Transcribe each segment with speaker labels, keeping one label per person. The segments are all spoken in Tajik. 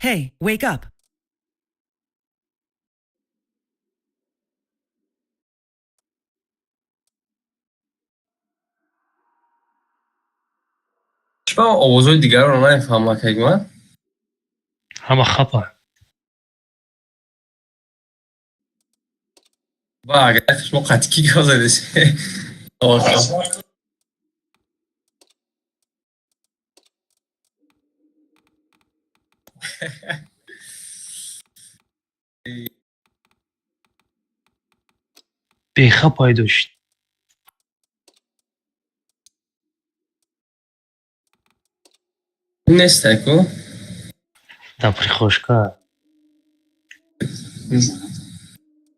Speaker 1: Hey, wake up.
Speaker 2: Чӣ овозҳои дигарро намефаҳмам, кайгман?
Speaker 3: Ҳама хапа.
Speaker 2: Ба агар шумо қатъи гап задед.
Speaker 3: Беха пайдо шуд.
Speaker 2: Нестай ку?
Speaker 3: Дар прихожка.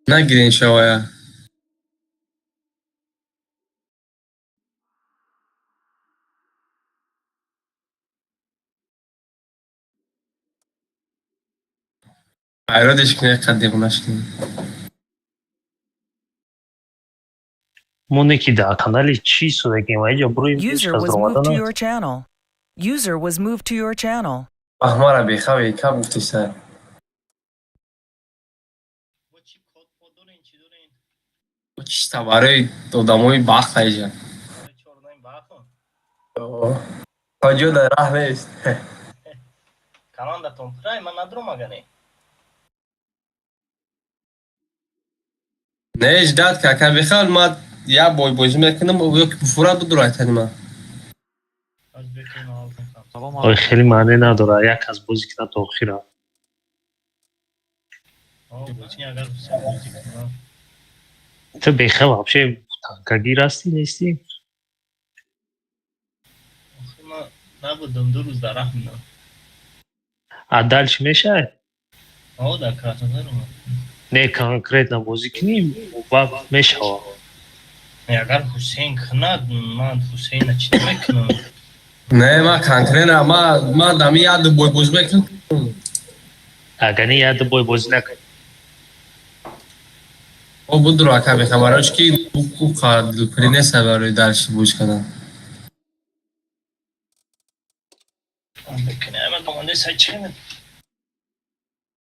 Speaker 2: Нагирен шавая. Айродиш кунед, қад девонаш кунед.
Speaker 3: Мо не ки дар канали чӣ судагем, аиҷа буроем.
Speaker 1: User was moved to your channel. User was moved to your channel.
Speaker 2: Баҳмара беха бека гуфтеса. Чиста барои одамои бахт аиҷа. Ҳоҷо дар раҳ нест.
Speaker 4: Командатон пурай, ман надром агане.
Speaker 2: Не, ждать кака бехал, ма як бой бозӣ мекунам, ё ки буфурад будур айтани ма.
Speaker 3: Ой, хеле маъне надорад, як кас бозӣ кунад то охира. Ту беха вообще танкагир ҳастӣ, нестӣ?
Speaker 4: Набудам, 2 рӯз дар раҳ будам.
Speaker 3: А дальше мешавад?
Speaker 4: О, дар Краснодар.
Speaker 3: Не, конкретно бозӣ кунӣ ва мешавад.
Speaker 4: Агар Ҳусейн кунад, ман Ҳусейна чӣ намекунам.
Speaker 2: Не, ма конкретно ма дами як ду бой бозӣ мекунам.
Speaker 3: Агар не, як ду бой бозӣ накун.
Speaker 2: О, будур ака беха, барои чӣ ки дилпурӣ нест барои дальше бозӣ кардан.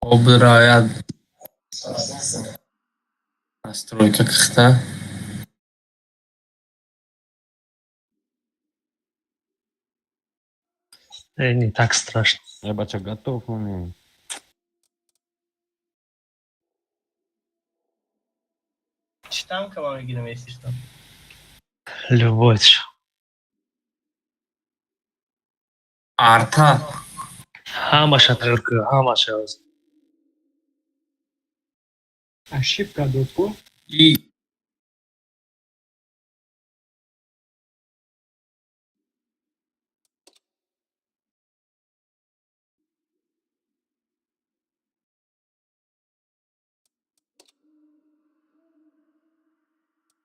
Speaker 2: О, будура як настройка кихта.
Speaker 3: Не так страшно.
Speaker 5: Я бача готов умею.
Speaker 4: Чӣ танка ма мегирам, если что?
Speaker 3: Любой.
Speaker 2: Арта.
Speaker 3: Ҳамаша тайёр кун, ҳамаша.
Speaker 6: Ошибка дод ку.
Speaker 2: И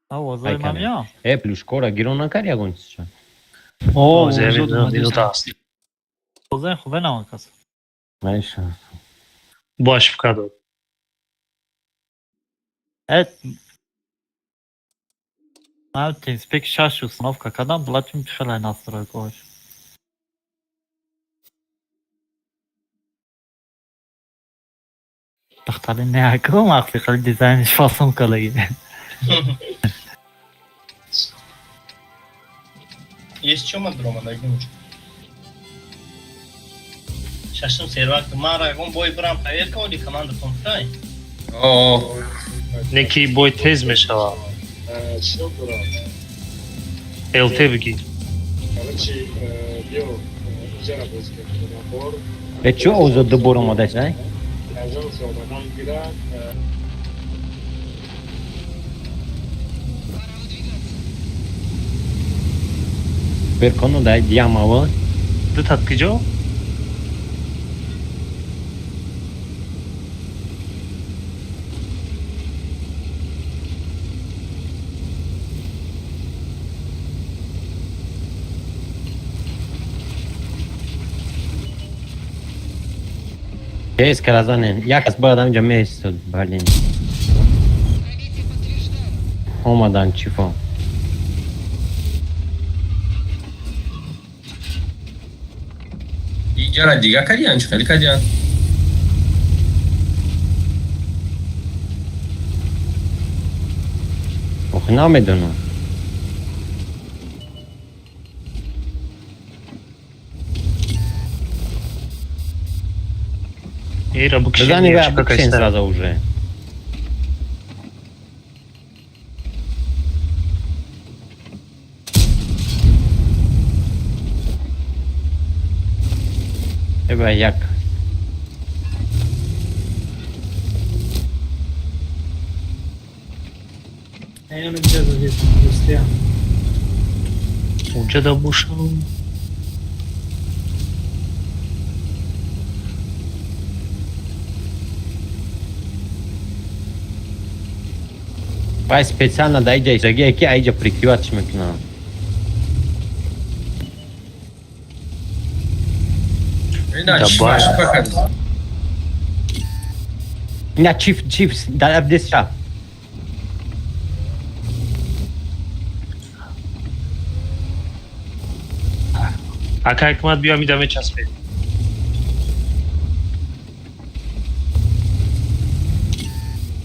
Speaker 7: Овозои ман меоям?
Speaker 5: Э, плюшкора гирон накард ягон чизча?
Speaker 6: О,
Speaker 3: минута аст.
Speaker 7: Овозои хубе намон кас.
Speaker 5: Найша.
Speaker 3: Бо ошибка дод.
Speaker 7: Э, ман TeamSpeak 6 установка кардам, блатим хеле настройкаош. Духтари не аку махфи хеле дизайниш фасон калаги.
Speaker 4: Есть чё мадрома дагимуч? Шашум сервак мара ягон бой брам проверка оли командатон пурай.
Speaker 2: О,
Speaker 3: Не ки бой тез мешавад.
Speaker 6: Чиро дорам?
Speaker 3: ЛТ бигир.
Speaker 6: Короче, биё, иҷара бозӣ кардам бор.
Speaker 5: Э, чё овозо ду бор омадааст, ай?
Speaker 6: Ажанс омадан гирад.
Speaker 5: Беркону дай диамава.
Speaker 3: Ду тат киҷо?
Speaker 5: Тез каразанен. Як кас бояд ҳаминҷа меистод, блин. Омадан чифо.
Speaker 2: Иҷара дига кардиян, чӣ хеле кардиян?
Speaker 5: Охи намедонам.
Speaker 3: Ира букшен.
Speaker 5: Бизани ва букшен сразу уже. Еба як.
Speaker 3: Унҷа да бошам.
Speaker 5: Вай специально да иҷа истодагие ки аиҷа прикрывать мекунам.
Speaker 2: Ина чиф
Speaker 3: Давай.
Speaker 2: шипа кард.
Speaker 5: Ина чиф чиф дар дестша.
Speaker 3: Ака ҳикмат биё мида мечаспед.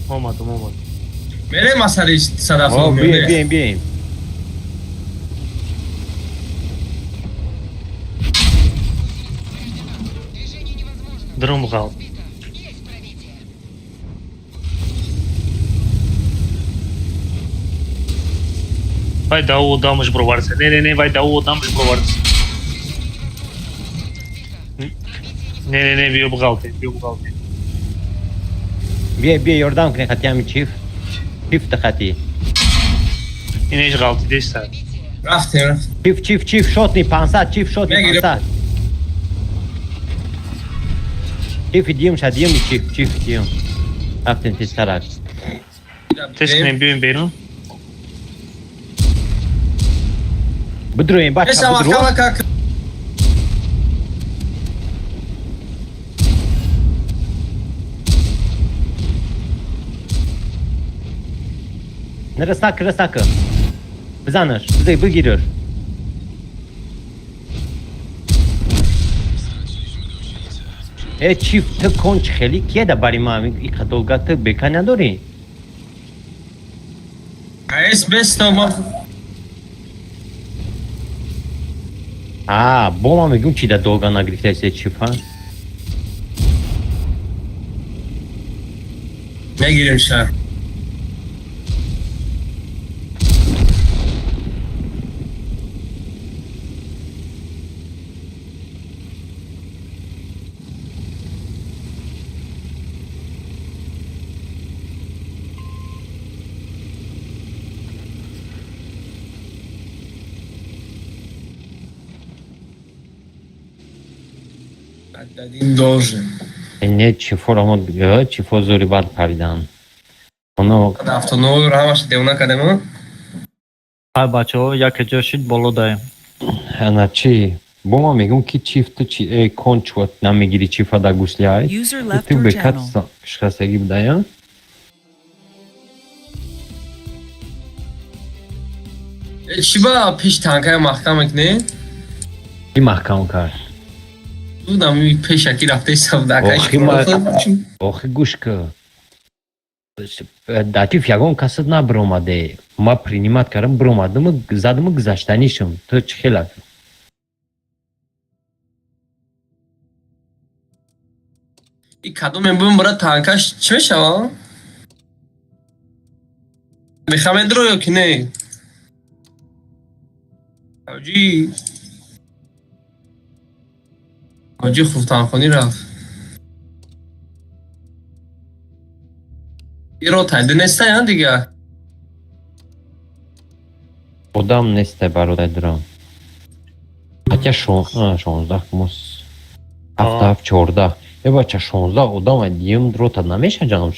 Speaker 3: Омадам, омадам.
Speaker 2: Мерем асари садаф.
Speaker 5: О, бием, бием, бием.
Speaker 3: Дром ғал. Вай да одамаш броварца. Не, не, не, вай да одамаш броварца. Не, не, не, биё бғалте, биё бғалте.
Speaker 5: Бие, бие, ёрдам кунед хати ҳами чиф. Чиф хати.
Speaker 3: Инеш ғалти деста.
Speaker 2: Рафтем, рафтем.
Speaker 5: Чиф, чиф, чиф, шотни 500, чиф, шотни
Speaker 2: Мегирем.
Speaker 5: 500. Чиф диюм ша, диюм чиф, чиф диюм. Рафтем тезтарак.
Speaker 3: Тест кунем, биёем берун.
Speaker 5: Бидроем, бача,
Speaker 2: Еса
Speaker 5: бидро.
Speaker 2: маҳкама как.
Speaker 5: Нераснака, раснака. Бизанаш, бизай, бигираш. Э, чиф, ту конч хели кие да бари ма иқа долга ту бека надорӣ?
Speaker 2: Ес бесто ма.
Speaker 5: А, бо ма мегӯм чи да долга нагирифтаи чиф, ҳа?
Speaker 2: Мегирем шаҳр. Отдадим должен.
Speaker 5: Не, чифоро мо чифо зури бад паридан. Оно
Speaker 2: Автоновро ҳамаш девона кардем.
Speaker 7: Ҳай бачаҳо, яке ҷо шид боло даем.
Speaker 5: Ана чи? Бо ма мегӯм ки чиф ту чи кон чуат намегири чифа да гусли
Speaker 1: User left
Speaker 5: Ту
Speaker 1: your
Speaker 5: бекат
Speaker 1: channel.
Speaker 5: шикастагӣ будая?
Speaker 2: Чӣ ба пеш танкая маҳкам мекунӣ?
Speaker 5: Ки маҳкам кард?
Speaker 2: Будам пешакӣ рафта истодакай.
Speaker 5: Охи охи гӯш ки. Датив ягон касат набиромаде. Ма принимать кардам, биромадам, задам гузаштанишам. Ту чӣ хела?
Speaker 2: И кадоме бум бара танкаш чӣ мешава? Мехамедро ё ки не? Ҳоҷӣ Ҳоҷӣ хуфтанхонӣ рафт. Иро тайда нестаян дига.
Speaker 5: Одам несте бародар дурам. Хотя 16 мус. 7 7 14. Э бача 16 одам диюм рота намеша ҷамъ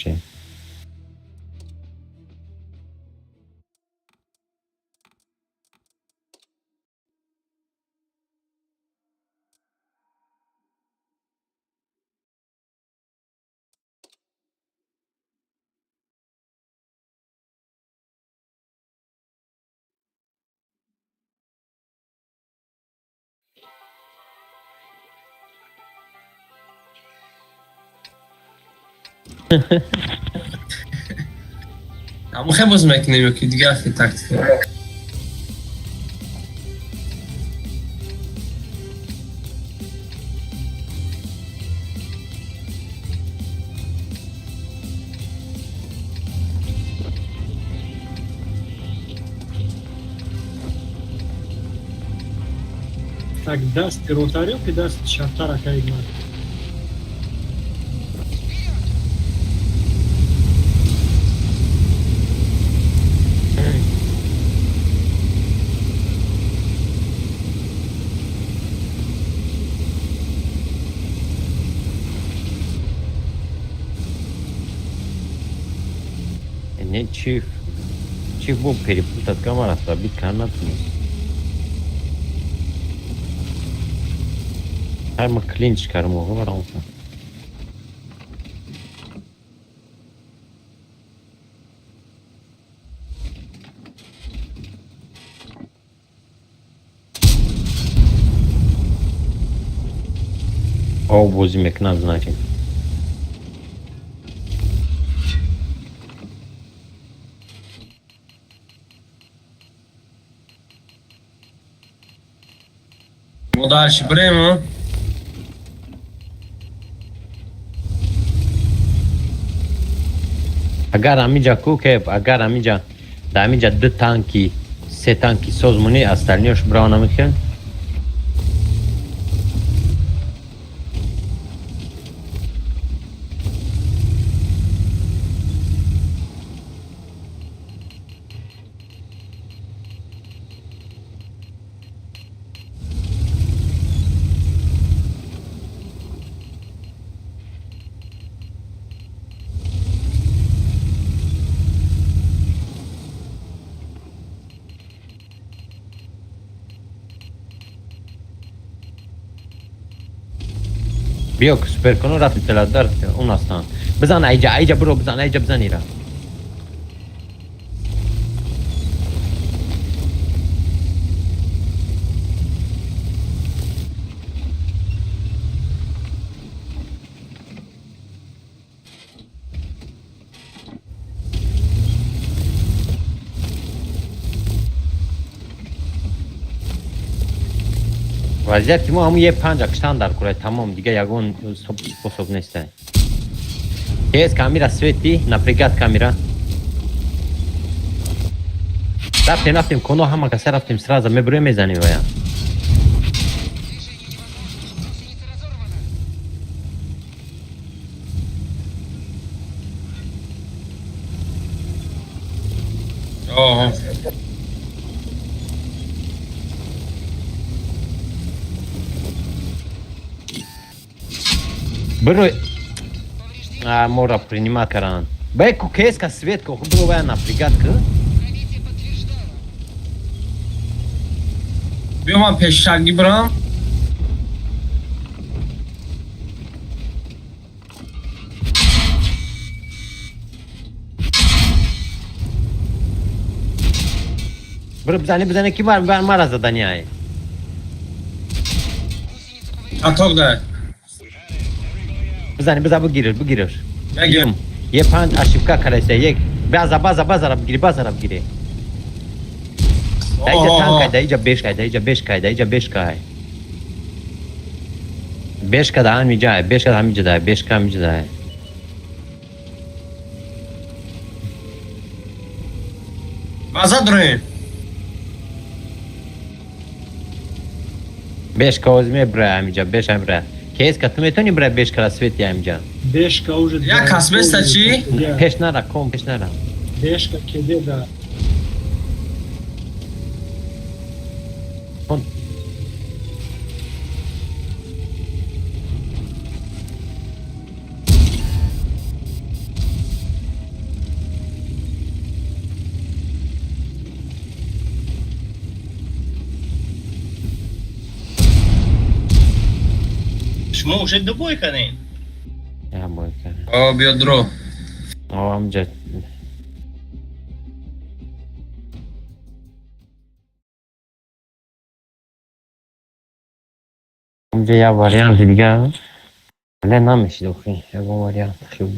Speaker 2: Ҳамон хел бозӣ мекунем ё ки дигар хел тактика?
Speaker 6: Так, дасти ротарио ки дасти чаптара кайгмар.
Speaker 5: Не, чиф. Чиф бо перепутать камера, забить канат. Ҳама клинч кармо, варонса. О, бозӣ мекунад, значит.
Speaker 2: Мо дальше бирем, а?
Speaker 5: Агар ҳамиҷа кукеб, агар ҳамиҷа дар ҳамиҷа ду танки, се танки созмонӣ, остальныеш брава намехел. Биё суперконо рафти теладар он ҳастанд. Бизан айҷа, айҷа биро, бизан айҷа, бизан ира. Вазъияти мо ҳамун е панҷа киштан дар курай, тамом, дига ягон способ нестай. Кес камера свети, напрягат камера. Рафтем, рафтем, коно ҳама каса рафтем, сразу мебурем, мезанем вая.
Speaker 2: Оҳо.
Speaker 5: Бирой. А, мора принимат каран. Бе, ку кеска свет, ко бро вая напрягат ку.
Speaker 2: Биё ман пешшагӣ бирам.
Speaker 5: Бро бизани, бизани ки бар бар мара задани ай.
Speaker 2: Атоқ дай.
Speaker 5: Бизани, биза бигириш, бигириш.
Speaker 2: Ягир.
Speaker 5: Е панҷ ошибка карайса, як база база базара бигири, базара бигири. Даиҷа танк ай, даиҷа беш кай, даиҷа беш кай, даиҷа беш кай. Бешка да ҳамиҷа ай, бешка да ҳамиҷа дай, бешка ҳамиҷа дай.
Speaker 2: База дурем.
Speaker 5: Бешка оз мебра ҳамиҷа, беш ҳамра. Кеска ту метавонӣ бира бешкара свети ҳамиҷа.
Speaker 6: Бешка уже.
Speaker 2: Як кас беста чӣ?
Speaker 5: Пеш нара, ком пеш нара.
Speaker 6: Бешка кеде да.
Speaker 5: Кон.
Speaker 4: Шумо уже ду бой кардем.
Speaker 5: Я бой кардем.
Speaker 2: О, биё дро.
Speaker 5: О, ҳамиҷа. Ҳамиҷа як варианти дигар. Ле намешид охи, ягон вариант хел.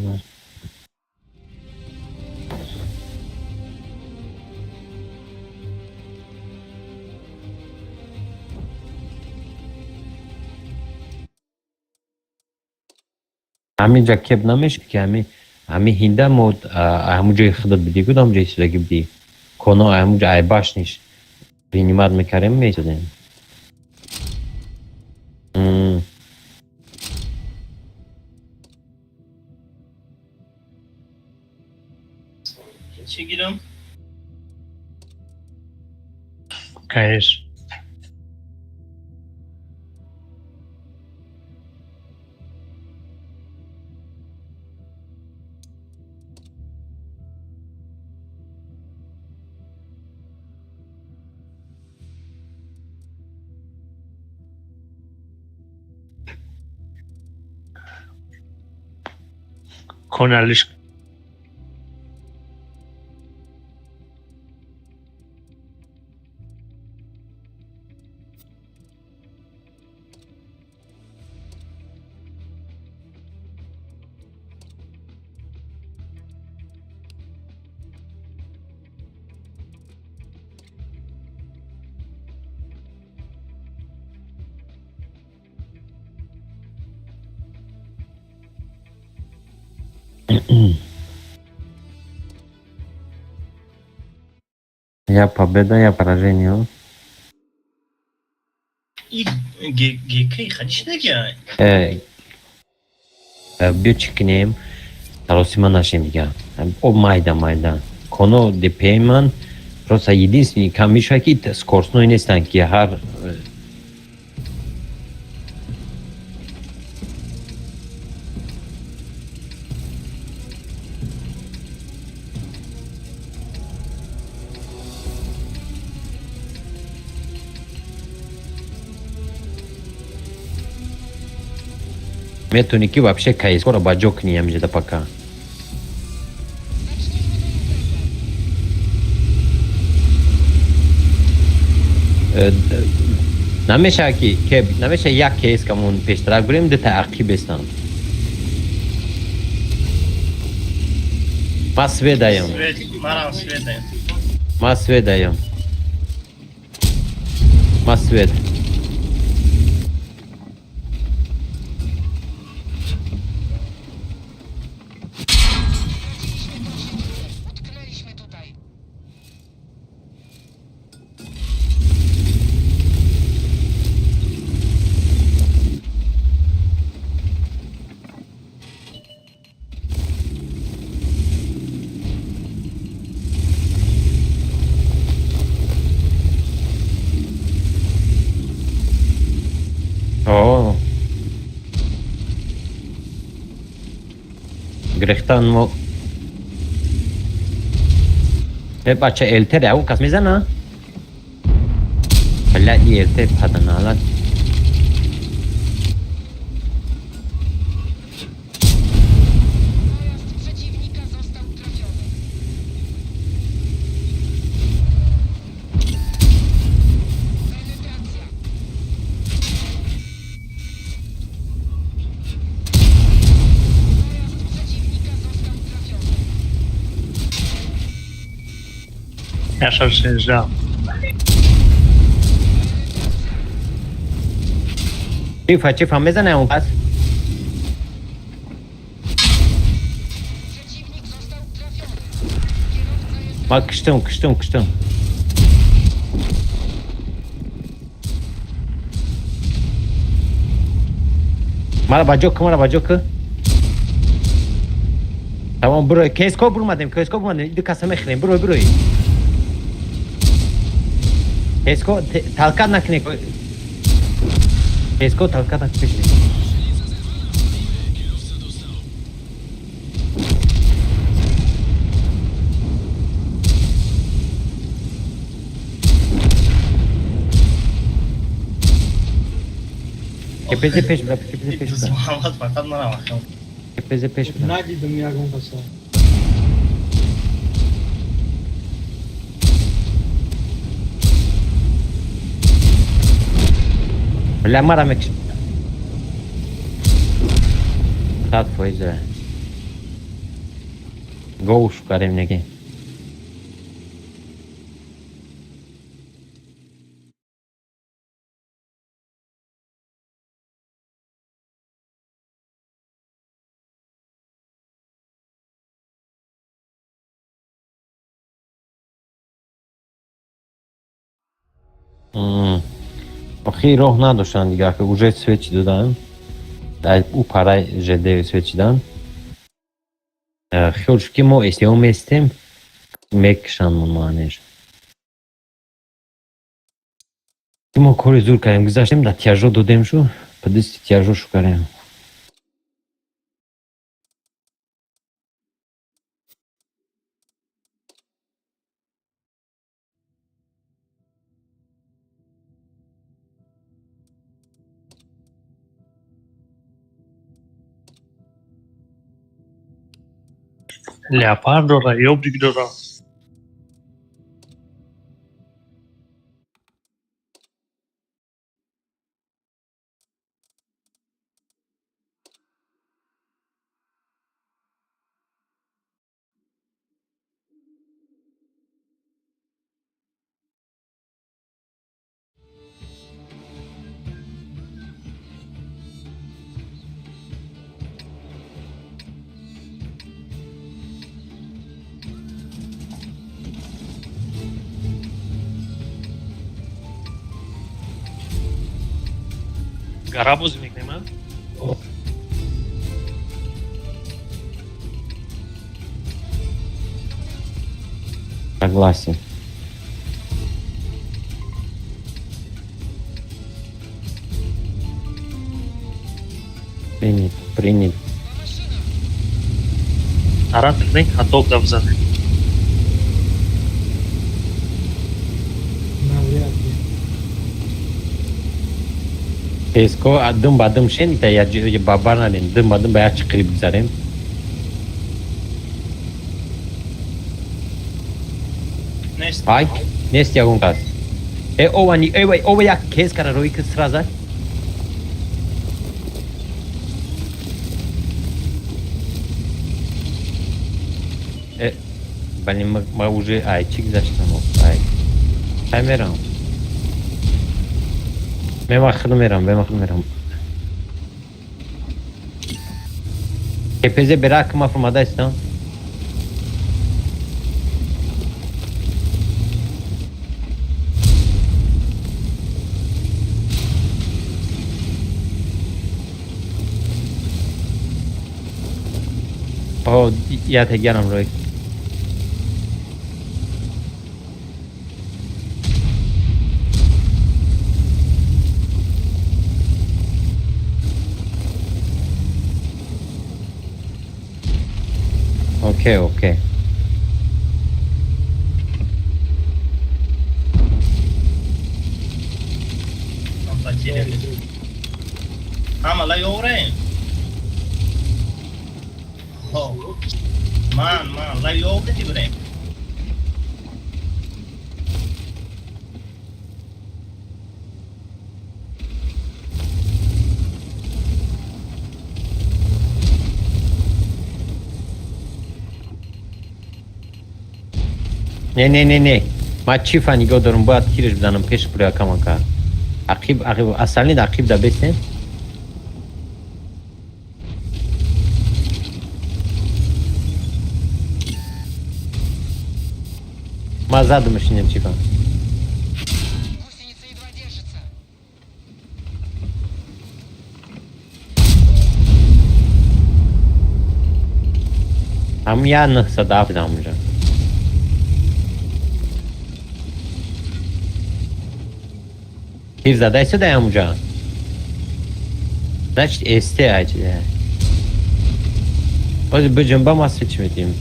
Speaker 5: Ҳамин ҷа кеп намешуд ки ҳами ҳинда мо ҳамун ҷои худат бидӣ, кудам ҷои истодагӣ бидӣ. Коно ҳамун ҷо айбаш ниш. Принимать мекардем, меистодем.
Speaker 4: Чӣ гирам?
Speaker 3: Конечно. Коналиш.
Speaker 5: Я победа, я поражение.
Speaker 4: И ГК хадиш нега?
Speaker 5: Биё чӣ кунем? Саросима нашем дига. Об майда майда. Коно ДП ман просто единственный кам мешавад ки скоростной нестанд ки ҳар метавонӣ ки вообще кайскоро ба ҷо кунӣ ҳамиҷода пока. Намешавад ки намешавад як кейс камон пештарак бурем, дута ақиб бестанд. Ма свет даём.
Speaker 4: Марам свет даём.
Speaker 5: Ма свет даём. Ма свет. О. Грехтан мо. Э, бача ЛТ ау кас мезана? Блядь, ЛТ паданалат.
Speaker 3: Яша шежа.
Speaker 5: Чифа, чифа мезана он кас? Ма киштум, киштум, киштум. Мара ба ҷо ку, мара ба ҷо ку. Тамом, бурой. Кейско бурмадем, кейско бурмадем. Ду каса мехӯрем. Бурой, бурой. Кейско талкат накунед. Кейско талкат накунед. КПЗ пеш бра, КПЗ пеш бра.
Speaker 4: Муҳаммад фақат манам ахм.
Speaker 5: КПЗ пеш бра.
Speaker 6: Надидам ягон каса.
Speaker 5: Бля, мара мекш. 100%. Гоуш карем неги. Охи роҳ надоштанд дигар, ки уже свечи додан. Дар ӯ парай ЖД свечи дан. Хиёл шуд, ки мо СТО местем, мекушанд маънеш. Мо кори зур кардем, гузаштем, дар тяжо додем шу, ба дасти тяжо шу кардем.
Speaker 3: Леопард дора, ёбдик дора. Гара бозӣ мекунем, а?
Speaker 5: Согласен. Принят, принят.
Speaker 3: Таран мекунем, каток да бизанем.
Speaker 6: Навряд ли.
Speaker 5: Песко дум ба дум шен, та я ба бар надем, дум ба дум ба як чиқири бигзарем.
Speaker 4: Нест.
Speaker 5: Ай, нест ягон кас. Э, ова ни, ова, ова як кез кара рои ки сраза. Э, бале, ма уже, ай, чӣ гузаштам, ай. Ай мерам. Мема худам мерам, мема худам мерам. КПЗ берак ма фурмада истам. О, я тегарам рой. Окей, окей.
Speaker 4: Потеряли. Ҳама ёврем. Ман ла ёври бирем.
Speaker 5: Не, не, не, не. Ма чифа нигоҳ дорам, бояд тирш бизанам пеш буроя камака. Ақиб, ақиб, асални ақиб да бесем. Ма задумаш инем чифа.
Speaker 8: Гусеница едва держится.
Speaker 5: Ҳам я 907 дам унҷа. Тир задай сюда ҳамунҷа. Значит, СТ айчида. Ҳозир биҷунба ма свечи метиҳем.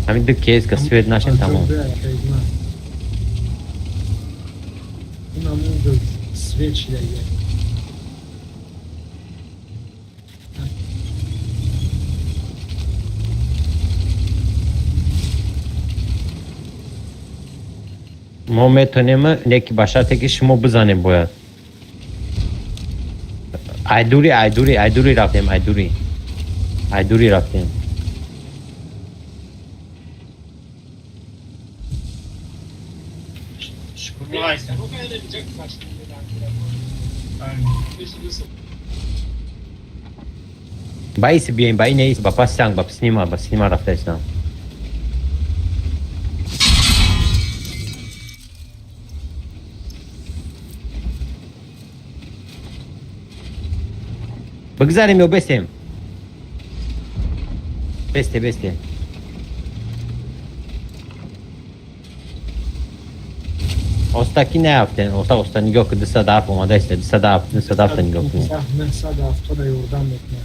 Speaker 5: Ҳамин ду кейс ка свет нашем, тамом.
Speaker 6: Унам унҷо свет шидаги.
Speaker 5: Мо метонем, не ки ба шарте ки шумо бизанем бояд. Айдури, айдури, айдури рафтем, айдури. Айдури рафтем.
Speaker 4: Шукрулло айсен.
Speaker 5: Ба иси биёем, ба ин ис, ба паси санг, ба писнима, ба синима рафта истам. Бигзарем ё бестем? Бесте, бесте. Оста ки наяфтен, оста, оста нигоҳ ки 207 омада иста, 207, 207 нигоҳ кунед.
Speaker 6: 970 ёрдам мекунад.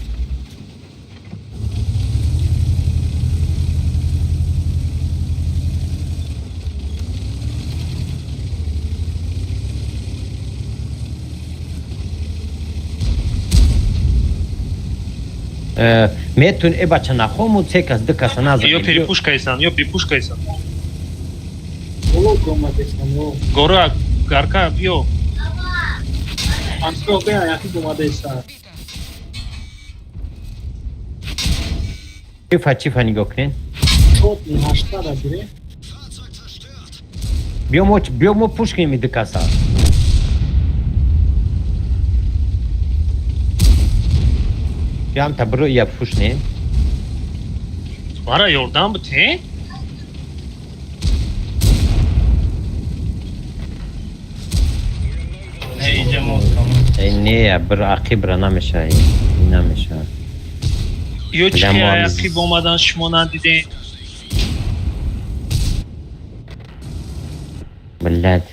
Speaker 5: Метун э бача нахому се кас ду каса назад.
Speaker 3: Ё перепушка исан, ё перепушка исан.
Speaker 6: Боло омадестам, о.
Speaker 3: Гора гарка биё.
Speaker 6: Амсо бе аяқи омадеста.
Speaker 5: Чифа чифа нигоҳ кунед.
Speaker 6: Чотни ҳаштада гире.
Speaker 5: Биё мо пуш кунем ду каса. Биям та биро я пуш не.
Speaker 3: Мара ёрдам бите?
Speaker 4: Не, иҷа мо тамом.
Speaker 5: Э не, бир ақибра намеша, намеша.
Speaker 3: Ё чӣ
Speaker 5: Бля, мо ҳам
Speaker 3: ақиб омадан шумо надидем?
Speaker 5: Блядь.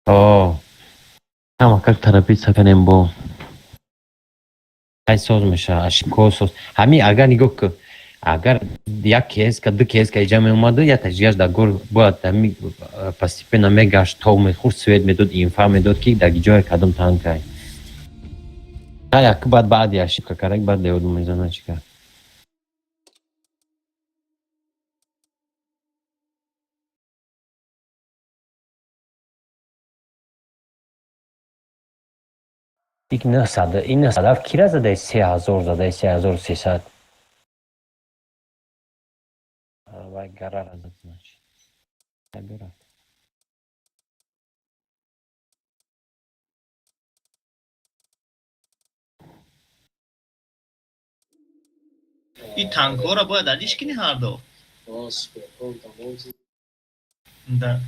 Speaker 5: О, ама как торопиться канем бо. Ай соз меша, ашко соз. Ҳами агар нигоҳ ку, агар як кеска, ду кеска иҷа меомаду, я таҷгаш дар гор бояд ҳами постепенно мегашт, тов мехӯрд, свет медод, инфа медод, ки дар ҷое кадом танкай. Як баъд баъди ошибка карак, баъд ёду мезана чӣ кард. Ик 900, ин 907 кира задаи 3000 задаи 3300. Вай гарара зад, значит. Бира.
Speaker 4: И танкҳоро бояд алиш кунӣ ҳардо. Да.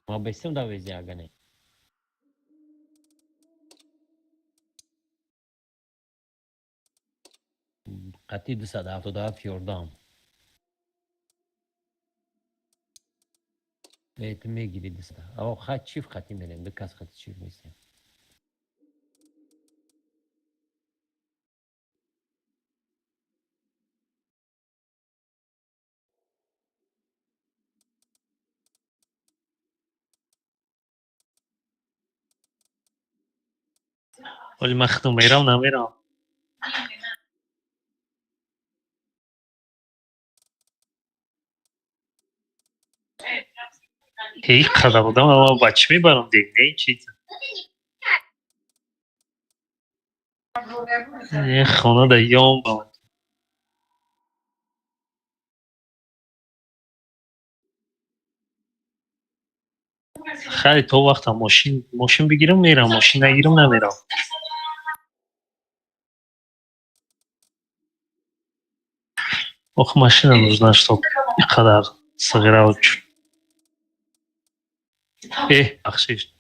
Speaker 5: Ма бестем да вези ага не. Қатъи 277 ёрдам. Э, ту мегири 200. Аво ха чиф қатъи мерем, ду кас қатъи чиф мистем.
Speaker 3: Оли ман худам мерам, намерам. Эй, қадар одам ама ба чӣ мебарам диг, не чиз. Э, хона да ём ба. Хайр, то вақта мошин бигирам мерам, мошин нагирам намерам. Ох, машина нужна, чтоб иқадар сағира. Э, бахшиш.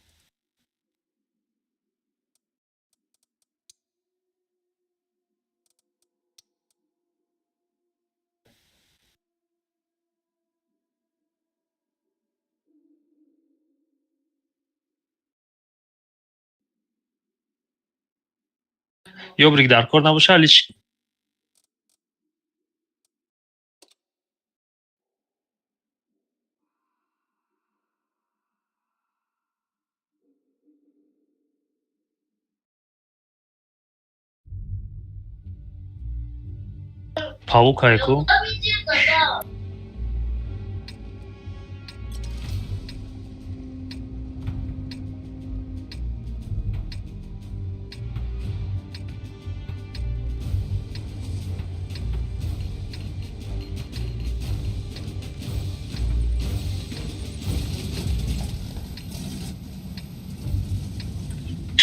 Speaker 3: Ёбрик дар кор набоша, алиш. Паук айку.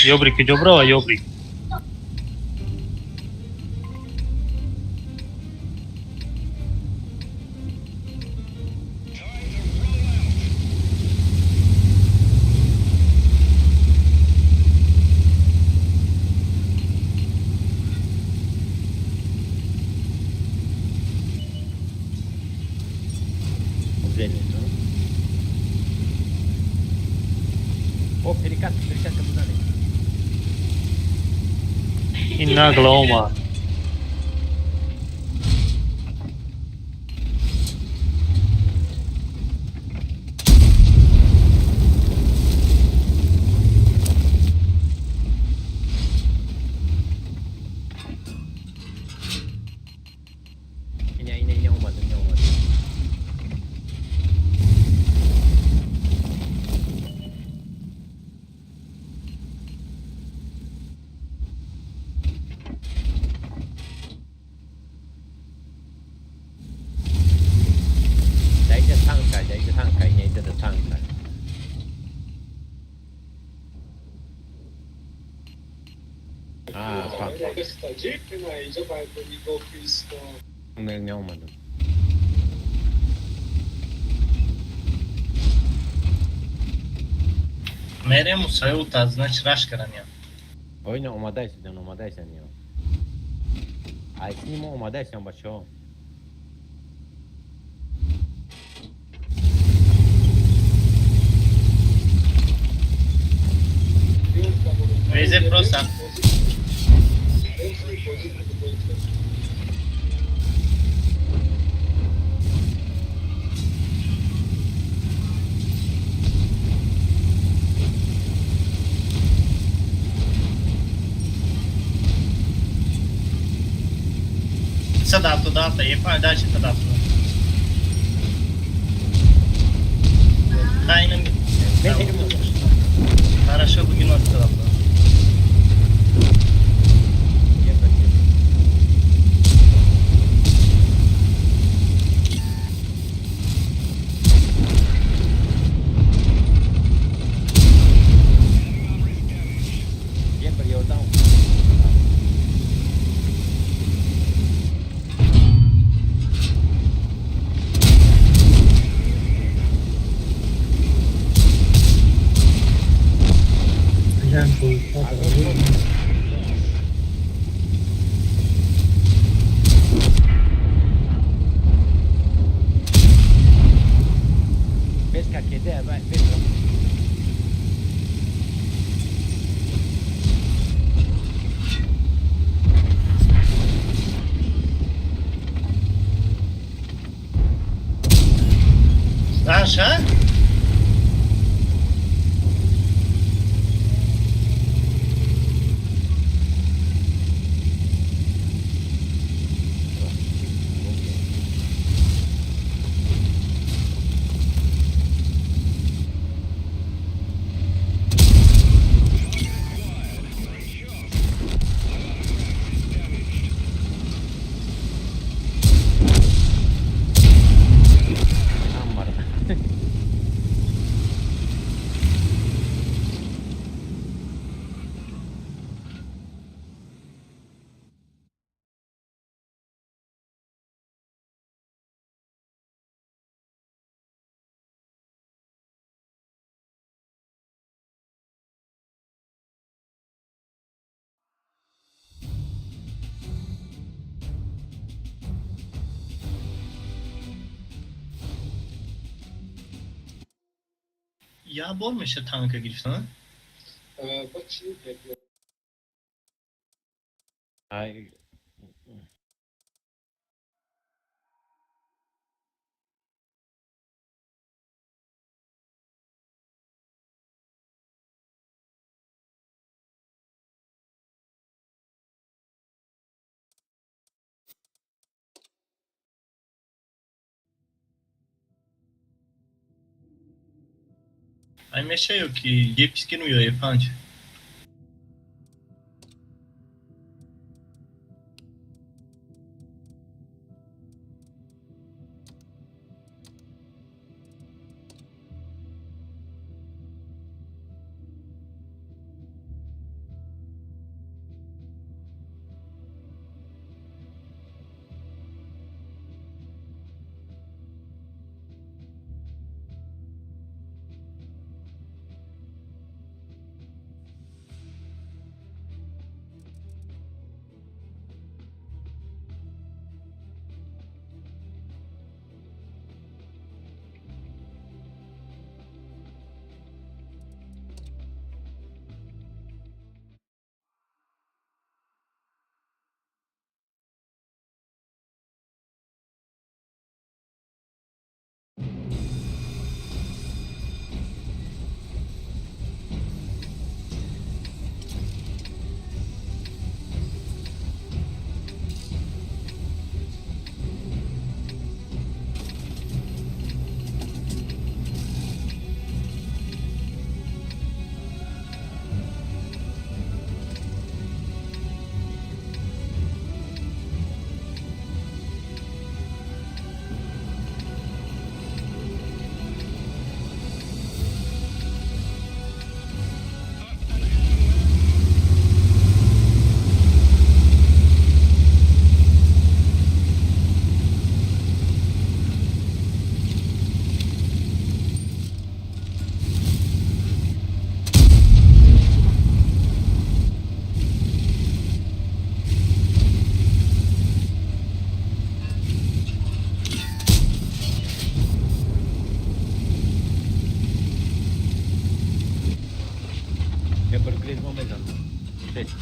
Speaker 3: Ёбри куҷо бирава, ёбри?
Speaker 5: О, перекат, перекатка бизанед.
Speaker 3: Ин нагла омад.
Speaker 5: Иня, иня, иня омад, иня омад. Даиҷа танка, даиҷа танка, иня иҷа танка. А, па. Не, не омадам.
Speaker 4: Мерем усаюта, значит, раш караня.
Speaker 5: Ой, не омадаисидан, омадаисидан ё. Айсини мо омадаисидан, бачаҳо.
Speaker 4: Везе просто. Сада туда, епа, дальше туда. Хайна. Хорошо, бугинот туда.
Speaker 5: Епер ёрдам. Беска кеде, беска.
Speaker 4: Знаешь, а?
Speaker 5: Аммар.
Speaker 4: Я бор меша танка гирифтан?
Speaker 5: Ай,
Speaker 4: Ай меша ё ки епискину ё епанч.
Speaker 5: Бир грез мо мезанам. Шест.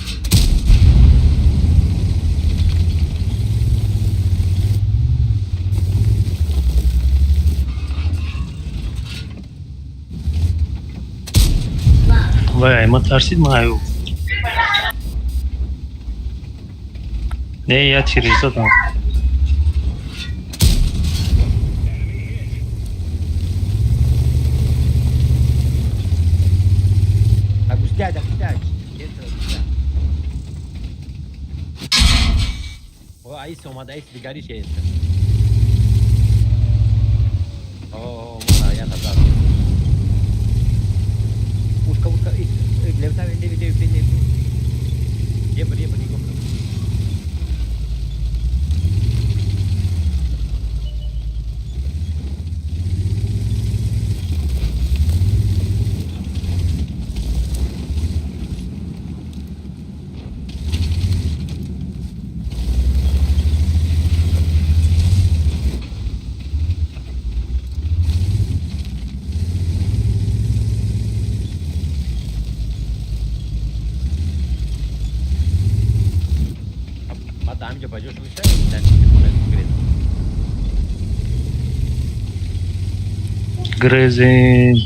Speaker 3: Вай, ма тарсид ма аю. Не, я через задам.
Speaker 5: Агустя, агустя. Кетра, агустя. О, аис омада, аис дигари шест. О, мана, я назад. Ушка, ушка, ис, левта, леви, леви, леви. Ебр, ебр, нигоҳ кун. Ма да ҳаминҷо ба ҷош мешавем, дар хона грез.
Speaker 3: Грезем.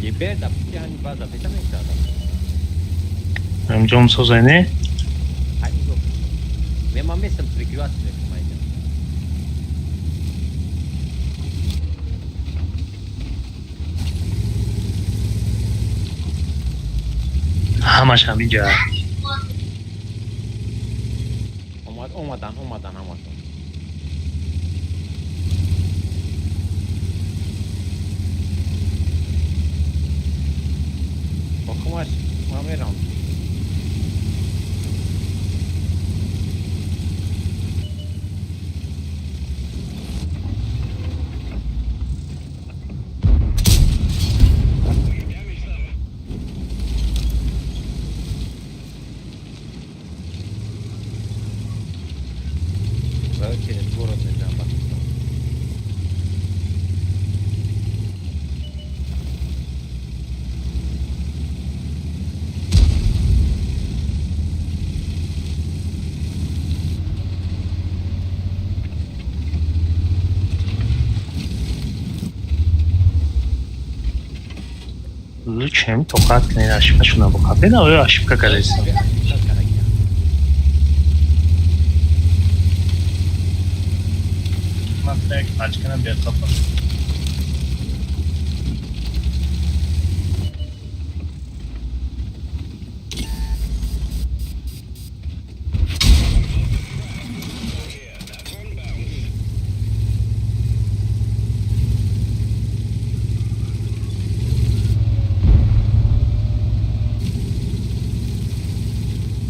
Speaker 5: Ебер да пути ҳани база пеша мешавад.
Speaker 3: Ҳамҷом созай, не?
Speaker 5: Ҳани нигоҳ кун. Мема местам прикрываться мекунам айҷа.
Speaker 3: Ҳамаш ҳаминҷа.
Speaker 5: Омад, омадан, омадан ҳамашон. Охумаш ма мерам. Ва через город мезанам ба фикрам.
Speaker 3: Чем тоқат кунед, ошибкашона бухабед, оё ошибка кардеста.
Speaker 5: Ошибка карда.
Speaker 4: Ман як пачкана беқапа.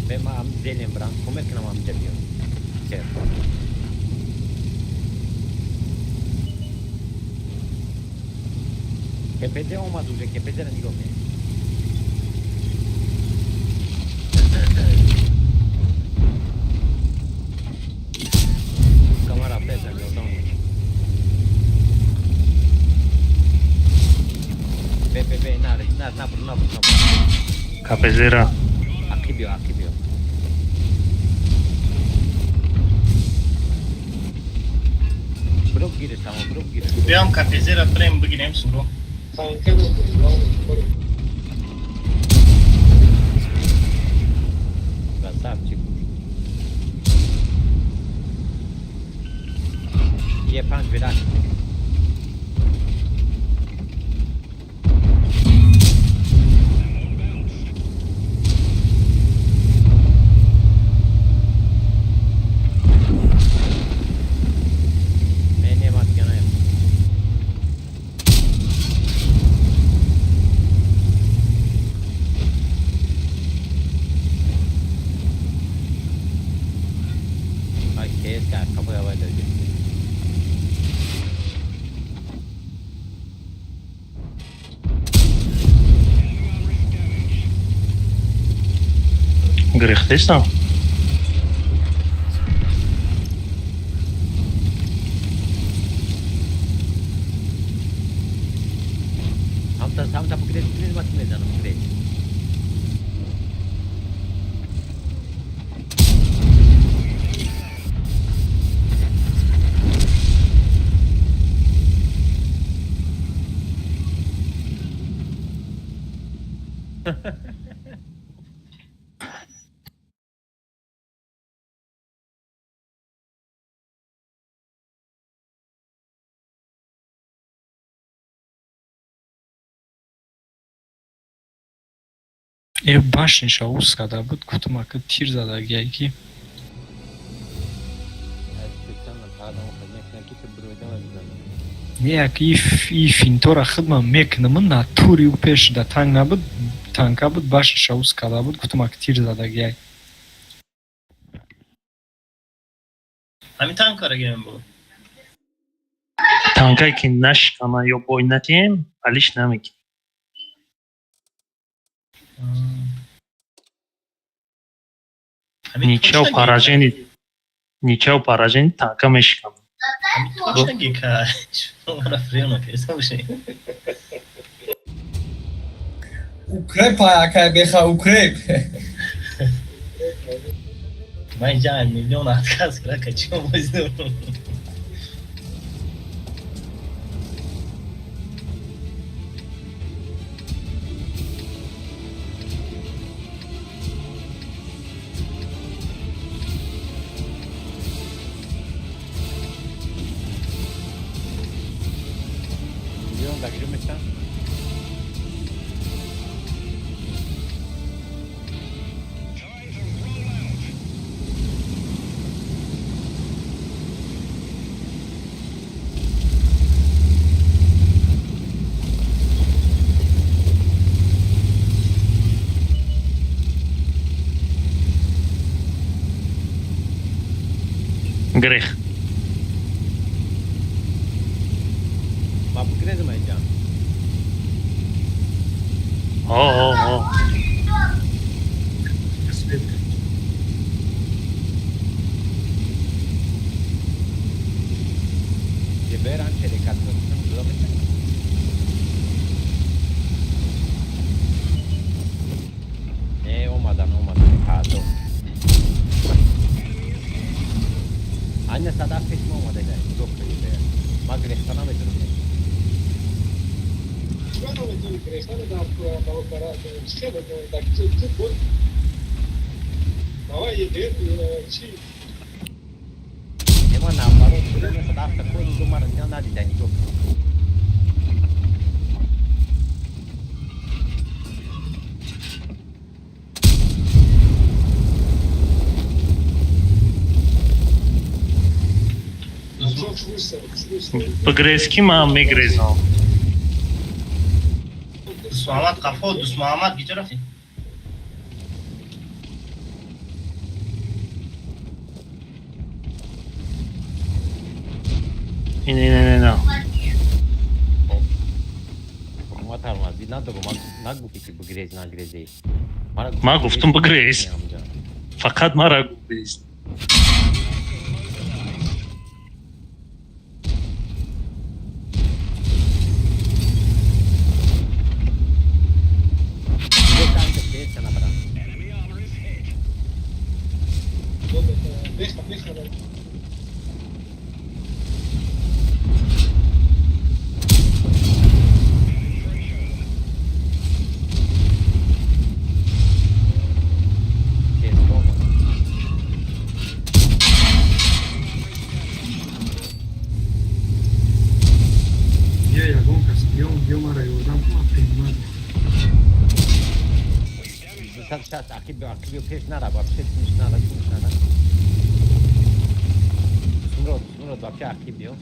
Speaker 5: Бе ма ам зелен брам, комет кунам ам биём. Хер. КПЗ омад уже, КПЗ-ро нигоҳ кунед. Камара песа ёрдам. Бе, бе, бе, на, на, на, на, на.
Speaker 3: КПЗ-ра.
Speaker 5: Ақи биё, ақи биё. Бро бигиреш, тамом, бро бигиреш.
Speaker 4: Биём КПЗ-ра прем бигирем суро.
Speaker 5: Красавчик. Е панҷ верак. Не, не, ма дига наем.
Speaker 3: Гирехтестам.
Speaker 5: Ҳамта ҳамта бигрез, бигрез, ман мезанам, бигрез.
Speaker 6: Э, башниша ус када буд, гуфтам, ака тир задагия ки. Не, ака, и финтора хидмам мекунам, на тури ӯ пеш да танк набуд, танка буд, башниша ус када буд, гуфтам, ака тир задагия.
Speaker 4: Ҳамин танкара гирем бо.
Speaker 3: Танкае ки нашикана ё бой натиҳем, алиш намекунем.
Speaker 4: Ҳамин
Speaker 3: Ничего,
Speaker 4: точно
Speaker 3: поражение. Ничего, поражение, танка мешиканам.
Speaker 4: Ҳамин точно гика. Шумора френа кеса боши.
Speaker 2: Укреп акай беха, укреп.
Speaker 4: Ман инҷа миллион отказ кара чӣ бозӣ дорам.
Speaker 5: Миллион да гирем мешан?
Speaker 3: Грех.
Speaker 5: Ма бигрезам айҷа.
Speaker 3: О, о, о.
Speaker 5: Еберан черекатно ҷудо мешан. Не, омадан, омадан, каадо. Аня садақ пеш ма омада, нигоҳ кун, ебер. Ма гирехта наметонам.
Speaker 6: Чиро наметавонӣ гирехтани дар чӣ ту буд? Давай, чи?
Speaker 5: Не, ма наоборот, садақ такой ду мара надида, нигоҳ кун.
Speaker 3: Бигрез ки ман мегрезам.
Speaker 4: Дусмуҳаммад қафо, Дусмуҳаммад гиҷа рафтӣ?
Speaker 3: Ина, ина, ина, ина.
Speaker 5: Ма тармази надорам, ма нагуфтӣ ки бигрез, нагрезӣ.
Speaker 3: Ма гуфтам бигрез. Фақат мара гуфтист.
Speaker 6: Я ягон кас биём, биё, мара ёрдам кун, ман принимать.
Speaker 5: 260 ақиб, ақиб, пеш нара, вообще тунш нара, тунш нара. Сумрод, Сумрод, вообще ақиб биё.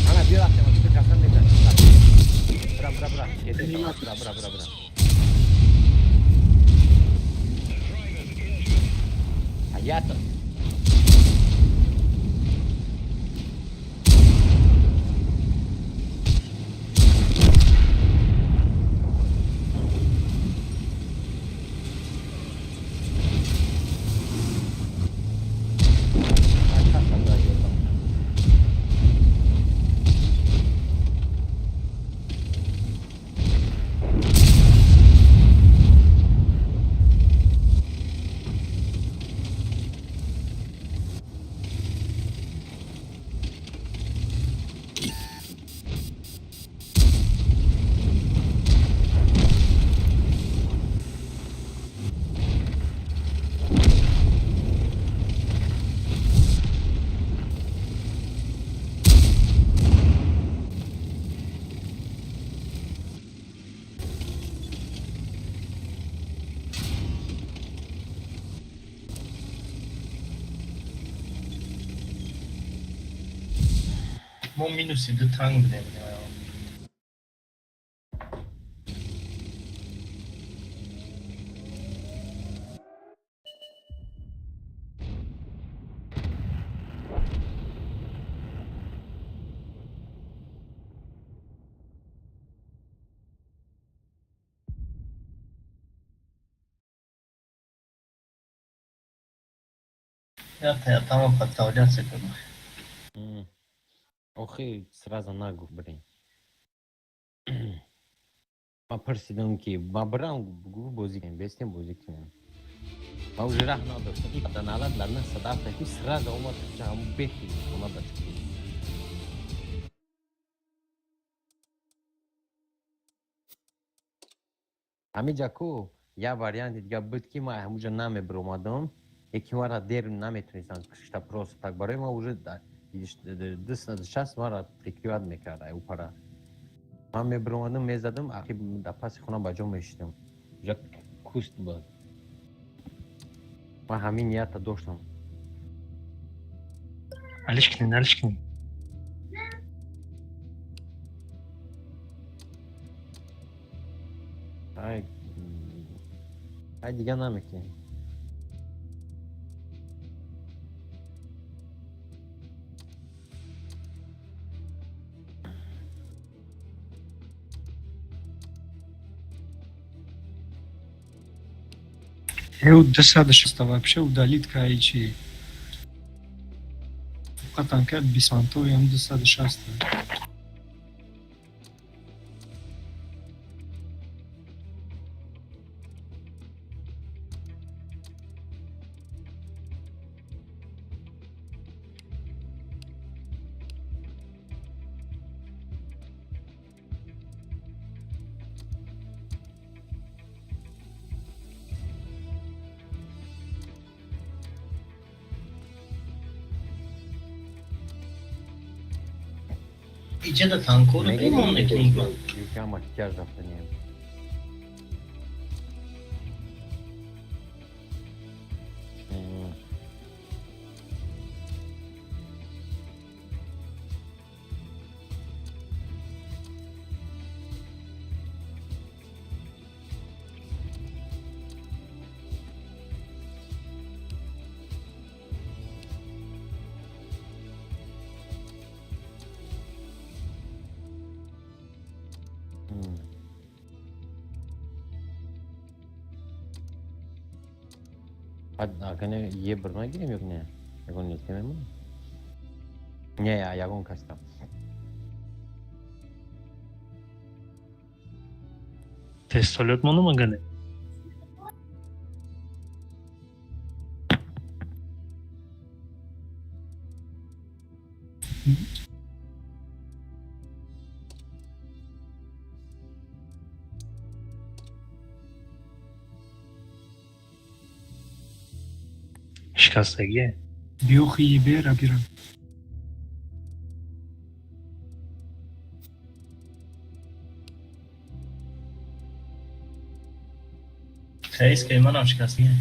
Speaker 5: Ана биё, рафтем, ту касан мезанӣ. Бра, бра, бра. Бра, бра, бра, бра. Ҳаято.
Speaker 4: Мо минуси ду танк будем. Ятама подставляться кунам.
Speaker 5: Охи, сразу нагуфт, блин. Ман пурсидам, ки ма бирам, гуфт, бозӣ кунем, бестем, бозӣ кунем. Ма уже раҳ надоштам. Да налад дар 907 ки сразу омад, ҳамун бехи хона да чуқид. Ҳамиҷа ку як варианти дига буд, ки ман ҳамуҷа намебиромадам, яки мара дер наметонистанд кушта просто так. Барои ман уже 260 мара прикрывать мекард ай упара. Ман мебиромадам, мезадам, ахи дар паси хона ба ҷо мешидам. Уже куст буд. Ман ҳамин нията доштам.
Speaker 3: Алиш кунед, алиш кунед.
Speaker 5: Ай, ай, дига намекунем.
Speaker 6: Эу 260 вообще удалить каичи. Фақат танкат бисантои ҳам 260.
Speaker 4: Иҷада танкоро бемон мекунӣ.
Speaker 5: Юкам макияж рафтанем. Агане ебр нагирем ё не? Ягон не темем? Не, я ягон каста.
Speaker 3: Тестолет монум агане. Шикастагие.
Speaker 6: Биёхи ебера гирам.
Speaker 4: Хейс ки манам шикастагие.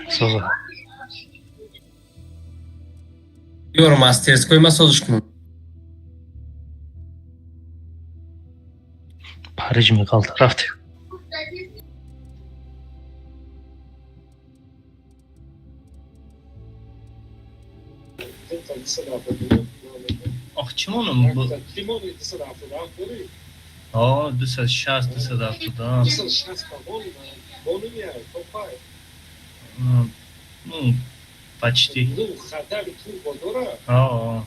Speaker 3: Соза.
Speaker 2: Ёр мастерской ма созиш кунам.
Speaker 3: Париж меқалта рафтем.
Speaker 4: Ох, чӣ монум? О, 260, 270. Ну, почти. О,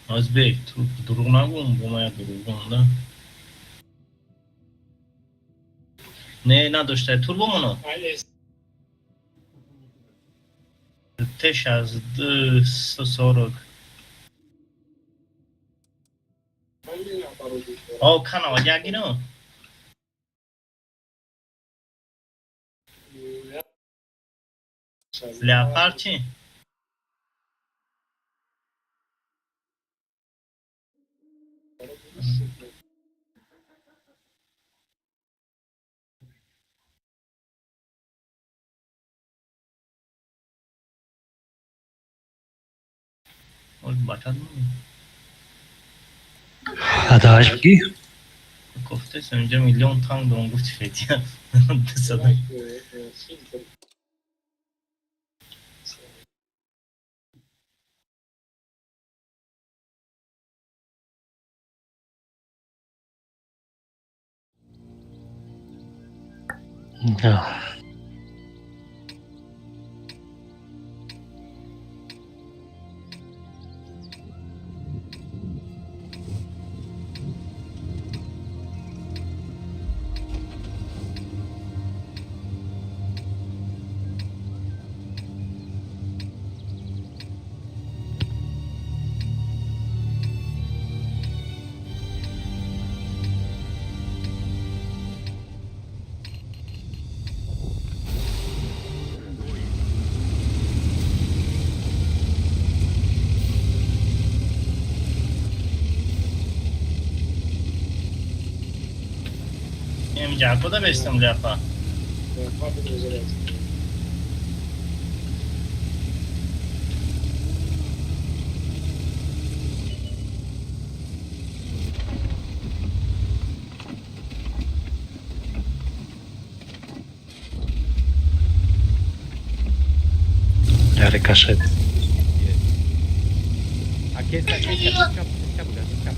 Speaker 4: Озбек, ту дурӯғ нагӯм, бо ман як дурӯғ гӯм, да? Не, надошта турбо моно. Т-62 40. О, канава як гирам. Леопард чӣ? Бачат.
Speaker 3: Адааш бигӣ.
Speaker 4: Гуфтес, инҷа миллион танк дорам, гуфти Фетия.
Speaker 3: Да.
Speaker 4: Инҷа куда бестам ляпа?
Speaker 3: Рикошет.
Speaker 5: А кеска, кеска, чап, чап, чап.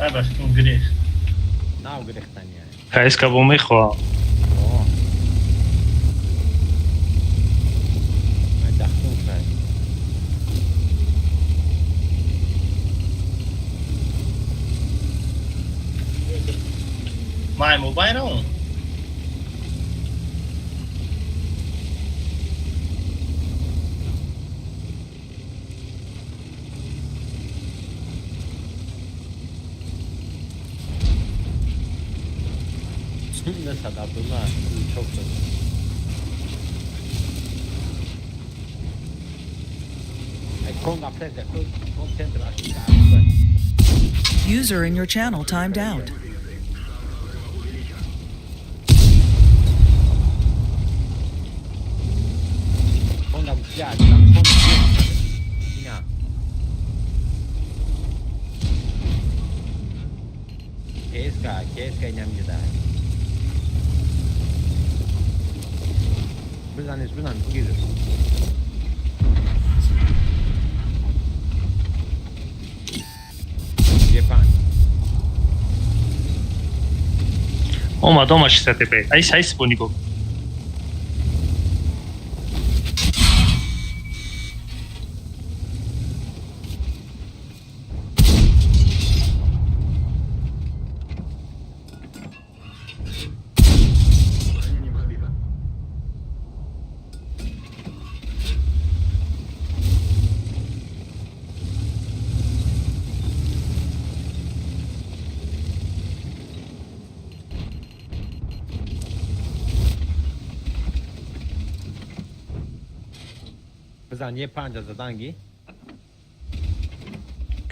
Speaker 4: Ай, башкун грех.
Speaker 5: Нав грехтания.
Speaker 3: Кайска бо мехоҳам.
Speaker 5: О. Ай дахтун шай.
Speaker 4: Май мобайрам.
Speaker 5: Nasıl Abdullah? Çok zor. Ай, кон апреза, кон центр.
Speaker 1: User in your channel timed out.
Speaker 5: Кон да бля, там кон. Ина. Кеска, кеска инам ҷида. Бизанеш, бизан, бигир. Епан.
Speaker 3: Омад, омад 65. Айс, айс бо нигоҳ.
Speaker 5: Бизан, е панҷа заданги.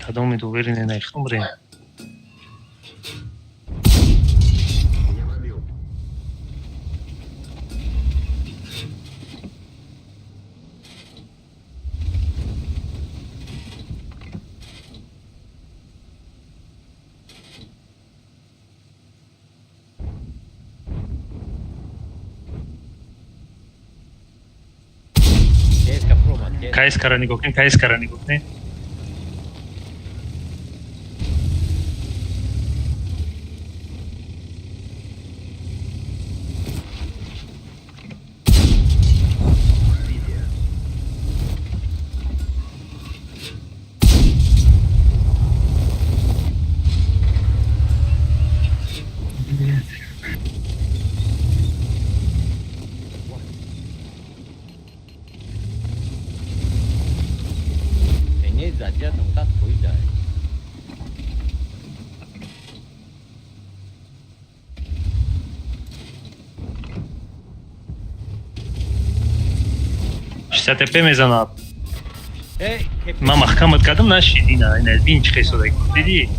Speaker 3: Кадоми довери не наихтум ре.
Speaker 5: Кеска промад, кеска.
Speaker 3: Кайскара нигоҳ кунед, кайскара нигоҳ кунед.
Speaker 5: Э, не задия там тат поида.
Speaker 3: ТП мезанад.
Speaker 5: Э,
Speaker 3: Ман маҳкамат кардам, нашид, ина ина бин чӣ хесода, дидӣ?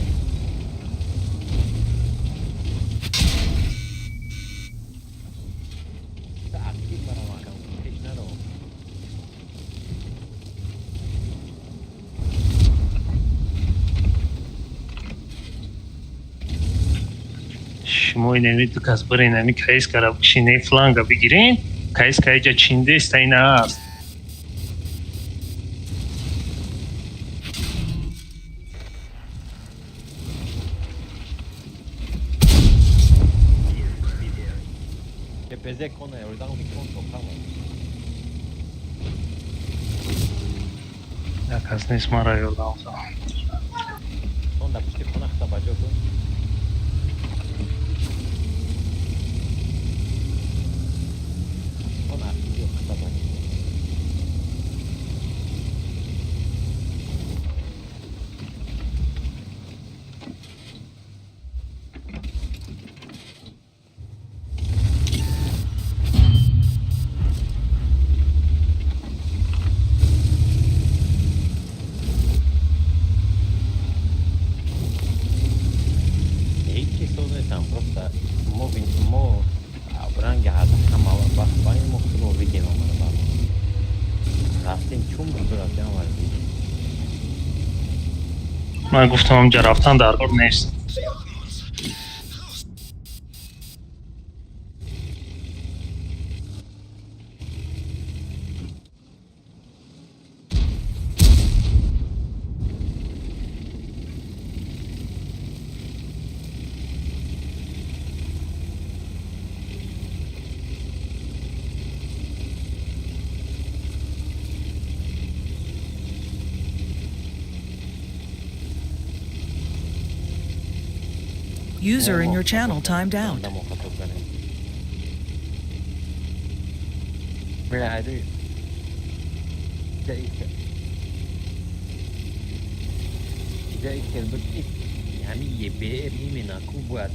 Speaker 5: Актив барам, акам, пеш наро.
Speaker 3: Шумо инами ду кас бирен, ами каискара бикшин, фланга бигирен, каиска иҷа чиндеста, ина аст.
Speaker 5: КПЗ кона ёрдам кон то кама.
Speaker 3: Як кас нест мара ёрдам.
Speaker 5: Сон да пушти хона хата баҷо кун. Сон актив хата баҷо. Ҳеҷ соз нестам, просто мо мо ранги ҳама вақт байни мо худмо видем, омада ба рафтем, чун рафтем, ҳамаро дидем.
Speaker 3: Ман гуфтам, ҳамҷа рафтан дар кор нест.
Speaker 1: User in your channel timed out.
Speaker 5: Мо хато кардем. Бля, айду. Иҷа хел буд ки ҳамин ЕБР именно ку бояд,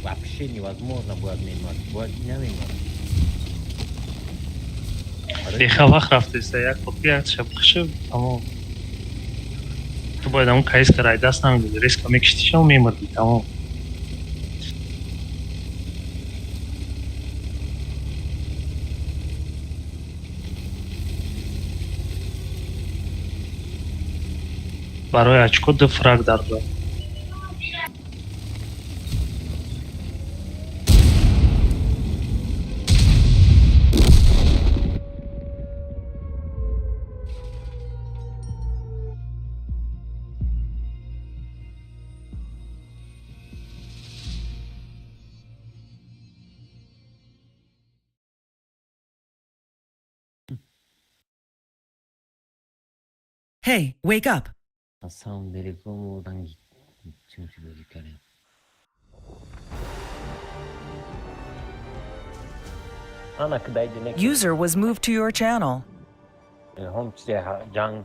Speaker 5: вообще невозможно бояд мемад, бояд намемад.
Speaker 3: Беха вақт рафтеста, як попи як шабқиши, тамом. Ту бояд ҳамун каискара ай даст намедоди, резко мекиштишам, мемурди, тамом. Барои очко ду фраг дар дод.
Speaker 1: Hey, wake up.
Speaker 5: На самом деле ранги чимчи бозӣ кардем. Ана кидаиди не.
Speaker 1: User was moved to your channel.
Speaker 5: Ҳом чизе ҷанг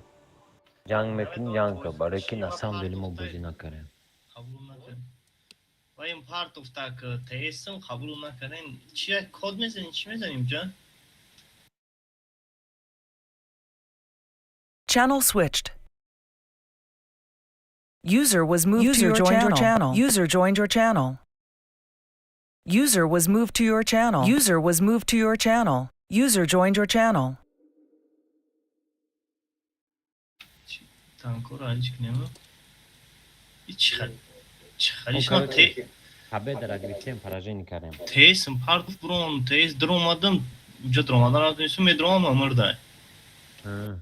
Speaker 5: ҷанг мекунӣ, ҷанг ка, барое ки на самом деле мо бозӣ накардем.
Speaker 4: Қабул накардем. Ва ин партов так ТСм қабул накардем. Чи як код мезанем, чӣ мезанем, ҷан?
Speaker 1: Channel switched. User was moved to your joined your channel. User joined your channel. User was moved to your channel. User was moved to your channel. User joined your channel.
Speaker 4: Танкоро алиш кунем? И чӣ халиш ма те
Speaker 5: Победа гирифтем, поражение кардем.
Speaker 4: ТСм партов бурон, ТС даромадам, уҷа даромадан натонистам, медаромам, мурдай.
Speaker 5: А.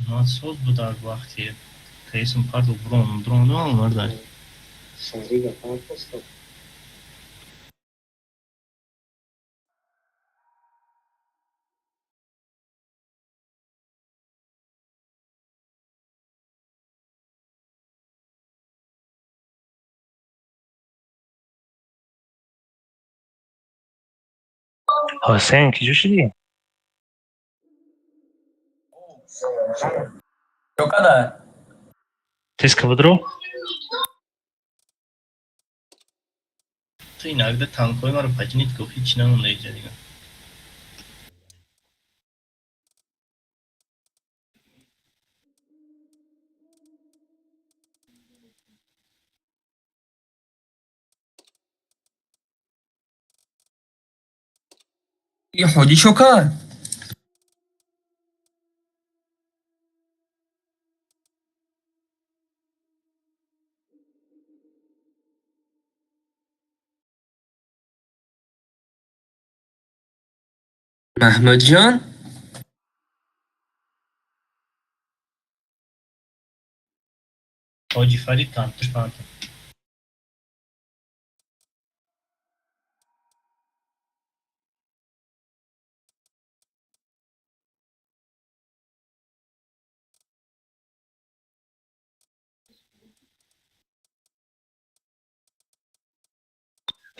Speaker 4: Ман соз буд ак вақти ТСм партов бурон, даромадам, мурдай.
Speaker 3: Смотри, просто. Ҳусейн, киҷо шудӣ?
Speaker 2: Чокада?
Speaker 3: Теска будро.
Speaker 4: Ту иногда танкҳои маро починить ку, ҳеч намонда иҷа дига.
Speaker 2: И ҳоҷӣ чо кард? Маҳмудҷон?
Speaker 4: Ҳоҷи Фарид танкош панта.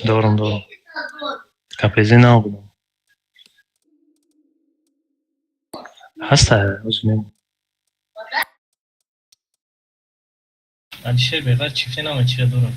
Speaker 3: Дорам, дорам. КПЗ набудам. Ҳаста, ҳозир мем.
Speaker 4: Алишер беғар чифте нама чира дорам.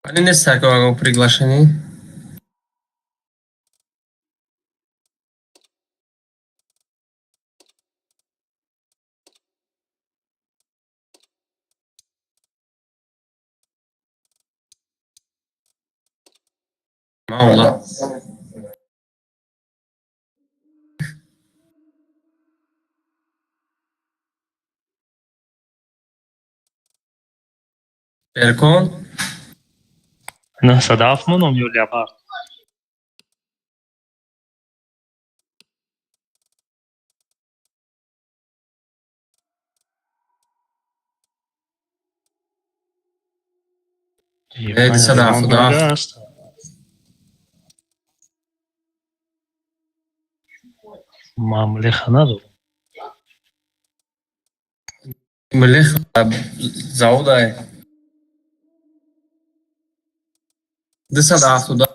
Speaker 2: Вале нест такого приглашение. Мавла. Беркон?
Speaker 3: 907 моном ё леопард?
Speaker 2: 277.
Speaker 3: Ман млеха надорам.
Speaker 2: Млех заводай. 270.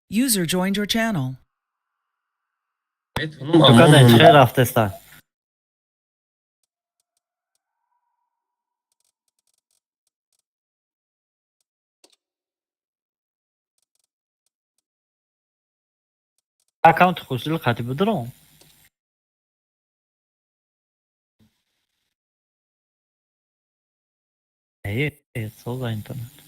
Speaker 1: User joined your channel.
Speaker 2: Метонум
Speaker 7: Тукада
Speaker 2: амон.
Speaker 7: чӣ рафтеста? Аккаунт хусил қати бидиром. Е, соза интернет.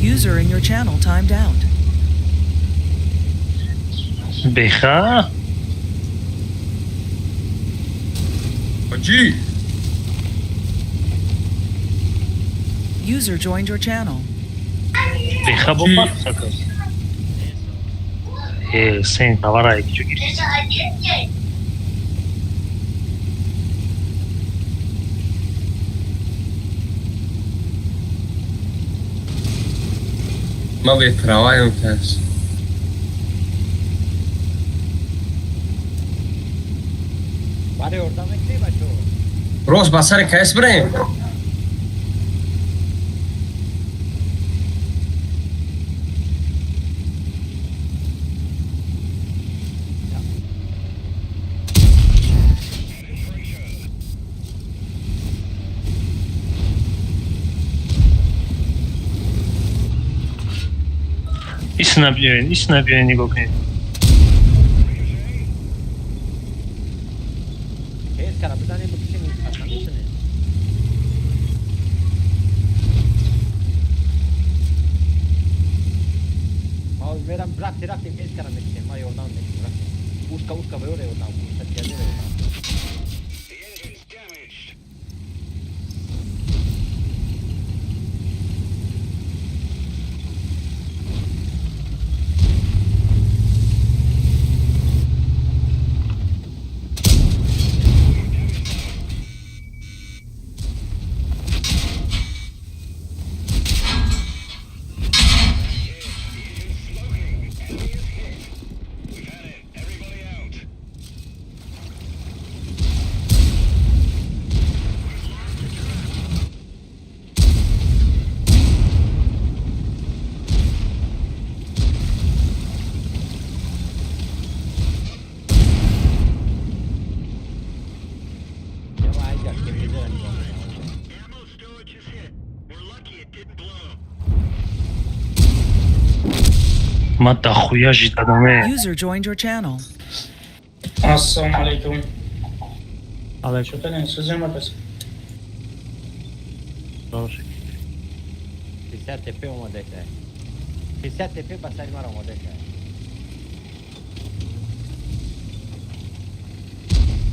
Speaker 1: User in your channel timed out.
Speaker 3: Беха?
Speaker 2: Ҳоҷӣ!
Speaker 1: User joined your channel.
Speaker 3: Беха бо пахшакас. Э, сен товара якҷо гирифти.
Speaker 2: Ман беправаем кас.
Speaker 5: Барои ёрдам мекунӣ, бачаҳо?
Speaker 2: Рост ба сари кайс бирем?
Speaker 3: Исна биёен, исна биёен нигоҳ кунед.
Speaker 5: КС-ра бизанем, бикушем, намешунем. Ма мерам, рафти, рафтем, КС-ра мекушем, ма ёрдам мекунем, рафтем. Ушка, ушка, ба ёра ёрдам, ушка, ёрдам.
Speaker 3: Ма дохуя жидадаме.
Speaker 1: User joined your channel.
Speaker 8: Ассалому алайкум.
Speaker 7: Алейкум.
Speaker 8: Чё-то созем опять.
Speaker 7: Хороший.
Speaker 5: 50 ТП омода шуд. 50 ТП ба сари ман омода шуд.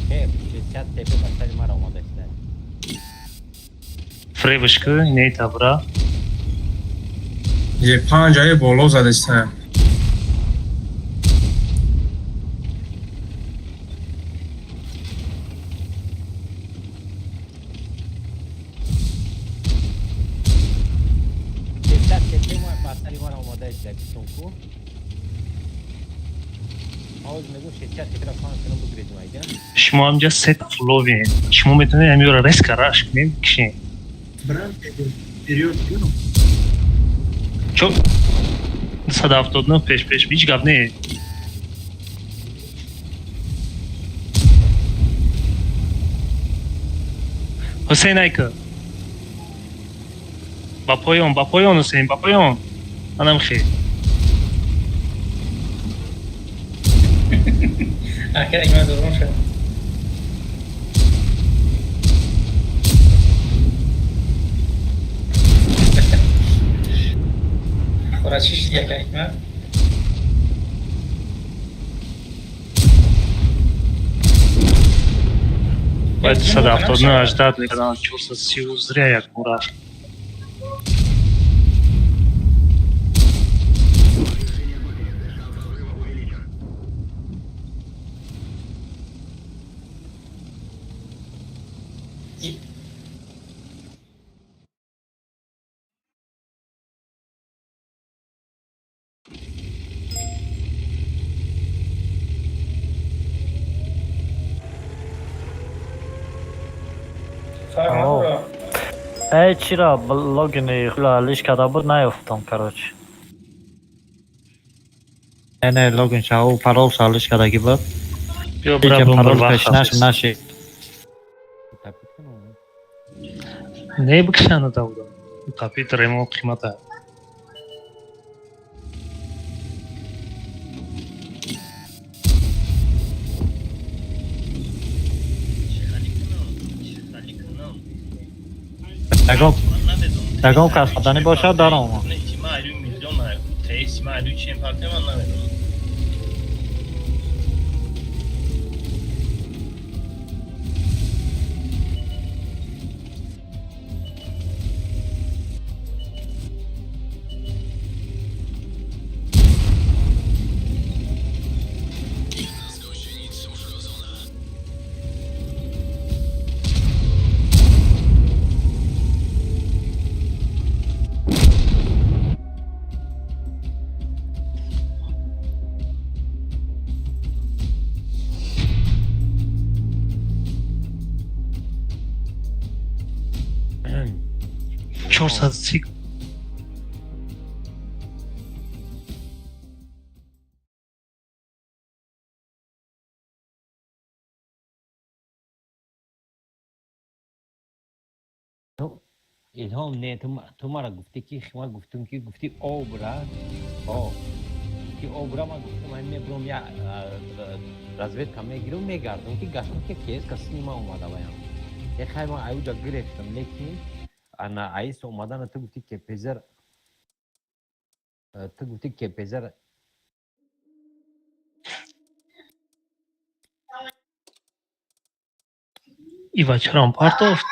Speaker 5: Хеб, 60 ТП ба сари ман омода шуд.
Speaker 3: Фребашка, иней табра.
Speaker 2: Е панҷ ае боло задеста.
Speaker 5: 60 ТП ба сари ман омода шуд. Бисунку. Ҳоз мегӯ 60 ТП-ро панҷ кунам бигиред майдан.
Speaker 3: Шумо ҳамҷа сет фловен. Шумо метавонед ҳамиёра резко раш кунем, кишем.
Speaker 8: Брат, вперед, кину.
Speaker 3: Чо 279 пеш пеш ҳеҷ гап не. Ҳусейн айка. Ба поён, ба поён Ҳусейн, ба поён. Манам хел.
Speaker 8: Ака, има дурун шуд. Хора чӣ шуд яка икма?
Speaker 3: Бояд 279 18 мекардам, 430 зря як рафт.
Speaker 7: Эй, чира, логини хула лиш када буд наёфтам, короче. Не, не, логин шау, парол ша лиш кадаги буд.
Speaker 3: Биё бра
Speaker 7: Парол
Speaker 3: бомба
Speaker 7: пеш наш наши.
Speaker 3: Не бикшана давда. Тапит ремо қимата.
Speaker 7: Ягон кас дани бошад даром.
Speaker 3: 430.
Speaker 5: Илҳом, не, ту мара гуфтӣ ки ман гуфтум ки гуфтӣ об ра. О, ки обра ман гуфтам, ҳамин мебурам, я разведка мегирам, мегардам, ки гаштам, ки кс каси ма омада баям. Е, хай, ман аюҷа гирефтам, лекин ана аис омадана ту гуфти кепезер, ту гуфти кепезер.
Speaker 3: Ива чарам партофт?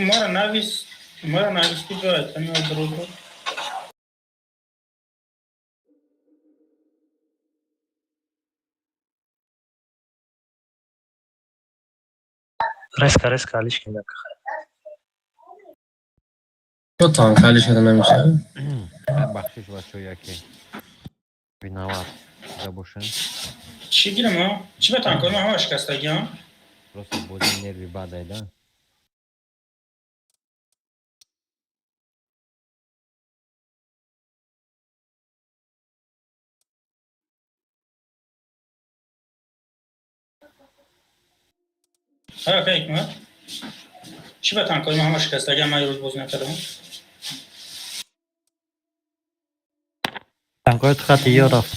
Speaker 8: Мара навис, мара навис ки ҷой, тами друг.
Speaker 3: Резко, резко алиш кардам.
Speaker 2: Чо танк алиш карда намешавад?
Speaker 5: Бахшиш, бачо, яке виноват шуда бошем.
Speaker 8: Чӣ гирам, а? Чӣ ба танкои ман ҳама шикастагӣ, а?
Speaker 5: Просто бози нерви бадай, да.
Speaker 8: Ҳа, ака Ҳикмат? Чӣ ба танкои ман ҳама шикастагӣ, ман ирӯз бозӣ накардам?
Speaker 7: Танкои ту хати ё рафт.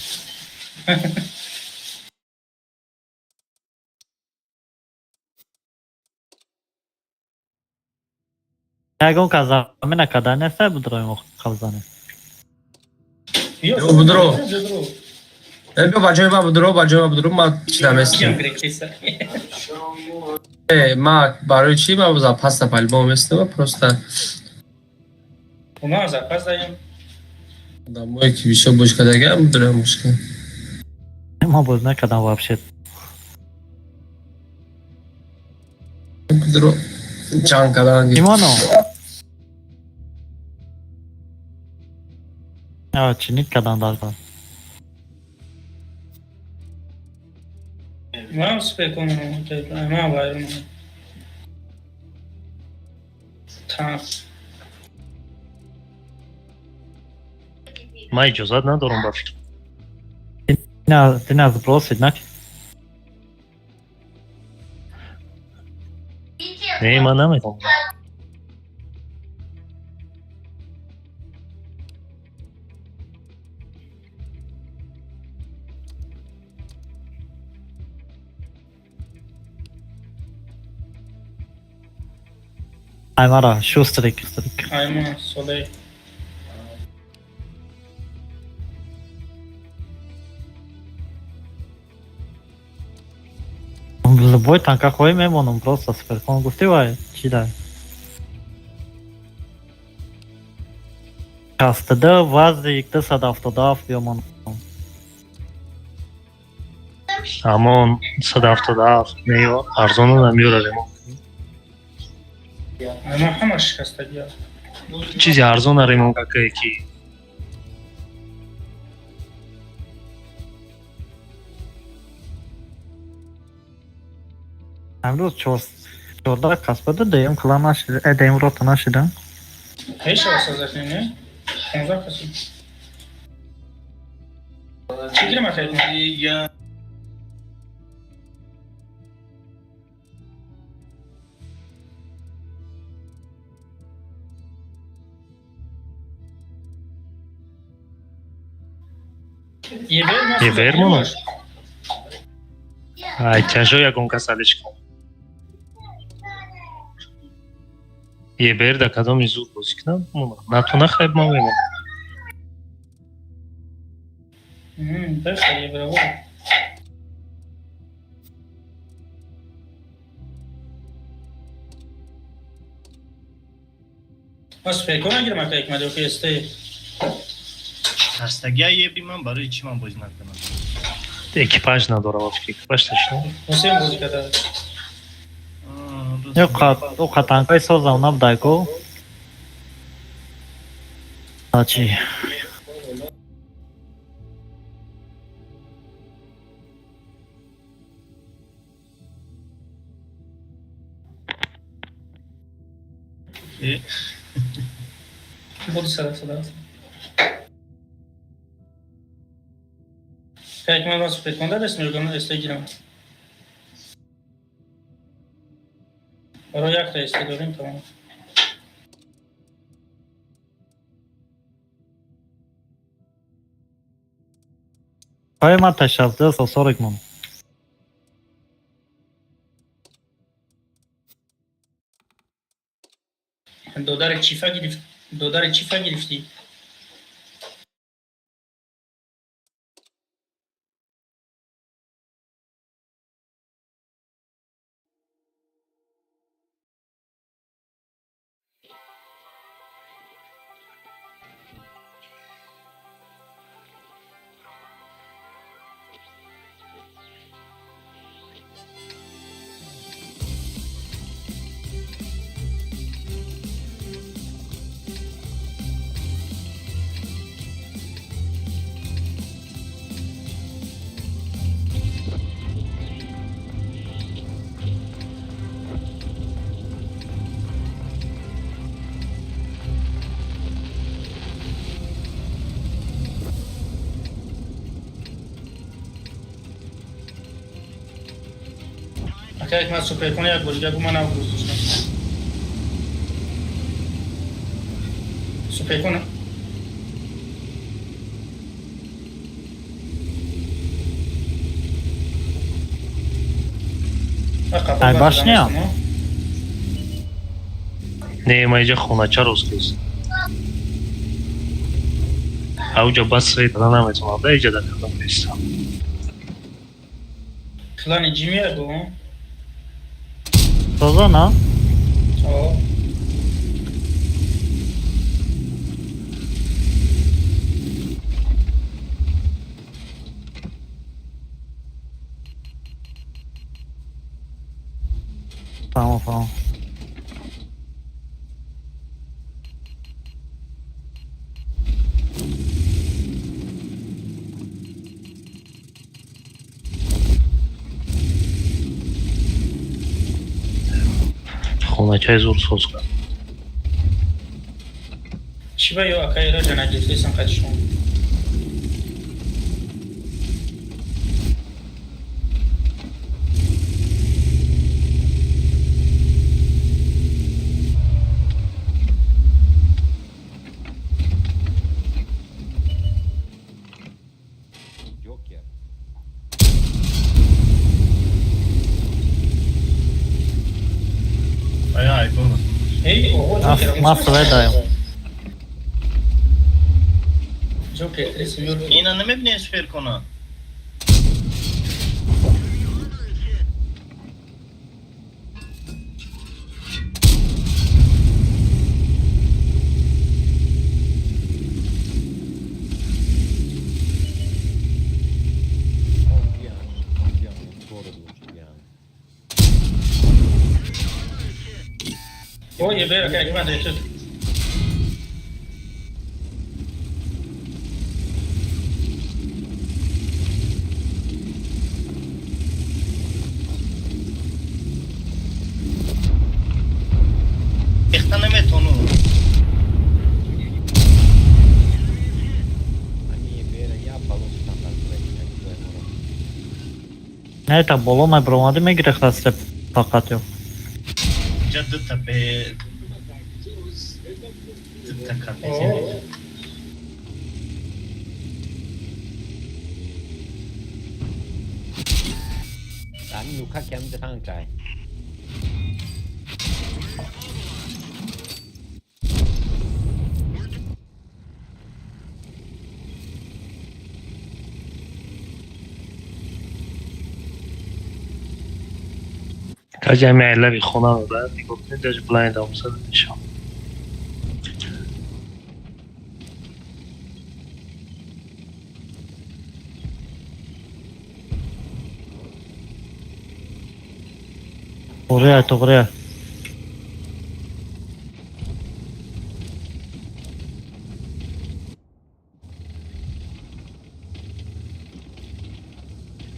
Speaker 7: Ягон кас замина карда неста, будроим қабзанем.
Speaker 8: Биё,
Speaker 2: Ё, будро.
Speaker 8: Будро.
Speaker 2: Э, биё ба ҷои ман будро, ба ҷои ман будро, ман чида
Speaker 8: Киям
Speaker 2: местам.
Speaker 8: гирекиса.
Speaker 2: Э, ма барои чӣ ман запаста по-любому местам, просто
Speaker 8: Ма запас даем.
Speaker 2: одамое ки бисёр бош кардагиам, будроям мушкил.
Speaker 7: Ман боз накардам вообще.
Speaker 2: Будро ҷанг кардан.
Speaker 7: Имоно. А, чинит кардан дар.
Speaker 8: Ман спекунам, ман вайрон. Танк.
Speaker 3: Ман иҷозат надорам, ба фикр.
Speaker 7: Дина сбросить, на?
Speaker 3: Не, ман наметавонам.
Speaker 7: Аймара, шустрик, шустрик.
Speaker 8: Айма, солей.
Speaker 7: Любой танка хоҳӣ мемонам, просто суперкон гуфти вай, чӣ дай? 62 вазик 277 биёмонам.
Speaker 3: Ҳамон 177 не, арзона намеёра ремонт.
Speaker 8: Айма ҳама шикастагӣ.
Speaker 3: Чизи арзона ремонт какае ки.
Speaker 7: Амрӯз 14 кас буда, дуюм клан нашида, э, дуюм рота нашида.
Speaker 8: Ҳеч созакни, не? 15 каси. Чӣ гирам, ака Ҳикмат? Ебер ма.
Speaker 3: Ебер монам. Ай, тяжо ягон кас алиш кун. Ебер да кадоми зур бозӣ кунам, монам. Натуна хайб ман мемонам.
Speaker 8: Беха, ебер. Ма спекона гирам, ака Ҳикмат, ё ки СТ?
Speaker 4: Шикастагия еби ман барои чӣ ман бозӣ накунам?
Speaker 3: Экипаж надора, ба фикр, экипаж ташно.
Speaker 8: Ҳусейн бозӣ карда.
Speaker 7: Ё қа, ё қа танкои созам набудай ко. А чӣ?
Speaker 8: Буду сада сада. Ака Ҳикмат, ма спекон дадаст мегӯям, СТ гирам. Барои якта СТ дорем, тамом.
Speaker 7: Паи ма ташафда 140 мон.
Speaker 8: Додари чифа гирифт, додари чифа гирифтӣ? Акай, ман суперкон як бор дига гу, ман наврӯз доштам. Суперкона.
Speaker 7: Ай, башня?
Speaker 3: Не, ма иҷа хонача рост кест. Ауҷа бас свет дада наметавонам, да иҷа да кардам бестам.
Speaker 8: Клани ҷимия гу?
Speaker 7: Тоза на?
Speaker 8: О.
Speaker 7: Фаҳмо, фаҳмо.
Speaker 3: Хоначаи зур соз кард.
Speaker 8: Чӣ ба ё акай раҷа нагирифтесан қадишон?
Speaker 5: Ҷокер.
Speaker 4: Ая, айбон.
Speaker 8: Эй, ого, Ҷокер.
Speaker 7: Ма свет даем.
Speaker 8: Ҷокер, три семёрки.
Speaker 4: Ина намебинем суперкона.
Speaker 5: Он биан, город лучше биан.
Speaker 8: О, ебер, акай, ман дешт.
Speaker 4: Рехта наметону.
Speaker 5: Ами бера я балон стандарт проект.
Speaker 7: Не, та боло май бромади мегирехта степ фақат ё.
Speaker 4: Иҷа дута бе дута капези.
Speaker 5: Ами нука кам танкай.
Speaker 3: Каҷа ами айлави хона мебарад, нигоҳ кунед, даже блайнд омзада мешавам.
Speaker 7: Туғрия, туғрия.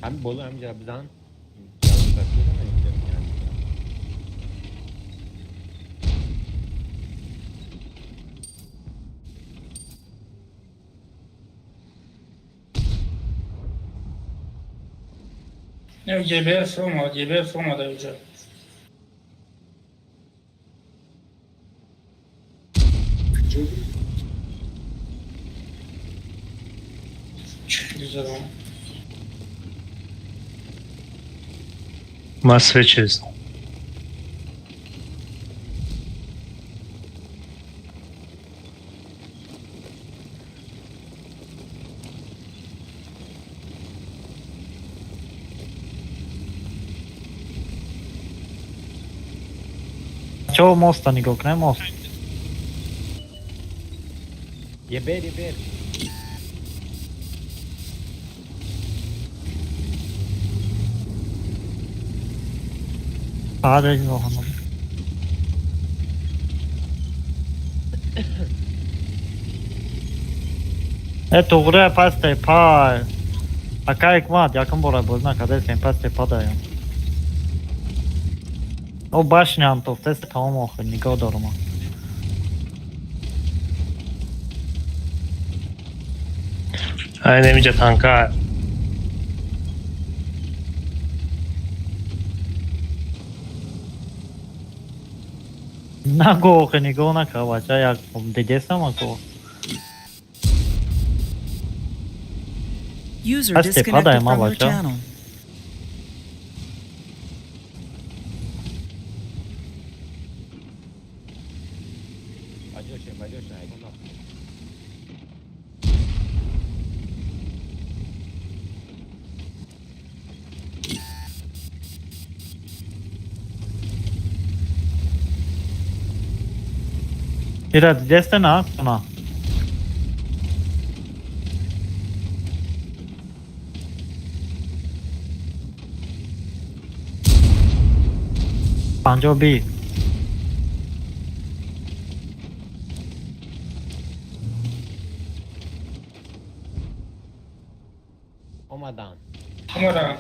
Speaker 5: Ами боло ҳаминҷа бизан. Ҷалон тасвир инҷа биан.
Speaker 8: Не, ЕБР фромад, ЕБР фромада уҷа. Чӣ хеле задам.
Speaker 3: Ман свечи.
Speaker 7: Чо моста нигоҳ кунем, мост.
Speaker 5: Ебер, ебер.
Speaker 7: Аде нигоҳ кунам. Э, туғри пасте пай. Ака ҳикмат, якум бора боз накардестем, пасте падаям. О, башням тофтест тамом охир, нигоҳ дорум.
Speaker 3: Ай, немиҷа танка.
Speaker 7: Наго охир, нигоҳ накар, бача, як дидестам ако.
Speaker 1: User
Speaker 7: Пасте
Speaker 1: disconnected
Speaker 7: падаем, а,
Speaker 1: from your
Speaker 7: бача.
Speaker 1: Channel.
Speaker 5: Баҷоше, баҷоше, айгон.
Speaker 7: Ира дидесте на, на. Панҷо би.
Speaker 5: Омадан.
Speaker 8: Омадан.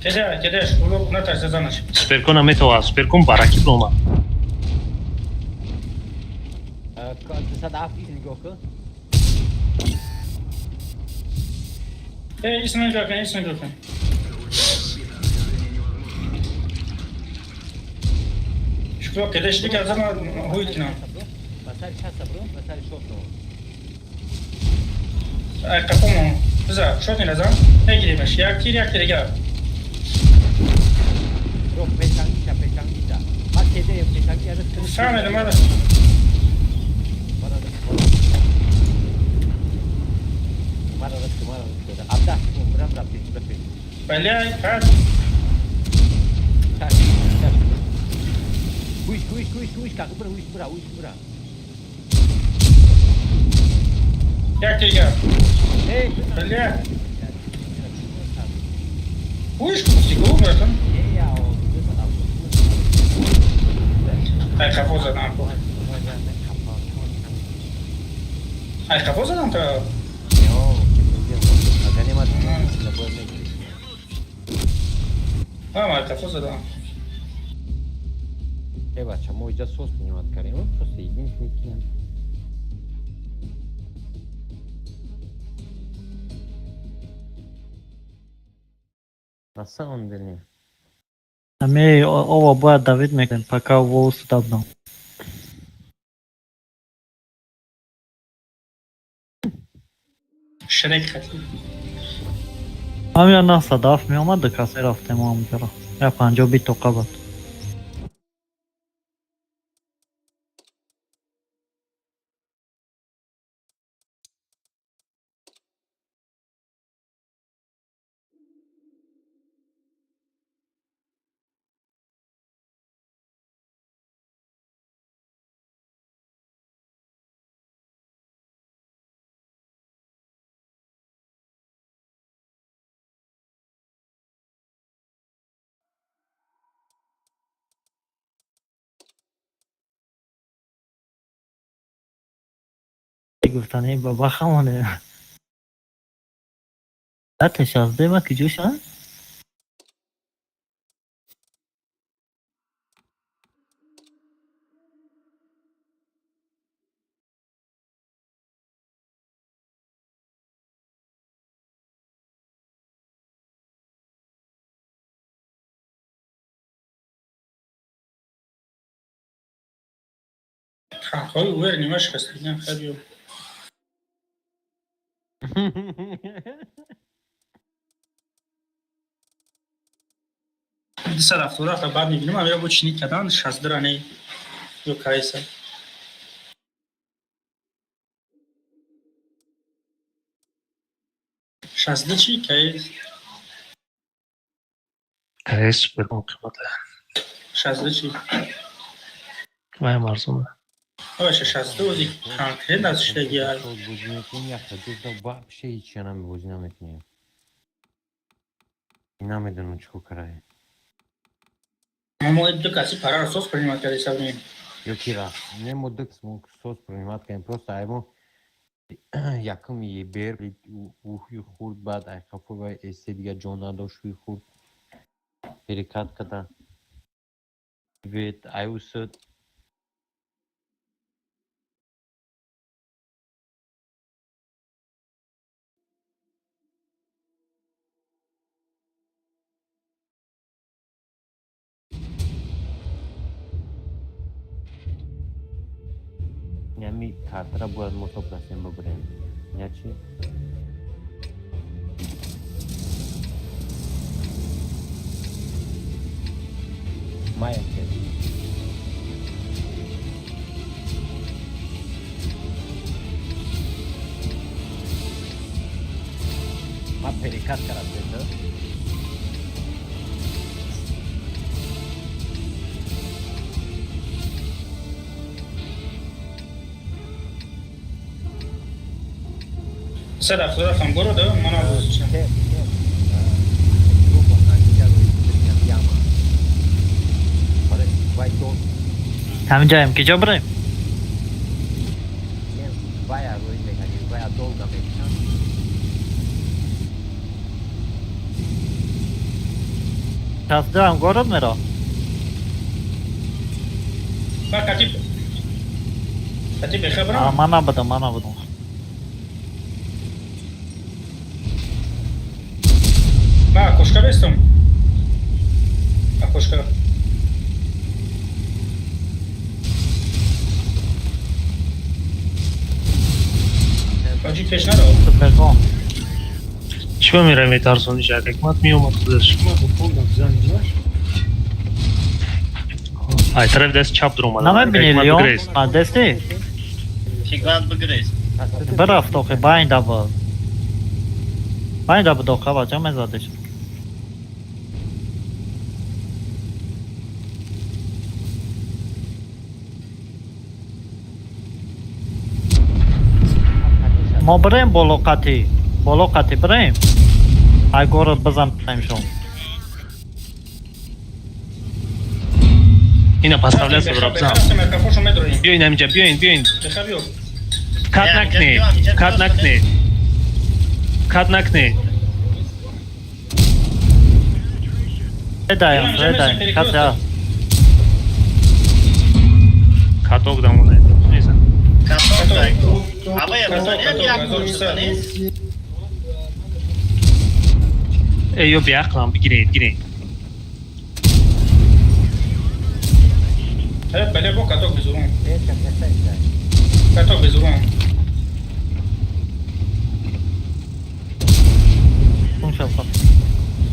Speaker 8: Кеда, кеда, школо натарса занаш.
Speaker 3: Суперкона метова, суперкон бараки дома.
Speaker 5: 207 ис нигоҳ кун.
Speaker 8: Э, ис нигоҳ кун, ис нигоҳ кун. Школо кеда шдика зана ҳуйт кунам.
Speaker 5: Ба сари шаста бро, ба сари шот.
Speaker 8: Ай қапомо. Биза, шот нелазам. Мегиримаш. Як тир, як тир дигар.
Speaker 5: Бро, пешангиша, пешангиша. Ма кеде пешанги ара.
Speaker 8: Фаҳмидам, мара.
Speaker 5: Мара, мара, мара, абда, брам рафти, бапи.
Speaker 8: Баляй, пад.
Speaker 5: Чаш, чаш. Гӯш, гӯш, гӯш, гӯш, как бра, гӯш, бра, гӯш, бра.
Speaker 8: Як тир дигар.
Speaker 5: Эй,
Speaker 8: Баляй. Ҳуйш гуфти, гу, братан.
Speaker 5: Эй, я, о,
Speaker 8: Ай қафо задам. Ай қафо задам та. Ҳам ай қафо задам.
Speaker 5: Э, бача, мо иҷа сос принимать кардем, просто единственный кинем. На самом деле.
Speaker 7: Ами ова бояд давид мекунем, пока волос дабнам.
Speaker 8: Шрек хати.
Speaker 7: Ҳамин на садаф меомад, ду касе рафтем ҳамҷаро. Я панҷо би тоқа буд. Гуфтани баба хамоне. Атеш аз дема ки ҷӯша?
Speaker 8: Танкҳои увер нима шикастагиам хабиё. 277 баъд мебинам, амира бо чинӣ кардан 62 ране ё кайса. 62 чи кайс?
Speaker 3: КС супер қимата.
Speaker 8: 62 чи?
Speaker 3: Вай марзума.
Speaker 8: Баша 62 ози конкрет аз шидаги ай.
Speaker 5: Бозӣ мекунем, як ҷурда вообще ҳеч янам бозӣ намекунем. Намедонам чӣ кор карае.
Speaker 8: Мо ду каси параро сос принимать карда ҳисоб.
Speaker 5: Ё ки рафт. Не, мо дукс мо сос принимать кардем. Просто аймо якум ебер ухи хурд, баъд ай қафо вай эсе дига ҷон надошт, ҳуи хурд. Перекат када. Вет аюсуд. Ями картара бояд мо топ расем бибирем. Я чи? Мая ке. Ма перекат кардам, да?
Speaker 8: 277 ҳам горо да мана бозӣ чинам.
Speaker 5: Ке, ке. Яма. Вай дон
Speaker 7: Ҳаминҷаем ки ҷо бирем?
Speaker 5: Вай рӯй мекардем, вай долго мекунам.
Speaker 7: 62 ҳам город меро.
Speaker 8: Ба катиб. Катиб бехабарам.
Speaker 7: Ман набудам, ман набудам.
Speaker 8: Ма окошко бестам. Окошко. Ҳоҷи пеш наро.
Speaker 7: Суперкон.
Speaker 3: Чӣ ба меравем метарсониш, як ҳикмат меомад худаш. Ай тарафи даст чап дуромад.
Speaker 7: Намебини Леон? А дести?
Speaker 4: Ҳикмат бигрез.
Speaker 7: Бирафт охи байнда буд. Байнда буд охи бача мезадиш. Мо бирем боло қатӣ. Боло қатӣ бирем. Ай город бизанем шум.
Speaker 3: Ина поставляться бира бизан.
Speaker 8: Қафошо медроем.
Speaker 3: Биёин ҳаминҷа, биёин, биёин.
Speaker 8: Бехаб ё.
Speaker 3: Кат накунед. Кат накунед. Кат накунед.
Speaker 7: Редаем, редаем. Касе ҳаст.
Speaker 3: Каток дамонед. Незан.
Speaker 4: Каток дай. Абая бизанем як бор бизанем.
Speaker 3: Э ё биақлам бигиред, гиред.
Speaker 8: Э, бале бо каток безурум. Каток безурум.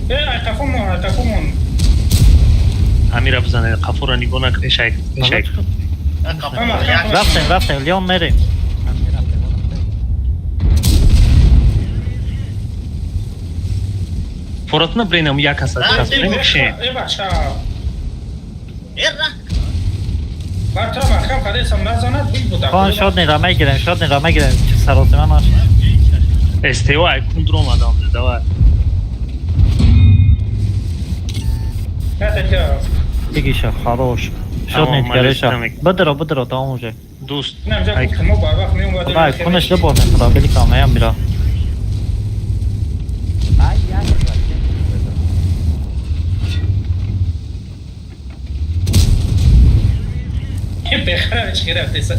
Speaker 8: Э, ай қафомон, ай қафомон.
Speaker 3: Амира бизанед, қафоро нигоҳ накунед, шайк, шайк.
Speaker 7: Рафтем, рафтем, Леон мерем.
Speaker 3: Форотна бренам як аса намекушем.
Speaker 8: Э, бача.
Speaker 4: Э, ра.
Speaker 8: Бар тра маҳкам кардесам назанад, буй буда.
Speaker 7: Кон шоднира мегирем, шоднира мегирем. Саросима наш.
Speaker 3: СТО ай кун дуромадам, давай.
Speaker 8: На
Speaker 7: Бигиша, хорош. Шодни дигареша. Бидро, бидро, тамом уже.
Speaker 3: Дӯст.
Speaker 8: Ай мо бар вақт меомадем.
Speaker 7: Ай кунаш дуборем, худо били камаям бира.
Speaker 5: Ай як
Speaker 8: бехара чӣ рафтеса.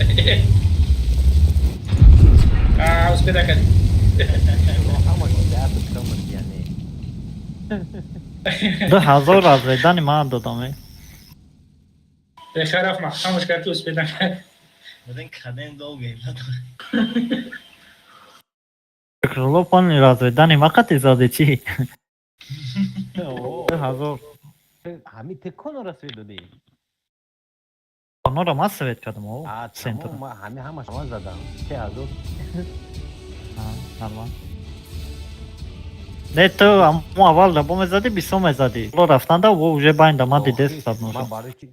Speaker 8: А, успеда кард.
Speaker 5: Ҳама яъне.
Speaker 7: 2000 аз редани ман додам.
Speaker 8: Бехара маҳкамаш кард, успеда кард.
Speaker 4: Будем кадем долго.
Speaker 7: Крыло пони разведани ма қати заде чи? 2000.
Speaker 5: Ҳами ты конора свет додӣ?
Speaker 7: Конора ман свет кардам, о.
Speaker 5: А,
Speaker 7: Центр.
Speaker 5: тамом, ман ҳами ҳамаш ман задам. 3000.
Speaker 7: Нормал. Не, ту аммо аввал дабо мезадӣ, бисо мезадӣ. Ло рафтанда во уже байнда ман дидес сад
Speaker 5: Ман
Speaker 7: ношо.
Speaker 5: барои чи?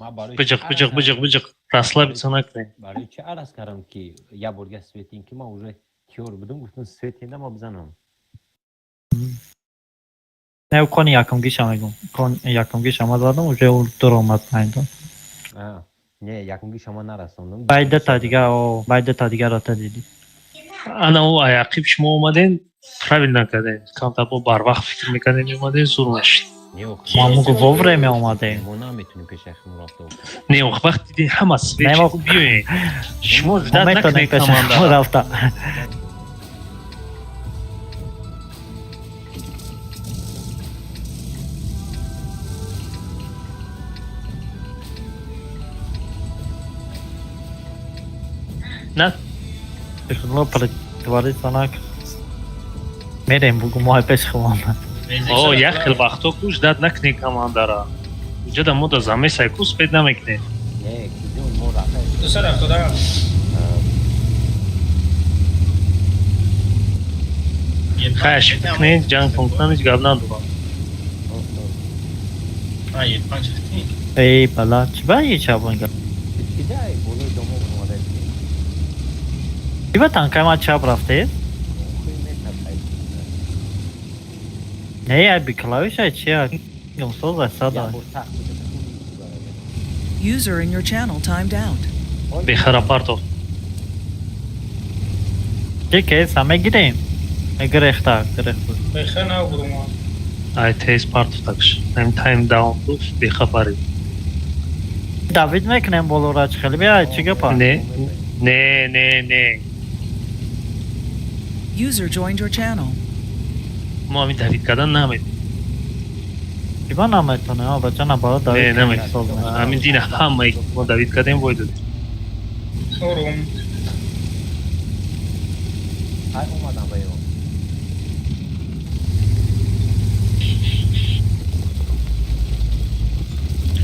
Speaker 5: Ман барои
Speaker 3: Биҷиқ, биҷиқ, биҷиқ, биҷиқ. Расслабиться накунед.
Speaker 5: Барои чи араз кардам, ки як борга светин, ки ман уже тиёр будам, гуфтам, светинда ма бизанам.
Speaker 7: Не, кони якум гиша мегум. Кон якум гиша ма задам, уже ӯ дур омад байнда.
Speaker 5: А, не, якумги шума нарасондам.
Speaker 7: Байда та дига, о, байда та дига ра та дидӣ.
Speaker 3: Ана ӯ аяқиб шумо омаден, правильно кардем. Камтар бо барвақт фикр мекардем, меомадем, зур мешид.
Speaker 5: Не, охи.
Speaker 7: Ма мугу вовремя омадем.
Speaker 5: Мо наметунем пеши химон рафта.
Speaker 3: Не, ох, вақт дидин ҳама свет
Speaker 7: Не,
Speaker 3: биёед. Шумо
Speaker 7: Мо
Speaker 3: ждать
Speaker 7: метонем
Speaker 3: накунед
Speaker 7: пеши химон
Speaker 3: команда.
Speaker 7: рафта.
Speaker 3: На,
Speaker 7: Ло притвориться нак. Мерем бугу мо пеши химон.
Speaker 3: о, як хел вақто ку ждать накунед командара. Уҷада мо да замесай ку свет намекунед.
Speaker 5: Не, киҷон мо рафта.
Speaker 8: 277.
Speaker 3: Хай, шифт кунед, ҷанг кунам, ҳеҷ гап надорам.
Speaker 4: А, Е5 хти.
Speaker 7: Эй, бала, чӣ ба е чабон гап?
Speaker 5: Киҷай болои домо омада.
Speaker 7: Чӣ ба танкай ма чап рафте?
Speaker 5: Охи метарсай.
Speaker 7: Не, ай би клавиша чи я? Гумсоза сада.
Speaker 5: Як бор тах буда.
Speaker 1: User in your channel timed out.
Speaker 3: Бехара партов.
Speaker 7: Чи ке саме гирем? Грехта, грехта.
Speaker 8: Беха нав бурума.
Speaker 3: Ай тез партов такш. Ам тайм даун гуфт, бехабари.
Speaker 7: Давид мекунем болора чи хеле биай чӣ гапа?
Speaker 3: Не, не, не, не.
Speaker 1: User joined your channel.
Speaker 3: Мо ҳамин давид кардан наметонем.
Speaker 7: Чӣ ба наметоне? А, бача на бала
Speaker 3: Не,
Speaker 7: Давид
Speaker 3: наметонем.
Speaker 7: соз мешавад.
Speaker 3: Ҳамин дина ҳамаи мо давид кардем, вой додем.
Speaker 8: Орум.
Speaker 5: Ай омадам ба ё.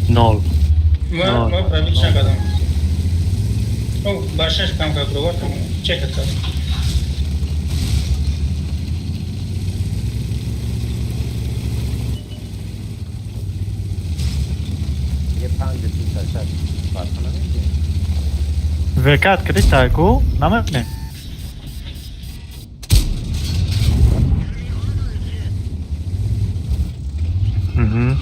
Speaker 3: Нол.
Speaker 8: Ма ма пробить накардам. О, башнаш кам кард, бровар там чекат кард.
Speaker 5: Е панҷ тиса шаш барха намедиҳем.
Speaker 7: ВК открыта ку? Наметоне.
Speaker 3: Мгм.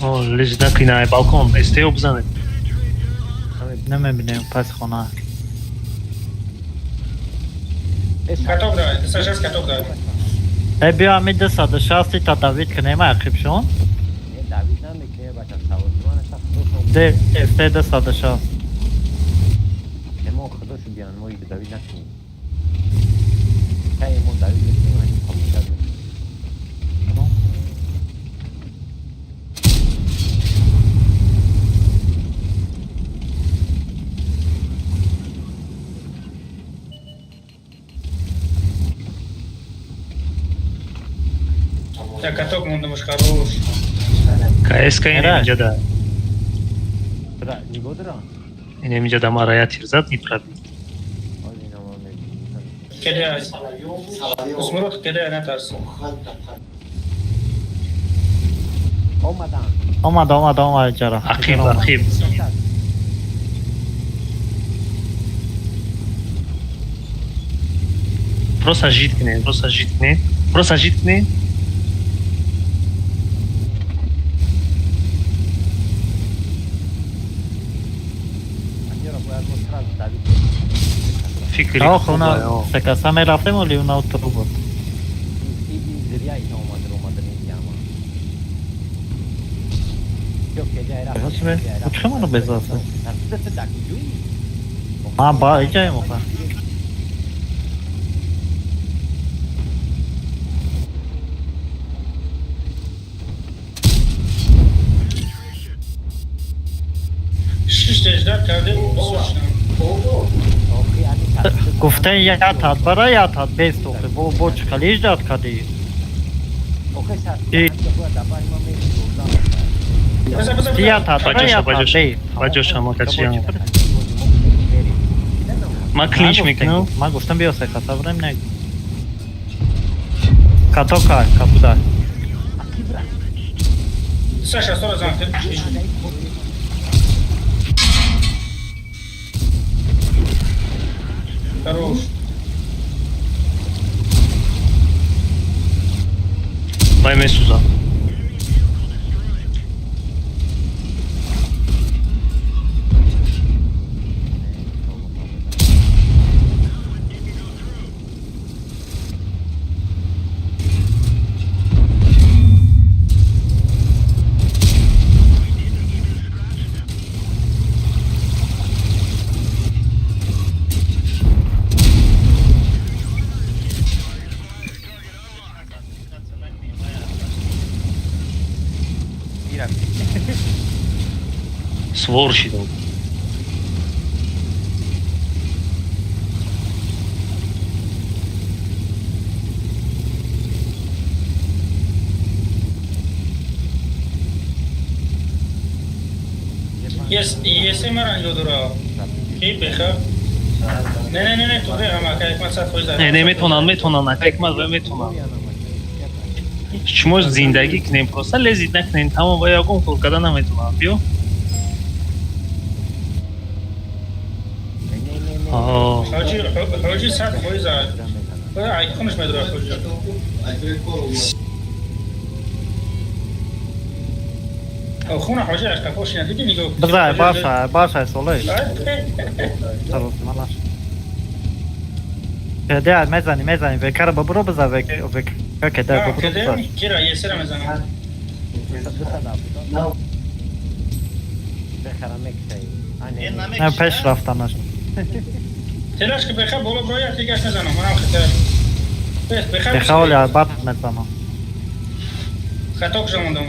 Speaker 3: О, лежит накунед, ай балкон, СТО бизанед.
Speaker 7: Намебинем пас хона.
Speaker 8: Каток давай, 260 каток давай.
Speaker 7: Э, биё ами 260 та Давид кунем ақибшон.
Speaker 5: Не, давид намекунем, бача, саводман аша худошон.
Speaker 7: Де, ФТ 260.
Speaker 5: Не, мо худошу биён, мо давид накунем. Кай мо давид мекунем, ҳамин получат мекунем.
Speaker 8: Так, каток мондамаш хорош.
Speaker 3: КСК
Speaker 7: Эра.
Speaker 3: инамиҷада.
Speaker 5: Бра, нигоҳ дора.
Speaker 3: Инамиҷада мара я тир зад, не пробил.
Speaker 5: Ҳозир ина мо мебинем.
Speaker 8: Кеде ай. Усмурод кеде ай, натарс.
Speaker 5: Омадан.
Speaker 7: Омад, омад, омад ҷара.
Speaker 3: Ақиб, ақиб. Просто жить кунед, просто жить кунед. Просто жить кунед.
Speaker 5: Ҳаминро бояд мо сразу давид мекунем.
Speaker 3: Фикри
Speaker 7: Ох,
Speaker 3: хуб,
Speaker 7: уна
Speaker 3: о.
Speaker 7: секаса мерафтем, оли уна утро буд.
Speaker 5: Иди зря ина омадан омадан ин яма. Ё кеҷа ай рафт.
Speaker 7: Ҳозир, чӣ маро безаста?
Speaker 5: Да куҷоӣ?
Speaker 7: Ма ба иҷаем оха.
Speaker 8: Шиш теждар кардем, бисёр шудам.
Speaker 5: Охи
Speaker 7: Гуфтан як тат бара як тат бест охи. Бо чӣ хеле иждат кардӣ? Як тат бара як тат бест.
Speaker 3: Баҷоша ма качиям. Ма клинч мекунам.
Speaker 7: Ман гуфтам биё се каса бирем не. Като кай, кабуда.
Speaker 8: Саша, сора зан. Хорош.
Speaker 3: Вай месуза. Свор шидам.
Speaker 8: Yes, мара дура. Ки беха? Не, не, не, не, туре ама кай маса фойза.
Speaker 3: Не, не метонам, метонам, акай маз метонам. Шумо зиндагӣ кунем, просто лезит накунем, тамом ва ягон кор карда наметонам. Биё.
Speaker 8: Ҳоҷи сад фоиза. Ай хунаш медура ҳоҷи. Хуна ҳоҷи аш кафош ина диди нигоҳ.
Speaker 7: Бизай, баша, баша солай. Малаш. Кеде мезани, мезани, векара бабуро бизай, века кеде бабуро бизай.
Speaker 8: Кира есера мезанам.
Speaker 7: Не пеш рафтанаш.
Speaker 8: Телаш ки беха боло броя тигаш мезанам, манам хатар. Беха
Speaker 7: беха оля бад мезанам.
Speaker 8: Хато кушамондам.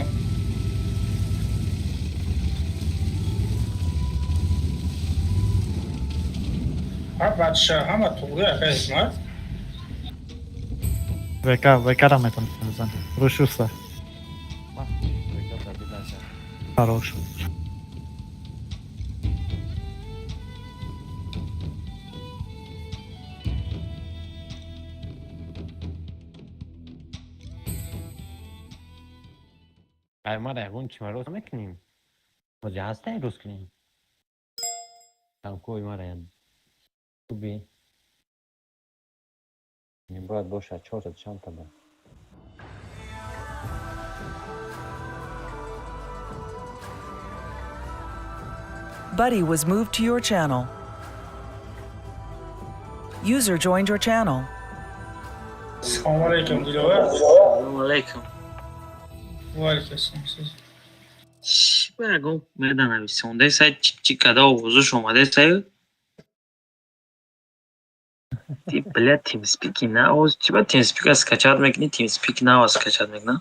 Speaker 8: Ҳа бадша ҳама туғри ака ҳикмат.
Speaker 7: Века, века ра метонам мезанам. Рушуса. Хорош.
Speaker 5: Ай ма ягон чима рост мекунем. Оҷа ҳастай рост кунем. Танкои мара хуби. Бояд бошад 400 чанд та ба.
Speaker 1: Buddy was moved to your channel. User joined your channel.
Speaker 8: Салом алейкум, Диловар.
Speaker 9: Салом алейкум.
Speaker 8: Ва алейкум ассалом.
Speaker 9: Чӣ барагом меданависонде сай чӣ када овозуш омаде сай? Ти бля TeamSpeak на овоз чӣ ба TeamSpeak скачать мекунӣ TeamSpeak на скачать мекуна?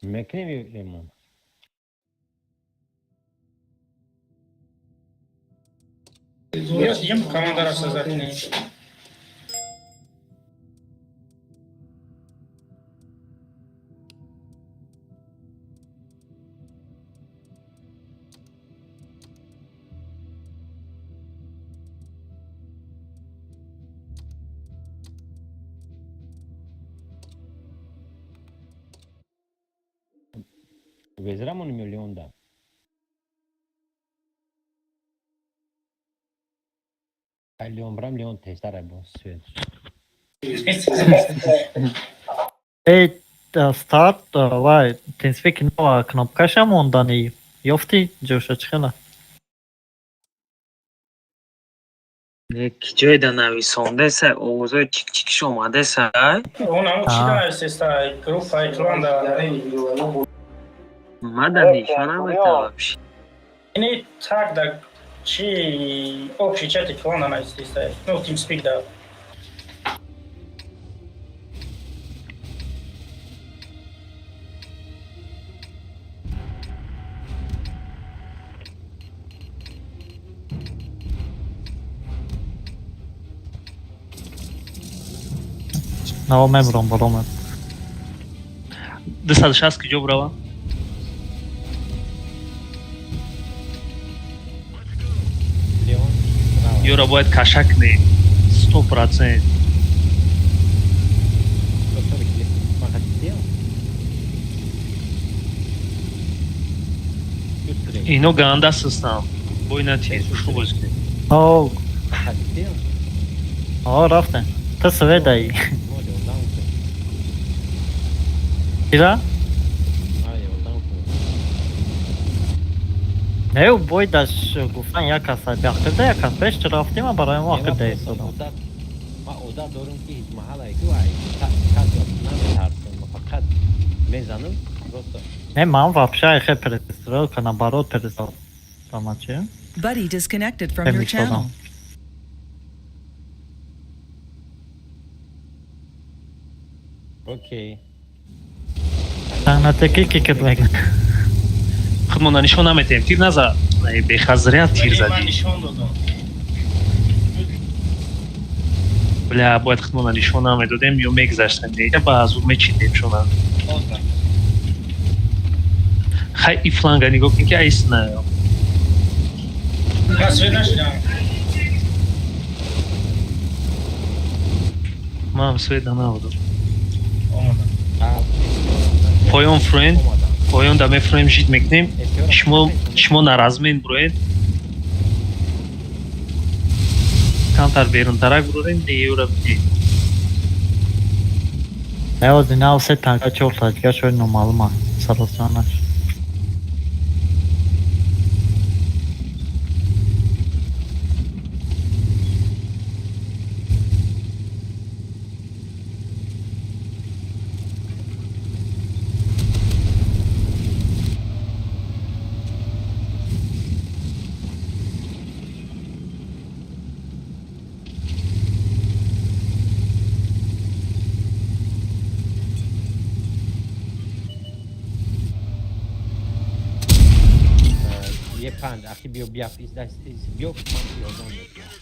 Speaker 5: Мекунем лимон.
Speaker 8: Ем командара создать.
Speaker 5: Безрамон миллион да. Леон брам Леон тестара бо свет.
Speaker 7: Эй, старт, вай, TeamSpeak нова кнопкаша мондани. Ёфтӣ ҷоша чӣ хела?
Speaker 9: Не ки ҷойда нависонде сай овозои чик-чикш омаде сай.
Speaker 8: Он ам чӣ нависеста группа кланда.
Speaker 9: Мада нишон наметавам вообще.
Speaker 8: Ини так да чи общий чати клана нависеста. Ну, TeamSpeak да.
Speaker 7: Наво мебурам, боло мебурам.
Speaker 3: 260 киҷо бурава? Ёра бояд каша кунем. 100%. Ино ганда ҳастам. Бой натиҳед, хушу боз кунед.
Speaker 7: О, о, рафтем. Ту свет даи. Чира? Не, бой даш гуфтан як кас бяхтирда, як кас пеш рафтем, а барои мо ақиб да истодам.
Speaker 5: Ман одат дорам ки ҳеҷ маҳалае ки касе наметарсам, фақат мезанам просто.
Speaker 7: Не, ман вообще айхе перестрелка, наоборот перестрелка. Чи?
Speaker 1: Buddy disconnected from your channel.
Speaker 5: Окей.
Speaker 7: Танатеки ки кид мекунад.
Speaker 3: Худмона нишон наметем. Тир назад. Бехазрия тир
Speaker 4: Вале ман
Speaker 3: задӣ.
Speaker 4: нишон додам.
Speaker 3: Бля, бояд худмона нишон намедодем ё мегузаштем. Я ба азур мечидем шуна. Хай и фланга нигоҳ кун ки айс наё.
Speaker 8: Ман свет нашидам.
Speaker 3: Ман свет набудам.
Speaker 4: Омадам.
Speaker 3: Поён фруен, поён да мефруем жид мекунем. Шумо наразмен буроед. Камтар берунтарак бурорем, деюра бидем.
Speaker 7: Не, ози нав се танка чор тачка шои номаълума. Саросанаш.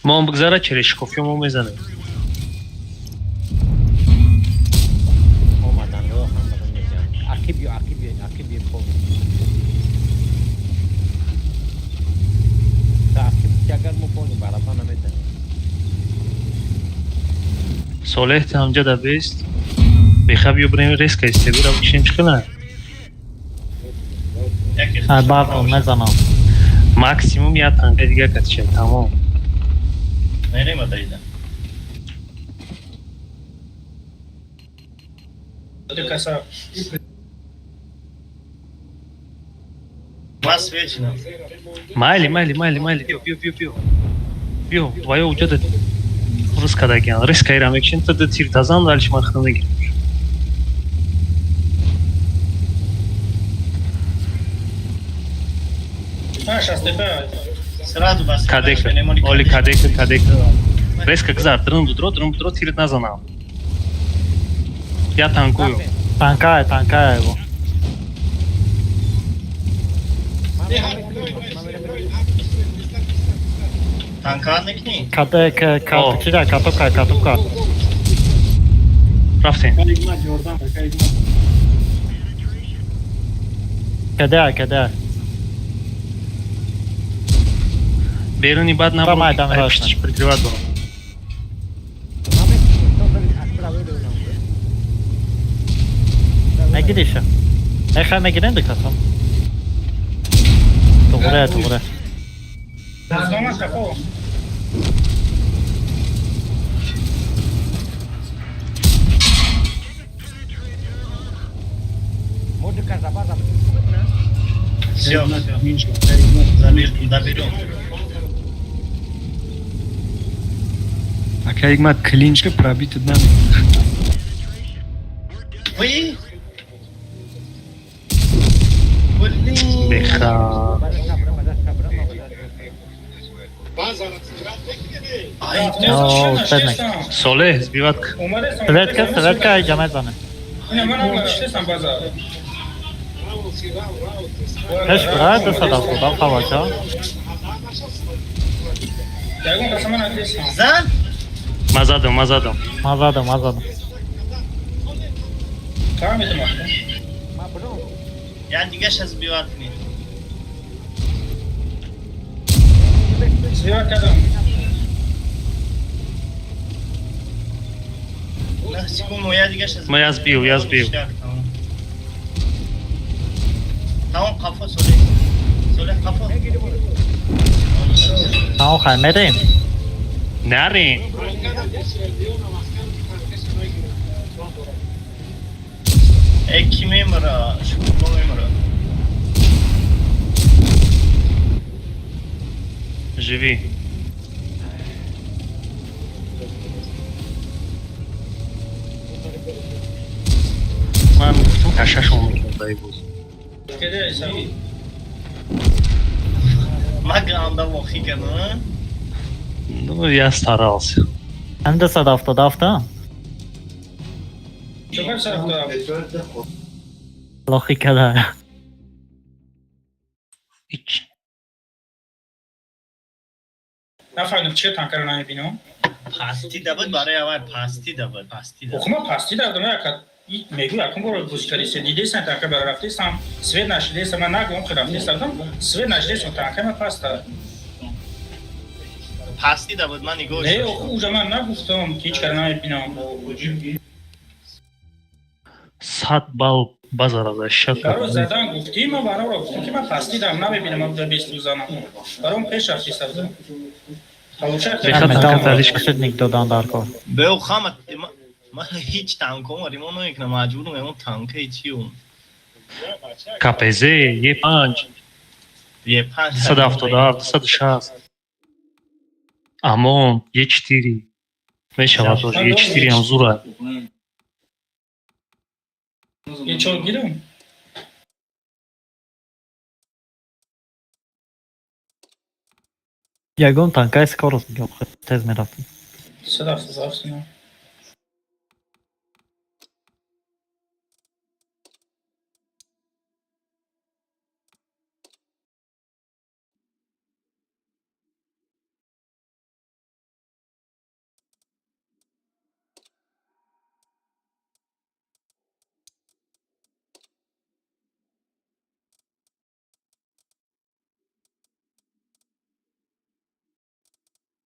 Speaker 3: Мо бигзара через шикофиё мо мезанем. Солеҳ та ҳамҷа да бест. Беха биё бирем резка истебира бикшем чӣ хела?
Speaker 7: Барқам мезанам.
Speaker 3: Максимум як танка дига катишем, тамом.
Speaker 4: Мерем адаида.
Speaker 8: Ду каса.
Speaker 4: Ман свет шинам.
Speaker 3: Майли, майли, майли, майли, биё, биё, биё, биё. Биё, ваё уҷа да рис кардагиан. Рис кайра мекшем, та да тир тазан, дальше ман худам мегирем.
Speaker 8: А, 65.
Speaker 4: Сразу бас.
Speaker 3: Кадека. Оли кадека, кадека. Резко гзар, дрын будро, дрын будро, тирит назанам. Я танкую.
Speaker 7: Танкае, танкае его.
Speaker 4: Танка некни?
Speaker 7: Кадека, кат, чира, катока, катока.
Speaker 3: Рафтем.
Speaker 7: Каде, каде.
Speaker 3: Беруни баъд набур, пиштиш прикриват дорам.
Speaker 7: Мегириша. Эхай мегирем дикасам. Туғре, туғре.
Speaker 4: Всё, всё. Заберем.
Speaker 6: Ака Ҳикмат клинчка пробит нами.
Speaker 4: Вы? Блин.
Speaker 3: Беха. Солеҳ, сбиват.
Speaker 7: Светка, светка, айҷа мезане. Пеш бира, 277 хавача.
Speaker 4: Зан?
Speaker 3: Мазадам, мазадам.
Speaker 7: Мазадам, мазадам.
Speaker 8: Фаҳмидам.
Speaker 4: Я дигаша сбивать кунед.
Speaker 8: Сбивать кардам.
Speaker 4: На секунду, я дигаша
Speaker 3: Ма я сбил, я сбил.
Speaker 4: Тамом, қафо Солеҳ. Солеҳ қафо.
Speaker 7: Тамом, хай мерем.
Speaker 3: Нарем.
Speaker 4: Э, ки мемара? Шукурбо мемара.
Speaker 3: Живи. Ман гуфтам кашашон мекунам дай боз.
Speaker 4: Ма ганда лохи кардам.
Speaker 3: Ну, я старался.
Speaker 7: Ҳам 277?
Speaker 8: 477.
Speaker 7: Лохи када.
Speaker 3: Ич.
Speaker 8: Нафаҳмидам, чия танкаро намебинам?
Speaker 4: Пасти дабад барои аввал, пасти дабад, пасти дабад.
Speaker 8: Охи, ма пасти дабдам, яка мегӯ якум бор бозӣ кардисе, дидесам танка бара рафтесам, свет нашидесам, ман нагӯм ки рафтесам, свет нашидесам, танка ма паста.
Speaker 4: Пасти дабад, ман нигоҳ.
Speaker 8: Не, охи, уже ман нагуфтам, ки ҳеч кара намебинам.
Speaker 3: 100 балл базара защищать.
Speaker 8: Баро задан гуфтӣ, ман бароро гуфтам, ки ман пасти дам намебинам, ман бест занам. Баром пеш рафтиса будам.
Speaker 7: Защитник додан дар кор.
Speaker 4: Бео хама, ман ҳеч танком римон намекунам, маҷбурам ягон танкаи чиум.
Speaker 3: КПЗ, Е5,
Speaker 4: Е5,
Speaker 3: 177, 160. Амон, Е4. Мешавад тоже, Е4 ҳам зура.
Speaker 8: Е4 гирам?
Speaker 7: Ягон танкаи скорост мегӯям, тез мерафтем.
Speaker 8: 177.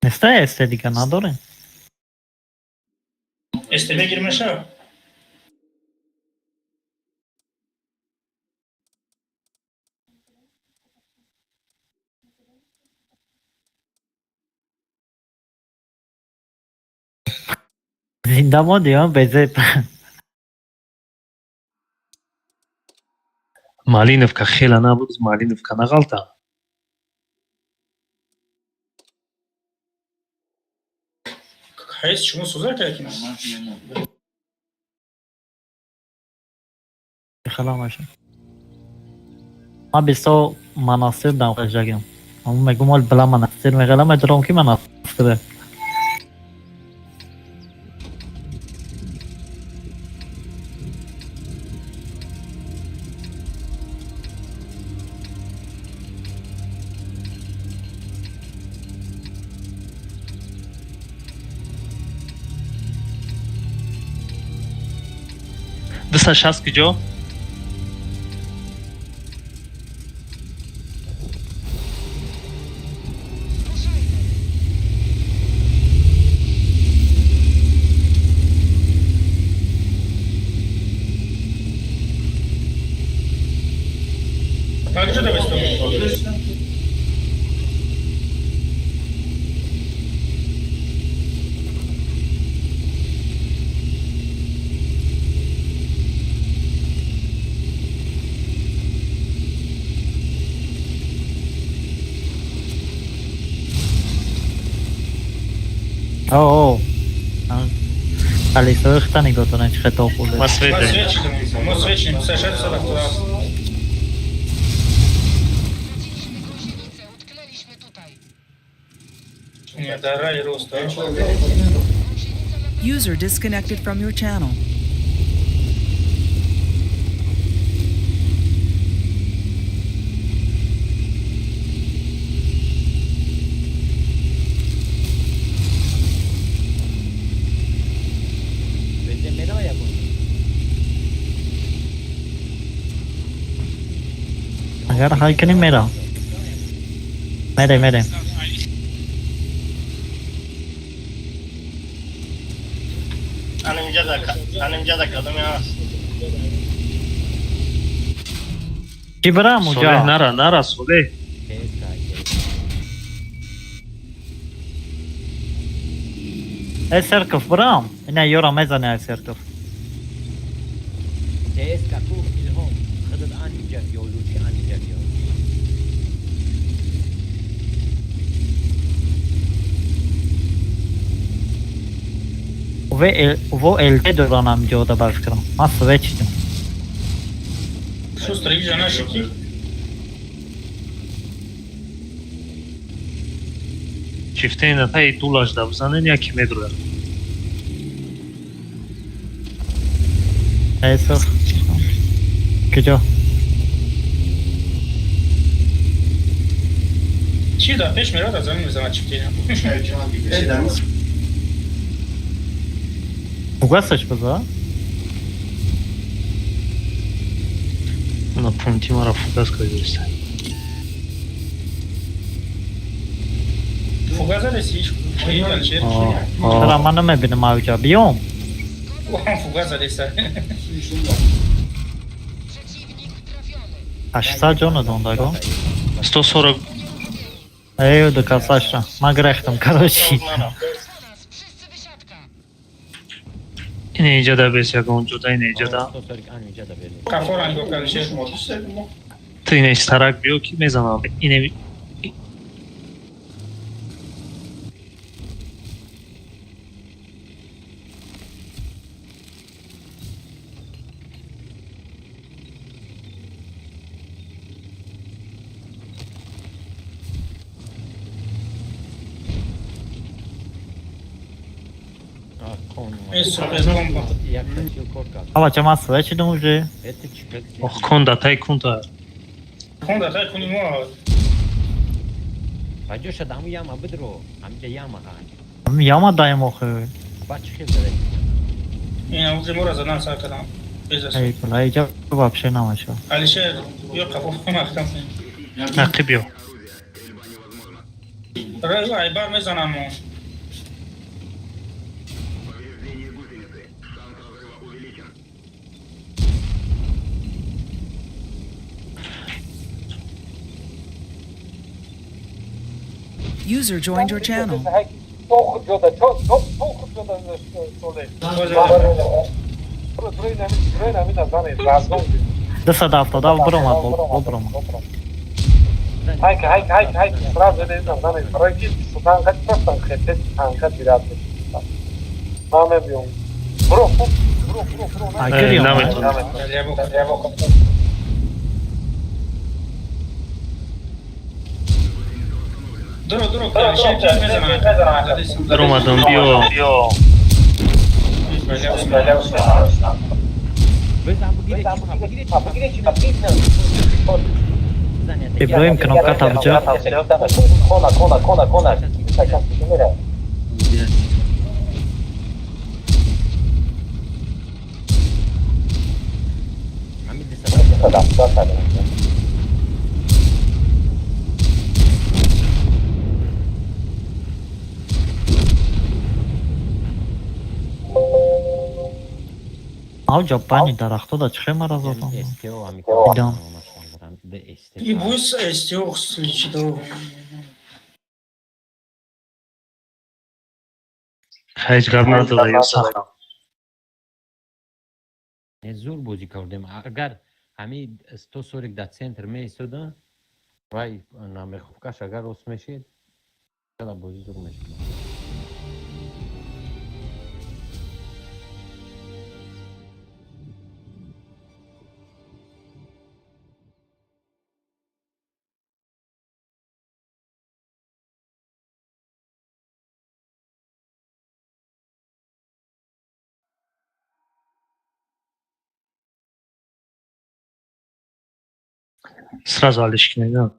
Speaker 7: Неста СТ дига надорем?
Speaker 8: СТ бегир меша?
Speaker 7: Зинда монди, а безеб.
Speaker 3: Малиновка хела набуд, Малиновка нағалта.
Speaker 8: Ҳайс шумо сӯза кардед?
Speaker 7: Хела маша. Ман бисо монастир дам хешагим. Ҳамун мегӯм ҳол била монастир меғелам, медонам ки монастире.
Speaker 3: 260 куҷо?
Speaker 8: Куҷо давистам?
Speaker 7: О, алисои хита нигоҳ дорем, чӣ хел хӯрда.
Speaker 3: Ма свет дорем.
Speaker 8: Мо свет шидем, 56 77. Не, дар раи рост.
Speaker 1: User disconnected from your channel.
Speaker 7: Агар ҳай кунем мерам. Мерем, мерем.
Speaker 4: Анимҷада кадоме ҳаст?
Speaker 7: Чӣ бирам уҷа?
Speaker 3: Солеҳ нара, нара, Солеҳ.
Speaker 7: Эй серков бирам. Ина ёра мезане ай серков.
Speaker 5: ТСК ку Илҳом, худат анинҷа биё, лучи анинҷа биё.
Speaker 7: Во ЛТ дорам ҷода бар фикрам. Ман свет шидам.
Speaker 8: Шустро иҷа наши ки?
Speaker 3: Чифтаи на таи дулаш да бизанен, яке медурад.
Speaker 7: Эй сар. Куҷо?
Speaker 8: Чи да пеш меравад аз замин мезанад чифтина.
Speaker 7: Фугасаш биза?
Speaker 3: На пункти мара фугас кардиста.
Speaker 8: Фугас задеси?
Speaker 7: Чара ман намебинам авҷа. Биём.
Speaker 8: Фугас задеса.
Speaker 7: 800 ҷона дондаго.
Speaker 3: 140.
Speaker 7: Эй, до касаша. Ман гирехтам, короче.
Speaker 3: Ина иҷа да бес ягон ҷода, ина иҷа да.
Speaker 8: Кафора нигоҳ кардише.
Speaker 3: Ту ина старак биё ки мезанам. Ина
Speaker 7: Ава ча ман свет шидам уже.
Speaker 3: Ох, кон да тай кунта.
Speaker 8: Кон да тай куни мо.
Speaker 5: Баҷоша даму яма бидро. Ҳамҷа яма ҳа.
Speaker 7: Ҳам яма даем охи.
Speaker 5: Ба чӣ хел задай?
Speaker 8: Ина уже мора задан сар кардам. Безас.
Speaker 7: Эй, бла, иҷа вообще намаша.
Speaker 8: Алишер, ё қафо махтам.
Speaker 3: Нақи биё.
Speaker 8: Рай, ай бар мезанам.
Speaker 1: User joined your channel.
Speaker 7: 270 биромад, боло биромад.
Speaker 3: Наметонам.
Speaker 8: Дуро, дуро, Алишер пеш мезанад.
Speaker 3: Даромадам, биё.
Speaker 7: Иброҳим кнопка табҷа. Авҷа байни дарахтода чӣ хел мара задам? Дидам.
Speaker 8: И бус СТО сличидо.
Speaker 3: Ҳеҷ гап надора, ё сахт.
Speaker 5: Зур бозӣ кардем. Агар ҳами 140 дар центр меистода, вай намехобкаш агар рост мешид, чала бозӣ зур мешид.
Speaker 3: Сразу алиш кинед.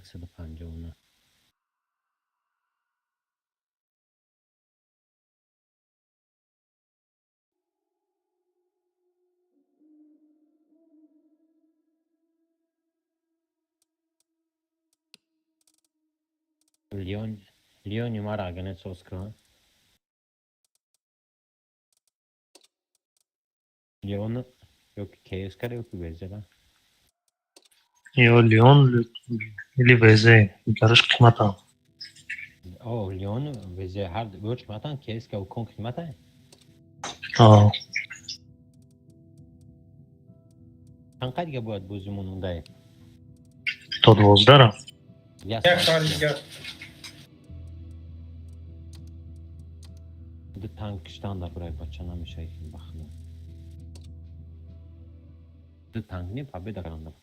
Speaker 5: 159. Леон, Леони мара агане соска. Леон ёки КСК ёки ВЗ-ра.
Speaker 3: Ё Леон или ВЗ, гараш қиматан.
Speaker 5: О, Леон, ВЗ ҳар ду қиматан, КСК кон қимата?
Speaker 3: А.
Speaker 5: Чанд дига бояд бозимон мондай?
Speaker 3: То 12-ра.
Speaker 8: Як соат дигар.
Speaker 5: Ду танк киштан дар барои бача намешавад бахна. Ду танк не победа кардан.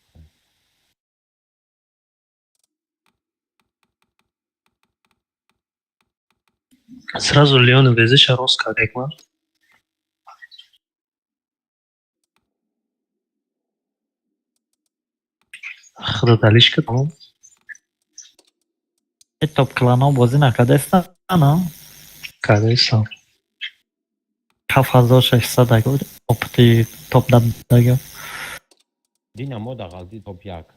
Speaker 3: Сразу Леон ВЗ-ша рост кард Ҳикмат. Худат алиш кард, тамом.
Speaker 7: Топ клано бозӣ накардастан, а?
Speaker 3: Кардастам.
Speaker 7: 7600 аго опыти топ дага.
Speaker 5: Динамо да ғалти топ як.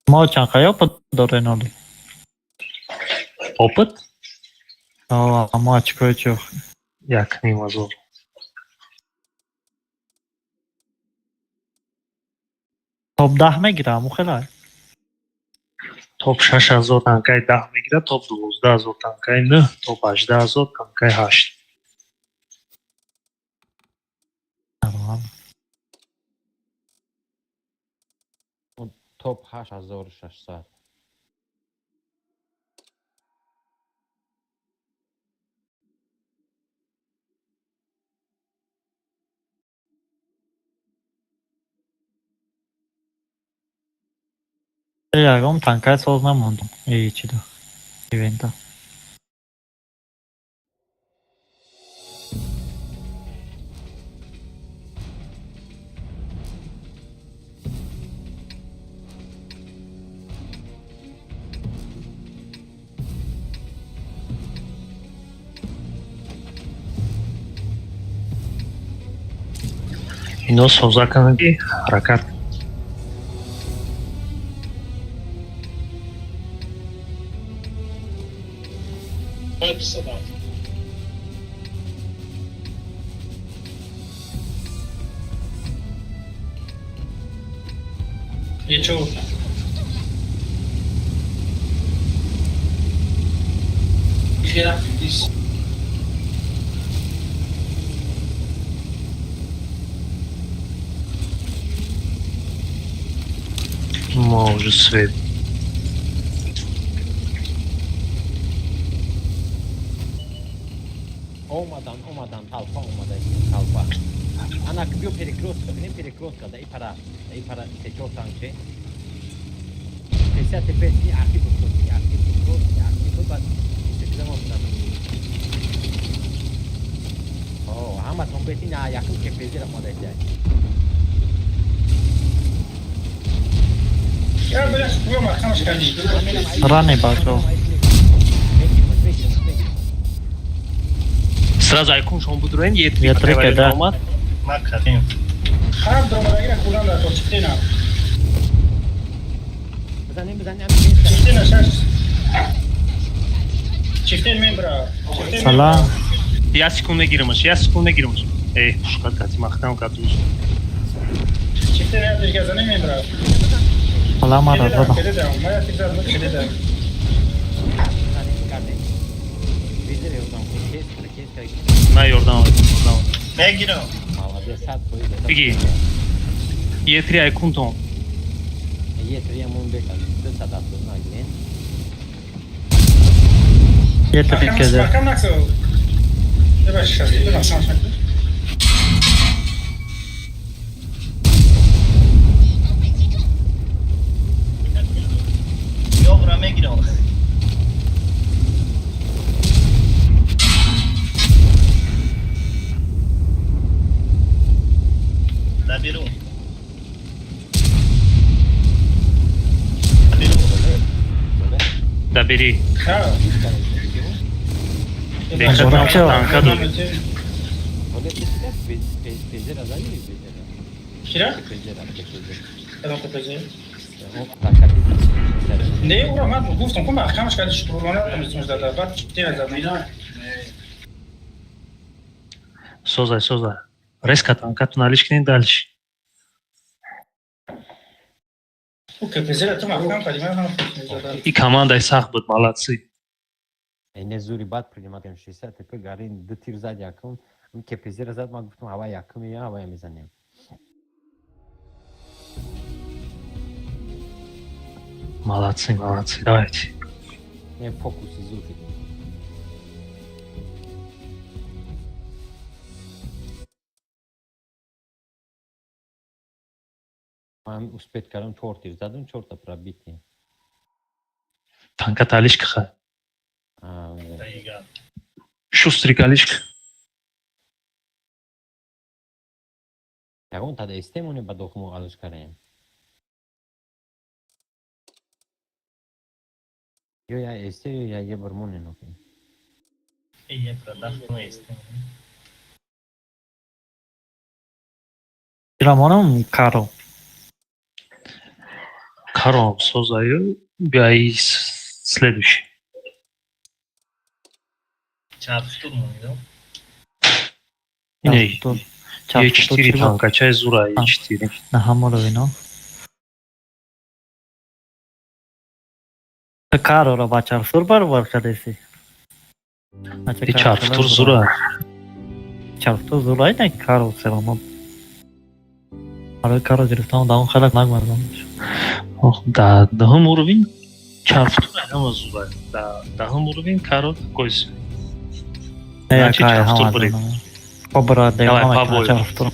Speaker 7: Мо чанд қай опыт дорен оли?
Speaker 3: Опыт?
Speaker 7: О, мо очкои чух.
Speaker 3: 1500.
Speaker 7: Топ 10 мегирам, хелай.
Speaker 3: Топ 6000 танкаи 10 мегирад, топ 12 000 танкаи 9, топ 18 000 танкаи 8.
Speaker 7: Нормал.
Speaker 5: Топ 8600.
Speaker 7: Ягон танкаи соз намондум. Э чида. Ивента.
Speaker 3: Ино соза кунанд ки ҳаракат.
Speaker 8: Ничего.
Speaker 3: Мо уже свет.
Speaker 5: Омадан, омадан, толпа омада, толпа. Ана биё перекрёстка, бинем перекрёстка, да и пара, да и пара, се чор танче. 50 ТП, и ақиб уфтод, и ақиб уфтод, и ақиб, баъд секрема бизанам. О, ҳаматон бети на якум КПЗ-ра омада ҷай.
Speaker 8: Я, блядь, хуя махамаш кардӣ.
Speaker 7: Ране бачо.
Speaker 5: Мегирмаш, мегирмаш, мегирмаш.
Speaker 3: Сразу айкуншон будроен,
Speaker 7: Е три када.
Speaker 3: омад.
Speaker 4: Ма кардем.
Speaker 8: Ҳар дромадагира хӯрдан дар кор чифтена.
Speaker 5: Бизанем, бизанем, ҳам
Speaker 8: Чифтена шаш. Чифтен мебра. Чифтен.
Speaker 7: Салам.
Speaker 3: Як секунд мегирамаш, як секунд мегирамаш. Эй, пушкат кати махтам катуз.
Speaker 8: Чифтен я дигар зане мебра.
Speaker 7: Салам ара задам.
Speaker 8: Кеде ма я тизар ма кеде дам.
Speaker 5: бизанем, кардем. Визер ёрдам, кес, кес, кес.
Speaker 3: На ёрдам, ёрдам.
Speaker 4: Мегирам.
Speaker 5: Молодец, 100%.
Speaker 3: Биги. Е три айкунтон.
Speaker 5: Е три амон бека, 270 нагирем.
Speaker 7: Е три кеде.
Speaker 8: Махкам наксо. Еба шаш, еба махкам шаш.
Speaker 4: Ёбра мегирам. Да берун.
Speaker 3: Добери. Бехат танка дори.
Speaker 8: Кира? Не, ура, ман гуфтам, ку маҳкамаш карди, штурмана мизмуж дада, баъд тира зад.
Speaker 3: Созай, созай. Резко танкату налиш кунед дальше.
Speaker 8: КПЗ-ра ту маҳкам кардӣ, ман ҳам задам.
Speaker 3: И командаи сахт буд, молодцы.
Speaker 5: Не, зури бад принимать кардем, 60 ТП гарин ду тир зад якум, КПЗ-ра зад, ман гуфтам ҳава якум я ҳавая мезанем.
Speaker 3: Молодцы, молодцы, давайте.
Speaker 5: Не, фокуси зур шуд. Ман успеть кардам, чор тир задам, чорта пробитие.
Speaker 3: Танка талишка ха. Шустрый калишка.
Speaker 5: Ягон тада истемоне ба дохмо алиш карем. Ё я эсте, ё я ебр моне ноки.
Speaker 4: Я продах, но эсте.
Speaker 7: Рамонам каро.
Speaker 3: Каро созаю, биай следующий.
Speaker 4: Чарфтур монидам.
Speaker 3: Не, Е4 танкачай зура Е4.
Speaker 7: На ҳаморо вино. Кароро ба чарфтур баробар кардеси?
Speaker 3: Чарфтур зура.
Speaker 7: Чарфтур зура не каро серамо. Барои каро гирифтан да он хеле нагмардам.
Speaker 3: Ох, да даҳум уровень чарфтур ҳама зура. Да даҳум уровень каро такой.
Speaker 7: Значит, чарфтур бурид. Побра,
Speaker 3: Давай,
Speaker 7: чарфтур.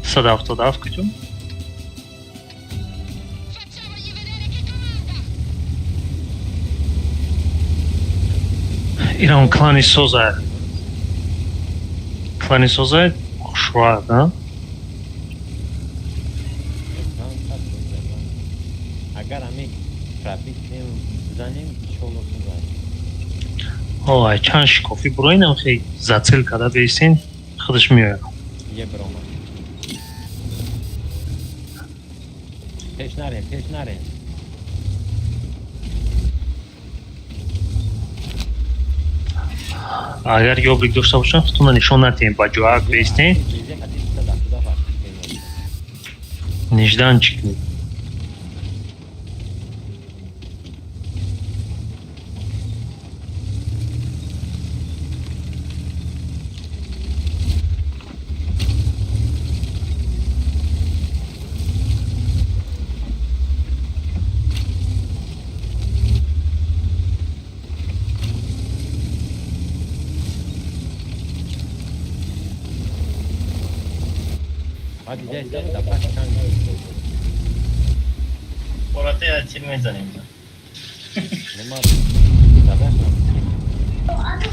Speaker 3: Садав тудав кутюм. Иран клани соза. Клани соза хушва, да?
Speaker 5: Агар ами пробит кунем, бизанем, иншоалло соза.
Speaker 3: О, чанд шикофи буроинам хей зацел када бейсин, худаш меояд.
Speaker 5: Е брома. Пеш нарем, пеш нарем.
Speaker 3: Агар ёбрик дошта бошам, худтонро нишон надиҳем, ба ҷоак беистем. Нежданчик кунед.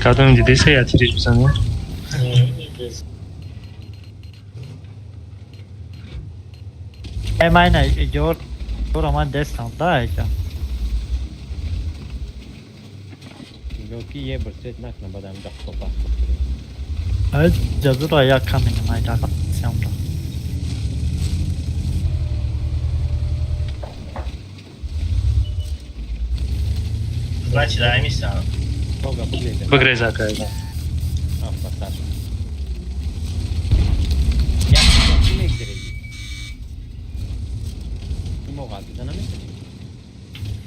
Speaker 3: Кадом дидеса я тириш бизанем?
Speaker 7: Э, майна, ҷор, ҷора ман дестам, да, эҷа.
Speaker 5: Ки е бир свет накна, бадам ҷа пас.
Speaker 7: Э, ҷазура як камин майда сямда.
Speaker 4: Значит, дай ми сам.
Speaker 3: Бигреза кайда.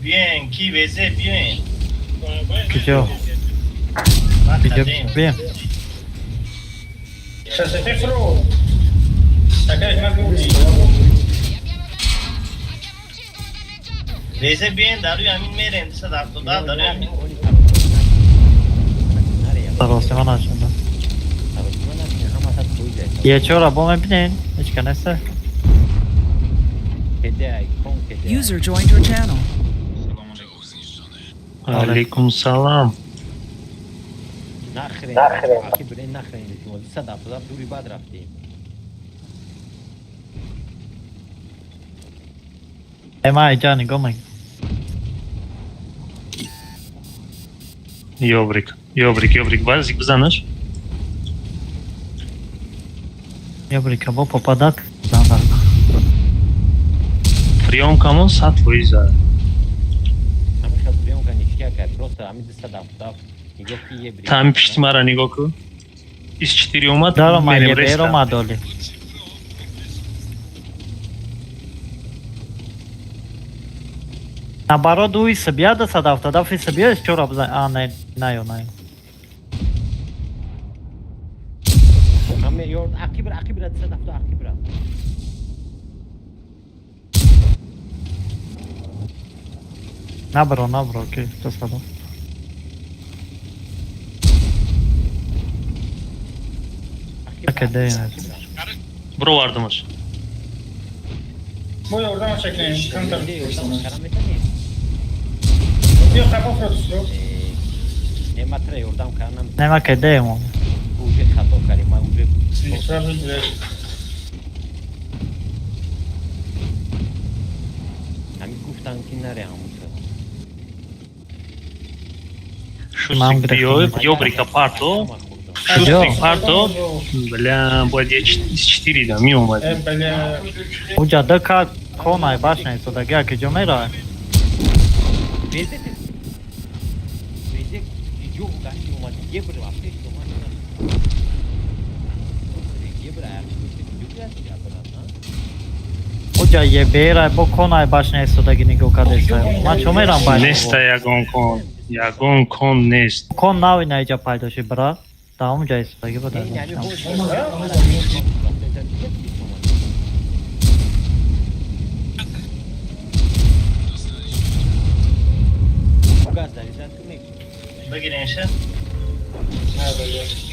Speaker 4: Bien, ки везе, bien.
Speaker 7: Киҷо? Киҷо бием?
Speaker 8: Шасете фро. Такая ман гуфти.
Speaker 4: Везе биен, даруи ҳамин мерем, 270 даруи ҳамин.
Speaker 7: Саросима нашуда. Е чора бо мебинен? Ҳеч ка неста?
Speaker 5: Педе ай кон
Speaker 1: User joined your channel.
Speaker 3: Алейкум салам.
Speaker 5: Нахрен. Нахрен, нахрен. 277 дури бад рафтем.
Speaker 7: Ема иҷа нигоҳ мекун.
Speaker 3: Ёбрик, ёбрик, ёбрик, базик бизанаш.
Speaker 7: Ёбрика бо попадат.
Speaker 3: Приёмкамон 100%.
Speaker 5: Ҳамин хел приёмка ништяк ай, просто ҳамин 277 нигоҳ ки ебрик.
Speaker 3: Та ҳамин пишти мара нигоҳ кун. 24 омад.
Speaker 7: Даромад,
Speaker 3: мерем
Speaker 7: ебер
Speaker 3: резко.
Speaker 7: омад оли. Наоборот, ӯ исбия 277 исбия чора бизан. А, не, наё, наё.
Speaker 5: Ҳаме ёр ақибра, ақибра 270 ақибра.
Speaker 7: Набро, набро, ки 200. Академия.
Speaker 3: Бировардимаш.
Speaker 8: Бо ёрдам шаклем, камтар.
Speaker 5: Ёрдам метавонӣ?
Speaker 8: Биё қафо фротсро.
Speaker 5: Не, ма тра ёрдам кардан
Speaker 7: Не, ма каде мо.
Speaker 5: Уже хато кардем, ма уже
Speaker 8: Сразу дверь.
Speaker 5: ҳамин гуфтан ки наре ҳамуша.
Speaker 7: Ман
Speaker 3: Шустик
Speaker 7: гирифтам.
Speaker 3: биё, ёбрика парто. Шустик парто. Бля, бояд 24 да меомад.
Speaker 8: Э, бля.
Speaker 7: Уҷа д ка конай башня истодаги аки ҷо меравад.
Speaker 5: Безете. Безе иҷо гашти омад. Ебр апеш омад. Ебр аяқ.
Speaker 7: Уҷа ебера бо конай башня истодаги нигоҳ кардеста. Ман чо мерам башня?
Speaker 3: Неста ягон кон. Ягон кон нест.
Speaker 7: Кон нави на иҷа пайдо шид, бра. Да онҷа истодаги буда.
Speaker 4: Бигирем ша.
Speaker 8: Не, бля.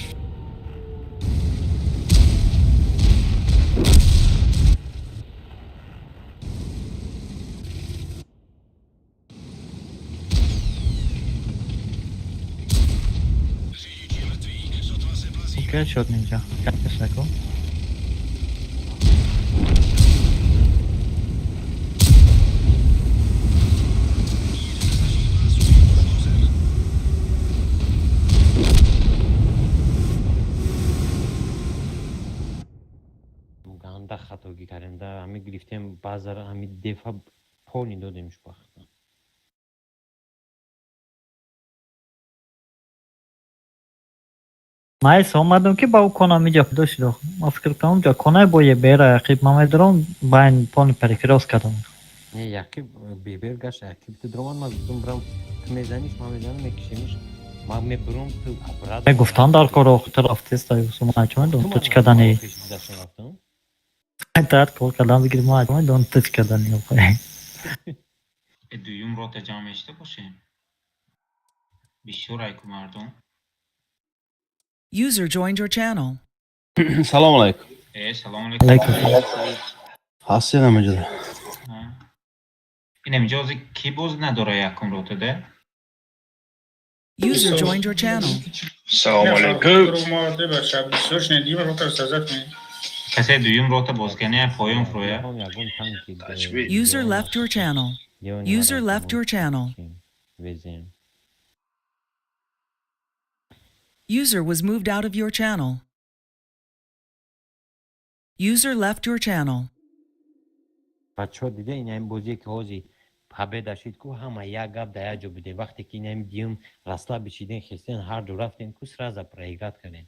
Speaker 7: Окей, шуд инҷа. Касако.
Speaker 5: Ганда хатогӣ кардем да, ҳами гирифтем базара, ҳами дефа пони додем шу вақта.
Speaker 7: Ман эс омадам ки ба ӯ конам иҷа пайдо шуд. Ман фикр кардам уҷа конай бо ебера яқиб ман медорам байн пони перекрёст кардам.
Speaker 5: Не, яқиб бебер гашт, яқиб ту дромад, ман гуфтам брам, ту мезаниш, ман мезанам, мекишемиш. Ман мебурам, ту обратно.
Speaker 7: Ме гуфтам дар кор охир рафтеста ман чо медонам ту чӣ кардани.
Speaker 5: Пеш гузаштан рафтам.
Speaker 7: Таат кор кардан бигир, ман чо медонам ту чӣ кардани.
Speaker 8: Дуюм рота ҷамъ мешида бошем. Бисёр айку мардум.
Speaker 1: User joined your channel.
Speaker 10: Салом алайкум.
Speaker 8: Э, салом алейкум.
Speaker 7: Алейкум.
Speaker 10: Ҳастед ҳамаҷода?
Speaker 8: Ин ҳаминҷо ҳозир кӣ боз надора якум ротада?
Speaker 1: User joined your channel.
Speaker 11: Салом алейкум.
Speaker 8: Касе дуюм рота бозганя поён фурӯя.
Speaker 5: Ягон танки.
Speaker 1: User left your channel. User left your channel.
Speaker 5: Везем.
Speaker 1: User was moved out of your channel. User left your channel.
Speaker 5: Бачаҳо, дида, ин ҳамин бозие ки ҳозир победа шид ку, ҳама як гап дар як ҷо будем. Вақте ки ин ҳамин диюм расслаб шидем, хестен, ҳар ду рафтем ку, сразу проиграть кардем.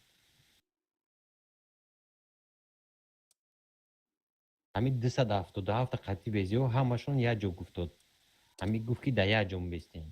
Speaker 5: Ҳамин 277 қатъи безиҳо ҳамашон як ҷо гуфтод. Ҳамин гуфт ки дар як ҷо мебестем.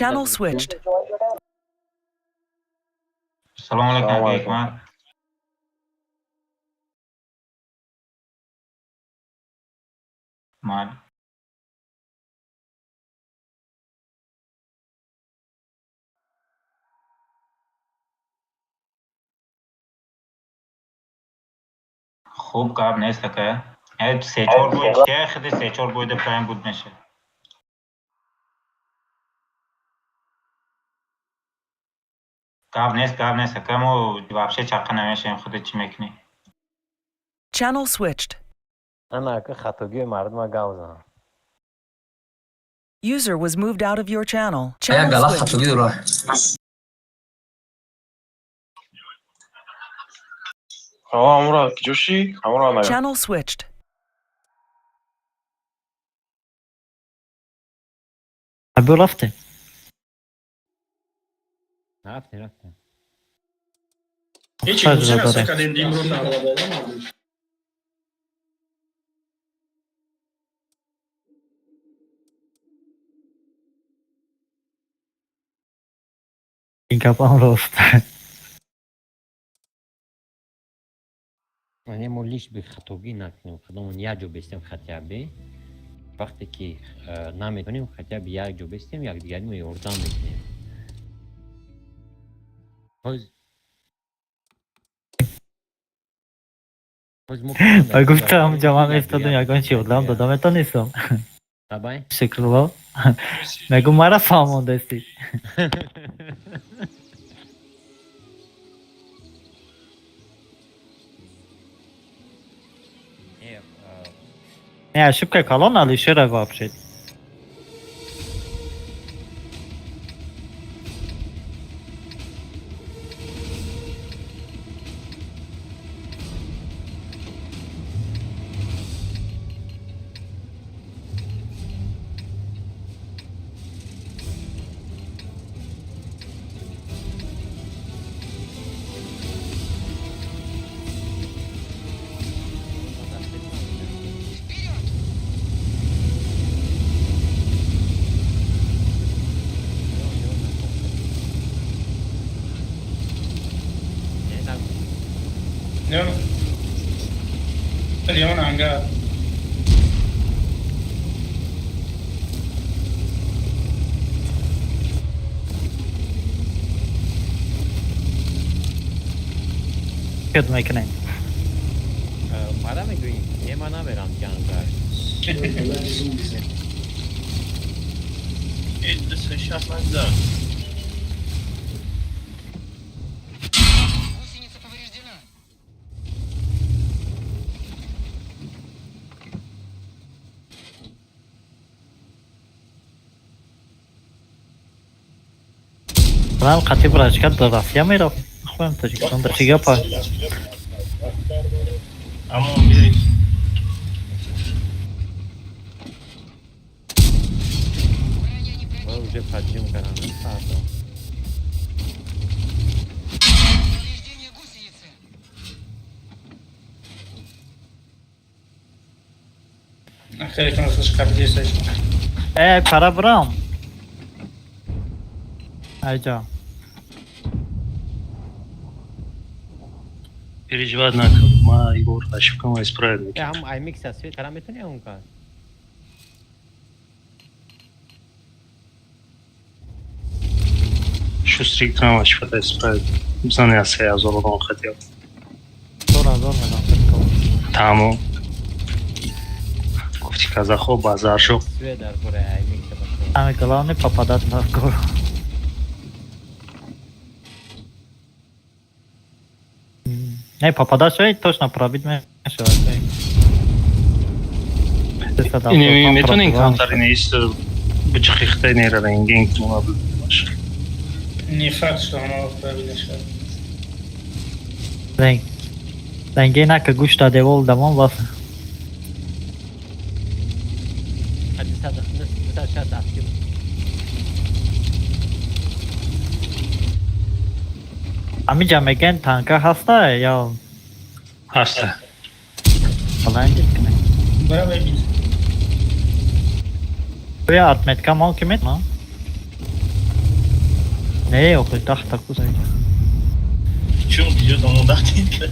Speaker 1: Channel switched.
Speaker 8: Салом алейкум, Ҳикмат. Ман хуб, гап нест, ака. Се-чор бой чия, хиди се-чор бойда прайм буд меша. Гап нест, гап нест, ака, мо вообще чақа намешаем, худат чӣ мекунӣ?
Speaker 1: Channel switched.
Speaker 5: Ана, ака, хатогиҳои мардума гав зан.
Speaker 1: User was moved out of your channel.
Speaker 2: Як
Speaker 1: Channel
Speaker 2: гала
Speaker 1: switched.
Speaker 2: хатогӣ дора.
Speaker 11: Амура киҷоши? Амура нага.
Speaker 1: Channel switched.
Speaker 7: Абю рафте.
Speaker 5: Рафтем, рафтем.
Speaker 8: Ҳечи
Speaker 7: Фазл
Speaker 8: гӯша
Speaker 7: дорем.
Speaker 8: кардем имрӯз.
Speaker 7: Ин гапам рост.
Speaker 5: Яъне мо лиш би хатогӣ накунем, худомон як ҷо бестем, хотя бы вақте ки наметонем, хотя бы як ҷо бестем, якдигаримо ёрдам мекунем. Ҳоз мо
Speaker 7: Ба гуфтам, ҷа ман мефтодам, ягон чи ёрдам дода метонистам.
Speaker 5: Давай.
Speaker 7: Шукрулло. Мегу мара фаҳмондасти. Не, ошибка калон Алишера вообще.
Speaker 8: Леон, Леон ангар.
Speaker 7: Ёд мекунем.
Speaker 5: Мара мегӯӣ? Не, ман намерам ангар.
Speaker 4: 260 нагзар.
Speaker 7: Ман қатъи брачка дар Россия мерафт. Хуем Тоҷикистон дар чӣ гапа?
Speaker 4: Амон биёй.
Speaker 5: Уже подъем кардам фардо.
Speaker 8: Хеле кунад қабили.
Speaker 7: Э, пара брам. Айҷа.
Speaker 3: Переживать накун, ма ибор ошибкама исправить.
Speaker 5: Э, ҳам аймикса свет кара метони он кар.
Speaker 3: Шустрик трам ошибката исправить. Бизани аз 3000 одам хотел.
Speaker 7: 4000 медам.
Speaker 3: Тамом. Гуфти казахо базар шуд.
Speaker 5: Свет дар кора аймикса бачо.
Speaker 7: Самое главное попадать на гору. Не, попадать шои точно пробить мешавад.
Speaker 3: Метонем камтар нест биҷихихта нера ренген куна баш.
Speaker 8: Не факт, что оно правильно шуд.
Speaker 7: Ренг. Ренге нака гӯшта девол дамон бас.
Speaker 5: 260 актив.
Speaker 7: Ҳамиҷа мегӯянд танка ҳаста ё
Speaker 3: Ҳаста.
Speaker 7: Баландит кунем.
Speaker 8: Браво, бин.
Speaker 7: Оя отметка мон ки метона? Не, охи 10 та куза.
Speaker 4: Чун киҷо дамо 10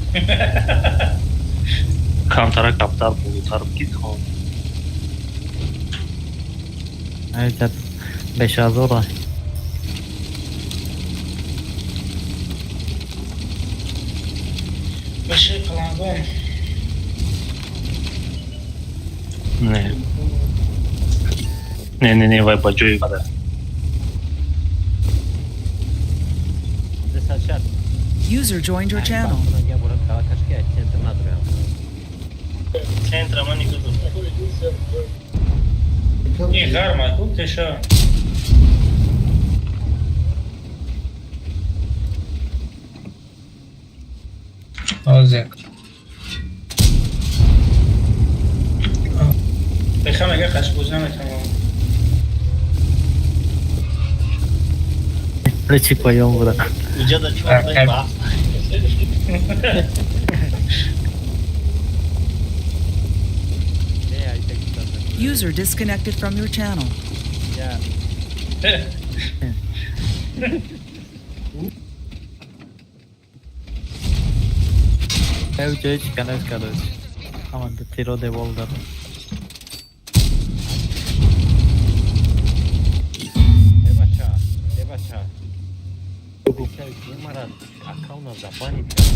Speaker 3: Камтара каптар болотар ки то.
Speaker 7: Айда 5000.
Speaker 8: Баши палангон.
Speaker 3: Не. Не, не, не, вай ба ҷои бада.
Speaker 5: 260.
Speaker 1: User joined your channel.
Speaker 5: Я бора калакашки аз центр надорам.
Speaker 4: Центра ма нико.
Speaker 8: Ин гарма ку теша.
Speaker 2: Озек.
Speaker 8: Беха мега қашбоз наметавонам.
Speaker 7: Плечи поём буда.
Speaker 4: Уҷада чор ба.
Speaker 1: User disconnected from your channel.
Speaker 7: Ев ҷои чиканес кардоч. Ҳаман тиро девол дара.
Speaker 5: Э бача, э бача. Мара аккаунта забанить кард.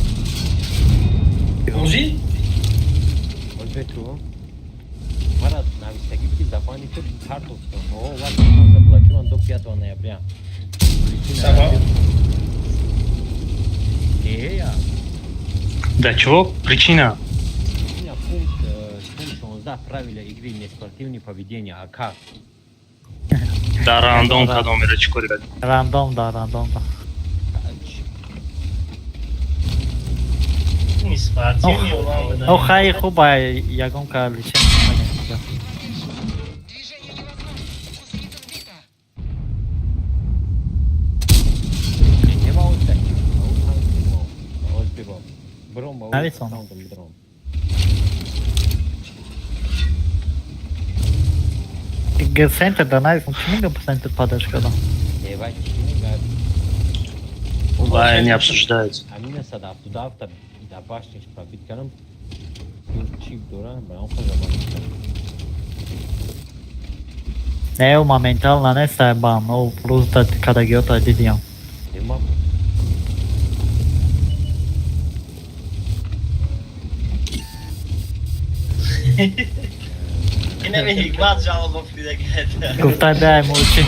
Speaker 8: Бозӣ?
Speaker 5: Озбету. Мара нависагӣ ки забанить шуд карточка. О, ваш аккаунт заблокирован до 5 ноября. Причина
Speaker 8: Сабаб?
Speaker 5: Не, я.
Speaker 3: Да чего? Причина?
Speaker 5: Причина пункт 16 правила игры неспортивное поведение. А как?
Speaker 3: Да рандом кадом мера чӣ кори кардӣ?
Speaker 7: Рандом да, рандом да. О, хай хуб ягон ка лишен.
Speaker 5: Нема оттаки. Озбебо. Бром,
Speaker 7: Нависон.
Speaker 5: Бром.
Speaker 7: Центр да нависон. Чӣ мегам центр падаш кардам?
Speaker 5: Не, вай, чӣ мега?
Speaker 3: Вай не обсуждается.
Speaker 5: Амина 177 да башниш пробит кардам. Чип дора, ба он забанить кардам.
Speaker 7: Не, ӯ моментально неста бам. Ӯ просто кадагиёта дидиям.
Speaker 5: Нема.
Speaker 4: Инами ҳикмат жалоба фидагият.
Speaker 7: Гуфтай бе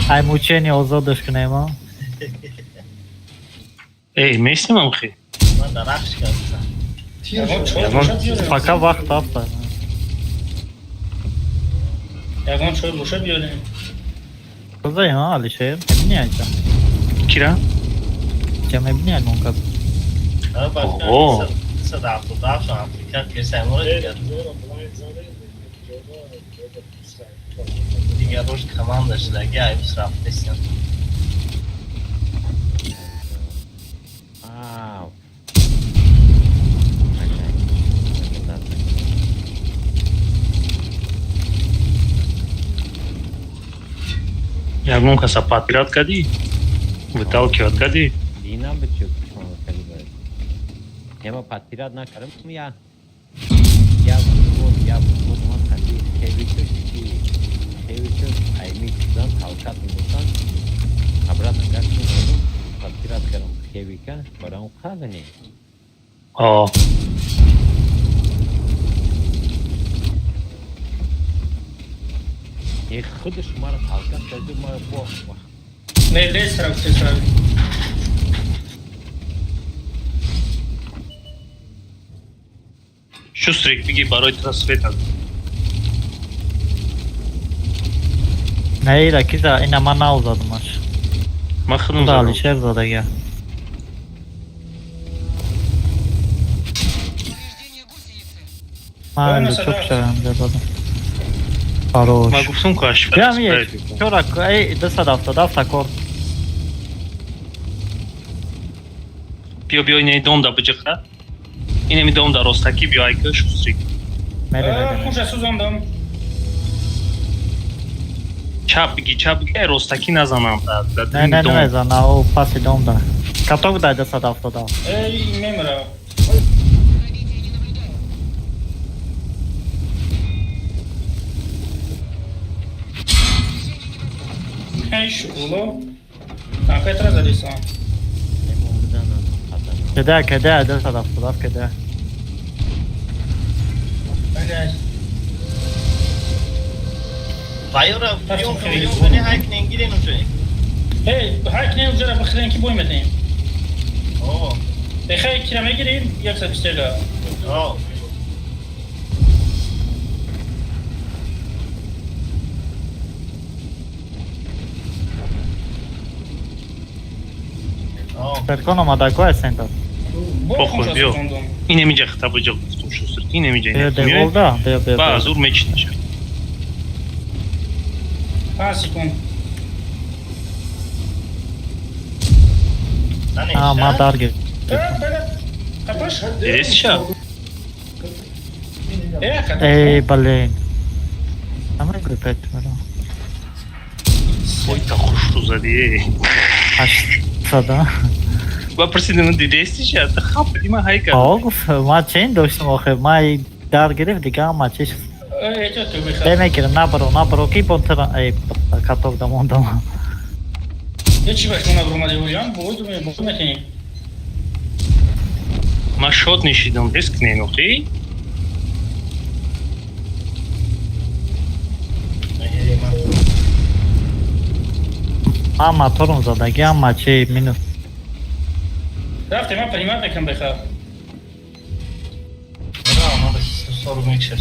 Speaker 7: ай мучени озодаш кунем, а?
Speaker 3: Эй, местим амхи?
Speaker 4: Ман дарахш кардам.
Speaker 8: Ягон чой бошад биёрем.
Speaker 7: Пока вақт ҳаста.
Speaker 8: Ягон чой бошад биёрем.
Speaker 7: Кузай, а, Алишер? Мебини айҷа?
Speaker 3: Кира?
Speaker 7: Ҷа мебини ягон кас?
Speaker 3: Ого.
Speaker 4: 177 африка кирсайморо дигар. Дигар рош команда шудаги айбс рафтесиям.
Speaker 5: Ау.
Speaker 3: Ягон каса подпират кардӣ? Выталкивать кардӣ?
Speaker 5: Динам бичо чон кали бай. Нема подпират накардам я. Я вот я вот ман хади хевичо чи хевичо айми чудан талкат мебошанд. Обратно гаштем омадам подпират кардам хевика барам қадани.
Speaker 3: О,
Speaker 5: Е худаш мара талкат кард мара бо.
Speaker 8: Не, лес рафтеса.
Speaker 3: Шустрик биги барои тура света.
Speaker 7: Не, ира киза ина ман нав задамаш.
Speaker 3: Ман худам
Speaker 7: Да,
Speaker 3: задам.
Speaker 7: Алишер задага. Ман лучок шавам задам. Хорош.
Speaker 3: Ман гуфтам ку аш.
Speaker 7: Бям як. Чора, эй, 277 кор.
Speaker 3: Биё биё инаи дом да биҷиқа. Инами дом да ростакӣ биё айка шустрик.
Speaker 7: Мере, мере.
Speaker 8: Куша сӯзондам.
Speaker 3: Чап биги, чап биги, ростакӣ назанам.
Speaker 7: Не, не, намезана, о паси дом да. Каток дай 277.
Speaker 8: Эй, мемра. Эй, шукуло. Танкай тра задисан.
Speaker 7: Кеда, кеда, 277 кеда.
Speaker 8: Блядь.
Speaker 4: Вайора, биём, биём, не ҳайк нен гирен уже.
Speaker 8: Эй, ҳайк нен уже бихрен ки бой метаем.
Speaker 4: О.
Speaker 8: Бехай кира мегирим 121.
Speaker 4: О.
Speaker 7: Перкон омада ко центр.
Speaker 3: Похуй, биё. Ин ҳаминҷа хитаб ҷо гуфтум шустр. Ин ҳаминҷа.
Speaker 7: Биё, деволда, биё, биё.
Speaker 3: Ба зур мечиниша.
Speaker 8: 5 секунд.
Speaker 7: А, ма дарги.
Speaker 3: Десиша?
Speaker 7: Эй, блин. Ама грипет, мара.
Speaker 3: Ой, та хушру зади, эй.
Speaker 7: 800.
Speaker 3: Ба прсидем дидестиша, та хап дима хайка.
Speaker 7: О, гуфт, ма чен доштам охе, ма дар гирифт дига ма чиш. Эй, мегирам, набаро, набаро, ки бонтара, эй, каток да мондам.
Speaker 8: Ҳечи ба шумо набуромади ҳуям, буд, буд метенем.
Speaker 3: Ма шод нишидам, риск не нохи.
Speaker 7: Ма моторум задаги, ама чи минус.
Speaker 8: Рафтем, ман понимать мекунам беха.
Speaker 4: Да, надо 40 мекшер.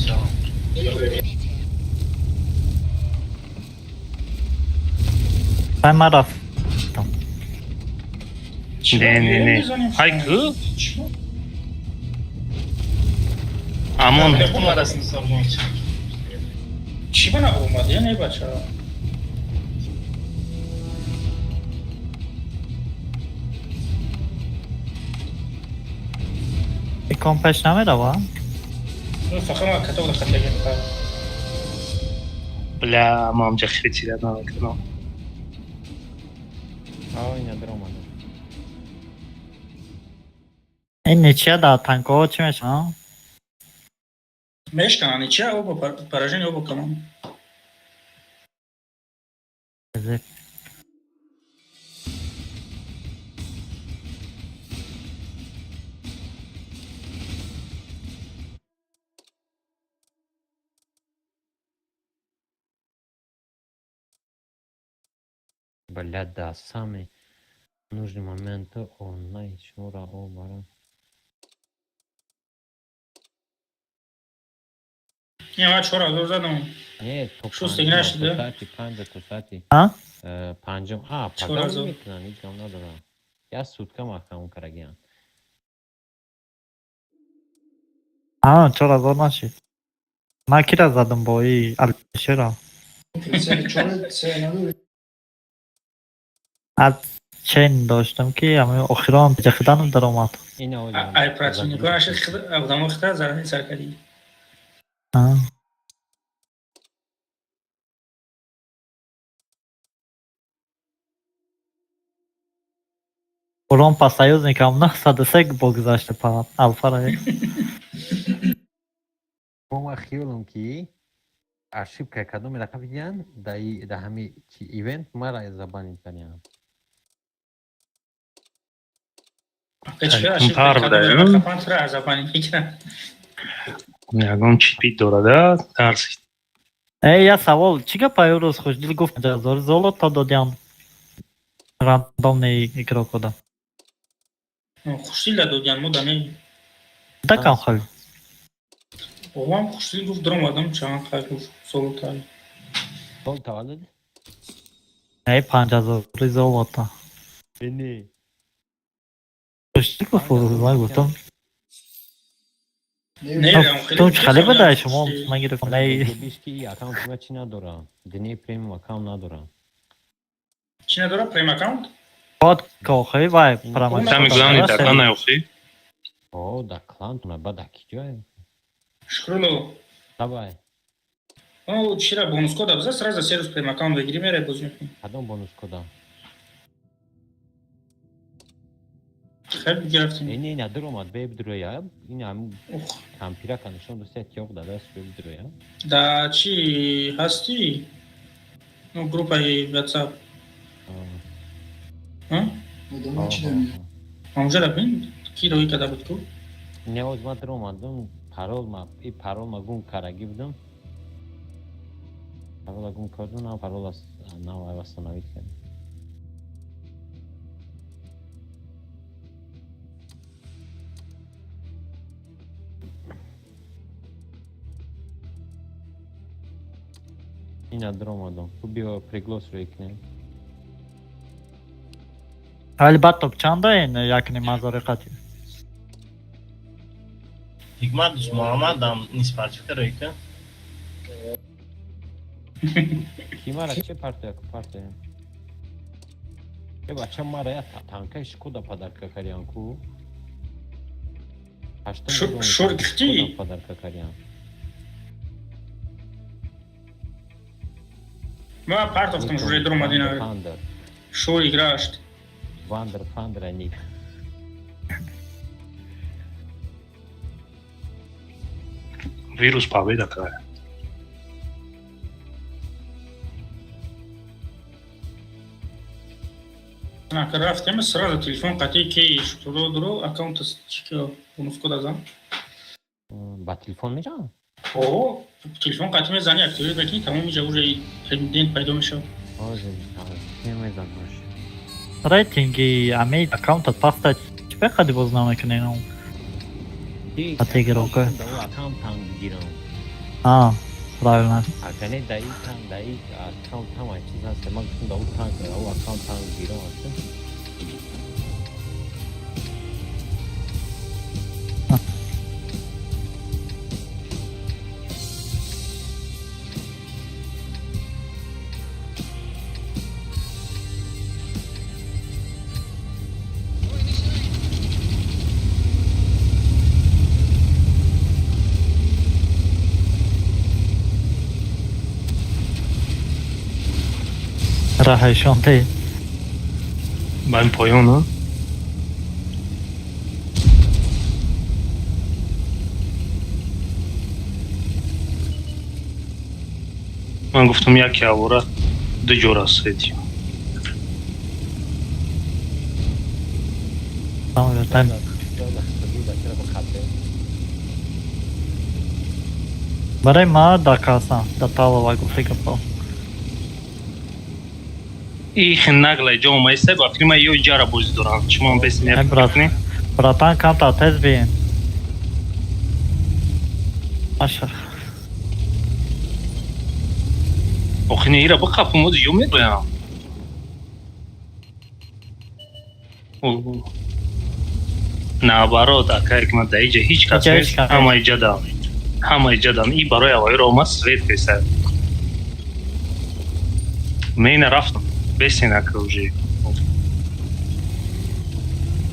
Speaker 7: Ай, ма рафт.
Speaker 3: Не, не, не. Хайку? Амон.
Speaker 8: Чӣ ба набуромад? Я не бача.
Speaker 7: Компаш намерава?
Speaker 8: Фақат ман каток да хатя гирифтам.
Speaker 3: Бля, ман ҷа хиритират намекунам.
Speaker 5: А, ина даромада.
Speaker 7: Ин ничья да танкҳо чӣ мешаванд?
Speaker 8: Мешкананд ничья, оба поражение оба команд.
Speaker 5: Блядь, да, самый нужный момент он найшмура обара.
Speaker 8: Не, ма чора зор задам.
Speaker 5: Не, то
Speaker 8: Шуст играш, да?
Speaker 5: Сати панҷа то сати.
Speaker 7: А?
Speaker 5: Панҷум. А,
Speaker 8: Чора
Speaker 5: пагам
Speaker 8: зор.
Speaker 5: мекунан, ҳеҷ гам надорам. Я сутка маҳкам карагиан.
Speaker 7: А, чора зор нашид. Ман кира задам бо и Алишера. Аз чен доштам ки ами охирон ҷахиданам даромад.
Speaker 5: Ина
Speaker 8: Ай противнико нашид одамо хита зарани сар кардӣ.
Speaker 7: А. Урон по союзникам 903 бо гузашта па Алфара.
Speaker 5: Ма хиёлам ки ошибка кадоме рақам видян да да ҳами чи ивент мара забанит кардиан.
Speaker 3: Тар буда, ягон чи пит дорада, тарсид.
Speaker 7: Эй, я савол, чӣ гап ай рӯз хушдил гуфт 5000 золото додиан рандомный игрокода.
Speaker 8: Хушдил додиан мо даме.
Speaker 7: Дакам хел.
Speaker 8: Бобам хушдил гуфт даромадам чанд хай гуфт золото.
Speaker 5: Сол таваллуд?
Speaker 7: Эй, 5000 золото.
Speaker 5: Не.
Speaker 7: Хушдил гуфт, ман гуфтам.
Speaker 8: Не,
Speaker 7: Ту чӣ хеле буда шумо ман гирифтам. Эй,
Speaker 5: Бишки аккаунт ма чи надорам. Дини премиум аккаунт надорам.
Speaker 8: Чӣ надора прем аккаунт?
Speaker 7: Код кохи вай промокод.
Speaker 3: Самый главный да клан охи.
Speaker 5: О, да клан туна ба да киҷое?
Speaker 8: Шукрулло.
Speaker 5: Давай.
Speaker 8: О, чира бонус кода биза, сразу сервис прем аккаунт бигири, мерай бозӣ мекунӣ.
Speaker 5: Кадом бонус кода?
Speaker 8: Хеле гирифтем.
Speaker 5: Не, не, надуромад, бе бидроя. Ин ҳам кампирака нишон доста тиёқ дадаст, бе бидроя.
Speaker 8: Да чӣ ҳастӣ? Ну, группаи WhatsApp. Ҳамҷара бин, ки роӣ карда буд ку?
Speaker 5: Не, оз ма дуромадам, парол ма, и парол ма гум карагӣ будам. Парола гум кардам, нав парола нав восстановить кардам. Ина дуромадам. Ку биё приглас рӯй кунем.
Speaker 7: Али баттоп чанда ин якни мазори қати?
Speaker 4: Ҳикмат Муҳаммадам ниспартика рӯй кун.
Speaker 5: Ки мара че партия ку партия? Э бача мара я танкаи Шкода подарка кариан ку? Ҳаштум
Speaker 8: Шур гуфтӣ?
Speaker 5: Подарка кариан.
Speaker 8: Ма партофтам шуре дуромад ина. Шур играшт.
Speaker 5: Вандер Фандер ник.
Speaker 3: Вирус победа какая.
Speaker 8: На рафтем сразу телефон қатӣ ки шуро дуро аккаунт чики бонус кода зан.
Speaker 5: Ба телефон межан?
Speaker 8: О, телефон қатӣ мезани, активировать мекунӣ, тамом миҷа уже премидент пайдо мешавад.
Speaker 5: Ҳозир, мезан бош.
Speaker 7: Рейтинги ами аккаунтат паста чӣ беқади боз намекунӣ ну? Атегирока.
Speaker 5: Аккаунт танг гирам.
Speaker 7: А, правильно.
Speaker 5: Агар не даи танг, даи аккаунт ҳама чиз ҳаст. Ман гуфтам да ӯ танг, ӯ аккаунт танг гирам аст.
Speaker 7: Раҳайшон те.
Speaker 3: Ба ин поён, а? Ман гуфтам яке авора ду ҷор аст свети.
Speaker 7: Барои ма да касан, да талова гуфти гапо.
Speaker 3: Их нагле ҷо омаиста, ба фикри ман ё ҷара бозӣ дорам. Шумо бес
Speaker 7: Не, брат. Братан, камта тез биен. Маша.
Speaker 3: Охи не ира бақапум ози ё медоям. Наоборот, акай ки ман дар иҷа ҳеҷ кас нест, ҳама иҷадам. Ҳама иҷадам. И барои аввалиро омад свет беса. Мена рафтам. Бесен ака уже.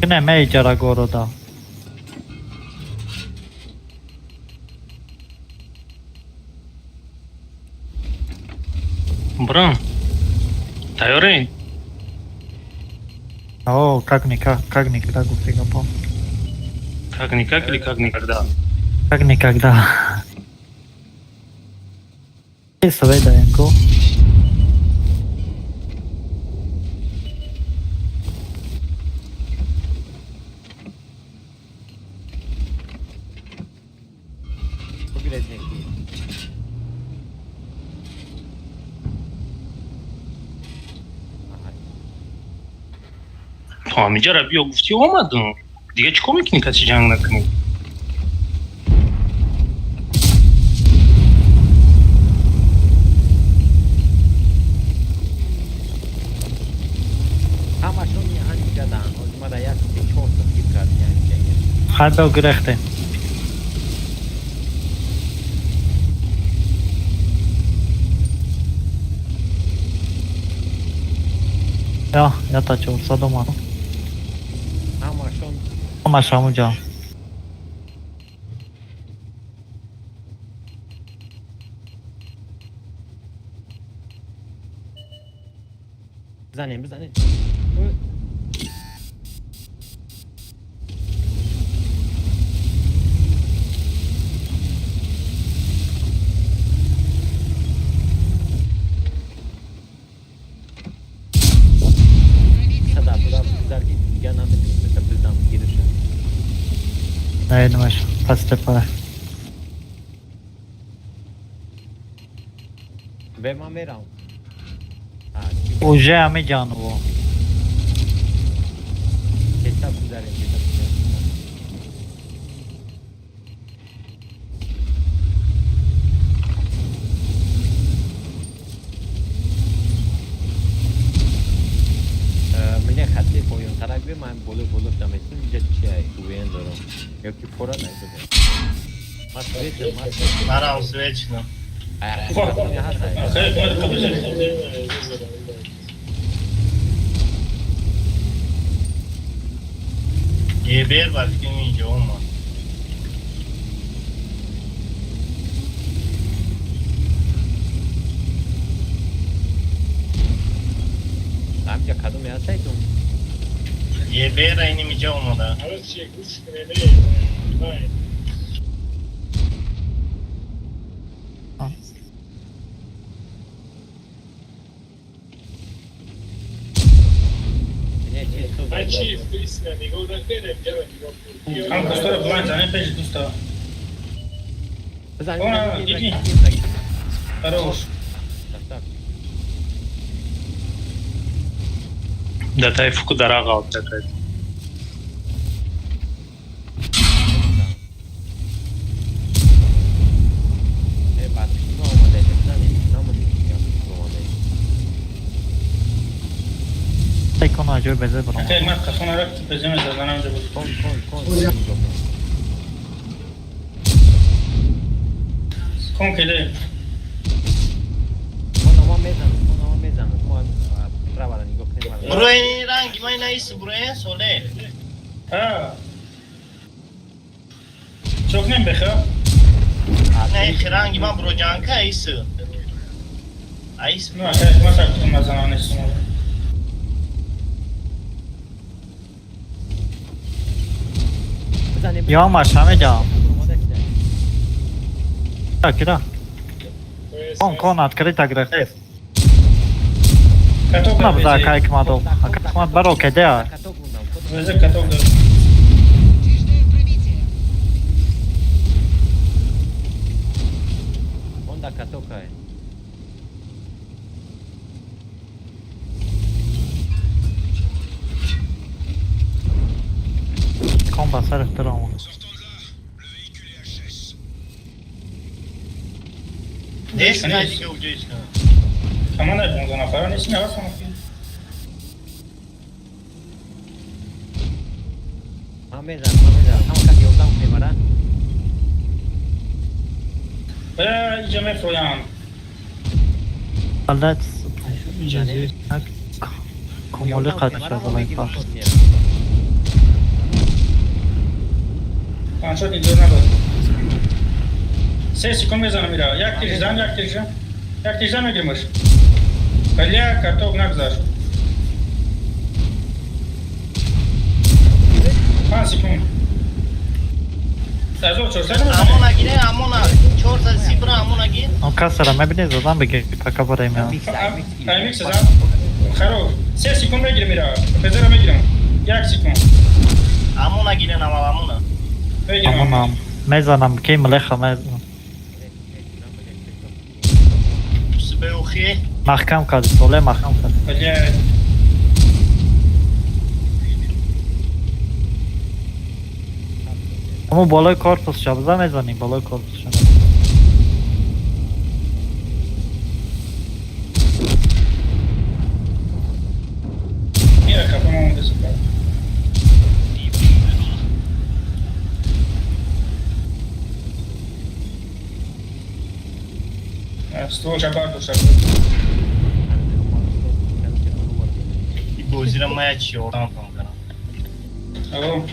Speaker 7: Не ме иҷара города.
Speaker 3: Брам. Тайёрӣ?
Speaker 7: О, как никак, как никогда гуфти гапо.
Speaker 3: Как никак или как никогда?
Speaker 7: Как никогда. Сведаем го.
Speaker 3: То ҳамиҷара биё гуфтӣ омадум. Дига чӣ кор мекунӣ каси ҷанг накунӣ?
Speaker 5: Ҳамашон ҳамиҷадан. Ҳозир мара як се чорта фикр кардем ҳамиҷа.
Speaker 7: Хайбел гирехте. Я, ята 400 омад.
Speaker 5: Ҳамашон
Speaker 7: Ҳамаш ҳамуҷа.
Speaker 5: Бизанем, бизанем. Дига наметонистам, биздам гирша.
Speaker 7: Не, намеш. Пас тепа.
Speaker 5: Бе, ман мерам.
Speaker 7: Уже ами ҷанубо.
Speaker 5: Тезтар гузарем, тезтар гузарем. Мне хати поёнтарак бе, ман боло боло дамесим, инҷа чи УВН дорам. Ё ки фора найдодам. Ман свет, ман свет.
Speaker 4: Марам свечно.
Speaker 8: Хеле қабул.
Speaker 4: Ебер ба фикрам инҷо омад.
Speaker 5: Ҳамҷа кадоме ҳастайтум?
Speaker 4: Ебер айним инҷа омада.
Speaker 5: Не, чи су.
Speaker 8: Ҳам кустора бланд занем пеши дуста.
Speaker 5: Бизанем.
Speaker 8: Она, иди. Хорош.
Speaker 5: Так.
Speaker 3: Да тай фуку дара ғалта кард.
Speaker 5: Э, бачино омада, бизанем, намонем, омада.
Speaker 7: Текона ҷой безе баром.
Speaker 8: Акай ман қафона рафт беземе заданам ҷо буд.
Speaker 5: Кон, кон, кон.
Speaker 8: Кон киде.
Speaker 5: Кон ама мезанам, кон ама мезанам. Мо правара нигоҳ кунем.
Speaker 4: Бурои ранги ман наист, бурои соле.
Speaker 8: Ҳа. Чокнем беха?
Speaker 4: Не, ранги ман буроҷанка аист. Аист.
Speaker 8: Ну, акай ман так мазанам нестам.
Speaker 5: Бизанем.
Speaker 7: Ё маш ҳамеҷа.
Speaker 5: Омода шуда.
Speaker 7: Кира. Кон кон открыто грехес.
Speaker 8: Каток.
Speaker 7: Набза акай кмадо. Акай кмад баро кеде.
Speaker 5: Каток мондам.
Speaker 8: Везе каток дор.
Speaker 5: Онда катокай.
Speaker 7: Кон ба сар ихтиром.
Speaker 4: Нест дига уҷоиш.
Speaker 8: Ҳамон ай 15 нафара нест, не ҳастам.
Speaker 5: Ман мезанам, ман мезанам. Ҳама как ёрдам кунем, ара?
Speaker 8: Бля, иҷа мефроям.
Speaker 7: Let's комоли қад шуда пар.
Speaker 8: Панчот инҷо набуд. 3 секунд мезанам ира. Як тирждан, як тирждан. Як тирждан мегиримаш. Бля, каток нагзашт. 5 секунд. 1400.
Speaker 4: Амона гире, амона. 430 бра, амона гир.
Speaker 7: Он касара мебини задан беги пока барем я.
Speaker 8: Аймикс зан. Хорош. 3 секунд мегирим ира. Пезера мегирам. 1 секунд.
Speaker 4: Амона гире навал, амона.
Speaker 8: Мегирам.
Speaker 7: Амонам. Мезанам ки млеха мезанам.
Speaker 4: Сбеухи.
Speaker 7: Маҳкам карди соле маҳкам карди.
Speaker 8: Бля.
Speaker 7: Ҳамон болои корпус шабза мезанӣ болои корпус ша.
Speaker 8: Мира кафа мамонда супер. Ствол шабар душа.
Speaker 4: И бозира мая чи ёрдам там кардам.
Speaker 8: Алло.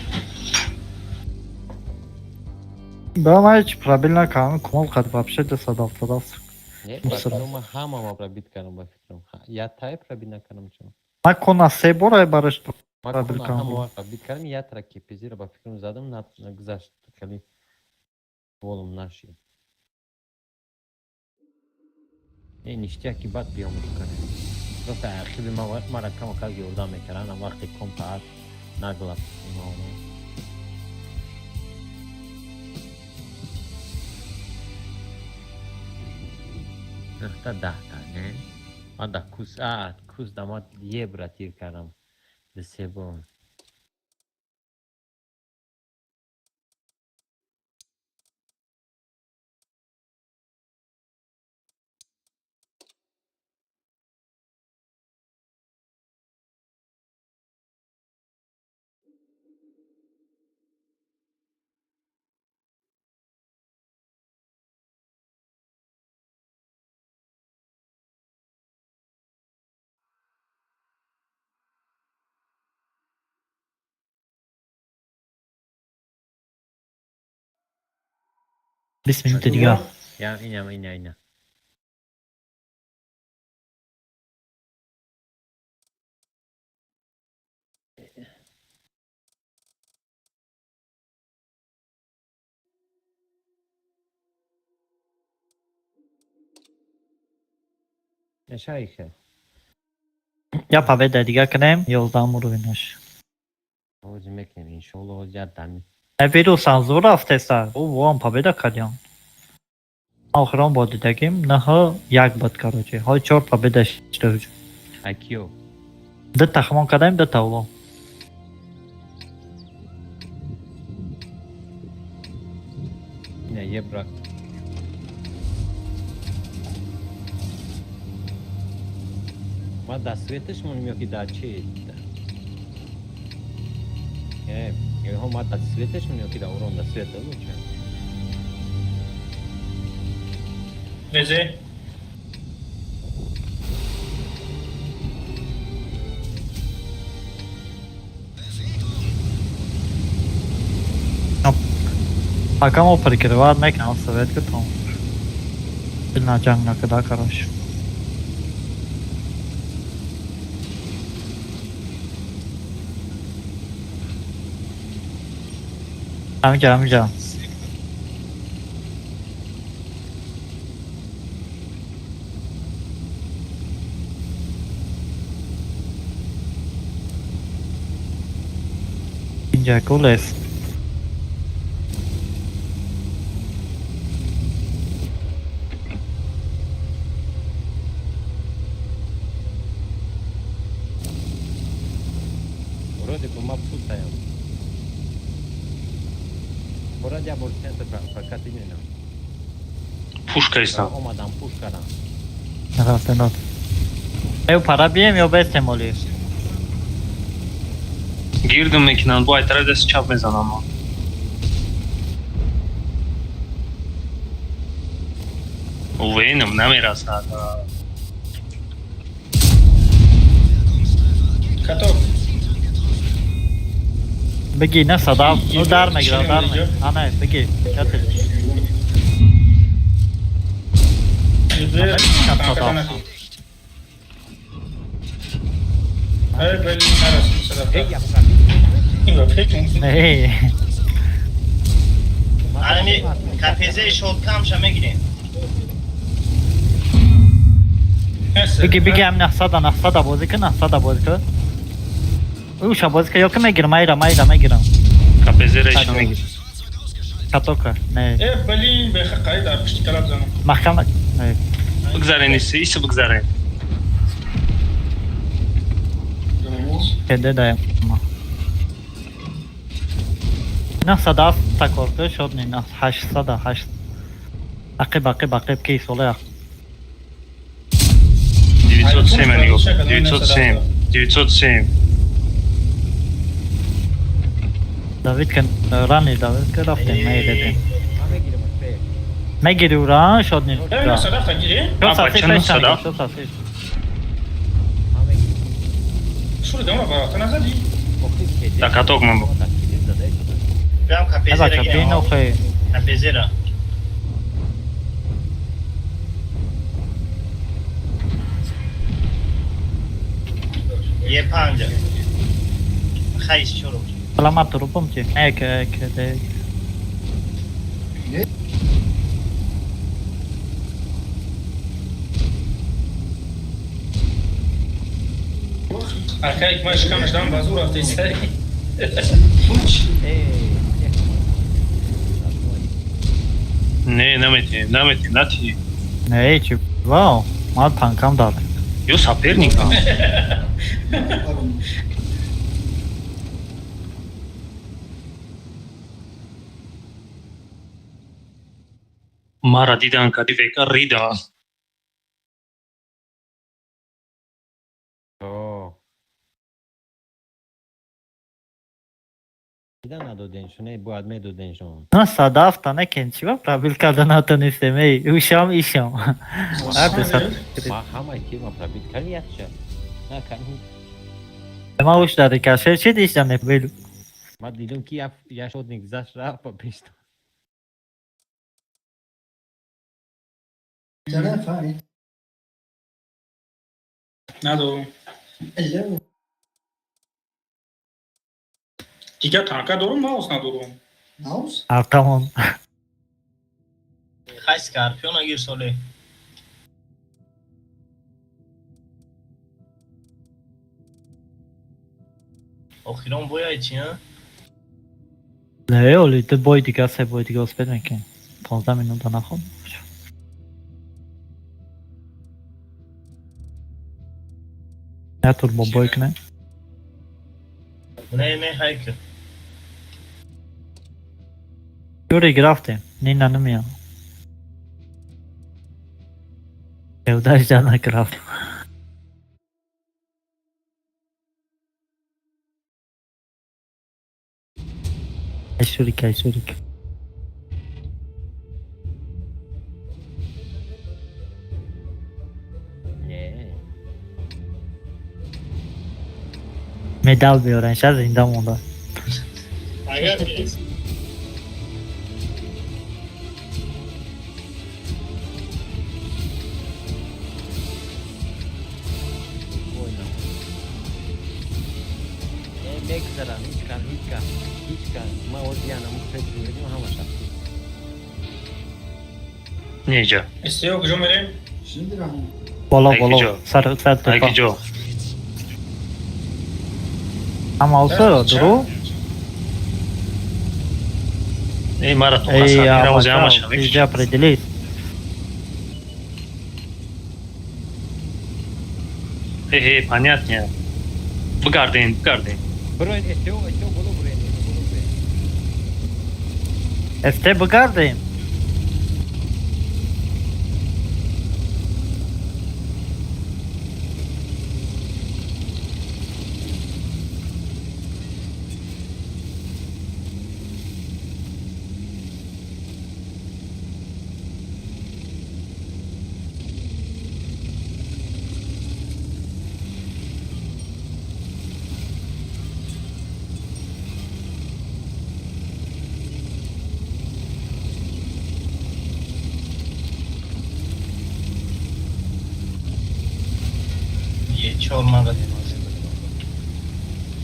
Speaker 7: Ба ман ҳеч пробил накардам кумол қад вообще 277.
Speaker 5: Не,
Speaker 7: Мусор.
Speaker 5: ма ҳама ма пробит кардам ба фикрам. Я тай пробит накардам чо.
Speaker 7: Ман кона се бор ай бараш
Speaker 5: Ман
Speaker 7: пробил
Speaker 5: кона
Speaker 7: кардам.
Speaker 5: ҳама вақт пробил кардам, ятра КПЗ-ро ба фикрам задам, нагузашт, хеле волум нашид. Э, ништяки бад биёмуд кардем. Просто архиви мара кама как ёрдам мекардам, вақте компа нагла имаоно. Нахта даҳта, не? Ман да кус, а, кус да ман ебра тир кардам. Ду се бор.
Speaker 7: Бист минути дигар.
Speaker 5: Я, ина, ина, ина. Шайхе.
Speaker 7: Я победа дигар кунем, 11 уровенаш.
Speaker 5: Ҳозир мекунем, иншоалло, ҳозир як дами.
Speaker 7: Э, вирусан зур рафтеса. Ӯ вон победа кардям. Охирон бо дидагим наҳ як буд, короче. Ҳои чор победа шуда.
Speaker 5: Акиё.
Speaker 7: Ду тахмон кардем, ду тавло.
Speaker 5: Ина ебра. Ма да светаш монем ё ки да чи? Э, ё ма да светаш монем ё ки да урон да света лучше.
Speaker 8: Везе.
Speaker 7: Пока мо прикрывать мекунам совет кутом. На ҷанг накарда, короче. Ҳамиҷа, ҳамиҷа. Инҷа гул аст.
Speaker 5: Вроде бы ма путаем. Вроде бор центр прокат именно.
Speaker 3: Пушка истам.
Speaker 5: Омадам пушкарам.
Speaker 7: Рафтем, рафтем. Эй, пара бием ё бестем оли?
Speaker 3: Гирдум мекунанд, бо ай тараф дасти чап мезанам ма. Увенам намерасад.
Speaker 8: Каток.
Speaker 7: Бигӣ, на садав, ну дар мегирам, дар мегирам. Ана, бигӣ, катил.
Speaker 8: Эй, блин, нарасид садав.
Speaker 7: Не.
Speaker 4: Ани КПЗ шоткамша мегирем.
Speaker 7: Бигӣ, бигӣ, ҳам нахсада, нахсада бозӣ кун, нахсада бозӣ кун. Уша бозӣ кун, ё ки мегирам, майра, майра мегирам.
Speaker 3: КПЗ-ра ишо мегирам.
Speaker 7: Катока, не.
Speaker 8: Э, блин, беха қай дар пушти калаб занам.
Speaker 7: Маҳкам, не.
Speaker 3: Бигзарен иси, иси бигзарен.
Speaker 7: Кеде даем. Нахсада такор кун, шод не, нах ҳаштсада, ҳашт. Ақиб, ақиб, ақиб, ки соле ақ.
Speaker 3: 907 нигоҳ. 907. 907.
Speaker 7: Давид ки рани Давид ки рафтем, мегирем. Мегири ура, шод не.
Speaker 8: Э, садав та гири?
Speaker 3: Садав.
Speaker 8: Шур дама барата назади.
Speaker 3: Да каток ман бо.
Speaker 4: Прям КПЗ-ра гирем. КПЗ-ра. Е5. Хайс чорум.
Speaker 7: Саламат рупом чи. Эк эк эк.
Speaker 8: Акай ма шикамаш дам ба зур рафтеста.
Speaker 3: Не, намети, намети, нати.
Speaker 7: Не, чи вау, ма танкам дад.
Speaker 3: Ё соперника. Мара дидан кади века рида.
Speaker 5: Дида надоденшон, э, бояд медоденшон.
Speaker 7: На садафта некен чи ва пробил карда натонистем, эй, ушам ишам.
Speaker 5: Ма ҳамаи тирма пробил кардем якча. На кани.
Speaker 7: Ма уш дар кашер чи дишам не бил.
Speaker 5: Ма дидам ки я шотник заш рафт ба пешта.
Speaker 8: Надо. Дигар танка дорум, маус надорум.
Speaker 7: Маус? Артамон.
Speaker 4: Хай Скорпиона гир соле. Охирон бояй чи, а?
Speaker 7: Не, оли, ту бой дига, се бой дига успед мекунем. 15 минута нахон. Я турбо бой кунем.
Speaker 4: Не, не, хайка.
Speaker 7: Юрик рафтем. Нина намеям. Евдаш ҷанак рафт. Шурик, ай Шурик.
Speaker 5: Не.
Speaker 7: Медал биёрен, ша зинда монда.
Speaker 2: Агар
Speaker 5: мегзарам, ҳеҷ кас, ҳеҷ кас, ҳеҷ кас. Ма озиянам петру ҳамаша.
Speaker 3: Неҷа.
Speaker 8: Истиё куҷо мерем?
Speaker 7: Боло, боло, сар сар тепа.
Speaker 3: Айкиҷо.
Speaker 7: Ама усо, дуру?
Speaker 3: Эй, мара то хаса, мера ози ҳамаша.
Speaker 7: Иҷа определись.
Speaker 3: Э, э, понятно. Бигардем, бигардем.
Speaker 5: Броен, СТО, СТО, боло броен, боло броен.
Speaker 7: СТ бигардем.
Speaker 4: Е4 мара.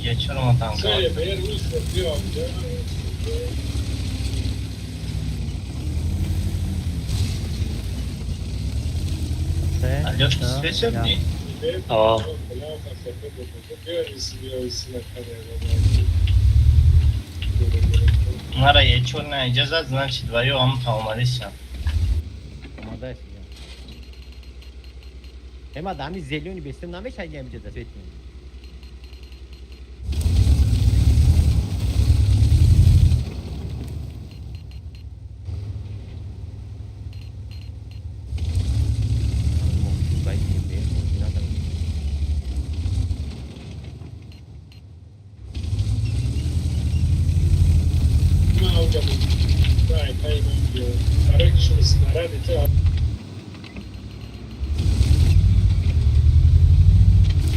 Speaker 4: Е4 ма танка. Алёш, ты свечер не?
Speaker 3: А.
Speaker 4: Мара Е4 на иҷозат, значит, двоё ам та омадесиям.
Speaker 5: Омадаси. Ема да ами зелёни бестем намешай гам ҷада свет.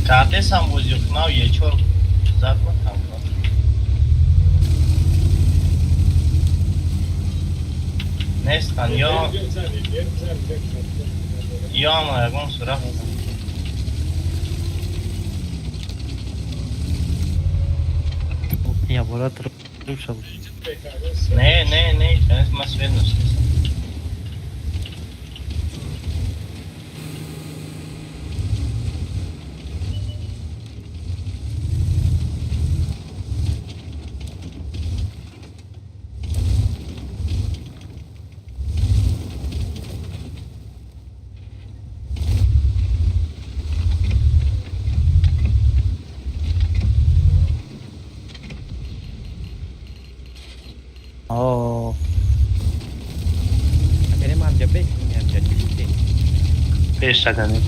Speaker 4: Кардесам бозиёкнав Е4 зад ма танка. Нестан, ё ё ама ягон сура.
Speaker 7: ябора труша бошид.
Speaker 4: Не, не, не, ма свет нашидесам.
Speaker 7: О.
Speaker 5: Берем амҷа бестум амҷа чӣ гуфтем?
Speaker 3: Пеш шаданед.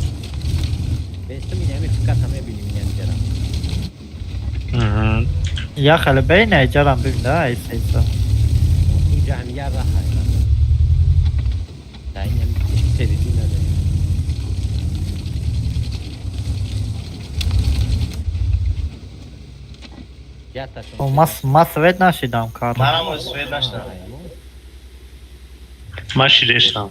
Speaker 5: Бестум ин ҳами фикат ҳаме бинем ин амҷара.
Speaker 7: Я хеле бейна иҷарам бибин да айса айса.
Speaker 5: Инҷа ҳам я раҳ Да ин ҳами середина да.
Speaker 7: Ма свет нашидам кар.
Speaker 4: Манам свет нашидам.
Speaker 3: Ма шидештам.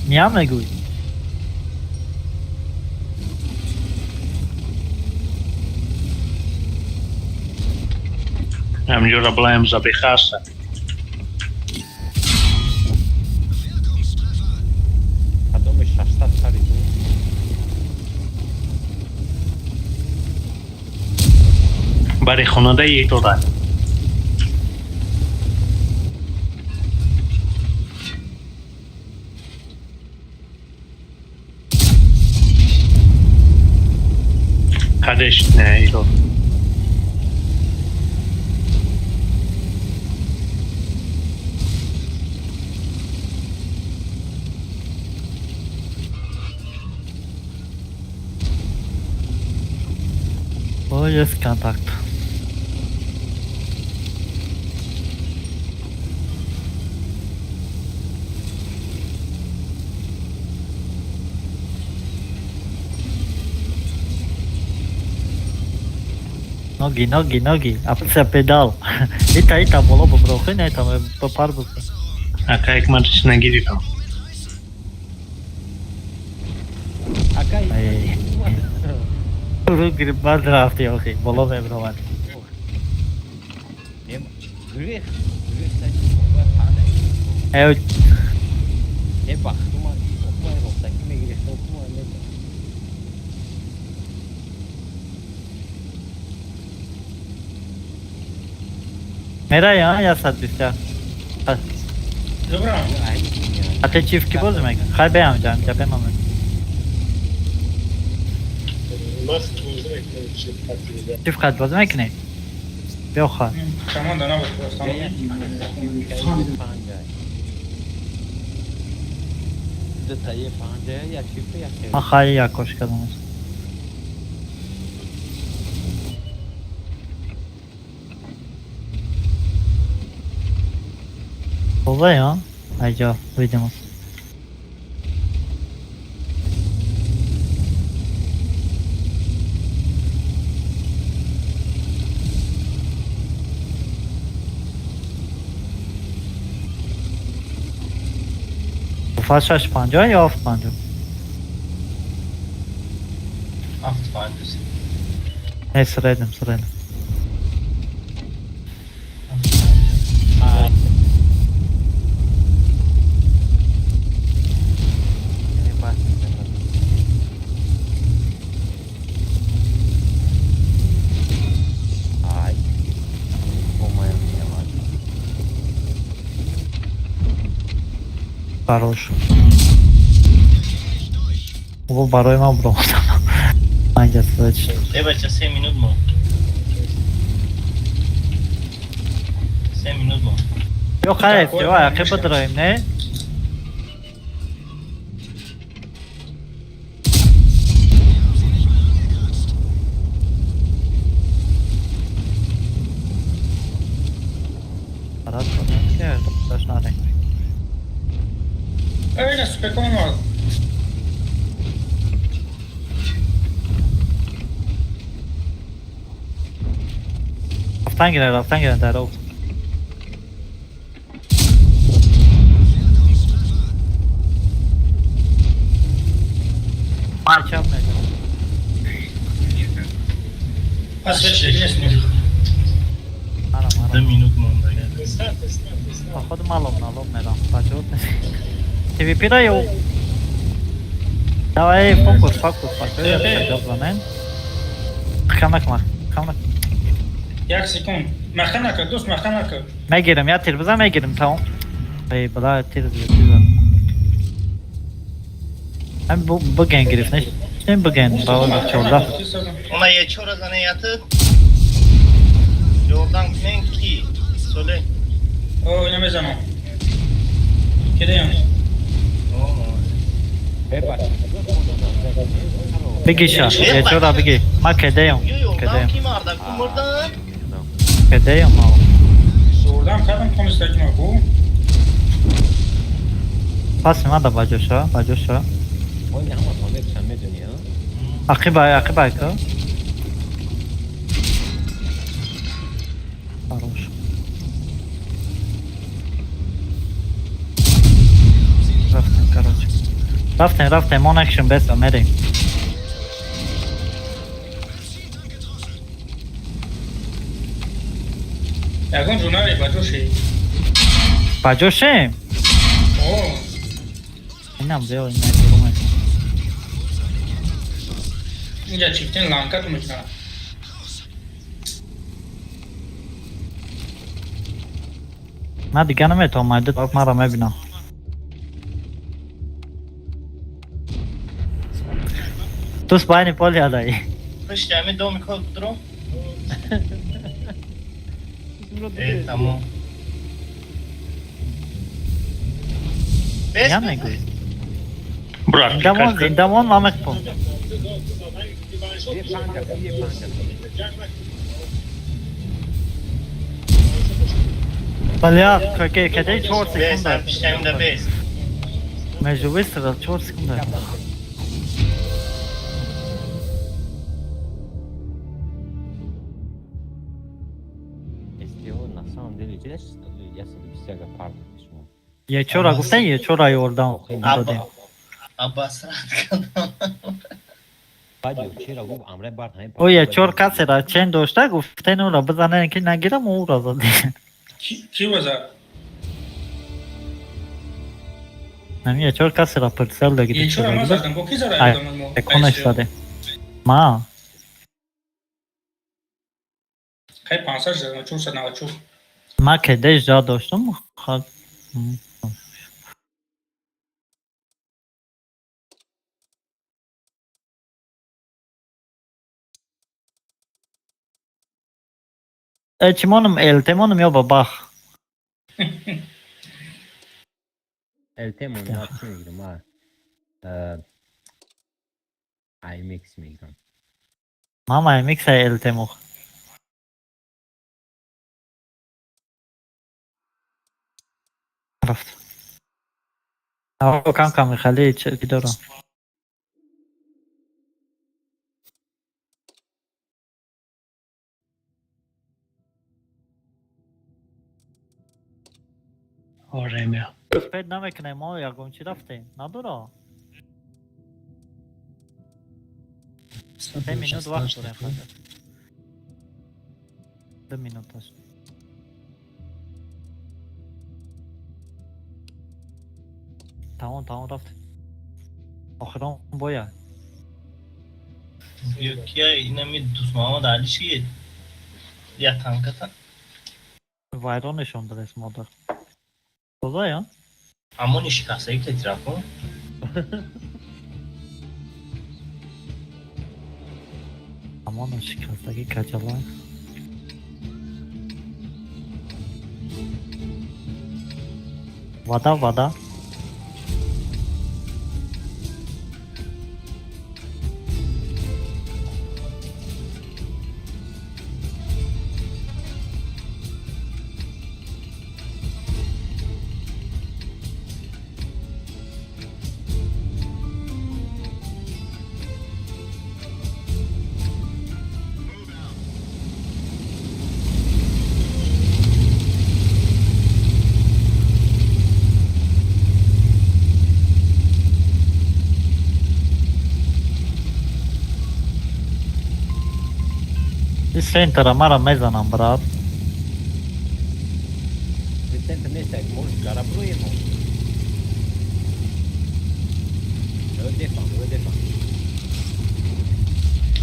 Speaker 7: Ниям мегӯй.
Speaker 3: Ҳаминҷоро блаем забихаста.
Speaker 5: Кадоми 600 хариду?
Speaker 3: Бари хонада итода. Кадеш не идод.
Speaker 7: О, есть контакт. Ноги, ноги, ноги. Апса педал. Ита, ита, боло боброхи, не там пар бу.
Speaker 3: Ака як ман чиз нагирифтам.
Speaker 5: Ака
Speaker 7: Ру гриб рафти охи, боло мебромад.
Speaker 5: Грех, грех та
Speaker 7: Эй,
Speaker 5: не бахтума, охмай ростаки мегирифт, охмай не.
Speaker 7: Мера я 120.
Speaker 8: Добро.
Speaker 7: А те чифки боз мекунӣ? Хай беам ҷа, ҷа бемам. Чиф хат боз мекунӣ? Биё хат.
Speaker 8: Команда набуд просто.
Speaker 7: Ман хай якош кардам. Тоза я? Айҷа, видимос. Фаз 6.50 ё 7.50?
Speaker 4: 7.50.
Speaker 7: Не, среднем, среднем. Хорош. Во барои ман буромадам. Анҷа сач.
Speaker 4: Э бача 3 минут мо. 3 минут мо.
Speaker 7: Ё хайр, ё ақиб бидроем, не? Рафтан гирен, рафтан гирен дар об. Ман чап мезанам.
Speaker 8: Пас свет шидаги нест нур.
Speaker 7: Мара, мара.
Speaker 4: 2 минут монда.
Speaker 7: Походу малом налом мерам. Бачо. ТВП ра ё. Давай, фокус, фокус, бачо. Я занен. Камак мах, камак.
Speaker 8: Як секунд. Маҳкам накар, дӯст, маҳкам накар.
Speaker 7: Мегирам, я тир бизан, мегирам, тамом. Эй, бла, тир бизан, тир бизан. Ҳам бигэн гирифт, не? Нем бигэн, бавал 14.
Speaker 4: Она я чора зане ятыд. Жордан кунен ки? Соле.
Speaker 8: О, ина мезанам. Кидаям.
Speaker 7: Бигиша, я чора биги. Ма кедаям,
Speaker 4: Ёрдам
Speaker 7: кедаям.
Speaker 4: ки марда кумурдан?
Speaker 7: Кедаям, ма.
Speaker 8: Зурдам кардам комистаки маку.
Speaker 7: Пас ма да баҷоша, баҷоша.
Speaker 5: Оли ҳама фонекшан медони, а?
Speaker 7: Ақибай, ақибай ка. Хорош. Рафтем, короче. Рафтем, рафтем, мо накшем беса, мерем.
Speaker 8: Ягон ҷунаре баҷоши.
Speaker 7: Баҷошем?
Speaker 8: О.
Speaker 7: Инам биё, ина берумай.
Speaker 8: Инҷа чифтин ланкату мекунад.
Speaker 7: Ман дига наметавонам, майда маро мебинам. Дӯст байни поли адай.
Speaker 4: Пушти ҳамин доми код будро? Э, тамом. Бес
Speaker 7: Я мегӯй.
Speaker 3: Бро,
Speaker 7: Зиндамон, зиндамон мамекпо. Бля, какие, каде 4
Speaker 4: Бес,
Speaker 7: секунда.
Speaker 4: пушти ҳамин да бес.
Speaker 7: Между выстрелов 4 секунда.
Speaker 5: СТО на самом деле 121 парк шумо.
Speaker 7: Я чора гуфтан, я чора ёрдам додем.
Speaker 4: Аббас рад кардам.
Speaker 5: Баъд чера гуфт амре бард ҳамин.
Speaker 7: О, я чор касера чен дошта гуфтен ӯро бизанен ки нагирам, ӯро задем.
Speaker 8: Ки ваза?
Speaker 7: Нами я чор касера прицел дагиди.
Speaker 8: Е чора ма задам, бо ки зада ёрдам мо?
Speaker 7: Иконаш задем. Ма.
Speaker 8: Кай 500 задам, 494.
Speaker 7: Ма кедеш ҷа доштам, хад. Э, чӣ монам, ЛТ монам ё ба бах?
Speaker 5: ЛТ мон ма чӣ мегирам? Ма IMX мегирам.
Speaker 7: Мама MX ЛТ мох. Рафт. Аво кам кам хали чӣ дорам.
Speaker 3: Оре меа.
Speaker 7: Спед намекунем, мо ягон чӣ рафтем. Надора. 3 минут вақт дорем фақат. 2 минут аст. Тамом, тамом рафт. Охирон бояд.
Speaker 4: Кия инами Дӯстмуҳаммад Али шид? Я танката.
Speaker 7: Вайрон нишон дадест модар. Тоза я?
Speaker 4: Ҳамони шикастагӣ ки тирафон.
Speaker 7: Ҳамоно шикастагӣ каҷала. Вада, вада. И центра мара мезанам, брат.
Speaker 5: Центр нест, может, гарабруемо. Дефам, дефам.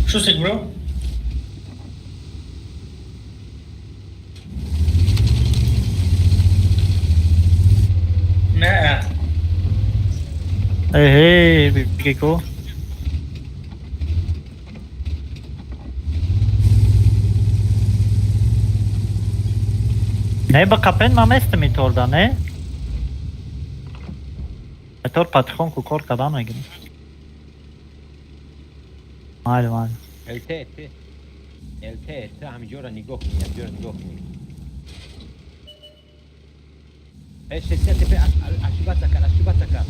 Speaker 8: Шусик, бро? Не.
Speaker 7: Эй, бигико. Не, ба капен ма местам иторда, не? Этор потихоньку кор кадан мегирем. Майли, майли.
Speaker 5: ЛТ, Т. ЛТ, Т, ҳамиҷоро нигоҳ кунӣ, ҳамиҷоро нигоҳ кунӣ. Э, 60 ТП, ошибаться кард, ошибаться кард.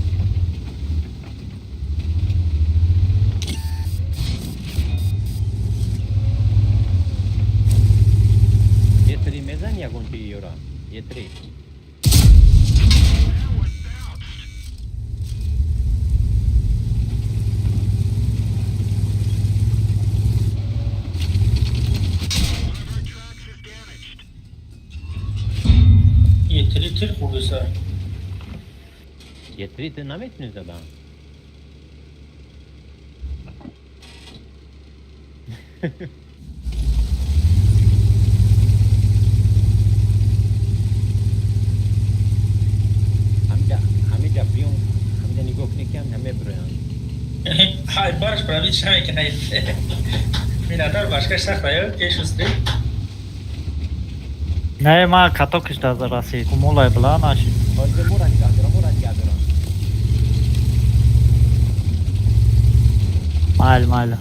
Speaker 5: Е3 мезани ягон чи ёра? Е3.
Speaker 8: Е3 тир хубеса.
Speaker 5: Е3 ты наметуни задан? Ҳамиҷа биём, ҳамиҷа нигоҳ кунӣ ки ҳам мебироянд.
Speaker 8: Ҳай, барш править шамекина. Минатар башка сахта, ё, кешусти.
Speaker 7: Не, ма катокиш да расид. Кумулай бла наши.
Speaker 5: Ҳозир мора нигоҳ дорам, мора нигоҳ дорам.
Speaker 7: Майли, майли.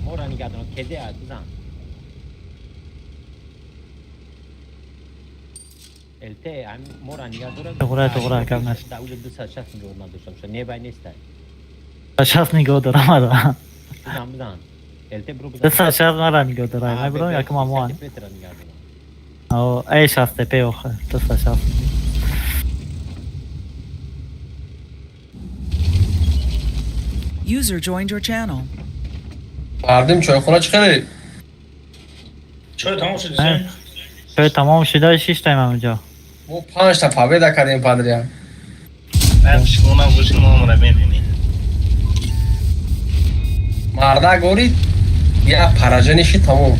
Speaker 5: Мора нигоҳ дорам, кеде аст, бизан. ЛТ, мора нигоҳ дорам.
Speaker 7: Туғра, туғра, гап нест.
Speaker 5: Да, уже 260 нигоҳ надоштам, шо небай нестай.
Speaker 7: 60 нигоҳ дорам, ара.
Speaker 5: Бизан, бизан. ЛТ бро бизан.
Speaker 7: 260 мара нигоҳ дорам, мебром якум амуан.
Speaker 5: Петра нигоҳ дорам.
Speaker 7: О, эй 60 ТП охе, 260.
Speaker 1: User joined your channel.
Speaker 2: Мардим чойхона чӣ хеле?
Speaker 8: Чой тамом шуд?
Speaker 7: Чой тамом шуда, шиштаем ҳаминҷо.
Speaker 2: Мо панҷта победа кардем подряд.
Speaker 4: Шумо набошед, мо омада мебинем.
Speaker 2: Мардак горид, як поражение шид, тамом.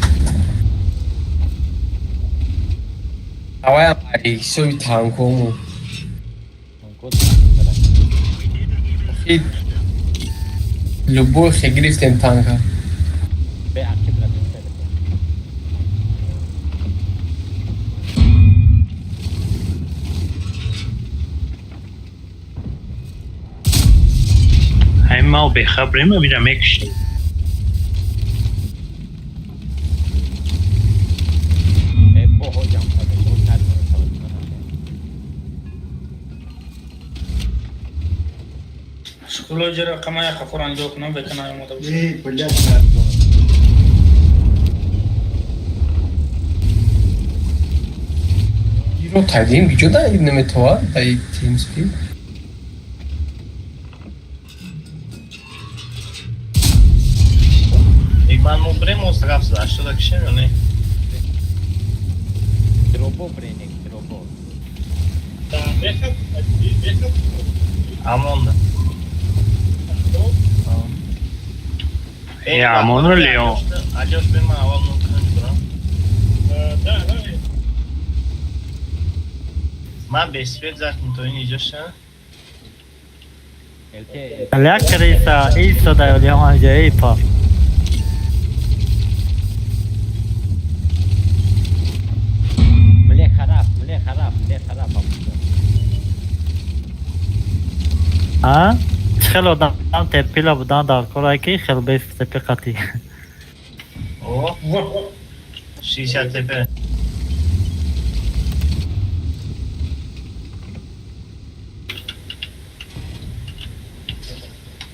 Speaker 2: Ҳаваям ҳисоби танкому. Охи любой хе гирифтем танка.
Speaker 5: Бе ақиб ра.
Speaker 3: Ҳамин мал бехабрем, амира мекушем.
Speaker 5: Э, бо ҳоҷам кардем, бо
Speaker 8: Школо ҷара қамая қафора нигоҳ кунам, бекана омода бошад.
Speaker 12: Эй, блядь.
Speaker 2: Иро тайдим гиҷо да наметова даи TeamSpeak.
Speaker 4: Ман мо брем ост рафт 80 кишем ё не?
Speaker 5: Дробо бренек, дробо.
Speaker 4: Амонда.
Speaker 3: Э, Амонро Леон.
Speaker 4: Алёш, бе ман аввал мумкин кунам. Ман бесвет захм то ин иҷоша.
Speaker 5: ЛТ,
Speaker 7: Ля криса, истода ҳаминҷо, эй па.
Speaker 5: Мле хараф, мле хараф, мле хараф.
Speaker 7: А? Хеле одам тепила будан дар корае ки хел бес тепи қатӣ.
Speaker 4: О, 60 ТП.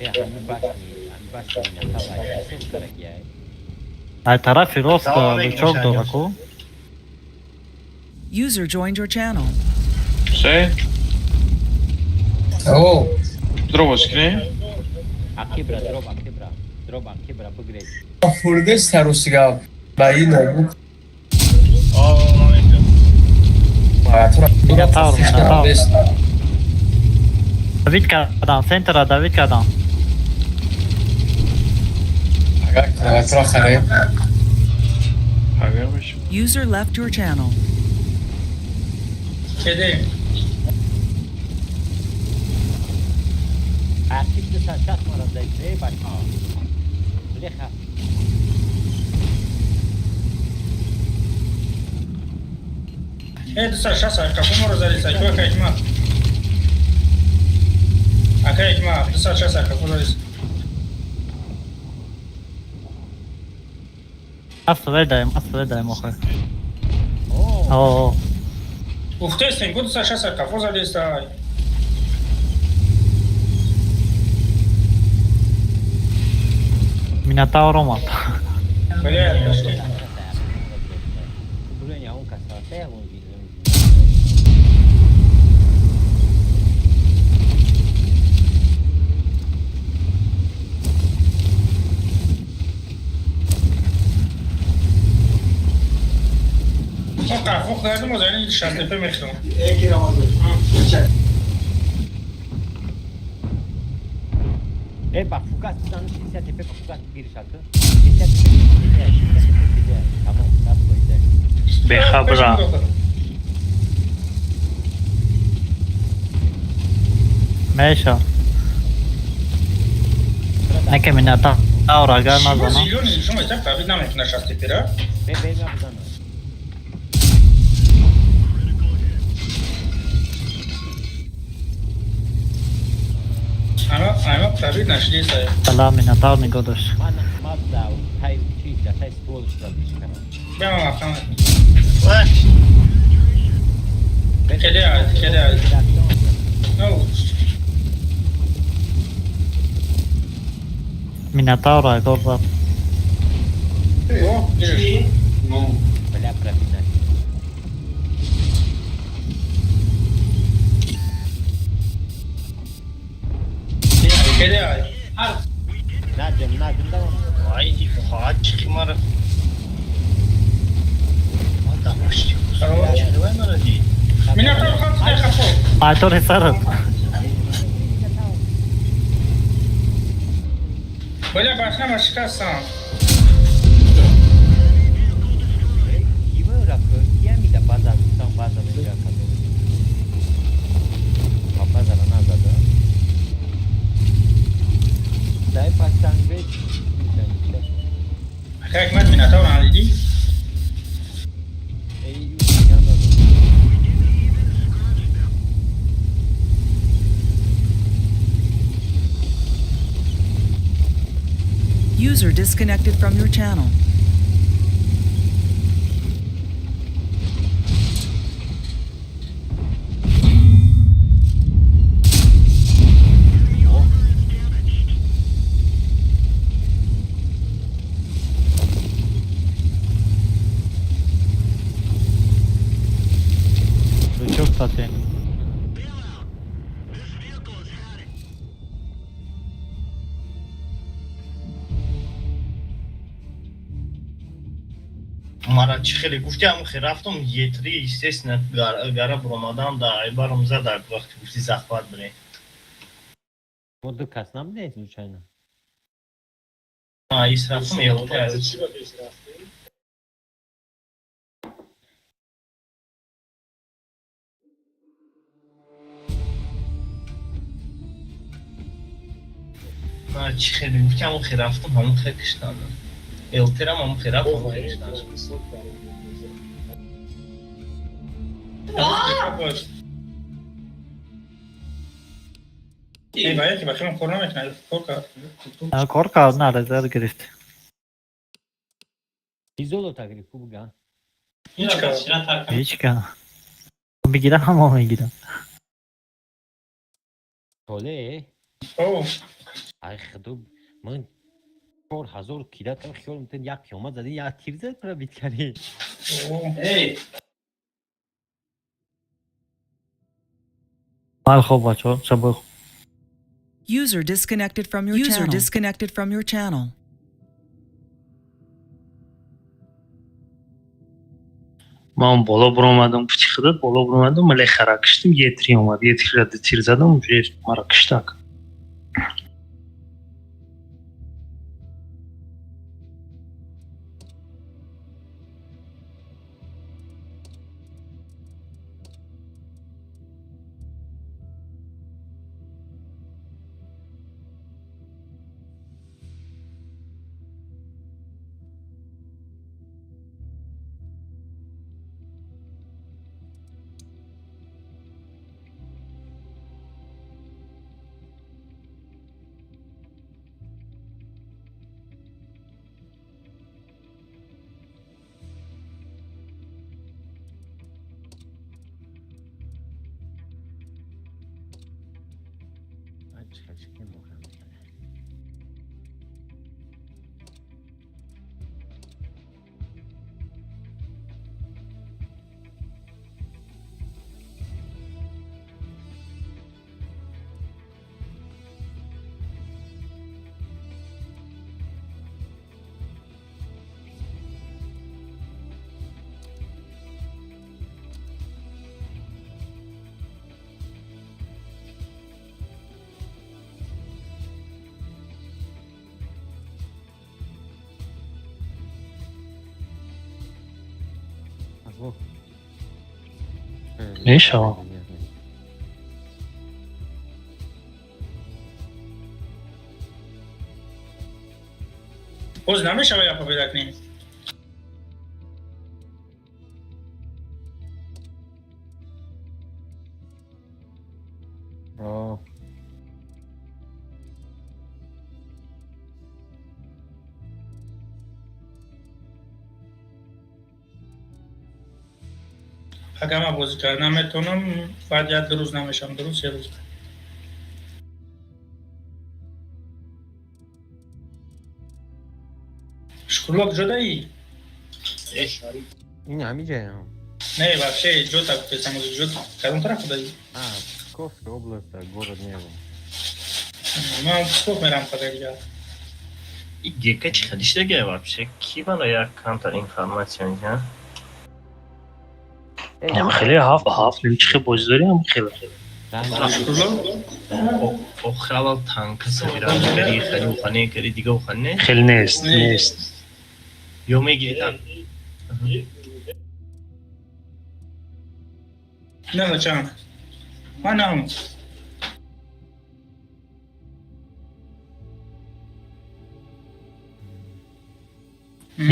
Speaker 5: Э, ҳами башни, ҳами башни натава, ҳисоб карагиай.
Speaker 7: Ай тарафи рост
Speaker 4: Салом алейкум,
Speaker 7: лучок дора ку.
Speaker 1: User joined your channel.
Speaker 11: Се?
Speaker 2: О,
Speaker 11: Дробо скрин?
Speaker 5: Ақибра, дроб, ақибра. Дроп кебра бигред.
Speaker 2: Фурдес тарусига ба ин ноутбук.
Speaker 4: О, ман
Speaker 7: Минотавр, Минотавр. Давид кардам, центра Давид кардам.
Speaker 2: Агар клавиатура харем.
Speaker 1: User left your channel.
Speaker 8: Кеде.
Speaker 5: Актив 260 мара зайде бача. Бляха.
Speaker 8: Э, 260 капо моро зариса, ку ака ҳикмат. Ака ҳикмат, 260 капо зариса.
Speaker 7: Ма свет даем охир. О,
Speaker 8: Уфтестен, ку 260 капо зариса.
Speaker 7: Минотавр омад.
Speaker 8: Бля, кашки.
Speaker 5: Блин, он касался, он видел.
Speaker 8: Мо қафо кардем, оз ани 60 тепе мехӯрам.
Speaker 5: Э, ба фугас бизану 60 тепе ба фугас бигириш ака. 60 тепе, 60 тепе биде. Тамом, саб койде.
Speaker 3: Бехабра.
Speaker 7: Меша. Неке Минотавр агар назанам.
Speaker 8: Зилёни шумо так Давид намекунад 60 тепера.
Speaker 5: Бе бе ма бизану.
Speaker 8: Ама ама Давид нашидеса.
Speaker 7: Салам, Минотавр нигоҳ дошт.
Speaker 5: Ман ма да тай чи да тай ствол шуда бишканам.
Speaker 8: Бя ма мафтам.
Speaker 4: Вай.
Speaker 8: Кеде ай, кеде ай. No.
Speaker 7: Минотавр агар зад.
Speaker 8: О, гирифт.
Speaker 5: Бля, пробить нашид.
Speaker 8: Кеде ай.
Speaker 5: Наджем, наджем, давай.
Speaker 4: Вай, хоҳад чихи мара. Ма дамашти. Чаро мара ди?
Speaker 8: Минотавр хат не қафо.
Speaker 7: Айтори сарат.
Speaker 8: Бля, башна ма шикастам.
Speaker 5: Кима рака, кия ми да база, там база мега кадо. Ба база ра назада. Дай пастан бе.
Speaker 8: Ака ҳикмат Минотавр надидӣ?
Speaker 5: Эй, ю надо.
Speaker 1: User disconnected from your channel.
Speaker 7: Лучок татен.
Speaker 4: Мара чӣ хеле гуфти, ҳамн хе рафтам етри, естественно, гара буромадам да айбаром зада, вақти гуфти захват бирем.
Speaker 5: Мо ду кас набудем случайно?
Speaker 4: Ис рафтам елте. Чӣ хеле гуфти, ҳамн хе рафтам, ҳамн хе киштам. Элтерам ҳамн хе рафт, ҳамн хе киштам.
Speaker 8: Эй, ба яке ба хелам кор намекунад, кор кард.
Speaker 7: Кор кард, на резерв гирифт.
Speaker 5: Ки золото гирифт, ку буга?
Speaker 8: Ҳеҷ кас.
Speaker 7: Ҳеҷ кас. Бигирам, ҳамо мегирам.
Speaker 5: Толе?
Speaker 8: О,
Speaker 5: Ай худо, ман 4000 кида кардам, хиёл мекунам як қиёмат зади, як тир зад пробить кардӣ.
Speaker 8: Эй,
Speaker 7: Мал хоб бачаҳо, шабои хуб.
Speaker 1: User disconnected from your User channel. Disconnected from your channel.
Speaker 3: Ман боло буромадам, пути худат боло буромадам, малехара киштим, Е3 омад. Е3-ра ду тир задам, уже мара киштак. Мешавам.
Speaker 8: Боз намешава я победа кунем. Агар ман бозӣ карда наметавонам, баъд як ду рӯз намешавам, ду рӯз, се рӯз. Шукрулло куҷо даӣ?
Speaker 5: Ин ҳамин ҷаям.
Speaker 8: Не, вообще ҷота гуфтесам, ҷо кадом тараф даӣ?
Speaker 5: А, Псковская область, город Нева.
Speaker 8: Ман Псков мерам фақат дигар.
Speaker 11: И гека чӣ хелиш дега вообще? Ки бала як камтар информация медиҳад?
Speaker 3: Хеле ҳафт ҳафт ним чихе бозӣ дорем, хеле хеле.
Speaker 11: Охир аввал танка собирать кардӣ, хеле ухане кардӣ, дига ухане?
Speaker 3: Хеле нест, нест.
Speaker 11: Ё мегирӣ танк?
Speaker 8: Не, чанд? Ман наҳум.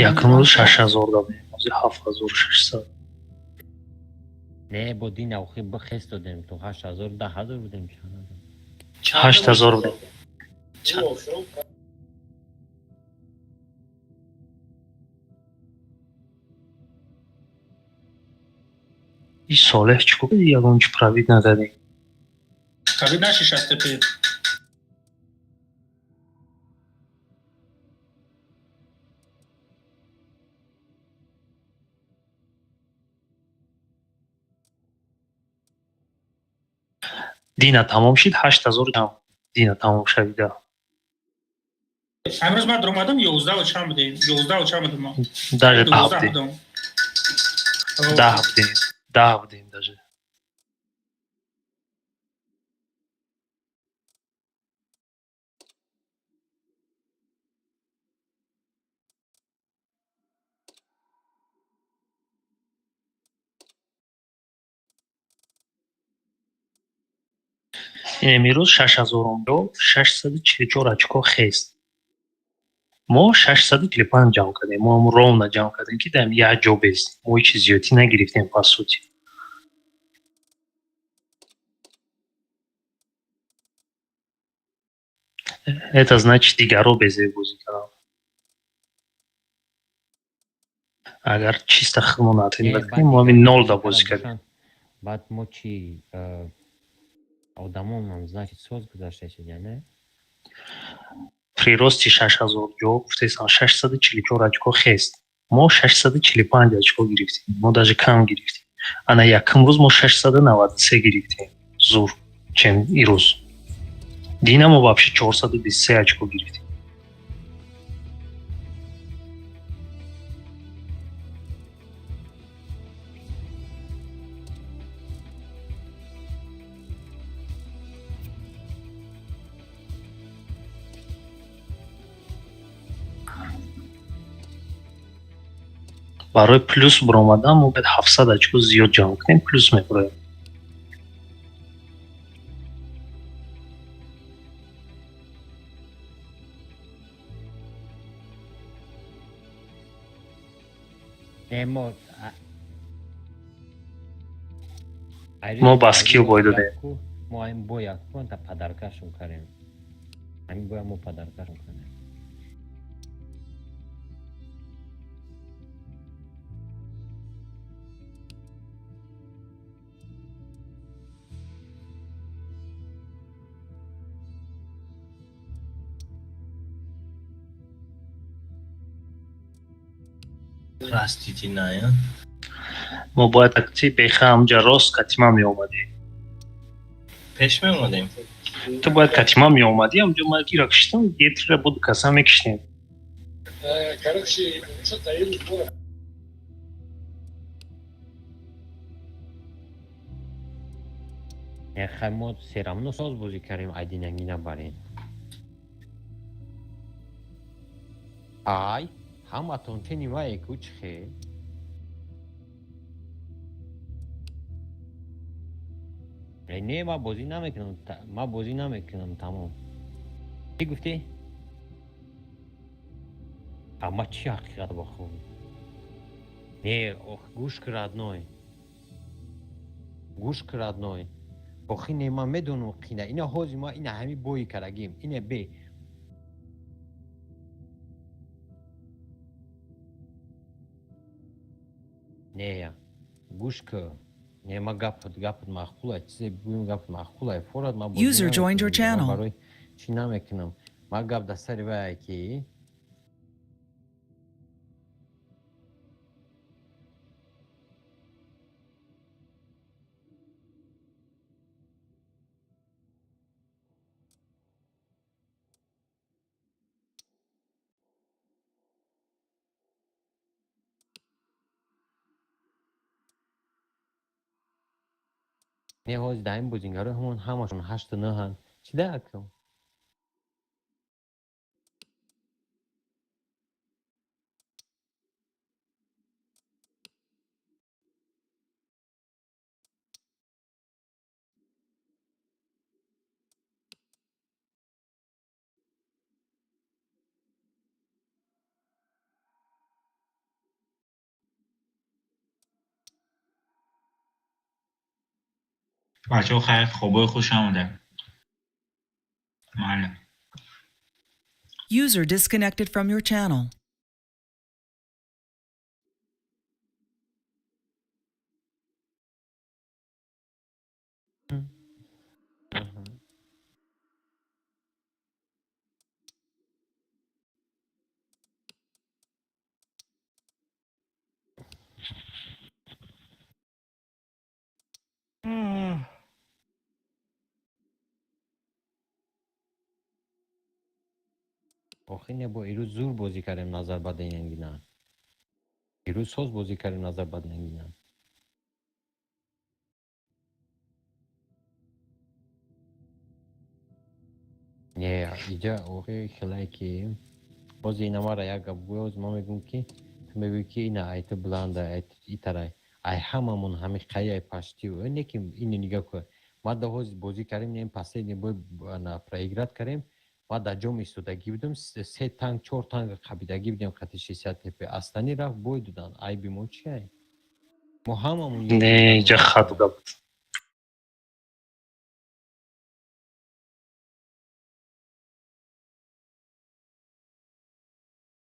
Speaker 3: Якум рӯз 6000 додем, ҳозир 7600.
Speaker 5: Не, бо дин охи бихес додем, то 8000, 10,000 будем, чанд?
Speaker 3: 8000 будем. И Солеҳ чӣ кор ягон чи правид нададем?
Speaker 8: Правид наши шастепи.
Speaker 3: Дина тамом шид, 8000 ҷамъ. Дина тамом шавида.
Speaker 8: Ҳамрӯз ман даромадам, 11 чанд будем? 11 чанд будем мо?
Speaker 3: Даже 10
Speaker 8: 12
Speaker 3: будем.
Speaker 8: будем.
Speaker 3: 10 будем. 10 будем даже. Ин имрӯз 6000 ҷо 644 очко хест. Мо 645 ҷамъ кардем. Мо ҳам ровно ҷамъ кардем, ки дар як ҷо бест. Мо ҳеҷ чиз зиёдтӣ нагирифтем по сути. Это значит, дигарро безеб бозӣ кардам. Агар чисто худмон оценивать кунем, мо ҳамин нол да бозӣ кардем.
Speaker 5: Баъд мо чи одамонам, значит, соз гузашта шуда, не?
Speaker 3: Прирост и 6000 ҷо гуфтесам, 644 очко хест. Мо 645 очко гирифтем. Мо даже кам гирифтем. Ана якум рӯз мо 693 гирифтем. Зур, чем ирӯз. Дина мо вообще 423 очко гирифтем. Барои плюс баромадан мо бояд 700 очко зиёд ҷамъ кунем, плюс мебароем. Мо ба скилл бой додем.
Speaker 5: Мо ҳамин бой яккун та падаркашон кардем. Ҳамин боя мо падаркашон кардем.
Speaker 4: Простите,
Speaker 3: мо бояд акти беха ҳамҷа рост катима меомадем.
Speaker 4: Пеш меомадем.
Speaker 3: Ту бояд катима меомадӣ, ҳамҷо ма ира киштам, гетрира буд каса мекиштем.
Speaker 5: Хай, мо серамно соз бозӣ кардем, айдинагӣ набарем. Ай, ҳаматон чени вае ку чӣ хел? Не, ман бозӣ намекунам, ман бозӣ намекунам, тамом. Чӣ гуфтӣ? Ама чӣ ҳақиқат ба худ? Не, ох, гӯш кун, родной. Гӯш кун, родной. Охи не, ман медонам қина. Ина ҳози ма ина ҳами бои карагим. Ина бе. Не, гӯш кун. Не, ма гапат маъқулай, чизе бигӯем, гапат маъқулай. Форад ман бозӣ
Speaker 1: User joined your
Speaker 5: намекунам. Ман
Speaker 1: channel.
Speaker 5: барои чӣ намекунам? Ман гап дар сари вае ки не, ҳозир дар ин бозингаро ҳамон ҳамашон ҳашту нӯҳанд. Чӣ даакам?
Speaker 8: Бачаҳо, хайр, хобои хуш омада. Майли.
Speaker 1: User disconnected from your channel.
Speaker 5: Охи не, бо ирӯз зур бозӣ кардем назар ба денгина. Ирӯз соз бозӣ кардем назар ба денгина. Не, иҷа охи хелае ки бози ина мара як гап гӯя, ҳозир ман мегӯям ки ту мегӯӣ ки ина ай ту буланда, ай ту итарай. Ай ҳамамон ҳами қаяй паштию. Не ки ини нигаҳ кун. Ма да ҳозир бозӣ кардем, не, последний бой на проиграть кардем. Ма дар ҷом истодагӣ будем, се танк, чор танк қабидагӣ будем қати 60 ТП. Астани рафт, бой доданд. Айби мо чи ай? Мо ҳамамон
Speaker 3: Не, иҷа хат буд.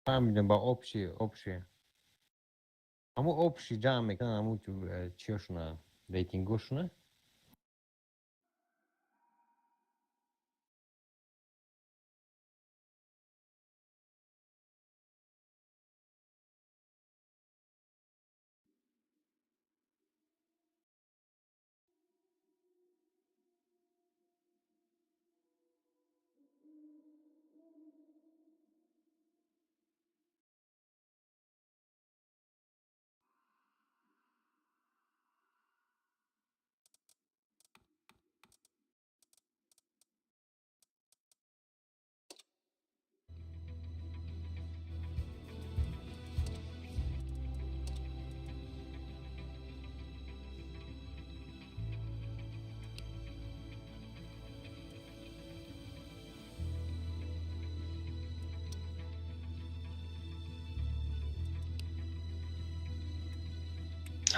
Speaker 5: Фаҳмидем, ба общий. Ҳамун общий ҷамъ мекунанд, ҳамун чиёшуна, рейтингошуна.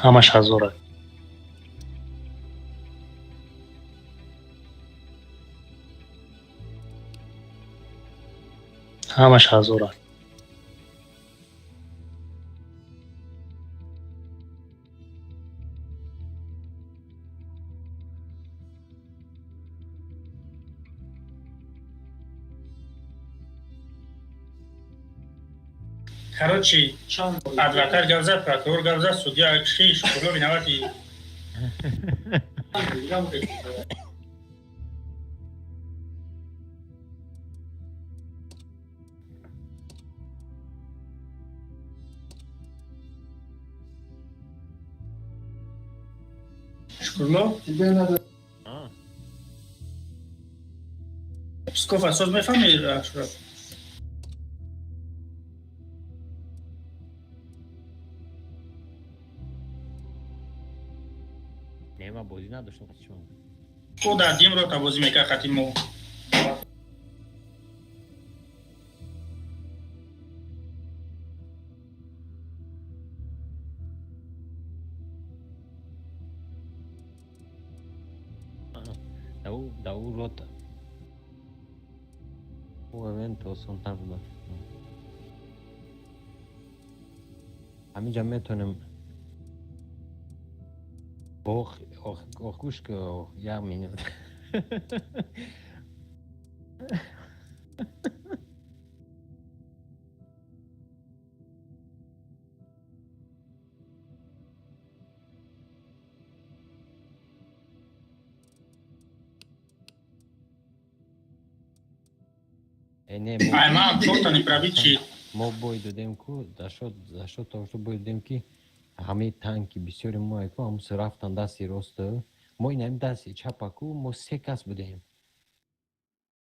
Speaker 3: Ҳамаш ҳазора. Ҳамаш ҳазора.
Speaker 8: Короче, адвокат гап зад, прокурор гап зад, судья шиш, куло виноватый. Шукурло? Псков асоз мефаҳми, Ашраф?
Speaker 5: Не, ман бозӣ надоштам чун.
Speaker 8: Ӯ дар дим рота бозӣ мекард хати мо.
Speaker 5: Да ӯ рота. Ӯ момент осонтар буда. Ҳаминҷа метавонем. Ох, ох, ох, гӯш ки, як минут. Э, не, мо
Speaker 8: Ай, ман чорта не пробит чи?
Speaker 5: Мо бой додем ку, за шо то что бой додем, ки ҳамаи танки бисёри мо ку ҳамус рафтан дасти рост. Мо ин ҳами дасти чапа ку, мо се кас будем.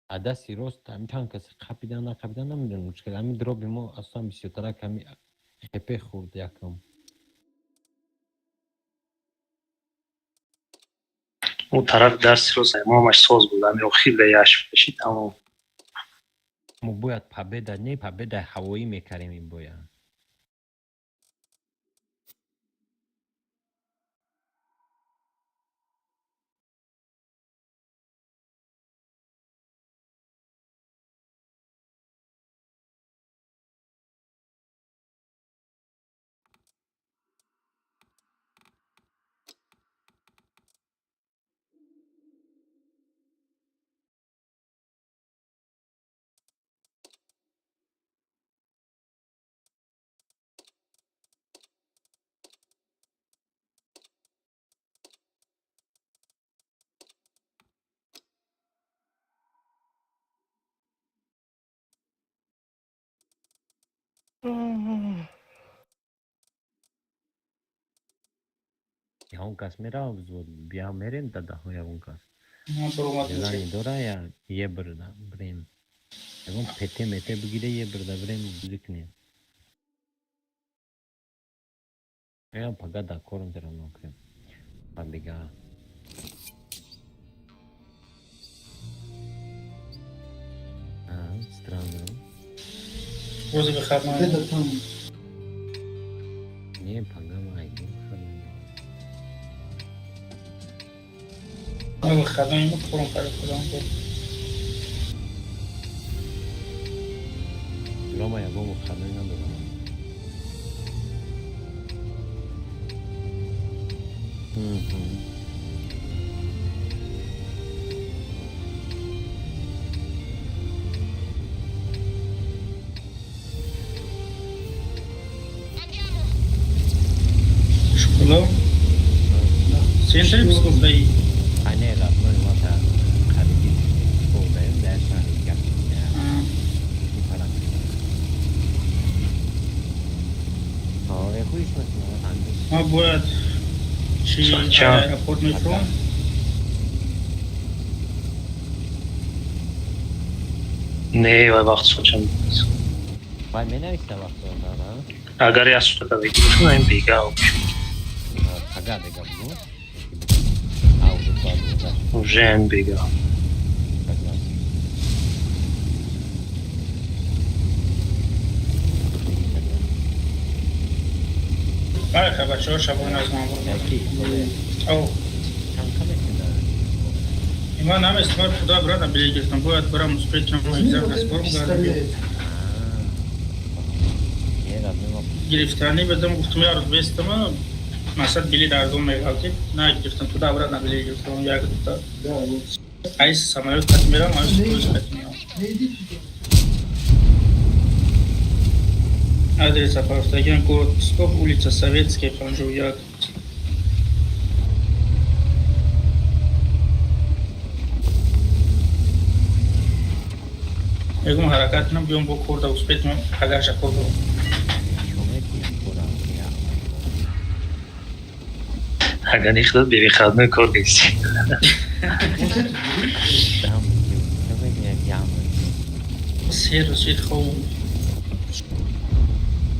Speaker 5: А дасти рост ҳами чанд кас қапидан, нақапидан, намедонам чӣ. Ҳами дроби мо аслан бисёртарак ҳами хепе хӯрд якам.
Speaker 3: Ӯ тараф дасти рост мо ҳамаш соз буд, ҳами охир да яш кашид, тамом.
Speaker 5: Мо бояд победа, не, победа ҳавоӣ мекардем ин боя. Ягон кас мерава взвод, бия мерем дадаҳо, ягон кас.
Speaker 8: Ман баромадам.
Speaker 5: Желание дора я е бирда бирем. Ягон пете мете бигире, е бирда бирем, бозӣ кунем. Я пага да корм дера кунем. Ба бега. А, странно.
Speaker 8: Рӯзи выходной.
Speaker 5: Не, пага ма айдем.
Speaker 8: Мо выходной мо корм карда худам буд.
Speaker 5: Рома ягон выходной надорам. Мгм.
Speaker 8: Шукурло? Центри Псков даи.
Speaker 5: А не, родной, ма та хариди Псков даем, дар шаҳри дигар. Парам. Ҳо, хуиш мекунам.
Speaker 8: Ма бояд чи
Speaker 3: Ча?
Speaker 8: Аэропорт метро.
Speaker 3: Не, вай вақт сочам.
Speaker 5: Вай менависта вақто дара?
Speaker 3: Агар як сутка бигиришм, ин бега.
Speaker 5: Пага бега буд. А, уже соат гузашт.
Speaker 3: Уже ин бега.
Speaker 5: Согласен.
Speaker 8: Бале, бачаҳо, шабои наз ман бурдам. Ау. Ман наместам, туда обратно билет гирифтам. Бояд барам успеть кам экзамен сбор бугардам. Гирифтани бадам, гуфтам, як рӯз бестама, масад билет арзон меғалтид. На гирифтам, туда обратно билет гирифтам, як дута. Айс самолёт қати мерам, айс поезд қати меам. Адрес Апафтагян, город Псков, улица Советская, 51. Мегум, ҳаракат кунам, биём, бо корда успеть, агарша кор дорам.
Speaker 3: Агар нихдад, бевыходной кор нести.
Speaker 8: 3 рӯз шид хоб.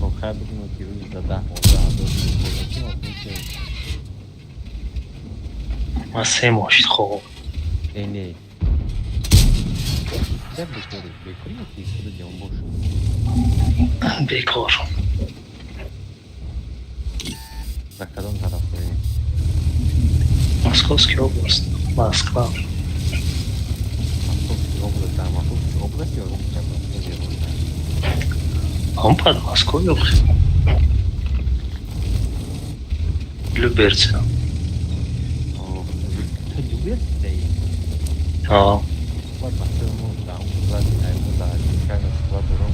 Speaker 5: Охар бигӯ, ки рӯз да 10-15 ҳазор.
Speaker 3: Ман 3 моҳ шид хобам.
Speaker 5: Не, бекори, бекори ки худу ҷонбош?
Speaker 3: Бекор.
Speaker 5: Дар кадом тараф дорӣ?
Speaker 3: Московский область, Москва.
Speaker 5: Московский область, дар Московский область ё Москва?
Speaker 3: Он под Москвой, Люберцы.
Speaker 5: Ту Люберцы?
Speaker 3: А.
Speaker 5: Баъд бачаҳои мо дар он склад и, мо дар кайна склад дорам,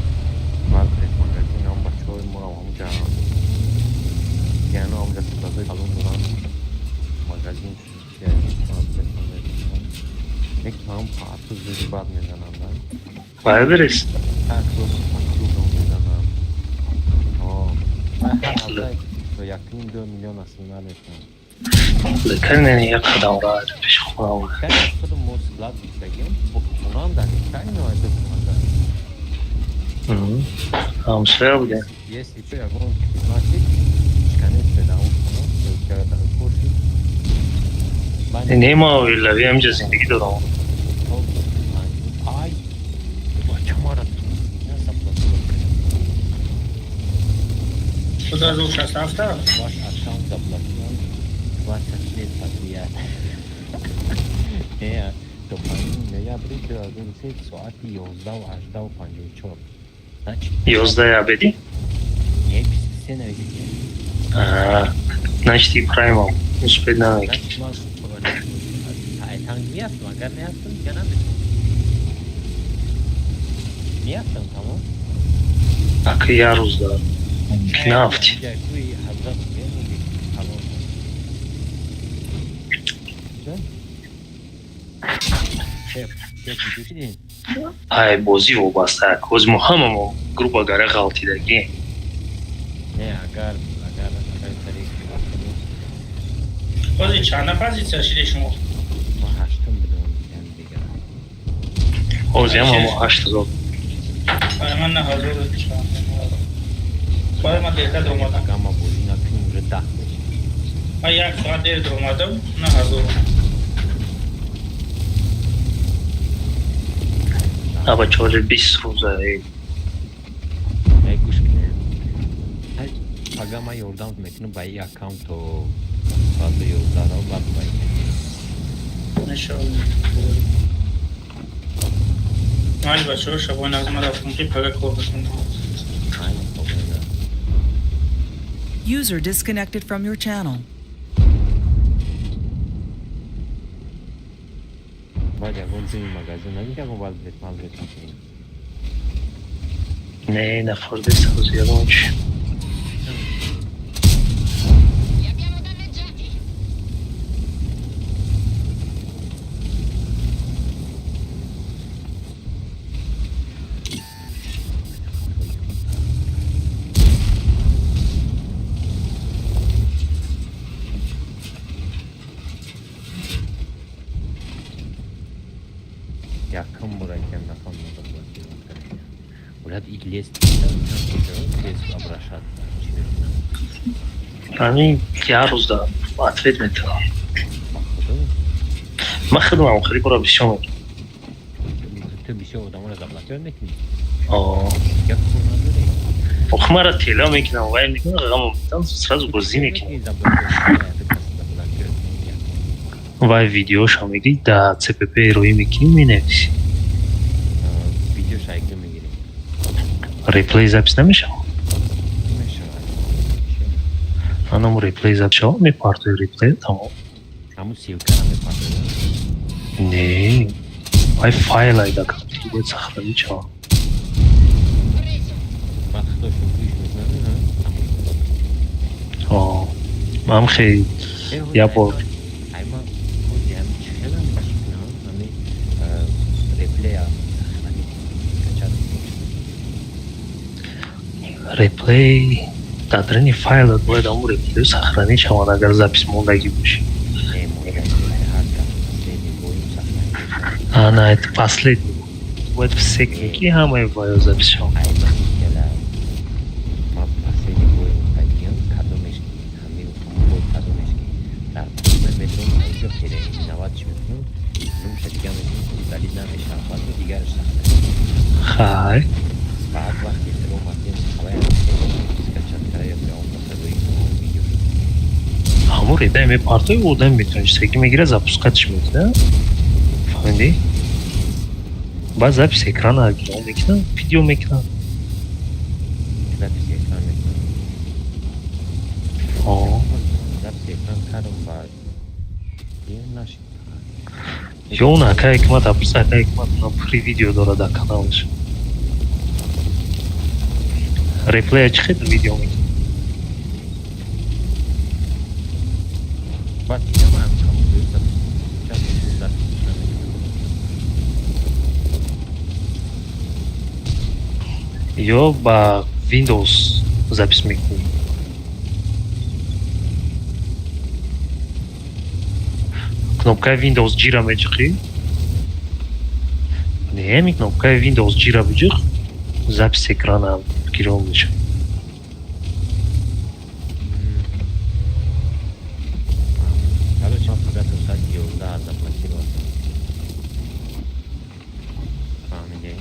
Speaker 5: Вайлдберриз магазин, ҳам бачаҳои моро ҳамҷа яно ҳамҷа склад ҳои калон доранд, магазин. Як ҳам ҳатто зуди бад мезананд.
Speaker 3: Вайлдберриз?
Speaker 5: Клуб мезананд. Ҳар ҳафта то 1,5-2 миллион снимать мекунанд.
Speaker 3: Лекин як қадам ра пеши хона.
Speaker 5: Худ мо склад гирифтагим, хонам дар кайно.
Speaker 3: Ҳамсоя будем.
Speaker 5: Если что, ягон хизмати шиканет шуда он хона курси.
Speaker 3: Не, ма виллави ҳамҷа зиндагӣ дорам.
Speaker 5: Ай, бача, мара заблокировал.
Speaker 8: Куда 67?
Speaker 5: Ваш аккаунт заблокирован 20 лет подряд. Не, то 5 ноябри 2003, соати 11:18:54. Значит,
Speaker 3: 11 обеди?
Speaker 5: Не, 23 нависите.
Speaker 3: Значит, и праймам успеть намекунӣ.
Speaker 5: Значит, ман танг меафтам, агар меафтам, дига наметавонам. Меафтам, тамом.
Speaker 3: Ака, як рӯз дар нафти.
Speaker 5: Кӯи ҳазрат мемоги калон. Шеф, шеф, дидӣ?
Speaker 3: Ай, бозӣ вобаста. Ҳози мо ҳамамо грубо говоря ғалтидагӣ.
Speaker 5: Не, агар тариқ
Speaker 8: Ҳозир чанда позиция шиде шумо?
Speaker 5: Ма ҳаштум будам, дигар.
Speaker 3: Ҳози ҳама мо 8000.
Speaker 8: Ай, ман 9000 чанд. Баъд ман дертар омадам.
Speaker 5: Агар ма бозӣ накунем, уже 10 мешавам.
Speaker 8: Ман як соат дер омадам, 9000.
Speaker 3: Аба, чори 20 рӯза.
Speaker 5: Эй, гӯш кунед. Агар ман ёрдам мекунам ба ин аккаунт то соати 11-ро, баъд ба ин.
Speaker 8: Иншоалло. Майли, бачаҳо, шабои нағз, ман рафтам, ки пага кор бикунам.
Speaker 5: Айни хобеда.
Speaker 1: User disconnected from your channel.
Speaker 5: Баъд ягон ҷои магазин нагид, ягон Вайлдберриз малберриз накунем.
Speaker 3: Не, нафордест ҳози ягон чи.
Speaker 12: Li abbiamo danneggiati.
Speaker 5: Якум бора ки нафаҳмидам, заблокировать кардем. Бояд и лес лес обращаться, чӣ мекунам?
Speaker 3: Ҳамин як рӯз дар ответ метавам.
Speaker 5: Ба худо?
Speaker 3: Ман худам хеле бора бисёр мекунам.
Speaker 5: Ту бисёр одаморо заблокировать мекунӣ?
Speaker 3: О.
Speaker 5: Як кор надорӣ?
Speaker 3: Ох, мара тела мекунам, вай мекунам, ғамам метам, сразу бозӣ мекунам. Вай видеошам мегирӣ, да ЦПП роӣ мекунӣ, менависӣ.
Speaker 5: Видеош айгӯ мегирӣ.
Speaker 3: Реплей запись намешавад?
Speaker 5: Мешавад.
Speaker 3: Анам реплей запись шавад, мепартои реплей, тамом.
Speaker 5: Ҳамун ссылкара мепартои?
Speaker 3: Не, вай файл айда компютер бояд сохранить шавад.
Speaker 5: Баъд худошон гӯш мекунанд.
Speaker 3: О, ман хеле як бор
Speaker 5: Айма худи ҳами чӣ хелам чӣ кунам, ҳами реплея сохранить, скачать.
Speaker 3: Реплей дар даруни файлат бояд ҳамун реплею сохранить шавад, агар запись мондагӣ бошӣ.
Speaker 5: Не, мондагӣ ҳар кас последний боим сохранить мешавад.
Speaker 3: Ана, это последний. Бояд все ки ҳамаи ваё запись шавад.
Speaker 5: Айма хела ма последний боим қайдигиам, кадомеш ки ҳами ҳамун бой, кадомеш ки дар метром инҷо переименовать мекунам, нумша дига мекунам, удалить намешавад, баъд дигараш сохранить.
Speaker 3: Хай.
Speaker 5: Баъд вақте омадем, ҳавай скачать кара ё он касарои видео.
Speaker 3: Ҳамун реплей мепартои, одам метавонӣ чизаки мегира, запускатьш мекуна. Фаҳмидӣ? Баъд запись экрана гирон мекунам, видео мекунам.
Speaker 5: Запись экран мекунам.
Speaker 3: О.
Speaker 5: Запись экран кардам, баъд нашид.
Speaker 3: Ё он ака Ҳикмат апурса, ака Ҳикмат на при видео дорад дар каналаш. Реплея чӣ хел видео мекунад?
Speaker 5: Баъд дидам, ҳам запись намекунам.
Speaker 3: Ё ба Windows запись мекунӣ. Кнопкаи Windows G-ра меҷиқӣ. Не, ҳамин кнопкаи Windows G-ра биҷиқ, запись экрана гирон мешавад.
Speaker 5: Короче, ман фақат то соати 11 заблокировать. Фаҳмидӣ?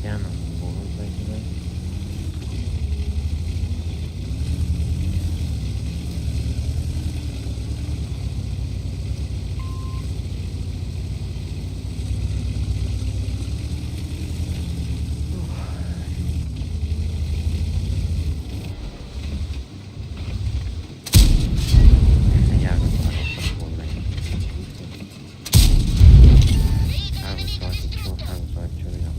Speaker 5: Яна борон зайдида. Як ҳар рӯз соати 4, ҳар рӯз соати 4 ям.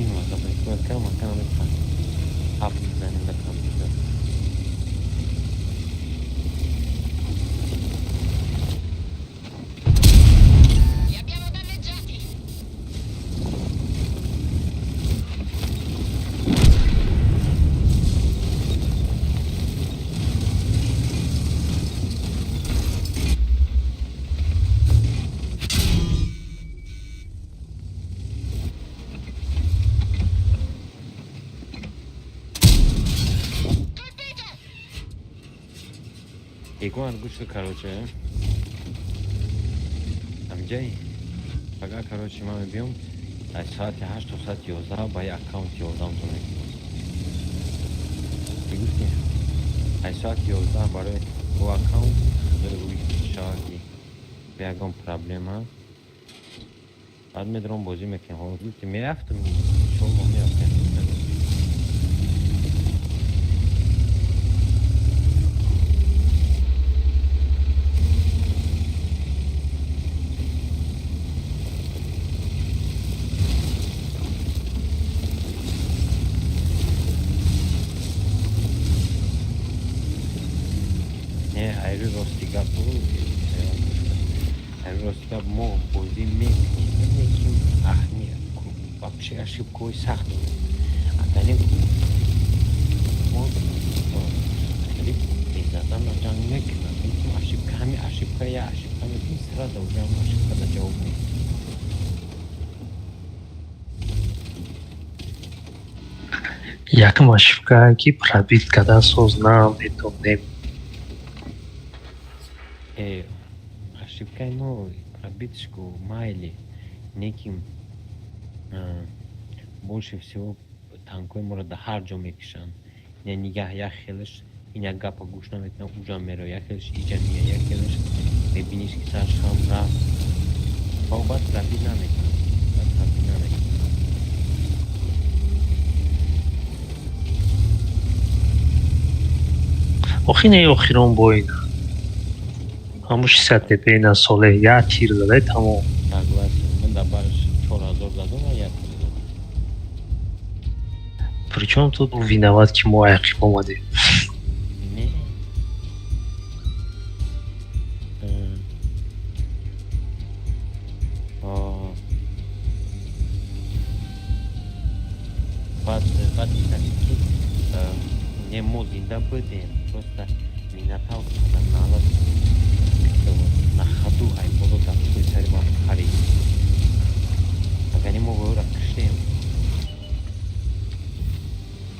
Speaker 5: Ин заблокировать кардам, ака наметавонам ҳафт бизанем дар компютер.
Speaker 12: Li abbiamo danneggiati. Colpito!
Speaker 5: Егор, гӯш, короче. Амҷай. Ага, короче, ман мебиём аз соати 8 то соати 11 ба як аккаунт ёрдамтон мекунам. Чӣ гуфтӣ? Аз соати 11 барои бо аккаунт шавад ки бе ягон проблема. Баъд медорам, бозӣ мекунем. Ҳо, гуфти мерафтам, иншолло мерафтем. Айрӯи рости гап, айрӯи рости гап, мо бозӣ мекунем, лекин вообще ошибкаҳои сахт дорем. Агар не, мо хеле безазан ҷанг мекунам, лекин ошибка, ҳами ошибка, я ошибка мекунӣ, сразу уже ҳам ошибкада ҷавоб медиҳӣ.
Speaker 3: Якум ошибка, ки пробить кардан соз наметонем.
Speaker 5: Ошибкаи мо пробитишку майли, лекин больше всего танкҳои моро дар ҳар ҷо мекушанд. Яъне як хелаш ин як гапа гӯш намекунад, уҷа меро, як хелаш иҷа мея, як хелаш мебиниш, ки сарш хам рафт ва баъд пробить намекунад, баъд пробить намекунад.
Speaker 3: Охи не, охирон боина ҳамун 60 тп ина соле як тир задай, тамом.
Speaker 5: Согласен, ман дар бараш 4000 задам ва як тир задам.
Speaker 3: Причём тут виноват, ки мо ақиб омадем?
Speaker 5: Не. Баъд ки не, мо зинда будем, просто Минотавр налад на ходу ай боло дар пули сари ман парид. Агар не, мо ӯро киштем.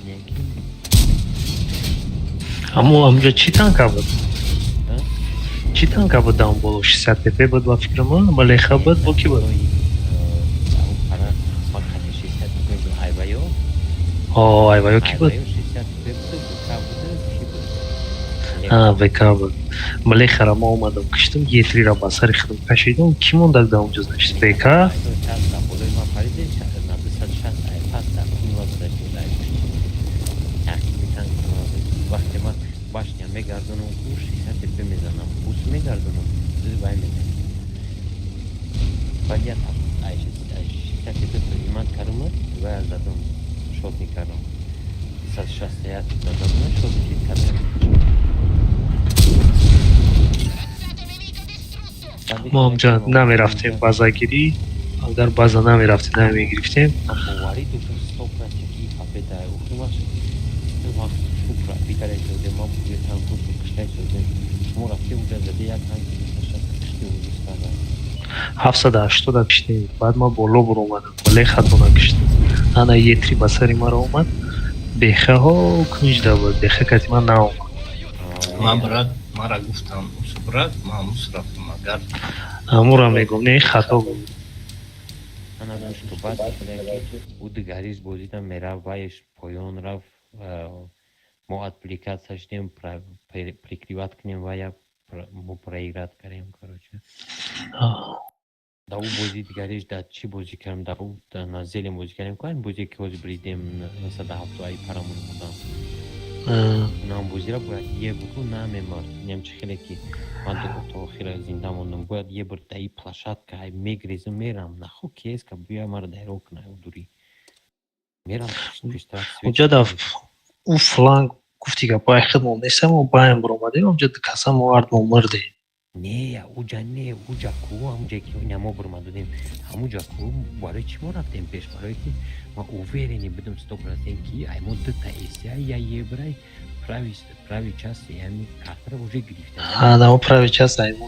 Speaker 5: Лекин
Speaker 3: Ҳамо ҳамҷо чӣ танка буд? Чӣ танка буд дар он боло? 60 тп буд, ба фикри ман, малеха буд, бо ки буд?
Speaker 5: Пара ман қати 60 тп буд, айваё.
Speaker 3: О, айваё ки буд?
Speaker 5: Айваё 60 тп буд, ВК буд, ки буд?
Speaker 3: А, ВК буд. Малехара ма омадам киштам, Е3-ра ба сари худам кашидам. Кӣ монда дар онҷо, значит? ВК?
Speaker 5: Дар болои ман париде, на 260 ай пас дар куни зада шуд, ай пушти танк. Вақте ман башня мегардонам, ку 60 тп мезанам, ус мегардонам, вай мезанам. Баъд як ай 60 тп прижимать кардам, вай задам, шот мекардам. 261 задам, шот кардам.
Speaker 3: Мо ҳамҷа намерафтем базагирӣ, агар база намерафтем, намегирифтем.
Speaker 5: Боварӣ доштам 100%, ки победа. Охир вақт шукра бигаре шудем, ма танкошо киштай шудем, шумо рафте уҷа заде, як танки 260 кишти ужас карда.
Speaker 3: 780 киштем. Баъд ма боло буромадам, лехатона киштем. Ана Е3 ба сари маро омад, бехаҳо кунҷда буд, беха кати ман наомад.
Speaker 4: Ман, брат, мара гуфтам, ус, брат, ман ус рафтам, агар
Speaker 3: Ҳамура мегум, не, хато буд.
Speaker 5: Ана гӯш ку, баъд ки ӯ дигариш бозида мерафт, вайш поён рафт, мо отвлекаться шудем, прикрывать кунем вая, мо проиграть кардем, короче. Дар ӯ бозӣ дигариш дар чӣ бозӣ кардем? Дар ӯ на зелем бозӣ кардем, ку ҳамин бозе ки ҳозир бридем, 170 ай парамон будам. Унам бозиро бояд е буку намемард. Инам чӣ хеле ки ман то охира зинда мондам. Бояд е бир даи площадка ай мегрезам, мерам нахо кеска буя мара дайро куна дури мерам пештар.
Speaker 3: Унҷа да ӯ фланг, гуфти гапои худмон нестам, мо баем буромадем, онҷа каса мо ардмо мурдем.
Speaker 5: Не, уҷа не, уҷа ку ҳамуҷа ки ина мо буромадодем, ҳамуҷа ку барои чӣ мо рафтем пеш? Барое ки ма уверенный будем 100%, ки ай мо дута эсия я ебрай правый части ями картара уже гирифтем.
Speaker 3: Ана о правый часть ай мо.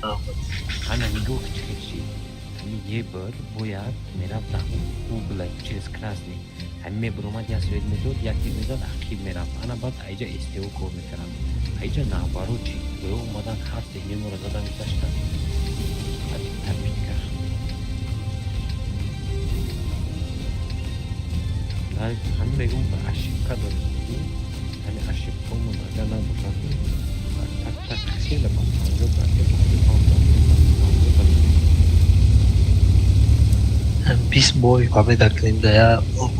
Speaker 5: Ана нигоҳ, чӣ хел шид. Ҳами ебр бояд мерафт угла через красный, ҳами мебуромад, як свет медод, як тир мезад, ақиб мерафт. Ана баъд айҷа СТО кор мекардам. Айҷа наоборот чи гӯё омадан, ҳар се неморо задан гузаштан, тапить кард. Ҳамин мегӯм, ошибка дорем. Ҳамин ошибкаомон агар набошад, так так хеле ба 50%.
Speaker 3: 20 бой победа кунем да я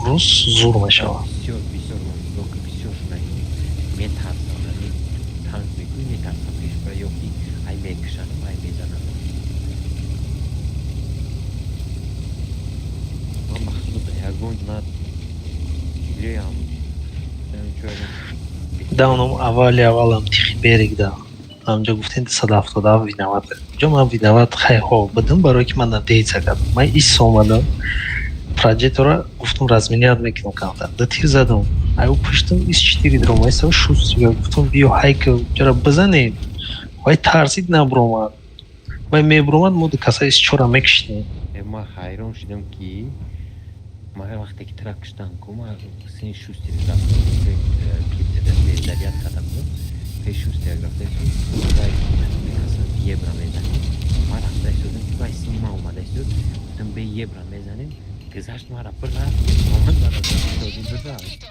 Speaker 3: рӯз, зур мешавад.
Speaker 5: Бисёр, бисёр ман нигоҳ ки бисёр шуна метарсам, танк мекунӣ, метарсам пеш бара, ё ки ай мекушанам, ай мезанам. Ман ба худ ягон на леам.
Speaker 3: Да, оном аввали аввалам тихи берег да. Ҳамҷо гуфтем 277 виноват. Ҷо ман виноват хайҳо будам, барое ки ман надеяться кардам. Ман ис омадам, проджектора гуфтам, разменять мекунам камтар. Ду тир задам. Ай ӯ пуштам ис четыре дромайса шуст. Гуфтам, биё ҳайка чара бизанем. Вай тарсид, набуромад. Вай мебуромад, мо ду каса ис чора мекиштем.
Speaker 5: Ман ҳайрон шудам, ки ман вақте ки тра киштам ку, ман сини шустери рафтам, заряд кардам, пеш шустер рафта, вай каса ебра мезанем. Ман рафта истодам, ки вай сини ман омада истод. Гуфтам, бе ебра мезанем. Гузашт, мара бирафт, омад, мара бирафт.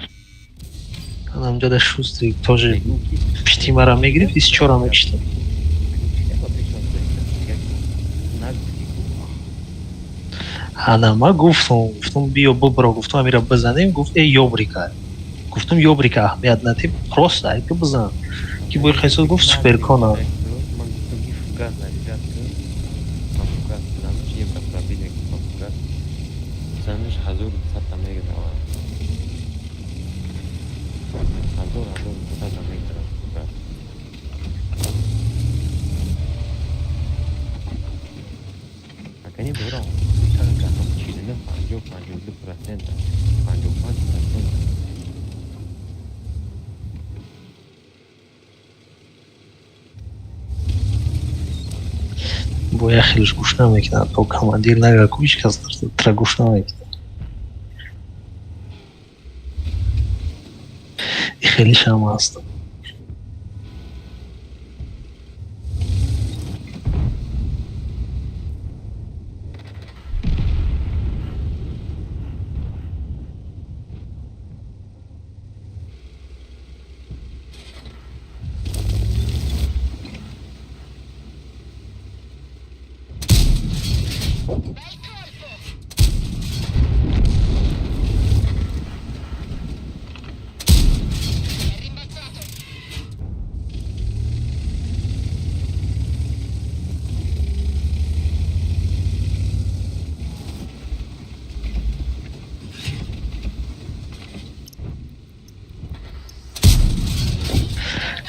Speaker 3: Ҳамҷода шустрик тоже пишти мара мегирифт, ис чора мекиштем.
Speaker 5: Нагуфти ку.
Speaker 3: Ана ма гуфтам, биё бибро, гуфтам, амира бизанем. Гуфт, э, ёбрика. Гуфтам, ёбрика аҳамият надиҳ, просто айка бизан. Ки бои хесод гуфт, суперкона.
Speaker 5: Ман гуфтам, ки фугас заряд кун. Ман фугас бизанаш, ебра пробить мекунам, фугас бизанаш, 1200-та мегирава, ҳазор, 1200-та мегирава фугас. Акани бора чанд 49, 50, 52%, 55%.
Speaker 3: Бо як хелеш гӯш намекунад, то командир нага ку, ҳеҷ кас тра гӯш намекунад. И хелишам ҳаст.
Speaker 12: Bel colpo! È rimbalzato!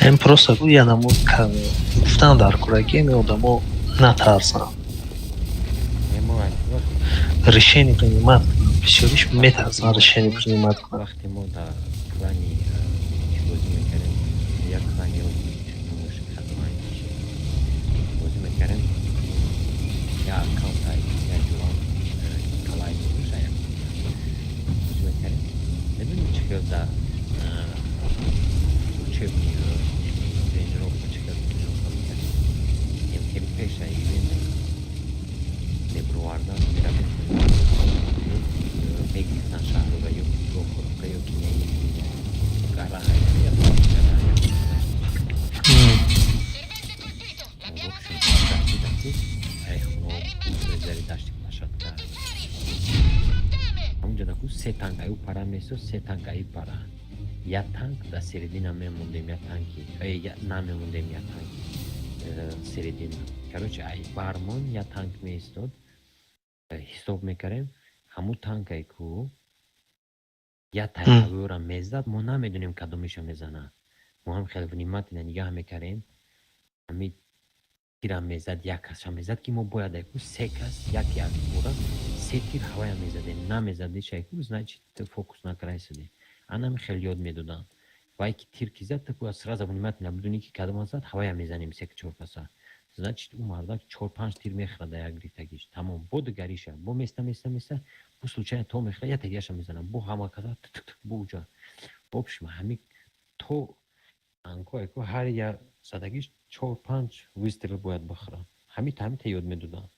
Speaker 3: Ем просто ку янамо гуфтан дар кураки эми одамо натарсанд.
Speaker 5: Емо
Speaker 3: Решение принимать кунанд. Бисёриш метарсанд решение принимать кунанд.
Speaker 5: Вақте мо дар клани чӣ бозӣ мекардем, як клани номаш Казанчи бозӣ мекардем, як аккаунт як ҷурам Николай номаша, як бозӣ мекардем. Медонӣ, чӣ хел дар учебный тренировка, чӣ хел тренировка мекардем? Хеле пеша ивент мебуровардан, мерафтем, мегирифтан шаҳрора ё Прохоровка ё ки не гара.
Speaker 12: Servente colpito! L'abbiamo
Speaker 5: В общем,
Speaker 12: preso!
Speaker 5: дашти дашти ай хуно зари дашти площадка.
Speaker 12: Tutti fuori! Fottame!
Speaker 5: Ҳамунҷо даку се танк аю пара месо, се танк аю пара, як танк дар середина мемондем, як танки намемондем, як танки середина. Короче, ай бармон як танк меистод, ҳисоб мекардем, ҳамун танкае ку як тайҳавиёра мезад, мо намедонем кадомиша мезанад. Мо ҳам хеле внимательно нигаҳ мекардем. Ҳами тира мезад, як касша мезад, ки мо бояд айку се кас як як бора се тир ҳавая мезадем. Намезадиш айку, значит, фокус накардаисудем. Анами хеле ёд медоданд. Вай ки тир ки зад, ту бояд сразу внимательно бидонӣ, ки кадома зад, ҳавая мезанем се чор каса. Значит, ӯ мардак чор панҷ тир мехӯрад дар як гирифтагиш, тамом. Бо дигариша бо места, места, места, бо случайно то мехӯрад, як тагиаша мезанад, бо ҳама каса бо уҷа. В общем, ҳами то танкҳо айку ҳар як задагиш чор панҷ выстрел бояд бихӯрад. Ҳамита ёд медоданд.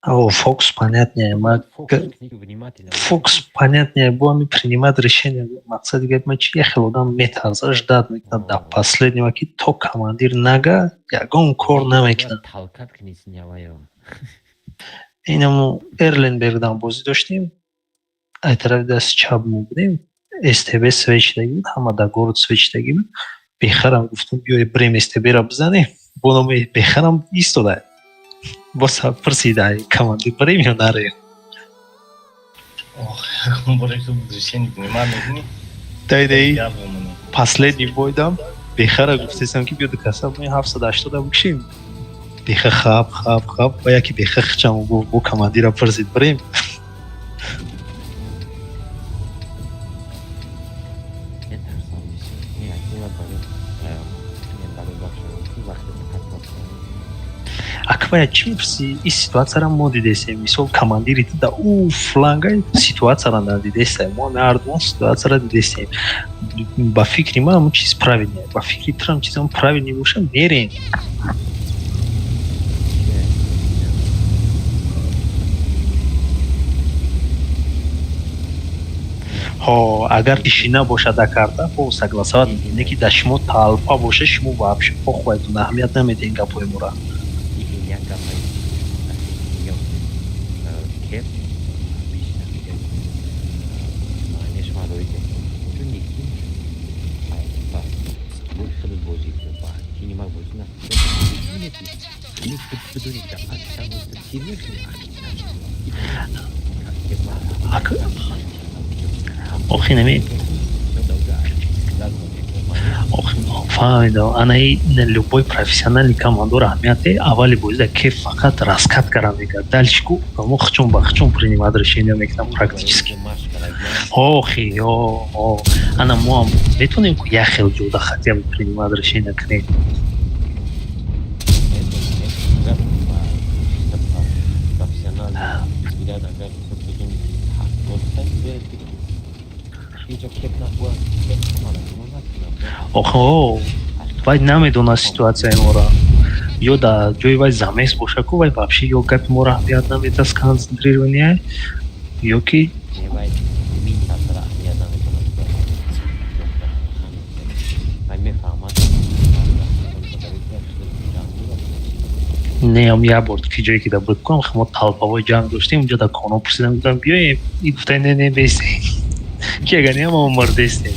Speaker 3: О, фокус понятнее. Ма
Speaker 5: Внимательно.
Speaker 3: Фокус понятнее, бо ами принимать решение. Мақсади гап ма чи, як хел одам метарса, ждать мекунад до последнего, ки то командир нага, ягон кор намекунад.
Speaker 5: Толкать кунӣ синяваё.
Speaker 3: Инаму Эрленбергдан бозӣ доштем. Ай тарафи дасти чап мо будем. СТБ свечдаги буд, ҳама дар город свечдаги буд. Бехарам гуфтам, биёй бирем СТБ-ра бизанем. Бо номи бехарам истода. Боз пурсида командир, бирем ё нарем?
Speaker 4: Ох, ягон боре ки решение принимать мекунӣ.
Speaker 3: Дай дай
Speaker 4: Гап мемонӣ.
Speaker 3: Последний бой дам. Бехара гуфтесам, ки биёду каса мо 780 бикшем. Беха хаб хаб хаб ва яки беха хичам гуфт, бо командира пурсид, бирем.
Speaker 5: Метарсам бисёр. Не, акнун барои бахши вақте фақат
Speaker 3: Акбая, чӣ мепурсӣ? Ин ситуатсияро мо дидесем. Мисол, командири ту да ӯ фланга ситуатсияро надидесем, мо ҳардумон ситуатсияро дидесем. Ба фикри ман, ҳамон чиз правильне, ба фикри турам чизам правильне боша, мерем. Ҳо, агар тишина бошад да карта, хо, согласовать мекунем, ки дар шумо толпа боша, шумо вообще похуайтон, аҳамият намедиҳен гапҳои мора.
Speaker 5: Як гапа мегам, кеп бишна мегам, маънеш ман рои чун никин ба худат бозӣ кун, ба тини ман бозӣ накун. Бидуни тир мекунӣ.
Speaker 3: Охи, нами фаҳмидам, анаи любой профессиональный командор аҳамияте аввали бозида кеф фақат раскат кара мекард, дальше ку мо хчун ба хчун принимать решения мекунам практически. Охи, о, ана мо ҳам метавонем ку як хел ҷода хотя бы принимать решения кунем.
Speaker 5: Профессионал взгляд, агар бидуни
Speaker 3: Охо, вай намедонад ситуатсияи моро, ё дар ҷои вай замес боша ку, вай вообще ё гапи моро аҳамият намедиҳад, сконцентрирование, ё ки
Speaker 5: вай аҳамият наметонад, вай мефаҳмад.
Speaker 3: Не, ам як бор ки ҷое ки да буд кум, мо толпавои ҷанг доштем унҷо, дар коно пурсидам, гуфтам, биёем, и гуфта, не, не, бестем, ки агар не, мо мурдестем.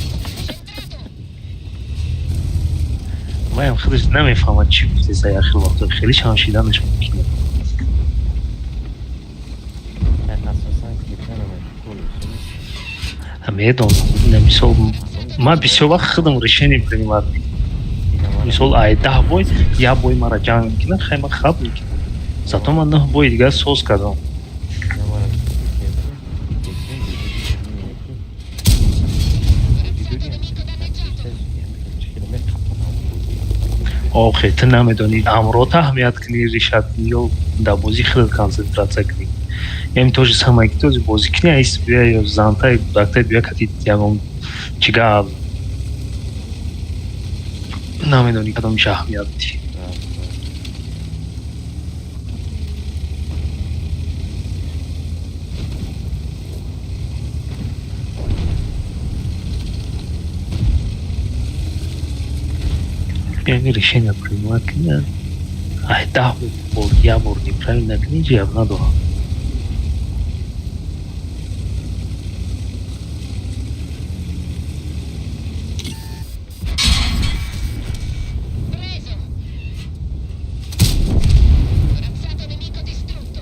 Speaker 3: Ваям худаш намефаҳмад чӣ гуфтеса, як хел вақто хеле шамшиданаш мумкин.
Speaker 5: Асосан
Speaker 3: Медонам, мисол, ман бисёр вақт худам решение принимать мекунам. Мисол, ай 10 бой як бой мара ҷанг мекунад, хай, ман хаб мекунам, зато ман нӯҳ бои дигар соз кардам. Охе, ту намедонӣ амрот аҳамият кунӣ, решать кунӣ ё дар бозӣ худат консентратсия кунӣ. Яъне то же самое, ки ту бозӣ кунӣ, айс бия ё зантай кӯдактай бия кати ягон чига, намедонӣ кадомиш аҳамият бидиҳӣ. Яъне решение принимать кунӣ, ай 10 бор як бор неправильно кунӣ, ҷияб надорад.
Speaker 12: Preso. Corazzato nemico distrutto.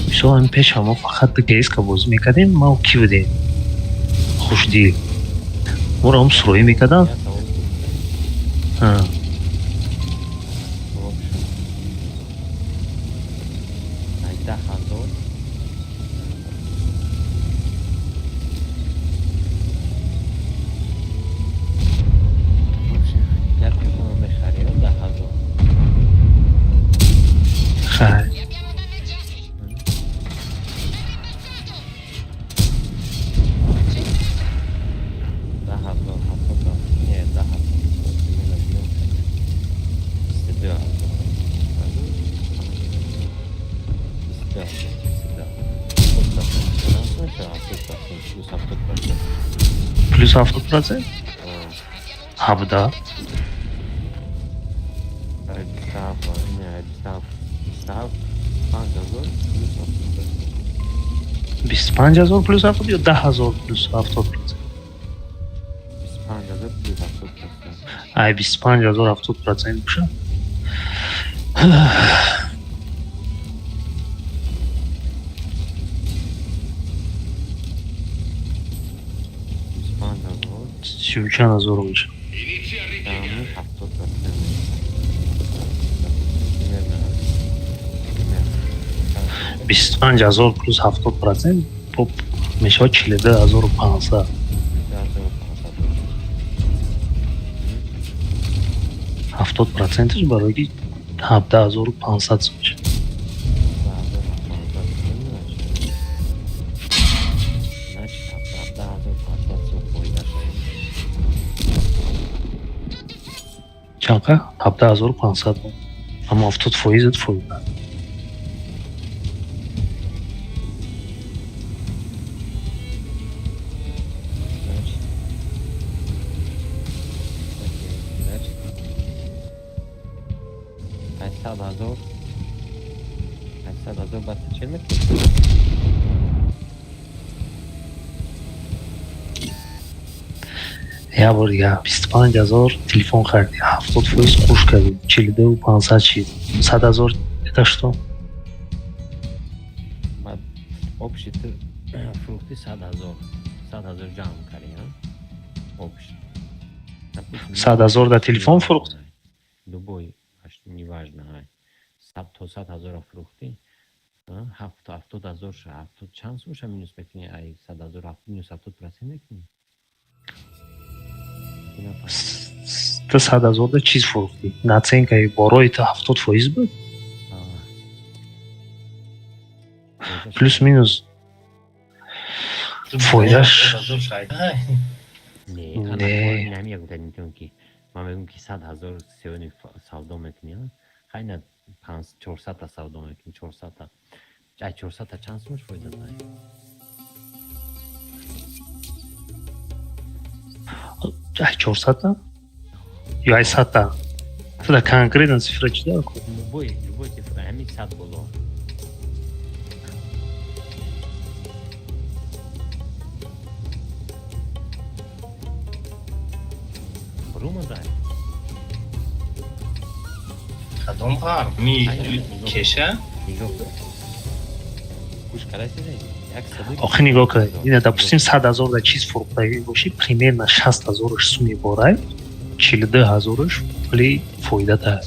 Speaker 3: Мисол, ҳамин пеша мо фақат ду КСка бозӣ мекардем, ма ки будем, хушдил, моро ҳам суроӣ мекарданд.
Speaker 5: 10 000. Як телефонро мехарӣ, 10 000.
Speaker 3: Хай.
Speaker 12: Li abbiamo danneggiati. Rimbalzato.
Speaker 5: 10 000 700, не, 10 000 примерно, 22 000, 22 000, 22 000, 70%, плюс 70%.
Speaker 3: Плюс 70%, 17.
Speaker 5: 27, не, 27, 25 000 плюс 70%.
Speaker 3: 25 000 плюс 70 ё 10 000 плюс 70%?
Speaker 5: 25 000 плюс 70%.
Speaker 3: Ай, 25 000 70% боша.
Speaker 5: 25 000.
Speaker 3: Сию чанд ҳазор меша?
Speaker 5: Ҷамъи 70%. Примерно, примерно.
Speaker 3: 25 000 плюс 70% мешавад 42 500.
Speaker 5: 2500.
Speaker 3: 70%аш барои ки 17 500 сом мешавад.
Speaker 5: 1500, значит, 17 500 сом фоида шавад.
Speaker 3: Чанд қа? 17 500, аммо 70%ат фоида.
Speaker 5: Значит, окей, значит, 800 000, 800 000 баъд чел метавонӣ?
Speaker 3: Як бор дига: 25 000 телефон харидӣ, 70% хуш кардӣ, 42 500 шид, 100 000 это что?
Speaker 5: Баъд общий ту фурӯхти 100 000, 100 000 ҷамъ кардӣ, общий. Допустим,
Speaker 3: 100 000 дар телефон фурӯхт?
Speaker 5: Любой, неважно, ай сад то 100 000-ро фурӯхтӣ, 70 000, ҳафтод чанд сумша минус мекунӣ? Ай 100 000 минус 70% мекунӣ.
Speaker 3: Ту 100 000 да чиз фурӯхтӣ, наценкаи борои ту 70% буд, плюс минус фоидаш.
Speaker 5: Не.
Speaker 3: Не.
Speaker 5: Намегӯям ки ман мегӯям ки 100 000 сеони савдо мекунӣ, хайна, 400-та савдо мекунӣ, 400-та, ай 400-та чанд сумаш фоида дай?
Speaker 3: Ай 400-та ё ай 100-та? Ту да конкретно цифра чӣ дар кор?
Speaker 5: Любой цифра, ҳамин 100 боло. Румадай.
Speaker 4: Кадом ғарб ми кеша?
Speaker 5: Нигоҳ, гӯш кардаси?
Speaker 3: Охи, нигоҳ кунед, ина, допустим, 100 000 да чиз фурӯхтагӣ бошӣ, примерно 60 000-аш суми борай, 42 000-аш пули фоидата.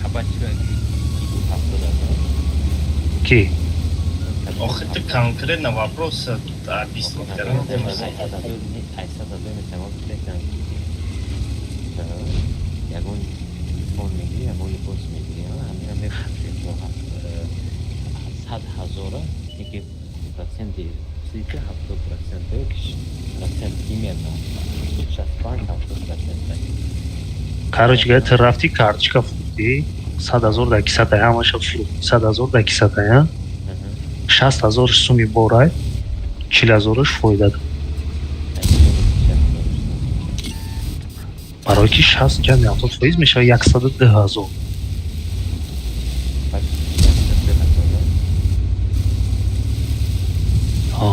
Speaker 5: Аба 70 000?
Speaker 3: Ки?
Speaker 4: Охи, ту конкретно вопрос объяснить кардан.
Speaker 5: 100 000 метавон метавон ягон телефон мегирӣ, ягон либос мегирӣ, ҳамина мефурӯшӣ бо 100 000-а, яки проценти чизи 70% ё ки процент, примерно 65, 70%.
Speaker 3: Короче говоря, ту рафти, карточка фурӯхтӣ, 100 000 дар кисатай, ҳамаша фурӯхтӣ, 100 000 дар кисатай, 60 000 суми борай, 40 000-аш фоида дор, барои ки 60 ҷамъи 70% мешавад 102 000.
Speaker 5: Баъд 102 000.
Speaker 3: Ҳо.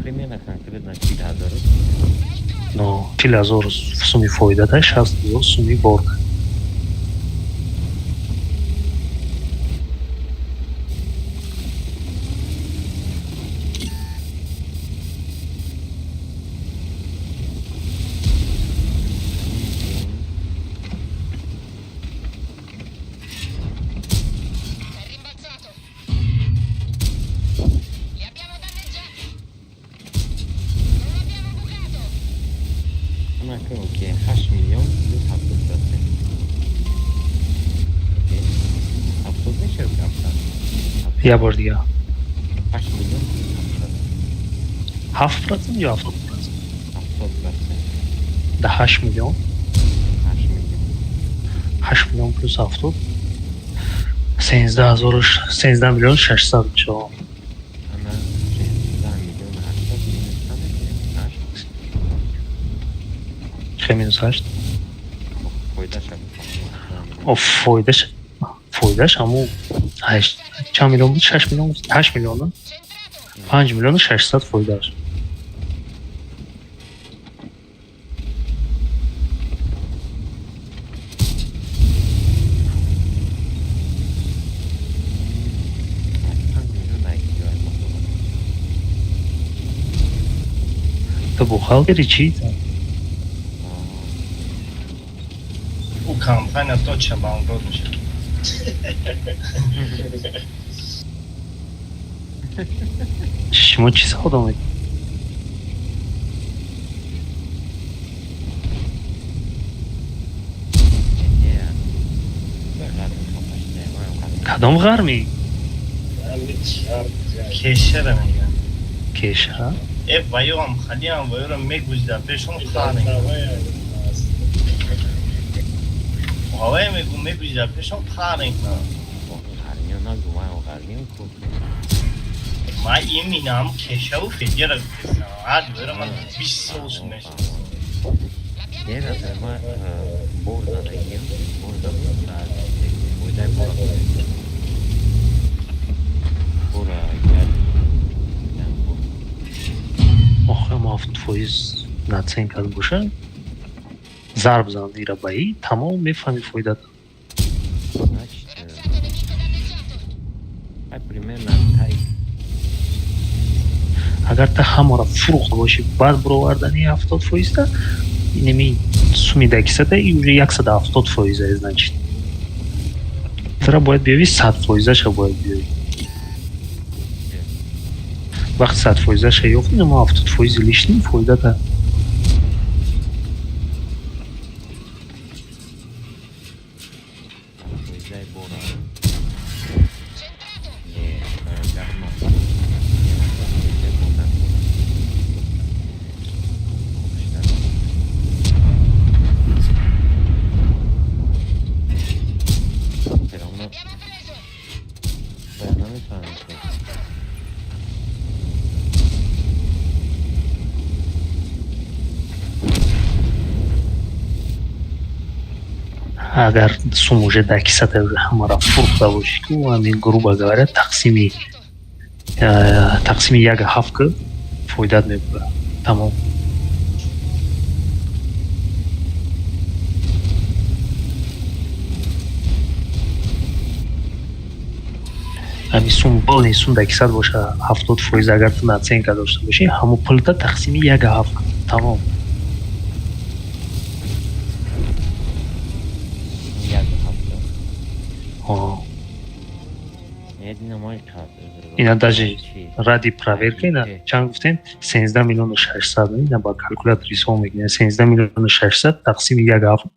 Speaker 5: Примерно, конкретно 40 000.
Speaker 3: Но 40 000 суми фоидатай, 60 000 суми борда.
Speaker 12: È rimbalzato. Li abbiamo danneggiati. Non l'abbiamo bucato.
Speaker 5: Онака, окей, 8 миллион плюс 70%, окей, 70 мешавад камтар?
Speaker 3: Як бор дига.
Speaker 5: 8 миллион плюс 70.
Speaker 3: 7% ё 70%?
Speaker 5: 70%.
Speaker 3: Да 8 миллион?
Speaker 5: 8 миллион.
Speaker 3: 8 миллион плюс 70, 13 000, 13 600 000 мешавад.
Speaker 5: Ана 16 800 000 минус чанд мекунем? Ҳашт.
Speaker 3: Чӣ минус ҳашт?
Speaker 5: Фоидаша.
Speaker 3: О, фоидаш ҳаму ҳашт чанд миллион буд? 6 миллион, 8 миллион, на? 5 миллиону 600 фоидааш.
Speaker 5: 5 миллион айкио.
Speaker 3: Ту бухгалтери, чӣ?
Speaker 4: Ӯ компания точно банкрот мешавад.
Speaker 3: Шумо чӣ савдо мекунед? Кадом ғармӣ?
Speaker 4: Кешара мегӯям.
Speaker 3: Кеша?
Speaker 4: Э, ваёам халиам, ваёра мегузида пешон, қаҳр ҳавае мегу, мегузида пешон, қаҳр мекунам.
Speaker 5: Ғармиё нагу, ман ғармиё ку.
Speaker 4: Ман иминам кешаву Федяра гуфтам, ҳар ваёра ман 20 сол шуд мешиносам.
Speaker 5: Не, ман бор задагием, бор задам, фоидаи бора, бора.
Speaker 3: Охе, мо 7% наценка боша, зарб зан ира ба и тамом, мефаҳми фоидата.
Speaker 5: Значит, ай примерно тай.
Speaker 3: Агар та ҳамаро фурӯхта бошӣ, баъд буровардани 70 фоизта, инеми суми дакисата и уже 170 фоиза, значит, тра бояд биёви, 100 фоизаша бояд биёви. Вақти 100 фоизаша ёфти, мо 70 фоизи лишний фоидата.
Speaker 5: Фоидаи бора не гарма, фоидаи бор накун. Хуб шуда. Все равно я наметавонам ки.
Speaker 3: Агар сум уже дар кисата, уже ҳамаро фурӯхта бошӣ, ку ҳамин, грубо говоря, тақсими як ҳафт ки фоидат мебарад, тамом. Ҳамин сум, полный сум дар кисат боша, 70% агар ту наценка дошта бошӣ, ҳамун пулта тақсими як ҳафт, тамом.
Speaker 5: Як ҳафта.
Speaker 3: О.
Speaker 5: Едина май қад.
Speaker 3: Ина даже ради проверка, ина чанд гуфтем? 13 миллиону 600. Ина ба калькулятор ҳисоб мекунем: 13 миллиону 600 тақсими як ҳафт.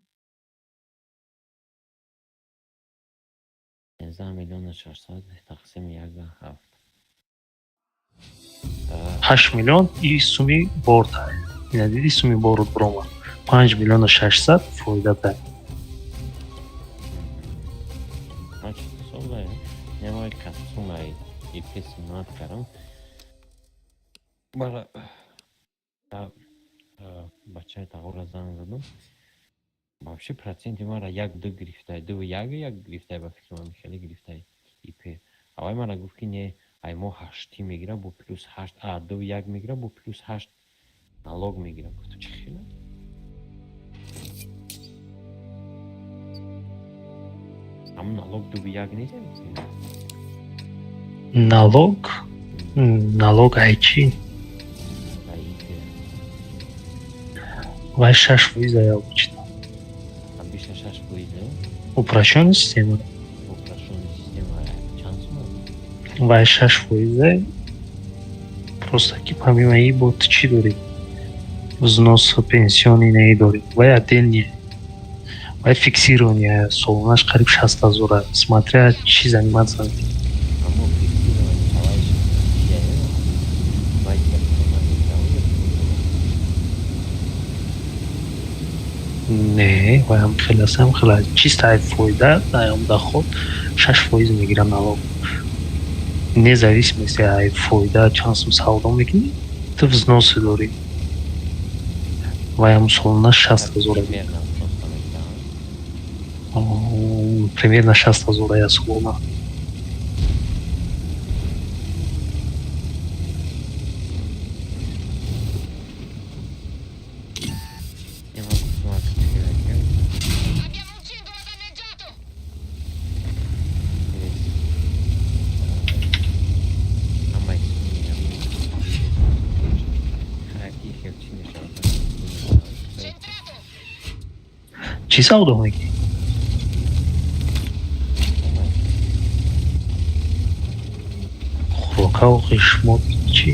Speaker 5: 13 миллиону 600 тақсими як ҳафт.
Speaker 3: 8 миллион и суми борта. Ина диди, суми борут биромад, 5 миллиону 600 фоидата.
Speaker 5: Значит, солай, немай касумай и песимат карам. Бара бачаи тағора занг задам. Вообще проценти мара як ду гирифтай, ду як як гирифтай, ба фикри ман хеле гирифтай ИП. Авай мара гуфт ки не, ай мо ҳашти мегира бо плюс ҳашт, а ду як мегира бо плюс ҳашт налог мегира. Гуфту чӣ хела? Ҳамун налог ду як нест?
Speaker 3: Налог ай чӣ?
Speaker 5: Ай ИП.
Speaker 3: Вай 6% ая обычно.
Speaker 5: А биша 6%?
Speaker 3: Упрощённая система.
Speaker 5: Упрощённая система чанд сумма?
Speaker 3: Вай 6%. Просто ки помимо и бо ту чӣ дорӣ? Взнос пенсионный не дорӣ. Вай отдельный. Вай фиксирование солонаш қариб 60 ҳазора, смотря чӣ заниматься.
Speaker 5: Аммо фиксирование ҳавайш чия? Вай дигар пул намегирад?
Speaker 3: Не, вай ҳам хеле аст, ҳам хеле чисто ай фоида, ай доход 6% мегирад налог. Независимости ай фоида чанд сум савдо мекунӣ, ту взносы дорӣ. Вай ҳам солона 60 000. Примерно 60 000 я солона. Чӣ савдо мекунӣ? Хӯрокаву қишмот чӣ?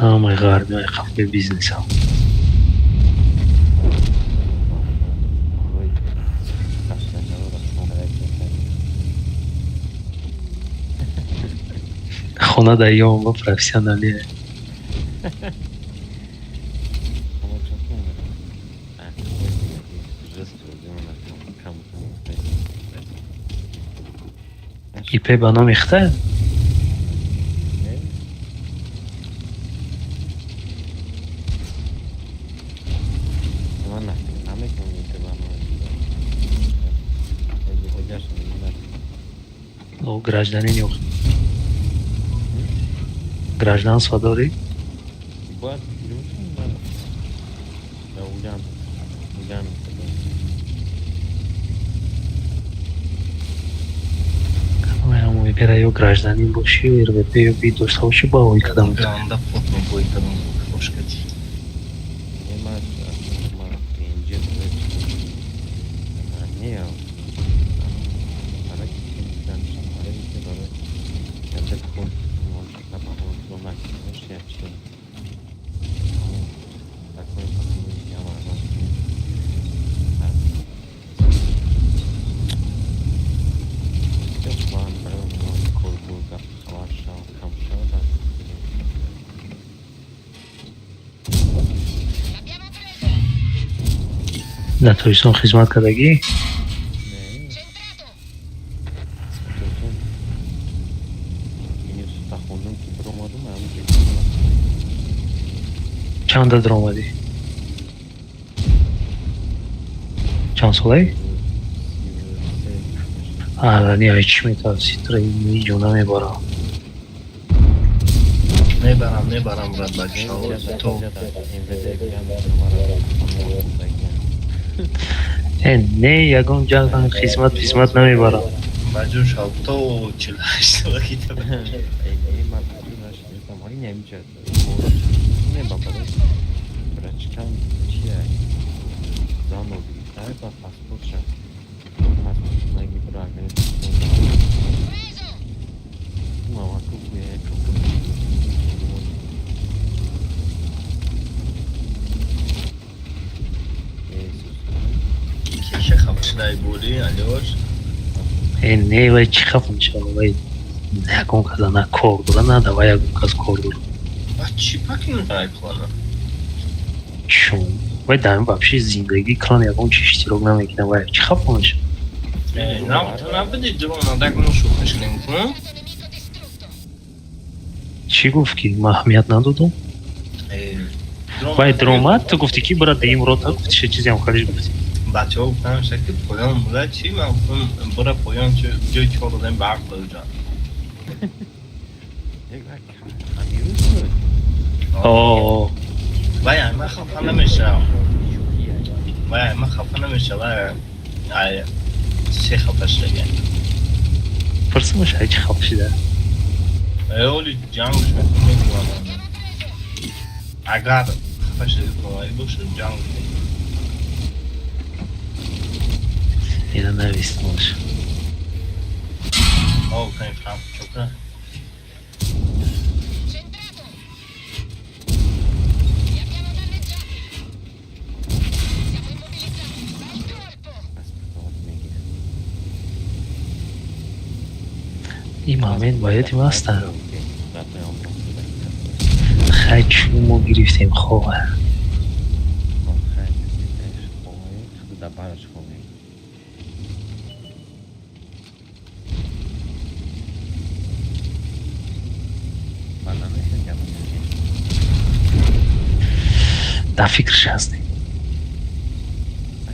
Speaker 3: Ҳамаи ғарбиҳои қафои бизнесам. Хона дар ём ба профессионалие. ИП ба номи хитай? Гражданин ё гражданство дорӣ? Бера ё гражданин бошӣ, ё РВП ё би дошта бошӣ, ба ой кадам. Дар Тоҷикистон хизмат кардагӣ? Чанда даромадӣ? Чанд солаӣ? Алани ай чӣ метарсӣ? Туро ҷо намебарам.
Speaker 4: Мебарам, мебарам, брат, бачаҳо то.
Speaker 3: Не, ягон ҷанг, хизмат хизмат намебарам.
Speaker 4: Баҷо шав, то 48 солагӣ. Шидай були, Алёш.
Speaker 3: Э, не, вай чӣ хафа мешава? Вай ягон каса на кор дора, на давай ягон кас кор дора.
Speaker 4: Ба чӣ пакинутай клана?
Speaker 3: Чун вай дар вообще зиндагии клан ягон чи иштирок намекунад, вай чӣ хафа мешава?
Speaker 4: Э, на, ту набуди дрона, даг мо шӯхӣ шудем, ку?
Speaker 3: Чӣ гуфт, ки ман аҳамият надодум?
Speaker 4: Э,
Speaker 3: Вай дромад, ту гуфтӣ, ки бира дуюм рота, гуфти, ше чизеам халиш гуфтӣ.
Speaker 4: Бачаҳо гуфтам, ки поён буда чӣ, ман гуфтам, бира поён, ҷои чор додем, барқ дод.
Speaker 3: О.
Speaker 4: Вай, ман хафа намешавам. Вай, ман хафа намешавам. Вай, ай се хафа шудага.
Speaker 3: Пурсимаш, ай чӣ хафа шуда.
Speaker 4: Э, оли ҷангш мекунам. Агар хафа шуда бошад, ҷанг.
Speaker 3: Ина навистмаш.
Speaker 4: О, кани фрам, чока.
Speaker 12: Centrato. Li abbiamo danneggiati. Siamo immobilizzati. Bel colpo.
Speaker 3: Ин момент ба ёди ман аста. Хай, чун мо гирифтем хова.
Speaker 5: Бараш хове. Ба намешан гап.
Speaker 3: Дар фикраш ҳастем.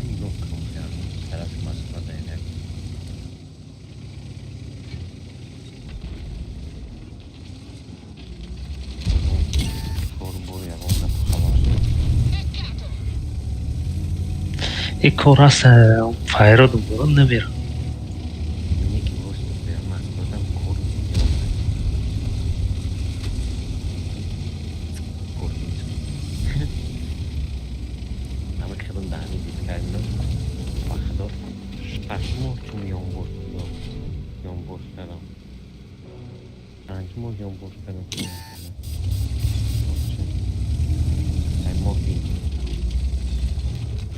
Speaker 5: Нигоҳ кун, тарафи Москва даем як. Корбор ягон гап хабар шуд.
Speaker 12: Peccato.
Speaker 3: Э, кор ҳаст, файродум дорам, намерам.
Speaker 5: Не ки бош, Москвадам кор зиёд. Кор ҳеҷ. Ама хелам даҳани дид кардам. Ба худо, 6 моҳ чун ёнбош кардам. 5 моҳ ёнбош кардам. Ай моҳи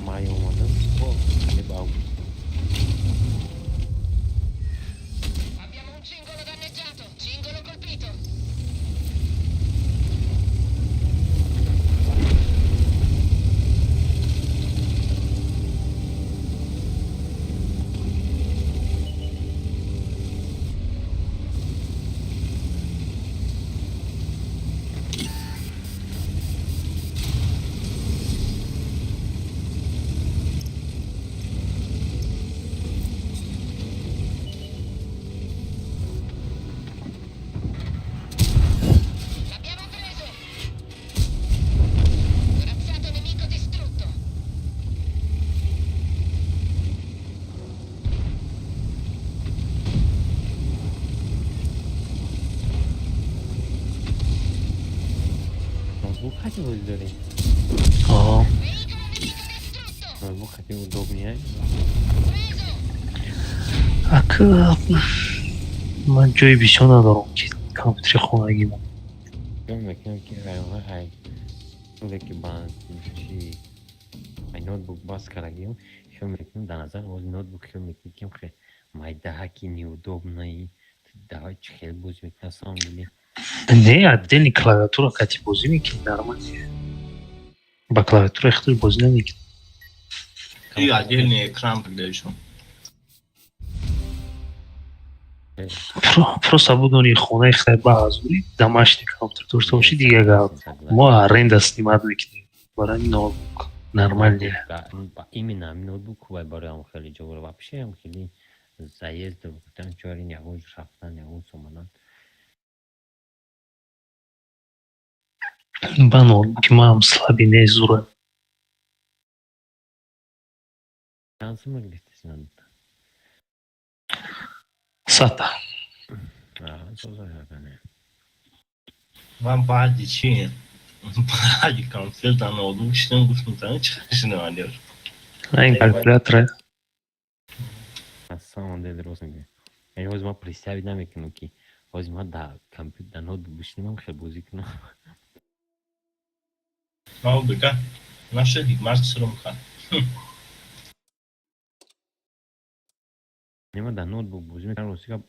Speaker 5: май омадам, қариб август.
Speaker 12: Abbiamo un cingolo danneggiato. Cingolo colpito. L'abbiamo preso. Corazzato nemico distrutto.
Speaker 5: Ноутбук хати бозӣ дорӣ?
Speaker 3: О.
Speaker 12: Veicolo nemico distrutto.
Speaker 5: Ноутбук хати удобнее.
Speaker 12: Preso.
Speaker 3: Ака, ман ҷои бисёр надорам, ки компютери хонагимон.
Speaker 5: Фикр мекунам, ки ай пуле ки ба чи ай ноутбук бас кардагиам, хел мекунам, дар назар ози ноутбук хел мекунам, ки хе майдаҳаки неудобный, давай чӣ хел бозӣ мекунӣ, на самом деле.
Speaker 3: Не, отдельный клавиатура кати бозӣ мекунӣ, нормально. Ба клавиатура худаш бозӣ намекунӣ.
Speaker 4: И отдельный экран придашон.
Speaker 3: Просто будони хонаи хай ба азури домашний компютер дошта бошӣ, дига гап. Мо аренда снимать мекунем, барои ноутбук нормально.
Speaker 5: Именно ҳамин ноутбук вай барои ҳам хеле ҷо вообще ҳам хеле заезд гуфтан, чорин ягон рафтан, ягон сомадан.
Speaker 3: Ба ноутбуки маам слабый не, зура.
Speaker 5: Чанд сума гирифтаси ноутбук?
Speaker 3: Сата.
Speaker 5: Соза.
Speaker 4: Ман баъди чи? Баъди компютер дар ноутбук шидам, гуфтам, тани чӣ шидам, Алёш.
Speaker 3: Ин калькулятора.
Speaker 5: На самом деле рост мегӯям, яъне ҳозир ман представить намекунам, ки ҳозир ман дар компютер, дар ноутбук бишинам, хел бозӣ кунам.
Speaker 4: Бика. Наша ҳикмат сирум кард.
Speaker 5: Нема, дар ноутбук бозӣ мекардам, рости гап,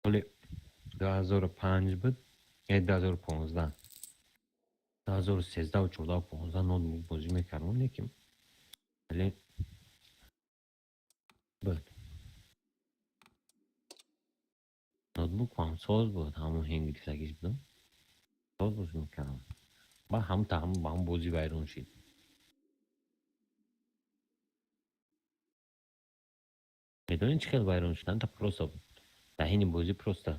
Speaker 5: соли 2005 буд, э, 2015, 2013, 14, 15 ноутбук бозӣ мекардам, лекин вале буд, ноутбук ҳам соз буд, ҳамон ҳен гирифтагиш будам, соз бозӣ мекардам. Баъд ҳам та ҳам бозӣ вайрон шид. Медонед, чӣ хел вайрон шуд? Та просто дар ҳини бозӣ просто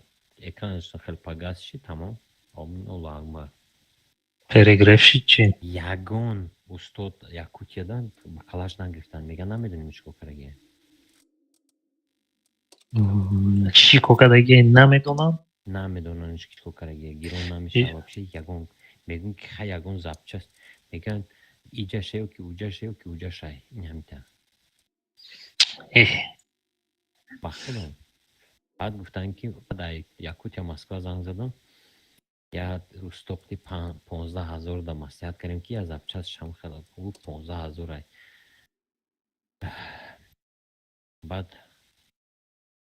Speaker 5: экранаш хел погас шид, тамом, Аллоҳу акбар.
Speaker 3: Перегрев шид чи?
Speaker 5: Ягон устод Якутиядан ба калаш нагирифтанд, мегӯянд, намедонем чӣ кор кардагие.
Speaker 3: Чӣ кор кардагие намедонам.
Speaker 5: Намедонанд, чӣ кор кардагие, гирон намешавад вообще. Ягон мегӯм ки хай, ягон запчасть, мегӯянд, иҷа шаю ки уҷа шаю ки уҷа шай, ин ҳамита.
Speaker 3: Эҳ.
Speaker 5: Ба худо, баъд гуфтанд ки дар Якутия, Москва занг задам, як устоқти 15 000 да маслиҳат кардем, ки я запчасть шам хела, гуфт, 15 000 ай. Баъд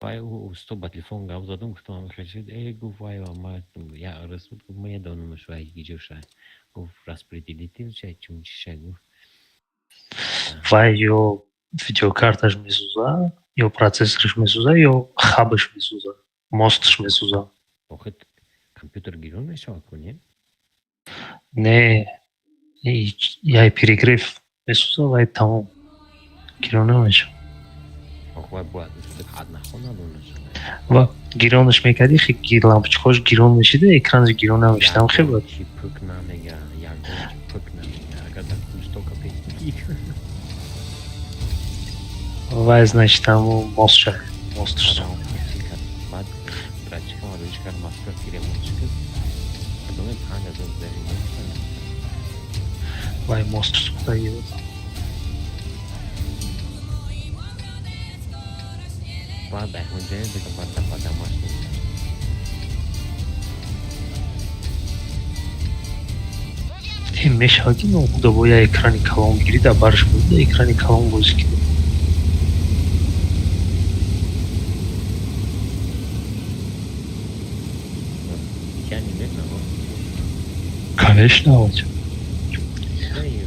Speaker 5: вай усто ба телефон гап задам, гуфтам, хел, э, гуфт, вай ма я рус буд, гуфт, медонамаш, вай гиҷоша, гуфт, распределитель шай, чун чи шай, гуфт.
Speaker 3: Вай ё видеокарташ месӯза, ё процессораш месӯза, ё хабаш месӯза, мосташ месӯза.
Speaker 5: Охир компютер гирон мешавад ку, не?
Speaker 3: Не, яй перегрев месӯза, вай тамом, гирон намешавад.
Speaker 5: Ох, вай бояд ҳад нахонад.
Speaker 3: Ва гиронаш мекардӣ, лампочкаҳош гирон мешида, экранаш гирон намешида, ҳам хел
Speaker 5: чи пук намега, ягон чи пук намега, агар дар кунштока пеш.
Speaker 3: Вай, значит, ҳамо мостша, мосташ.
Speaker 5: Баъд братчикам рӯиш кард, Москва ки ремонт шуд, кадоме 5000 зери.
Speaker 3: Вай мост сӯхтагӣ буд.
Speaker 5: Баъд дар ҳонҷае дига, баъд дар ба домашний.
Speaker 3: Мешавад ки ноутбук бо я экрани калон бигирӣ, дар барш буд, экрани калон бозӣ кунӣ.
Speaker 5: Я не видно.
Speaker 3: Конечно, вот.
Speaker 5: Да, и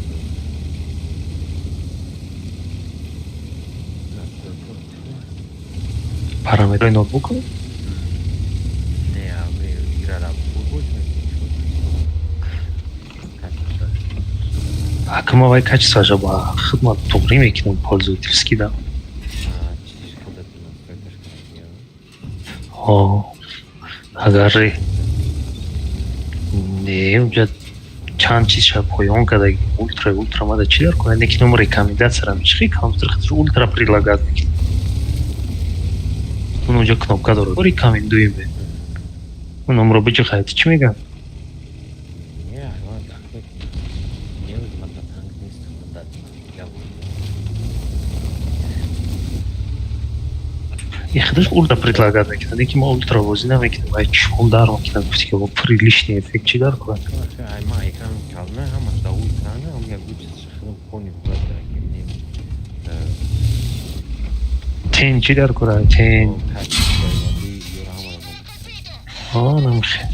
Speaker 3: Параметрои ноутбука?
Speaker 5: Не, а мы играла футбол.
Speaker 3: Акма вай качествоша ба хидмат туғрӣ мекунам, пользовательский да.
Speaker 5: Чизи худатон настройкаш кардӣ?
Speaker 3: Ҳо, агар не, унҷа чанд чизша поён кардаги, ультра, ультра мада чӣ дар кунад, не ки ном рекомендацияра мешихи, компютер худаш ультра предлагать мекунад. Он унҷа кнопка дорад, рекомендуем, он номро биҷиқайд, чӣ мегӯям?
Speaker 5: Не, не, ман дар танк нестам, ман дар дигар.
Speaker 3: И худаш ультра предлагать мекунад, не ки ма ультра бозӣ намекунам, ай чун дар мекунад, гуфти ки приличный эффект чӣ дар кунад.
Speaker 5: Ай, ма экран кална, ҳамаш да ультрана, ам як чиз худам пони брат ки не.
Speaker 3: Тень чӣ дар кунад, тень намхе.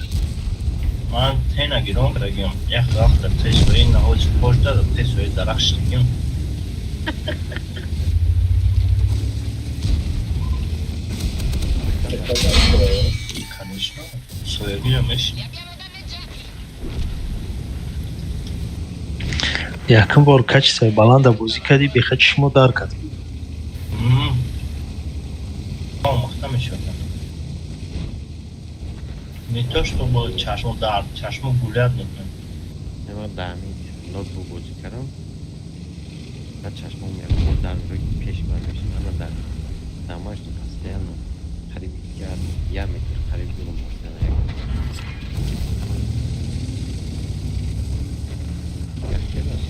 Speaker 4: Ман тена гирон кардагим, як вақта пешвои наҳоҷ пош дада, пешвои дарахт шидагим. Конечно, соягиро мешинам.
Speaker 3: Якум бор качествои баланда бозӣ кардӣ, беха чишмо дар кард.
Speaker 4: Омӯхта мешавад. Не то чтобы чашмо дард, чашмо гулят мекунад.
Speaker 5: Ман дар ҳамин ноутбук бозӣ кардам, баъд чашмом якбор дард пеши ман мешид. Ана дар домашний постоянно қариб як метр қариб дурам, постоянно як як аст.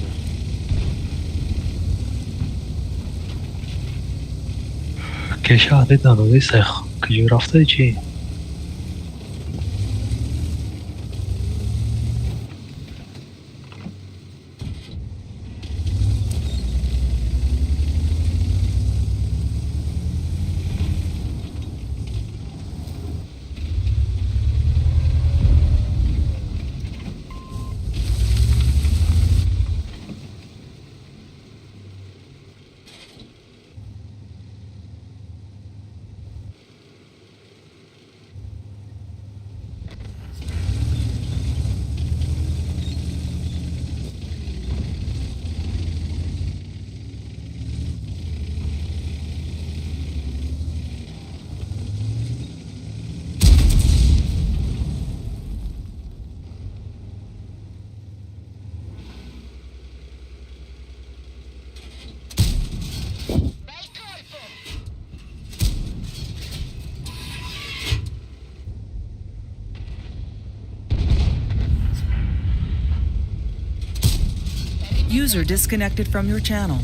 Speaker 3: Кеша адед надоди, сех куҷо рафта, чӣ?
Speaker 1: User disconnected from your channel.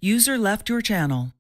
Speaker 1: User left your channel.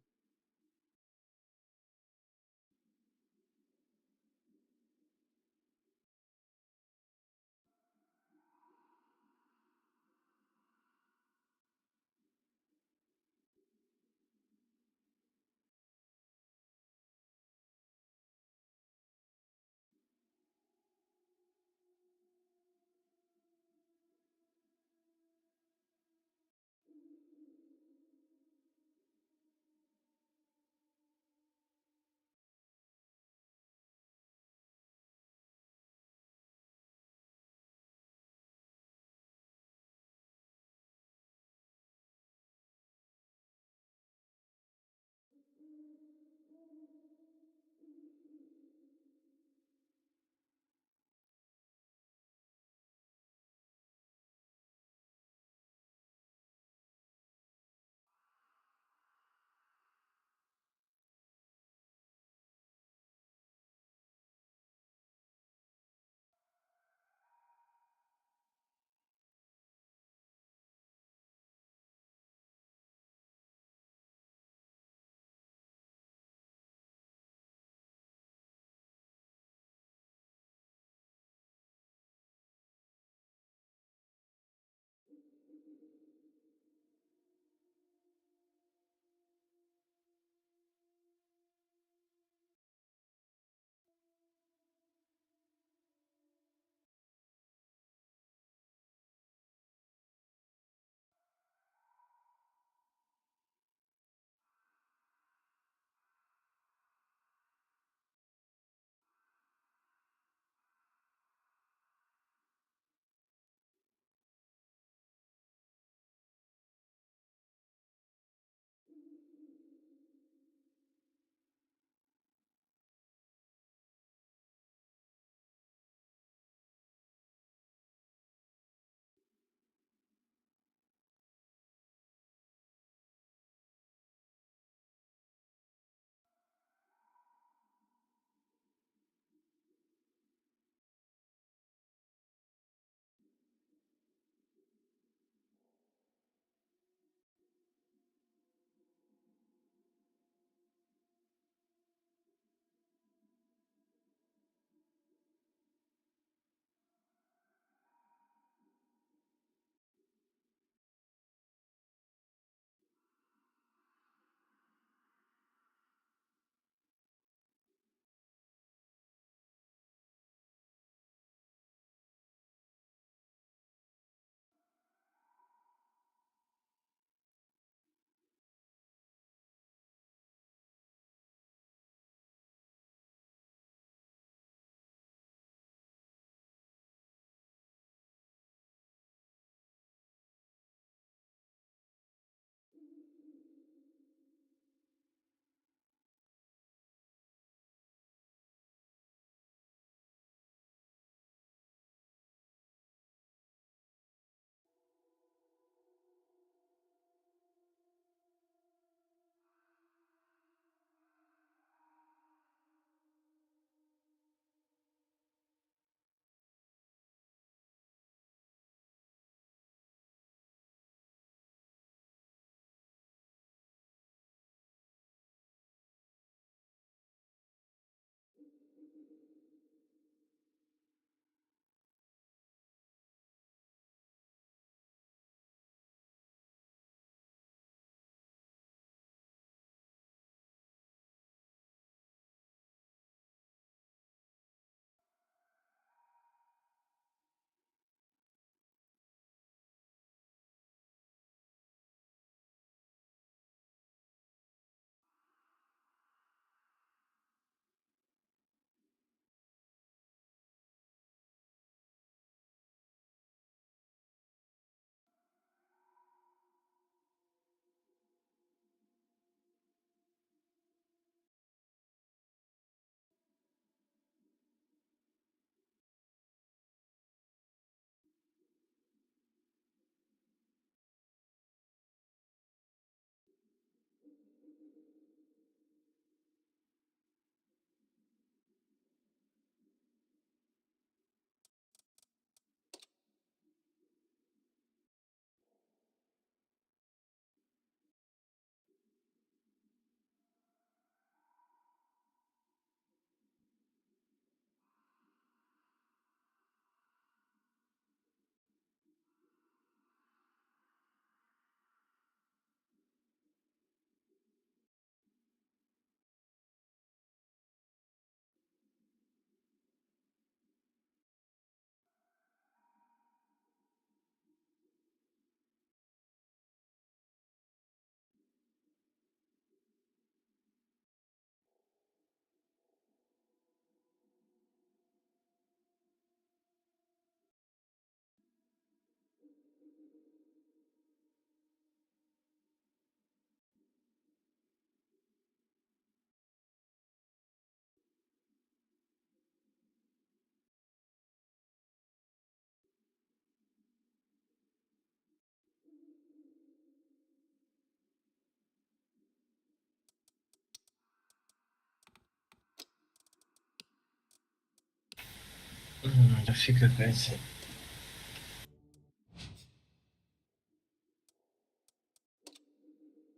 Speaker 11: Фикр кардем.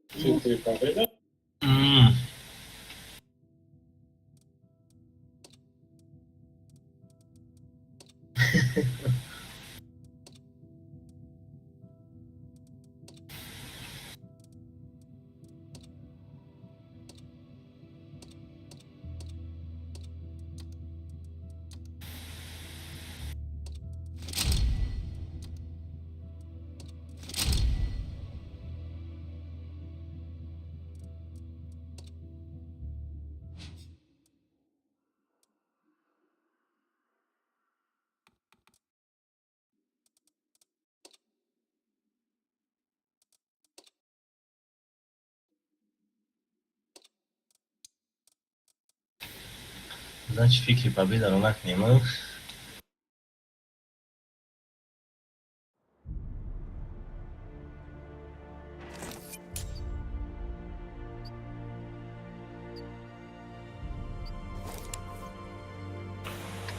Speaker 8: Фикри победа?
Speaker 11: Значит, фикри победа накунем, а?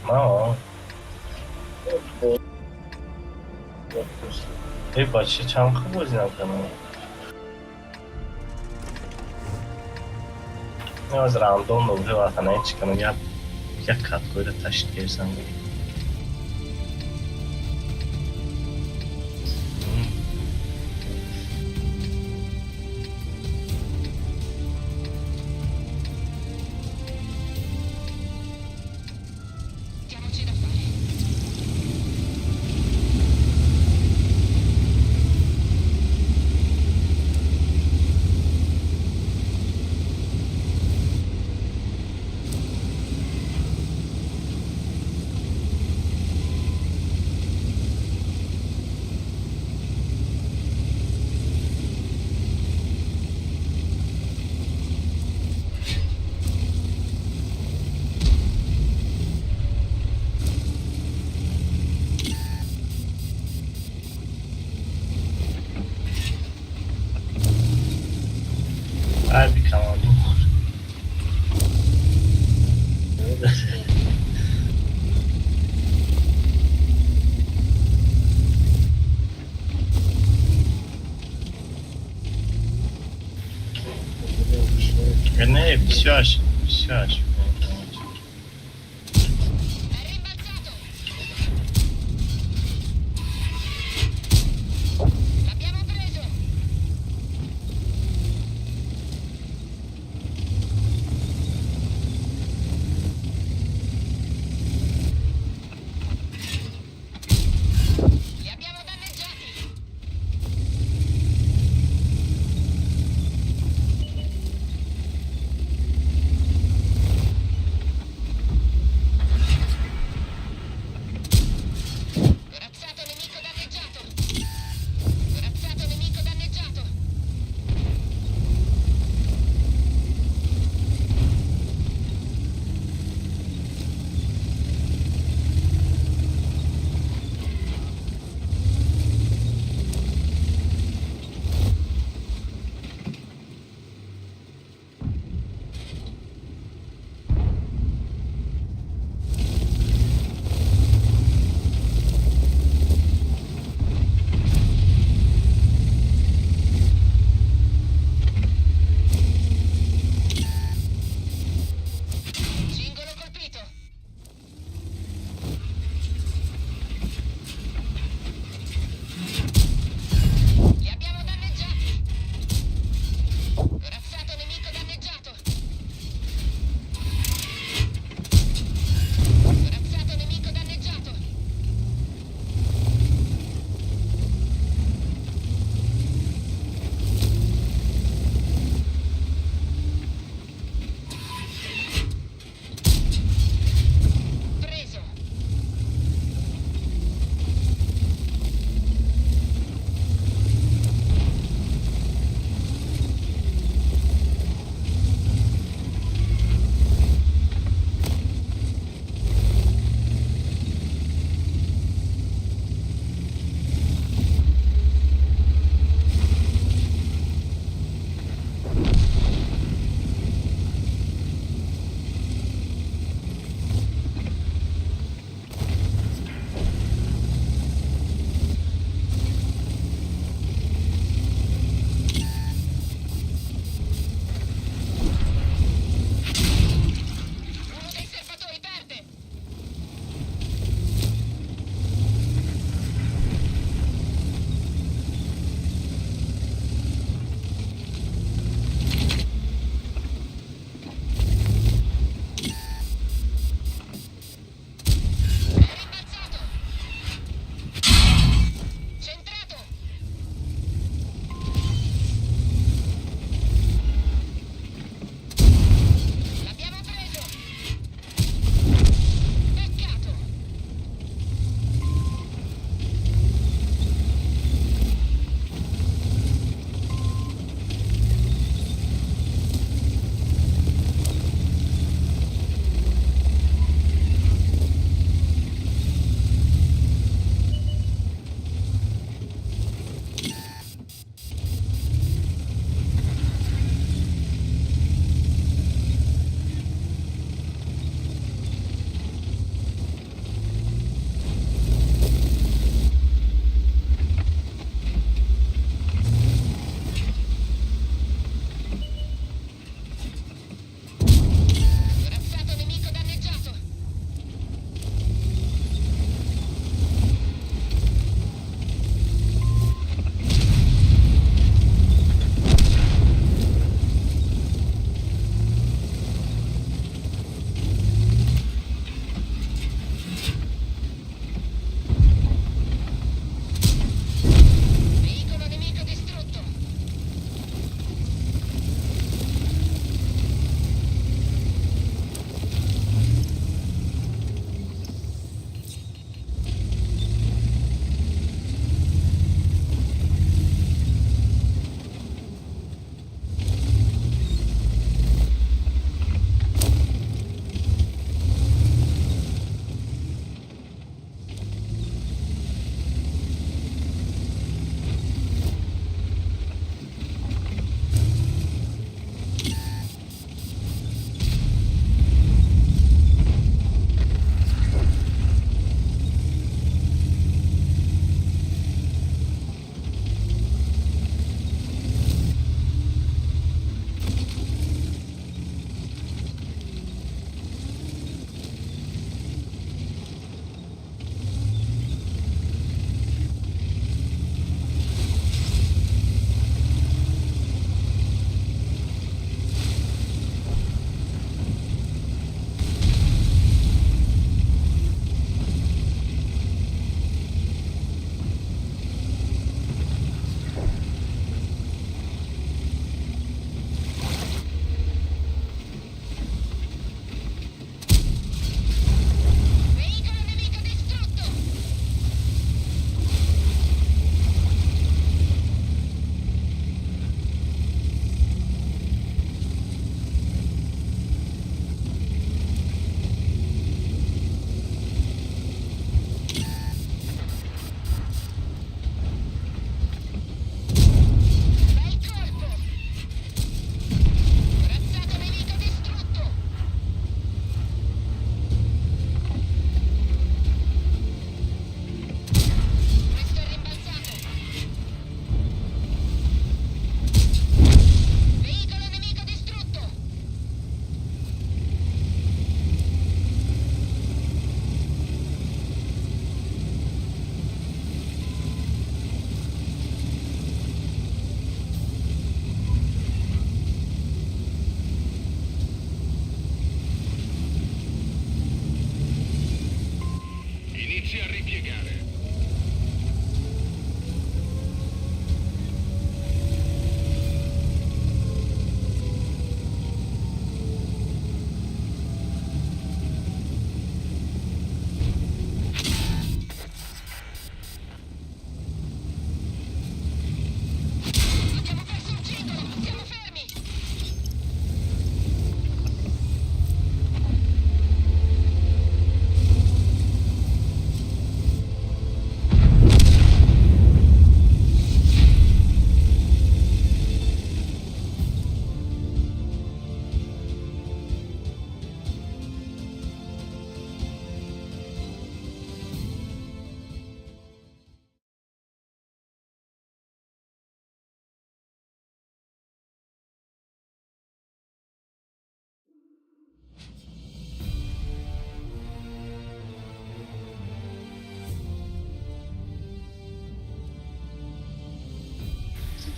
Speaker 11: Мао. Э, бача, чанд хуб бозӣ накунам. Аз рандом уже ватана чӣ кунам, як як каткоиро ташкил кардам.
Speaker 12: Diamoci da fare.
Speaker 11: Айби команду. Не, бисёраш, бисёраш.
Speaker 12: È rimbalzato. L'abbiamo preso. Li abbiamo danneggiati.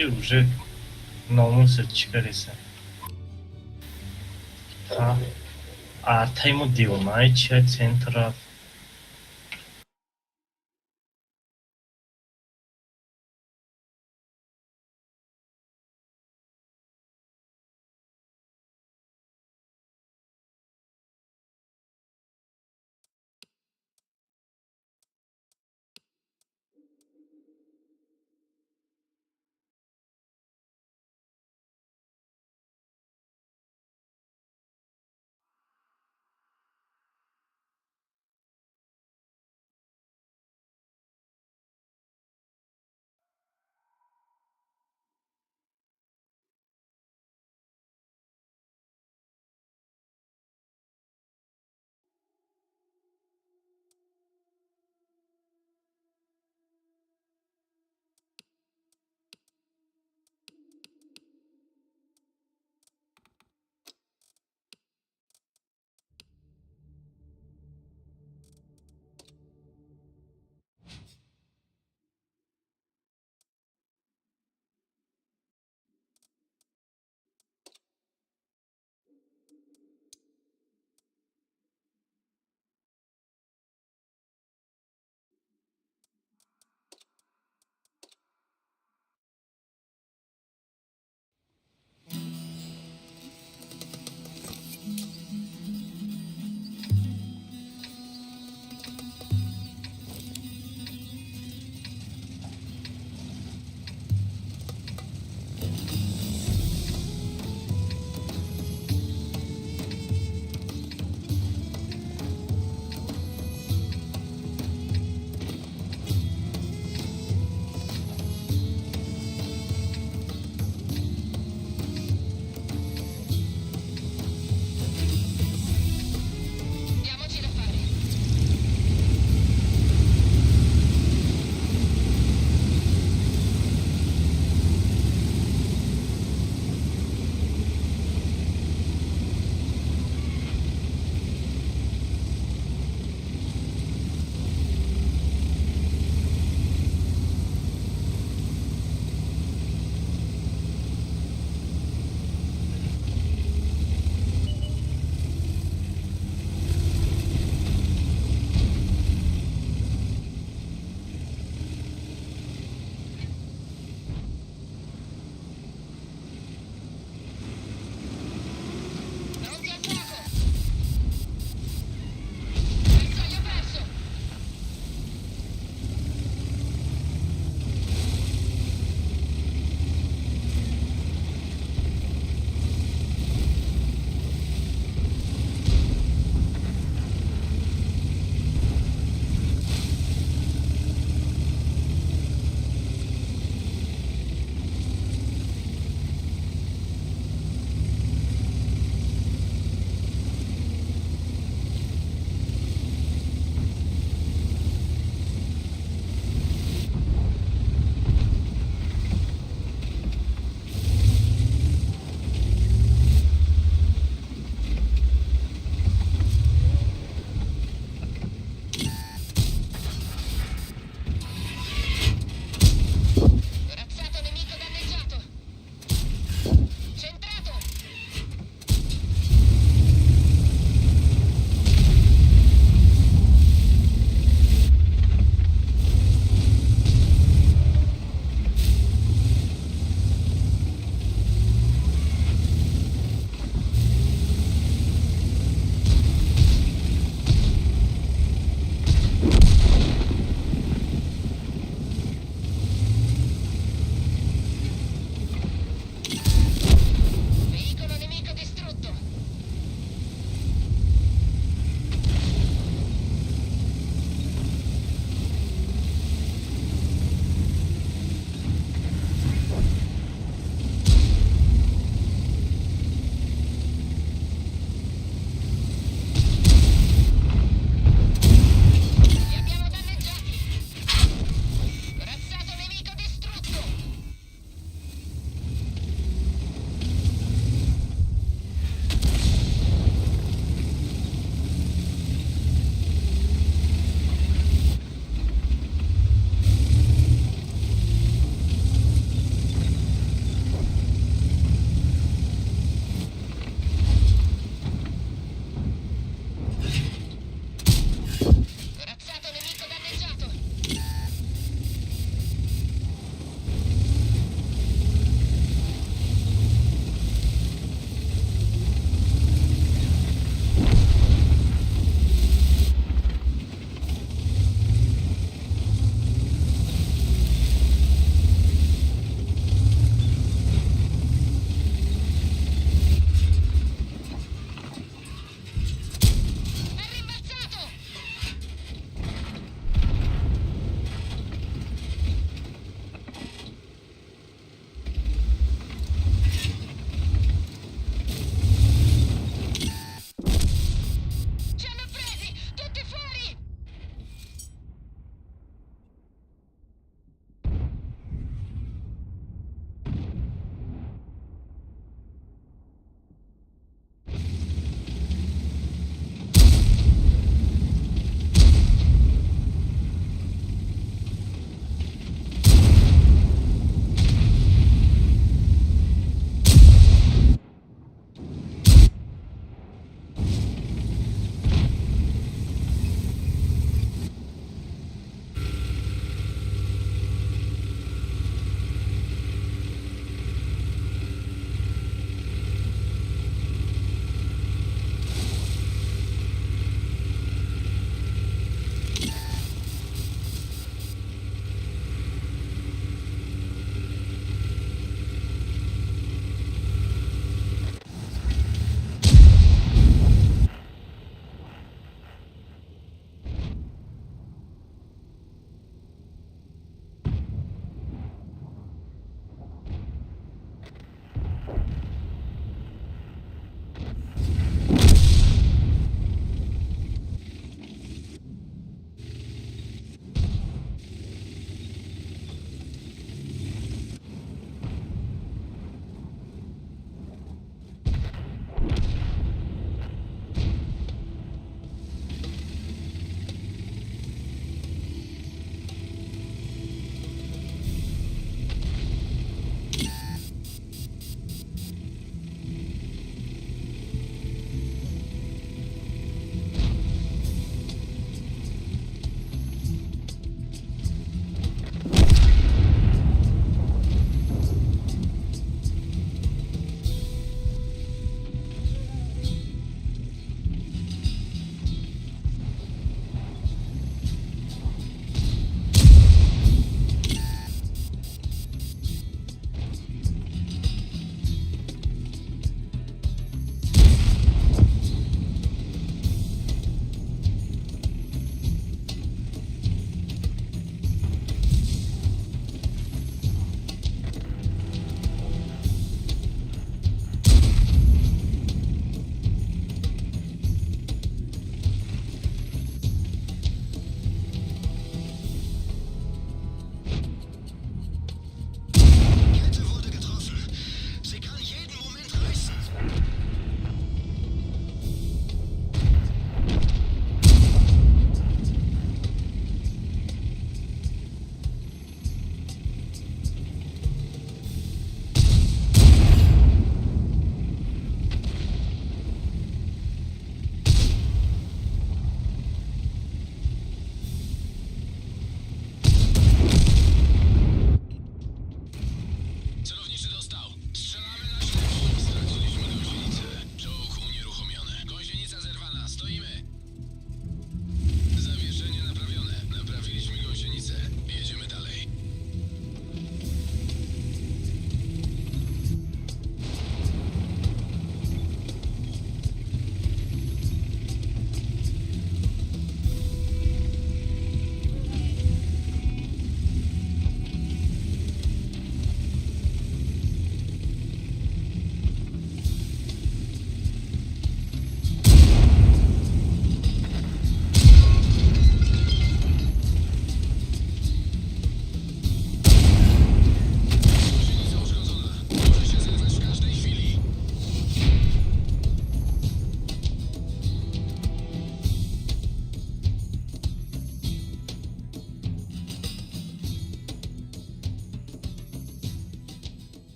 Speaker 4: И уже номусат чӣ кареса? Артаймо девонай чия центр рафт.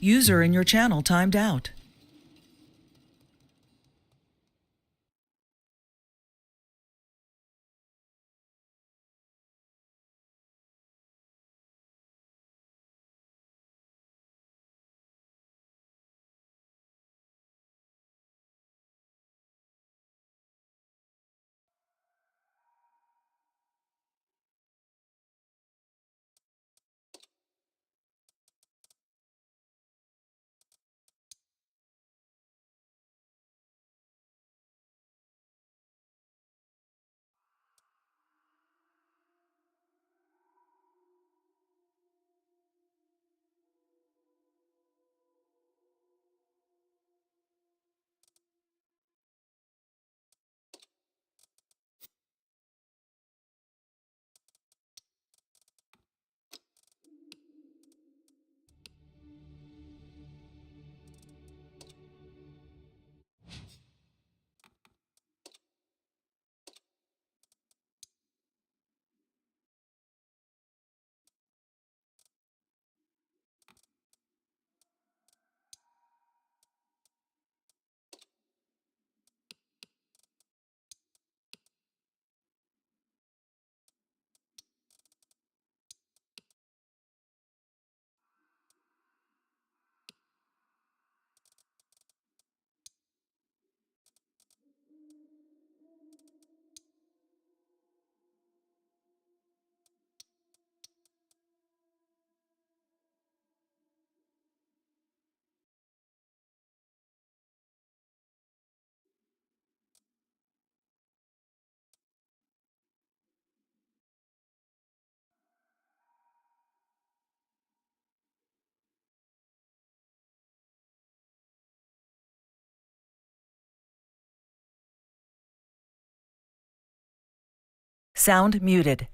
Speaker 1: User in your channel timed out. Sound muted.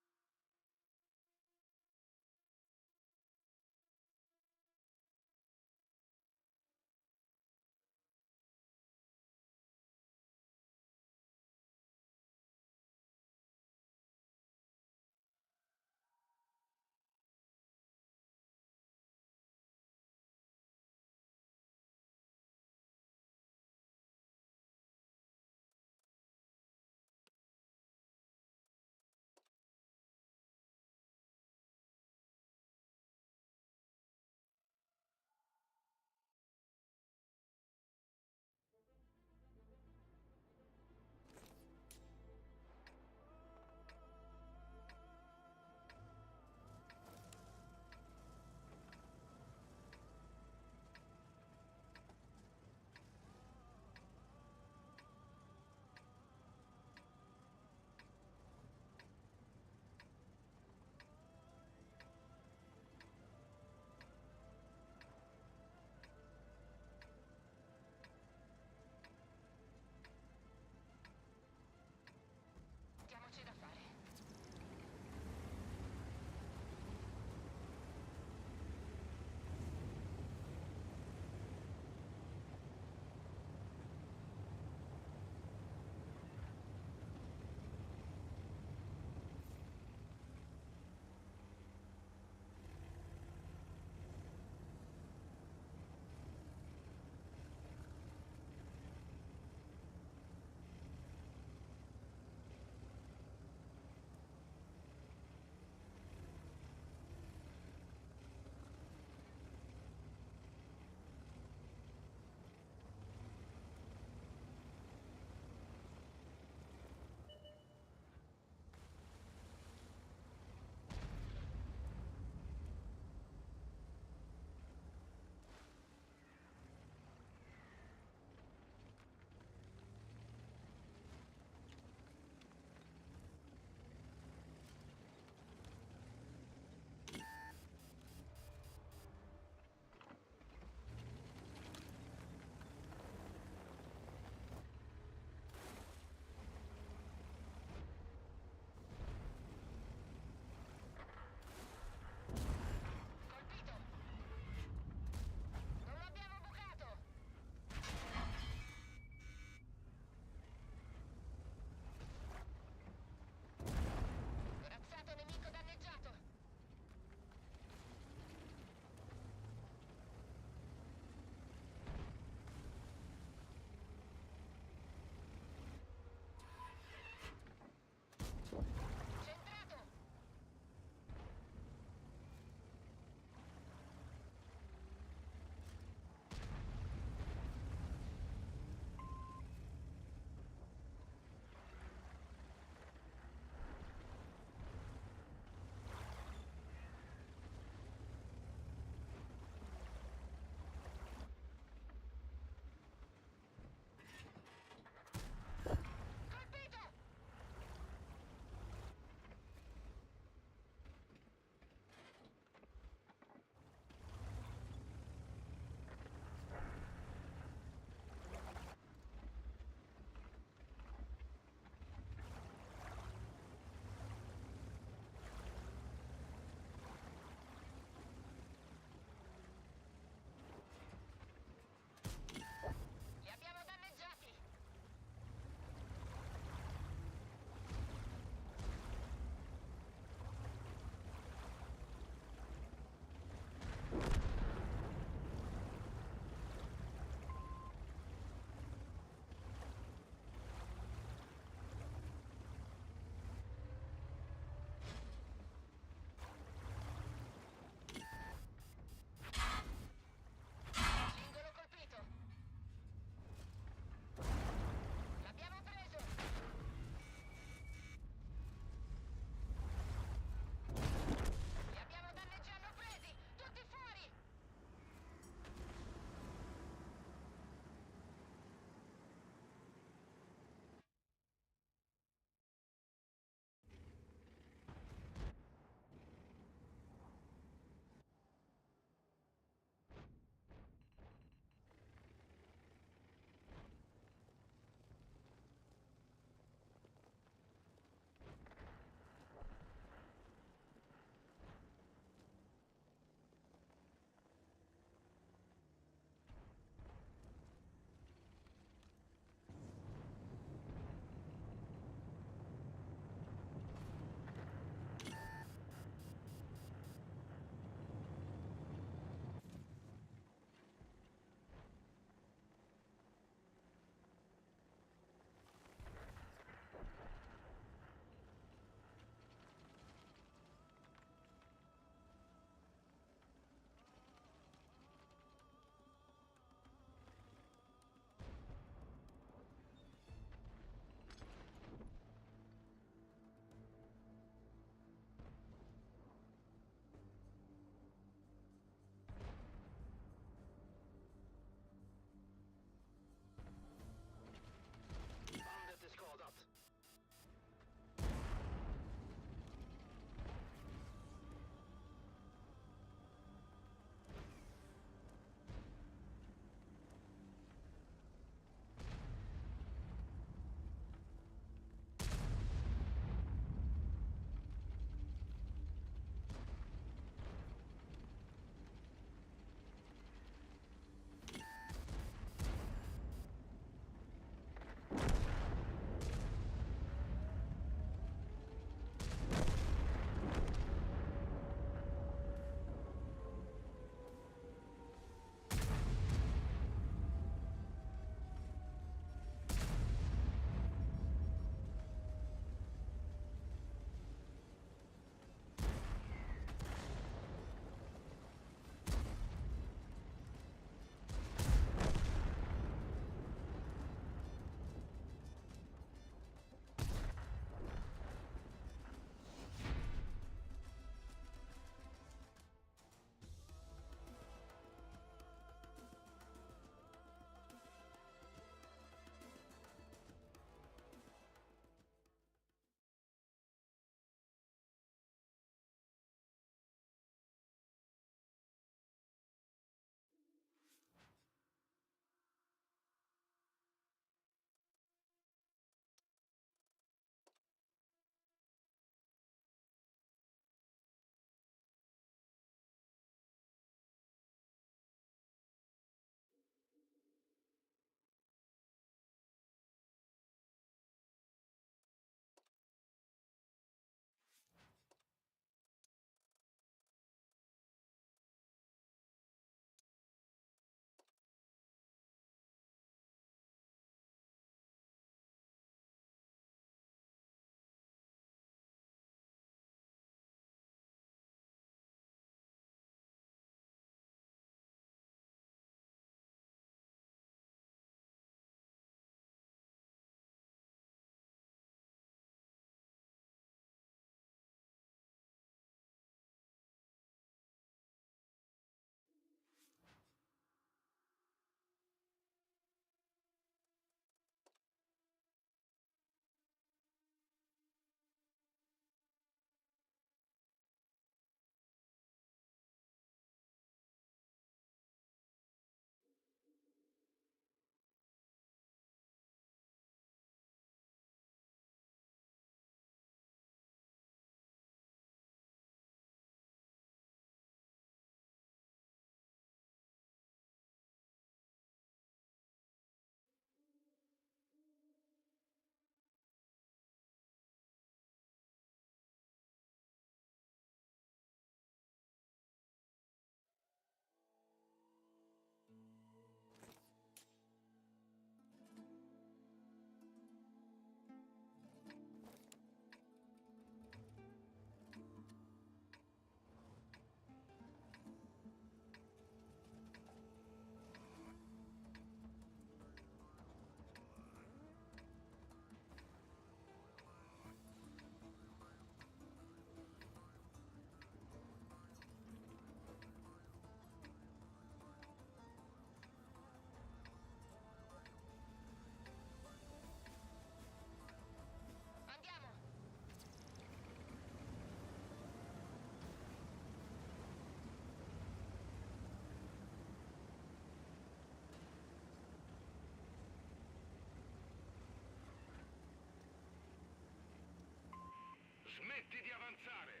Speaker 12: Smetti di avanzare.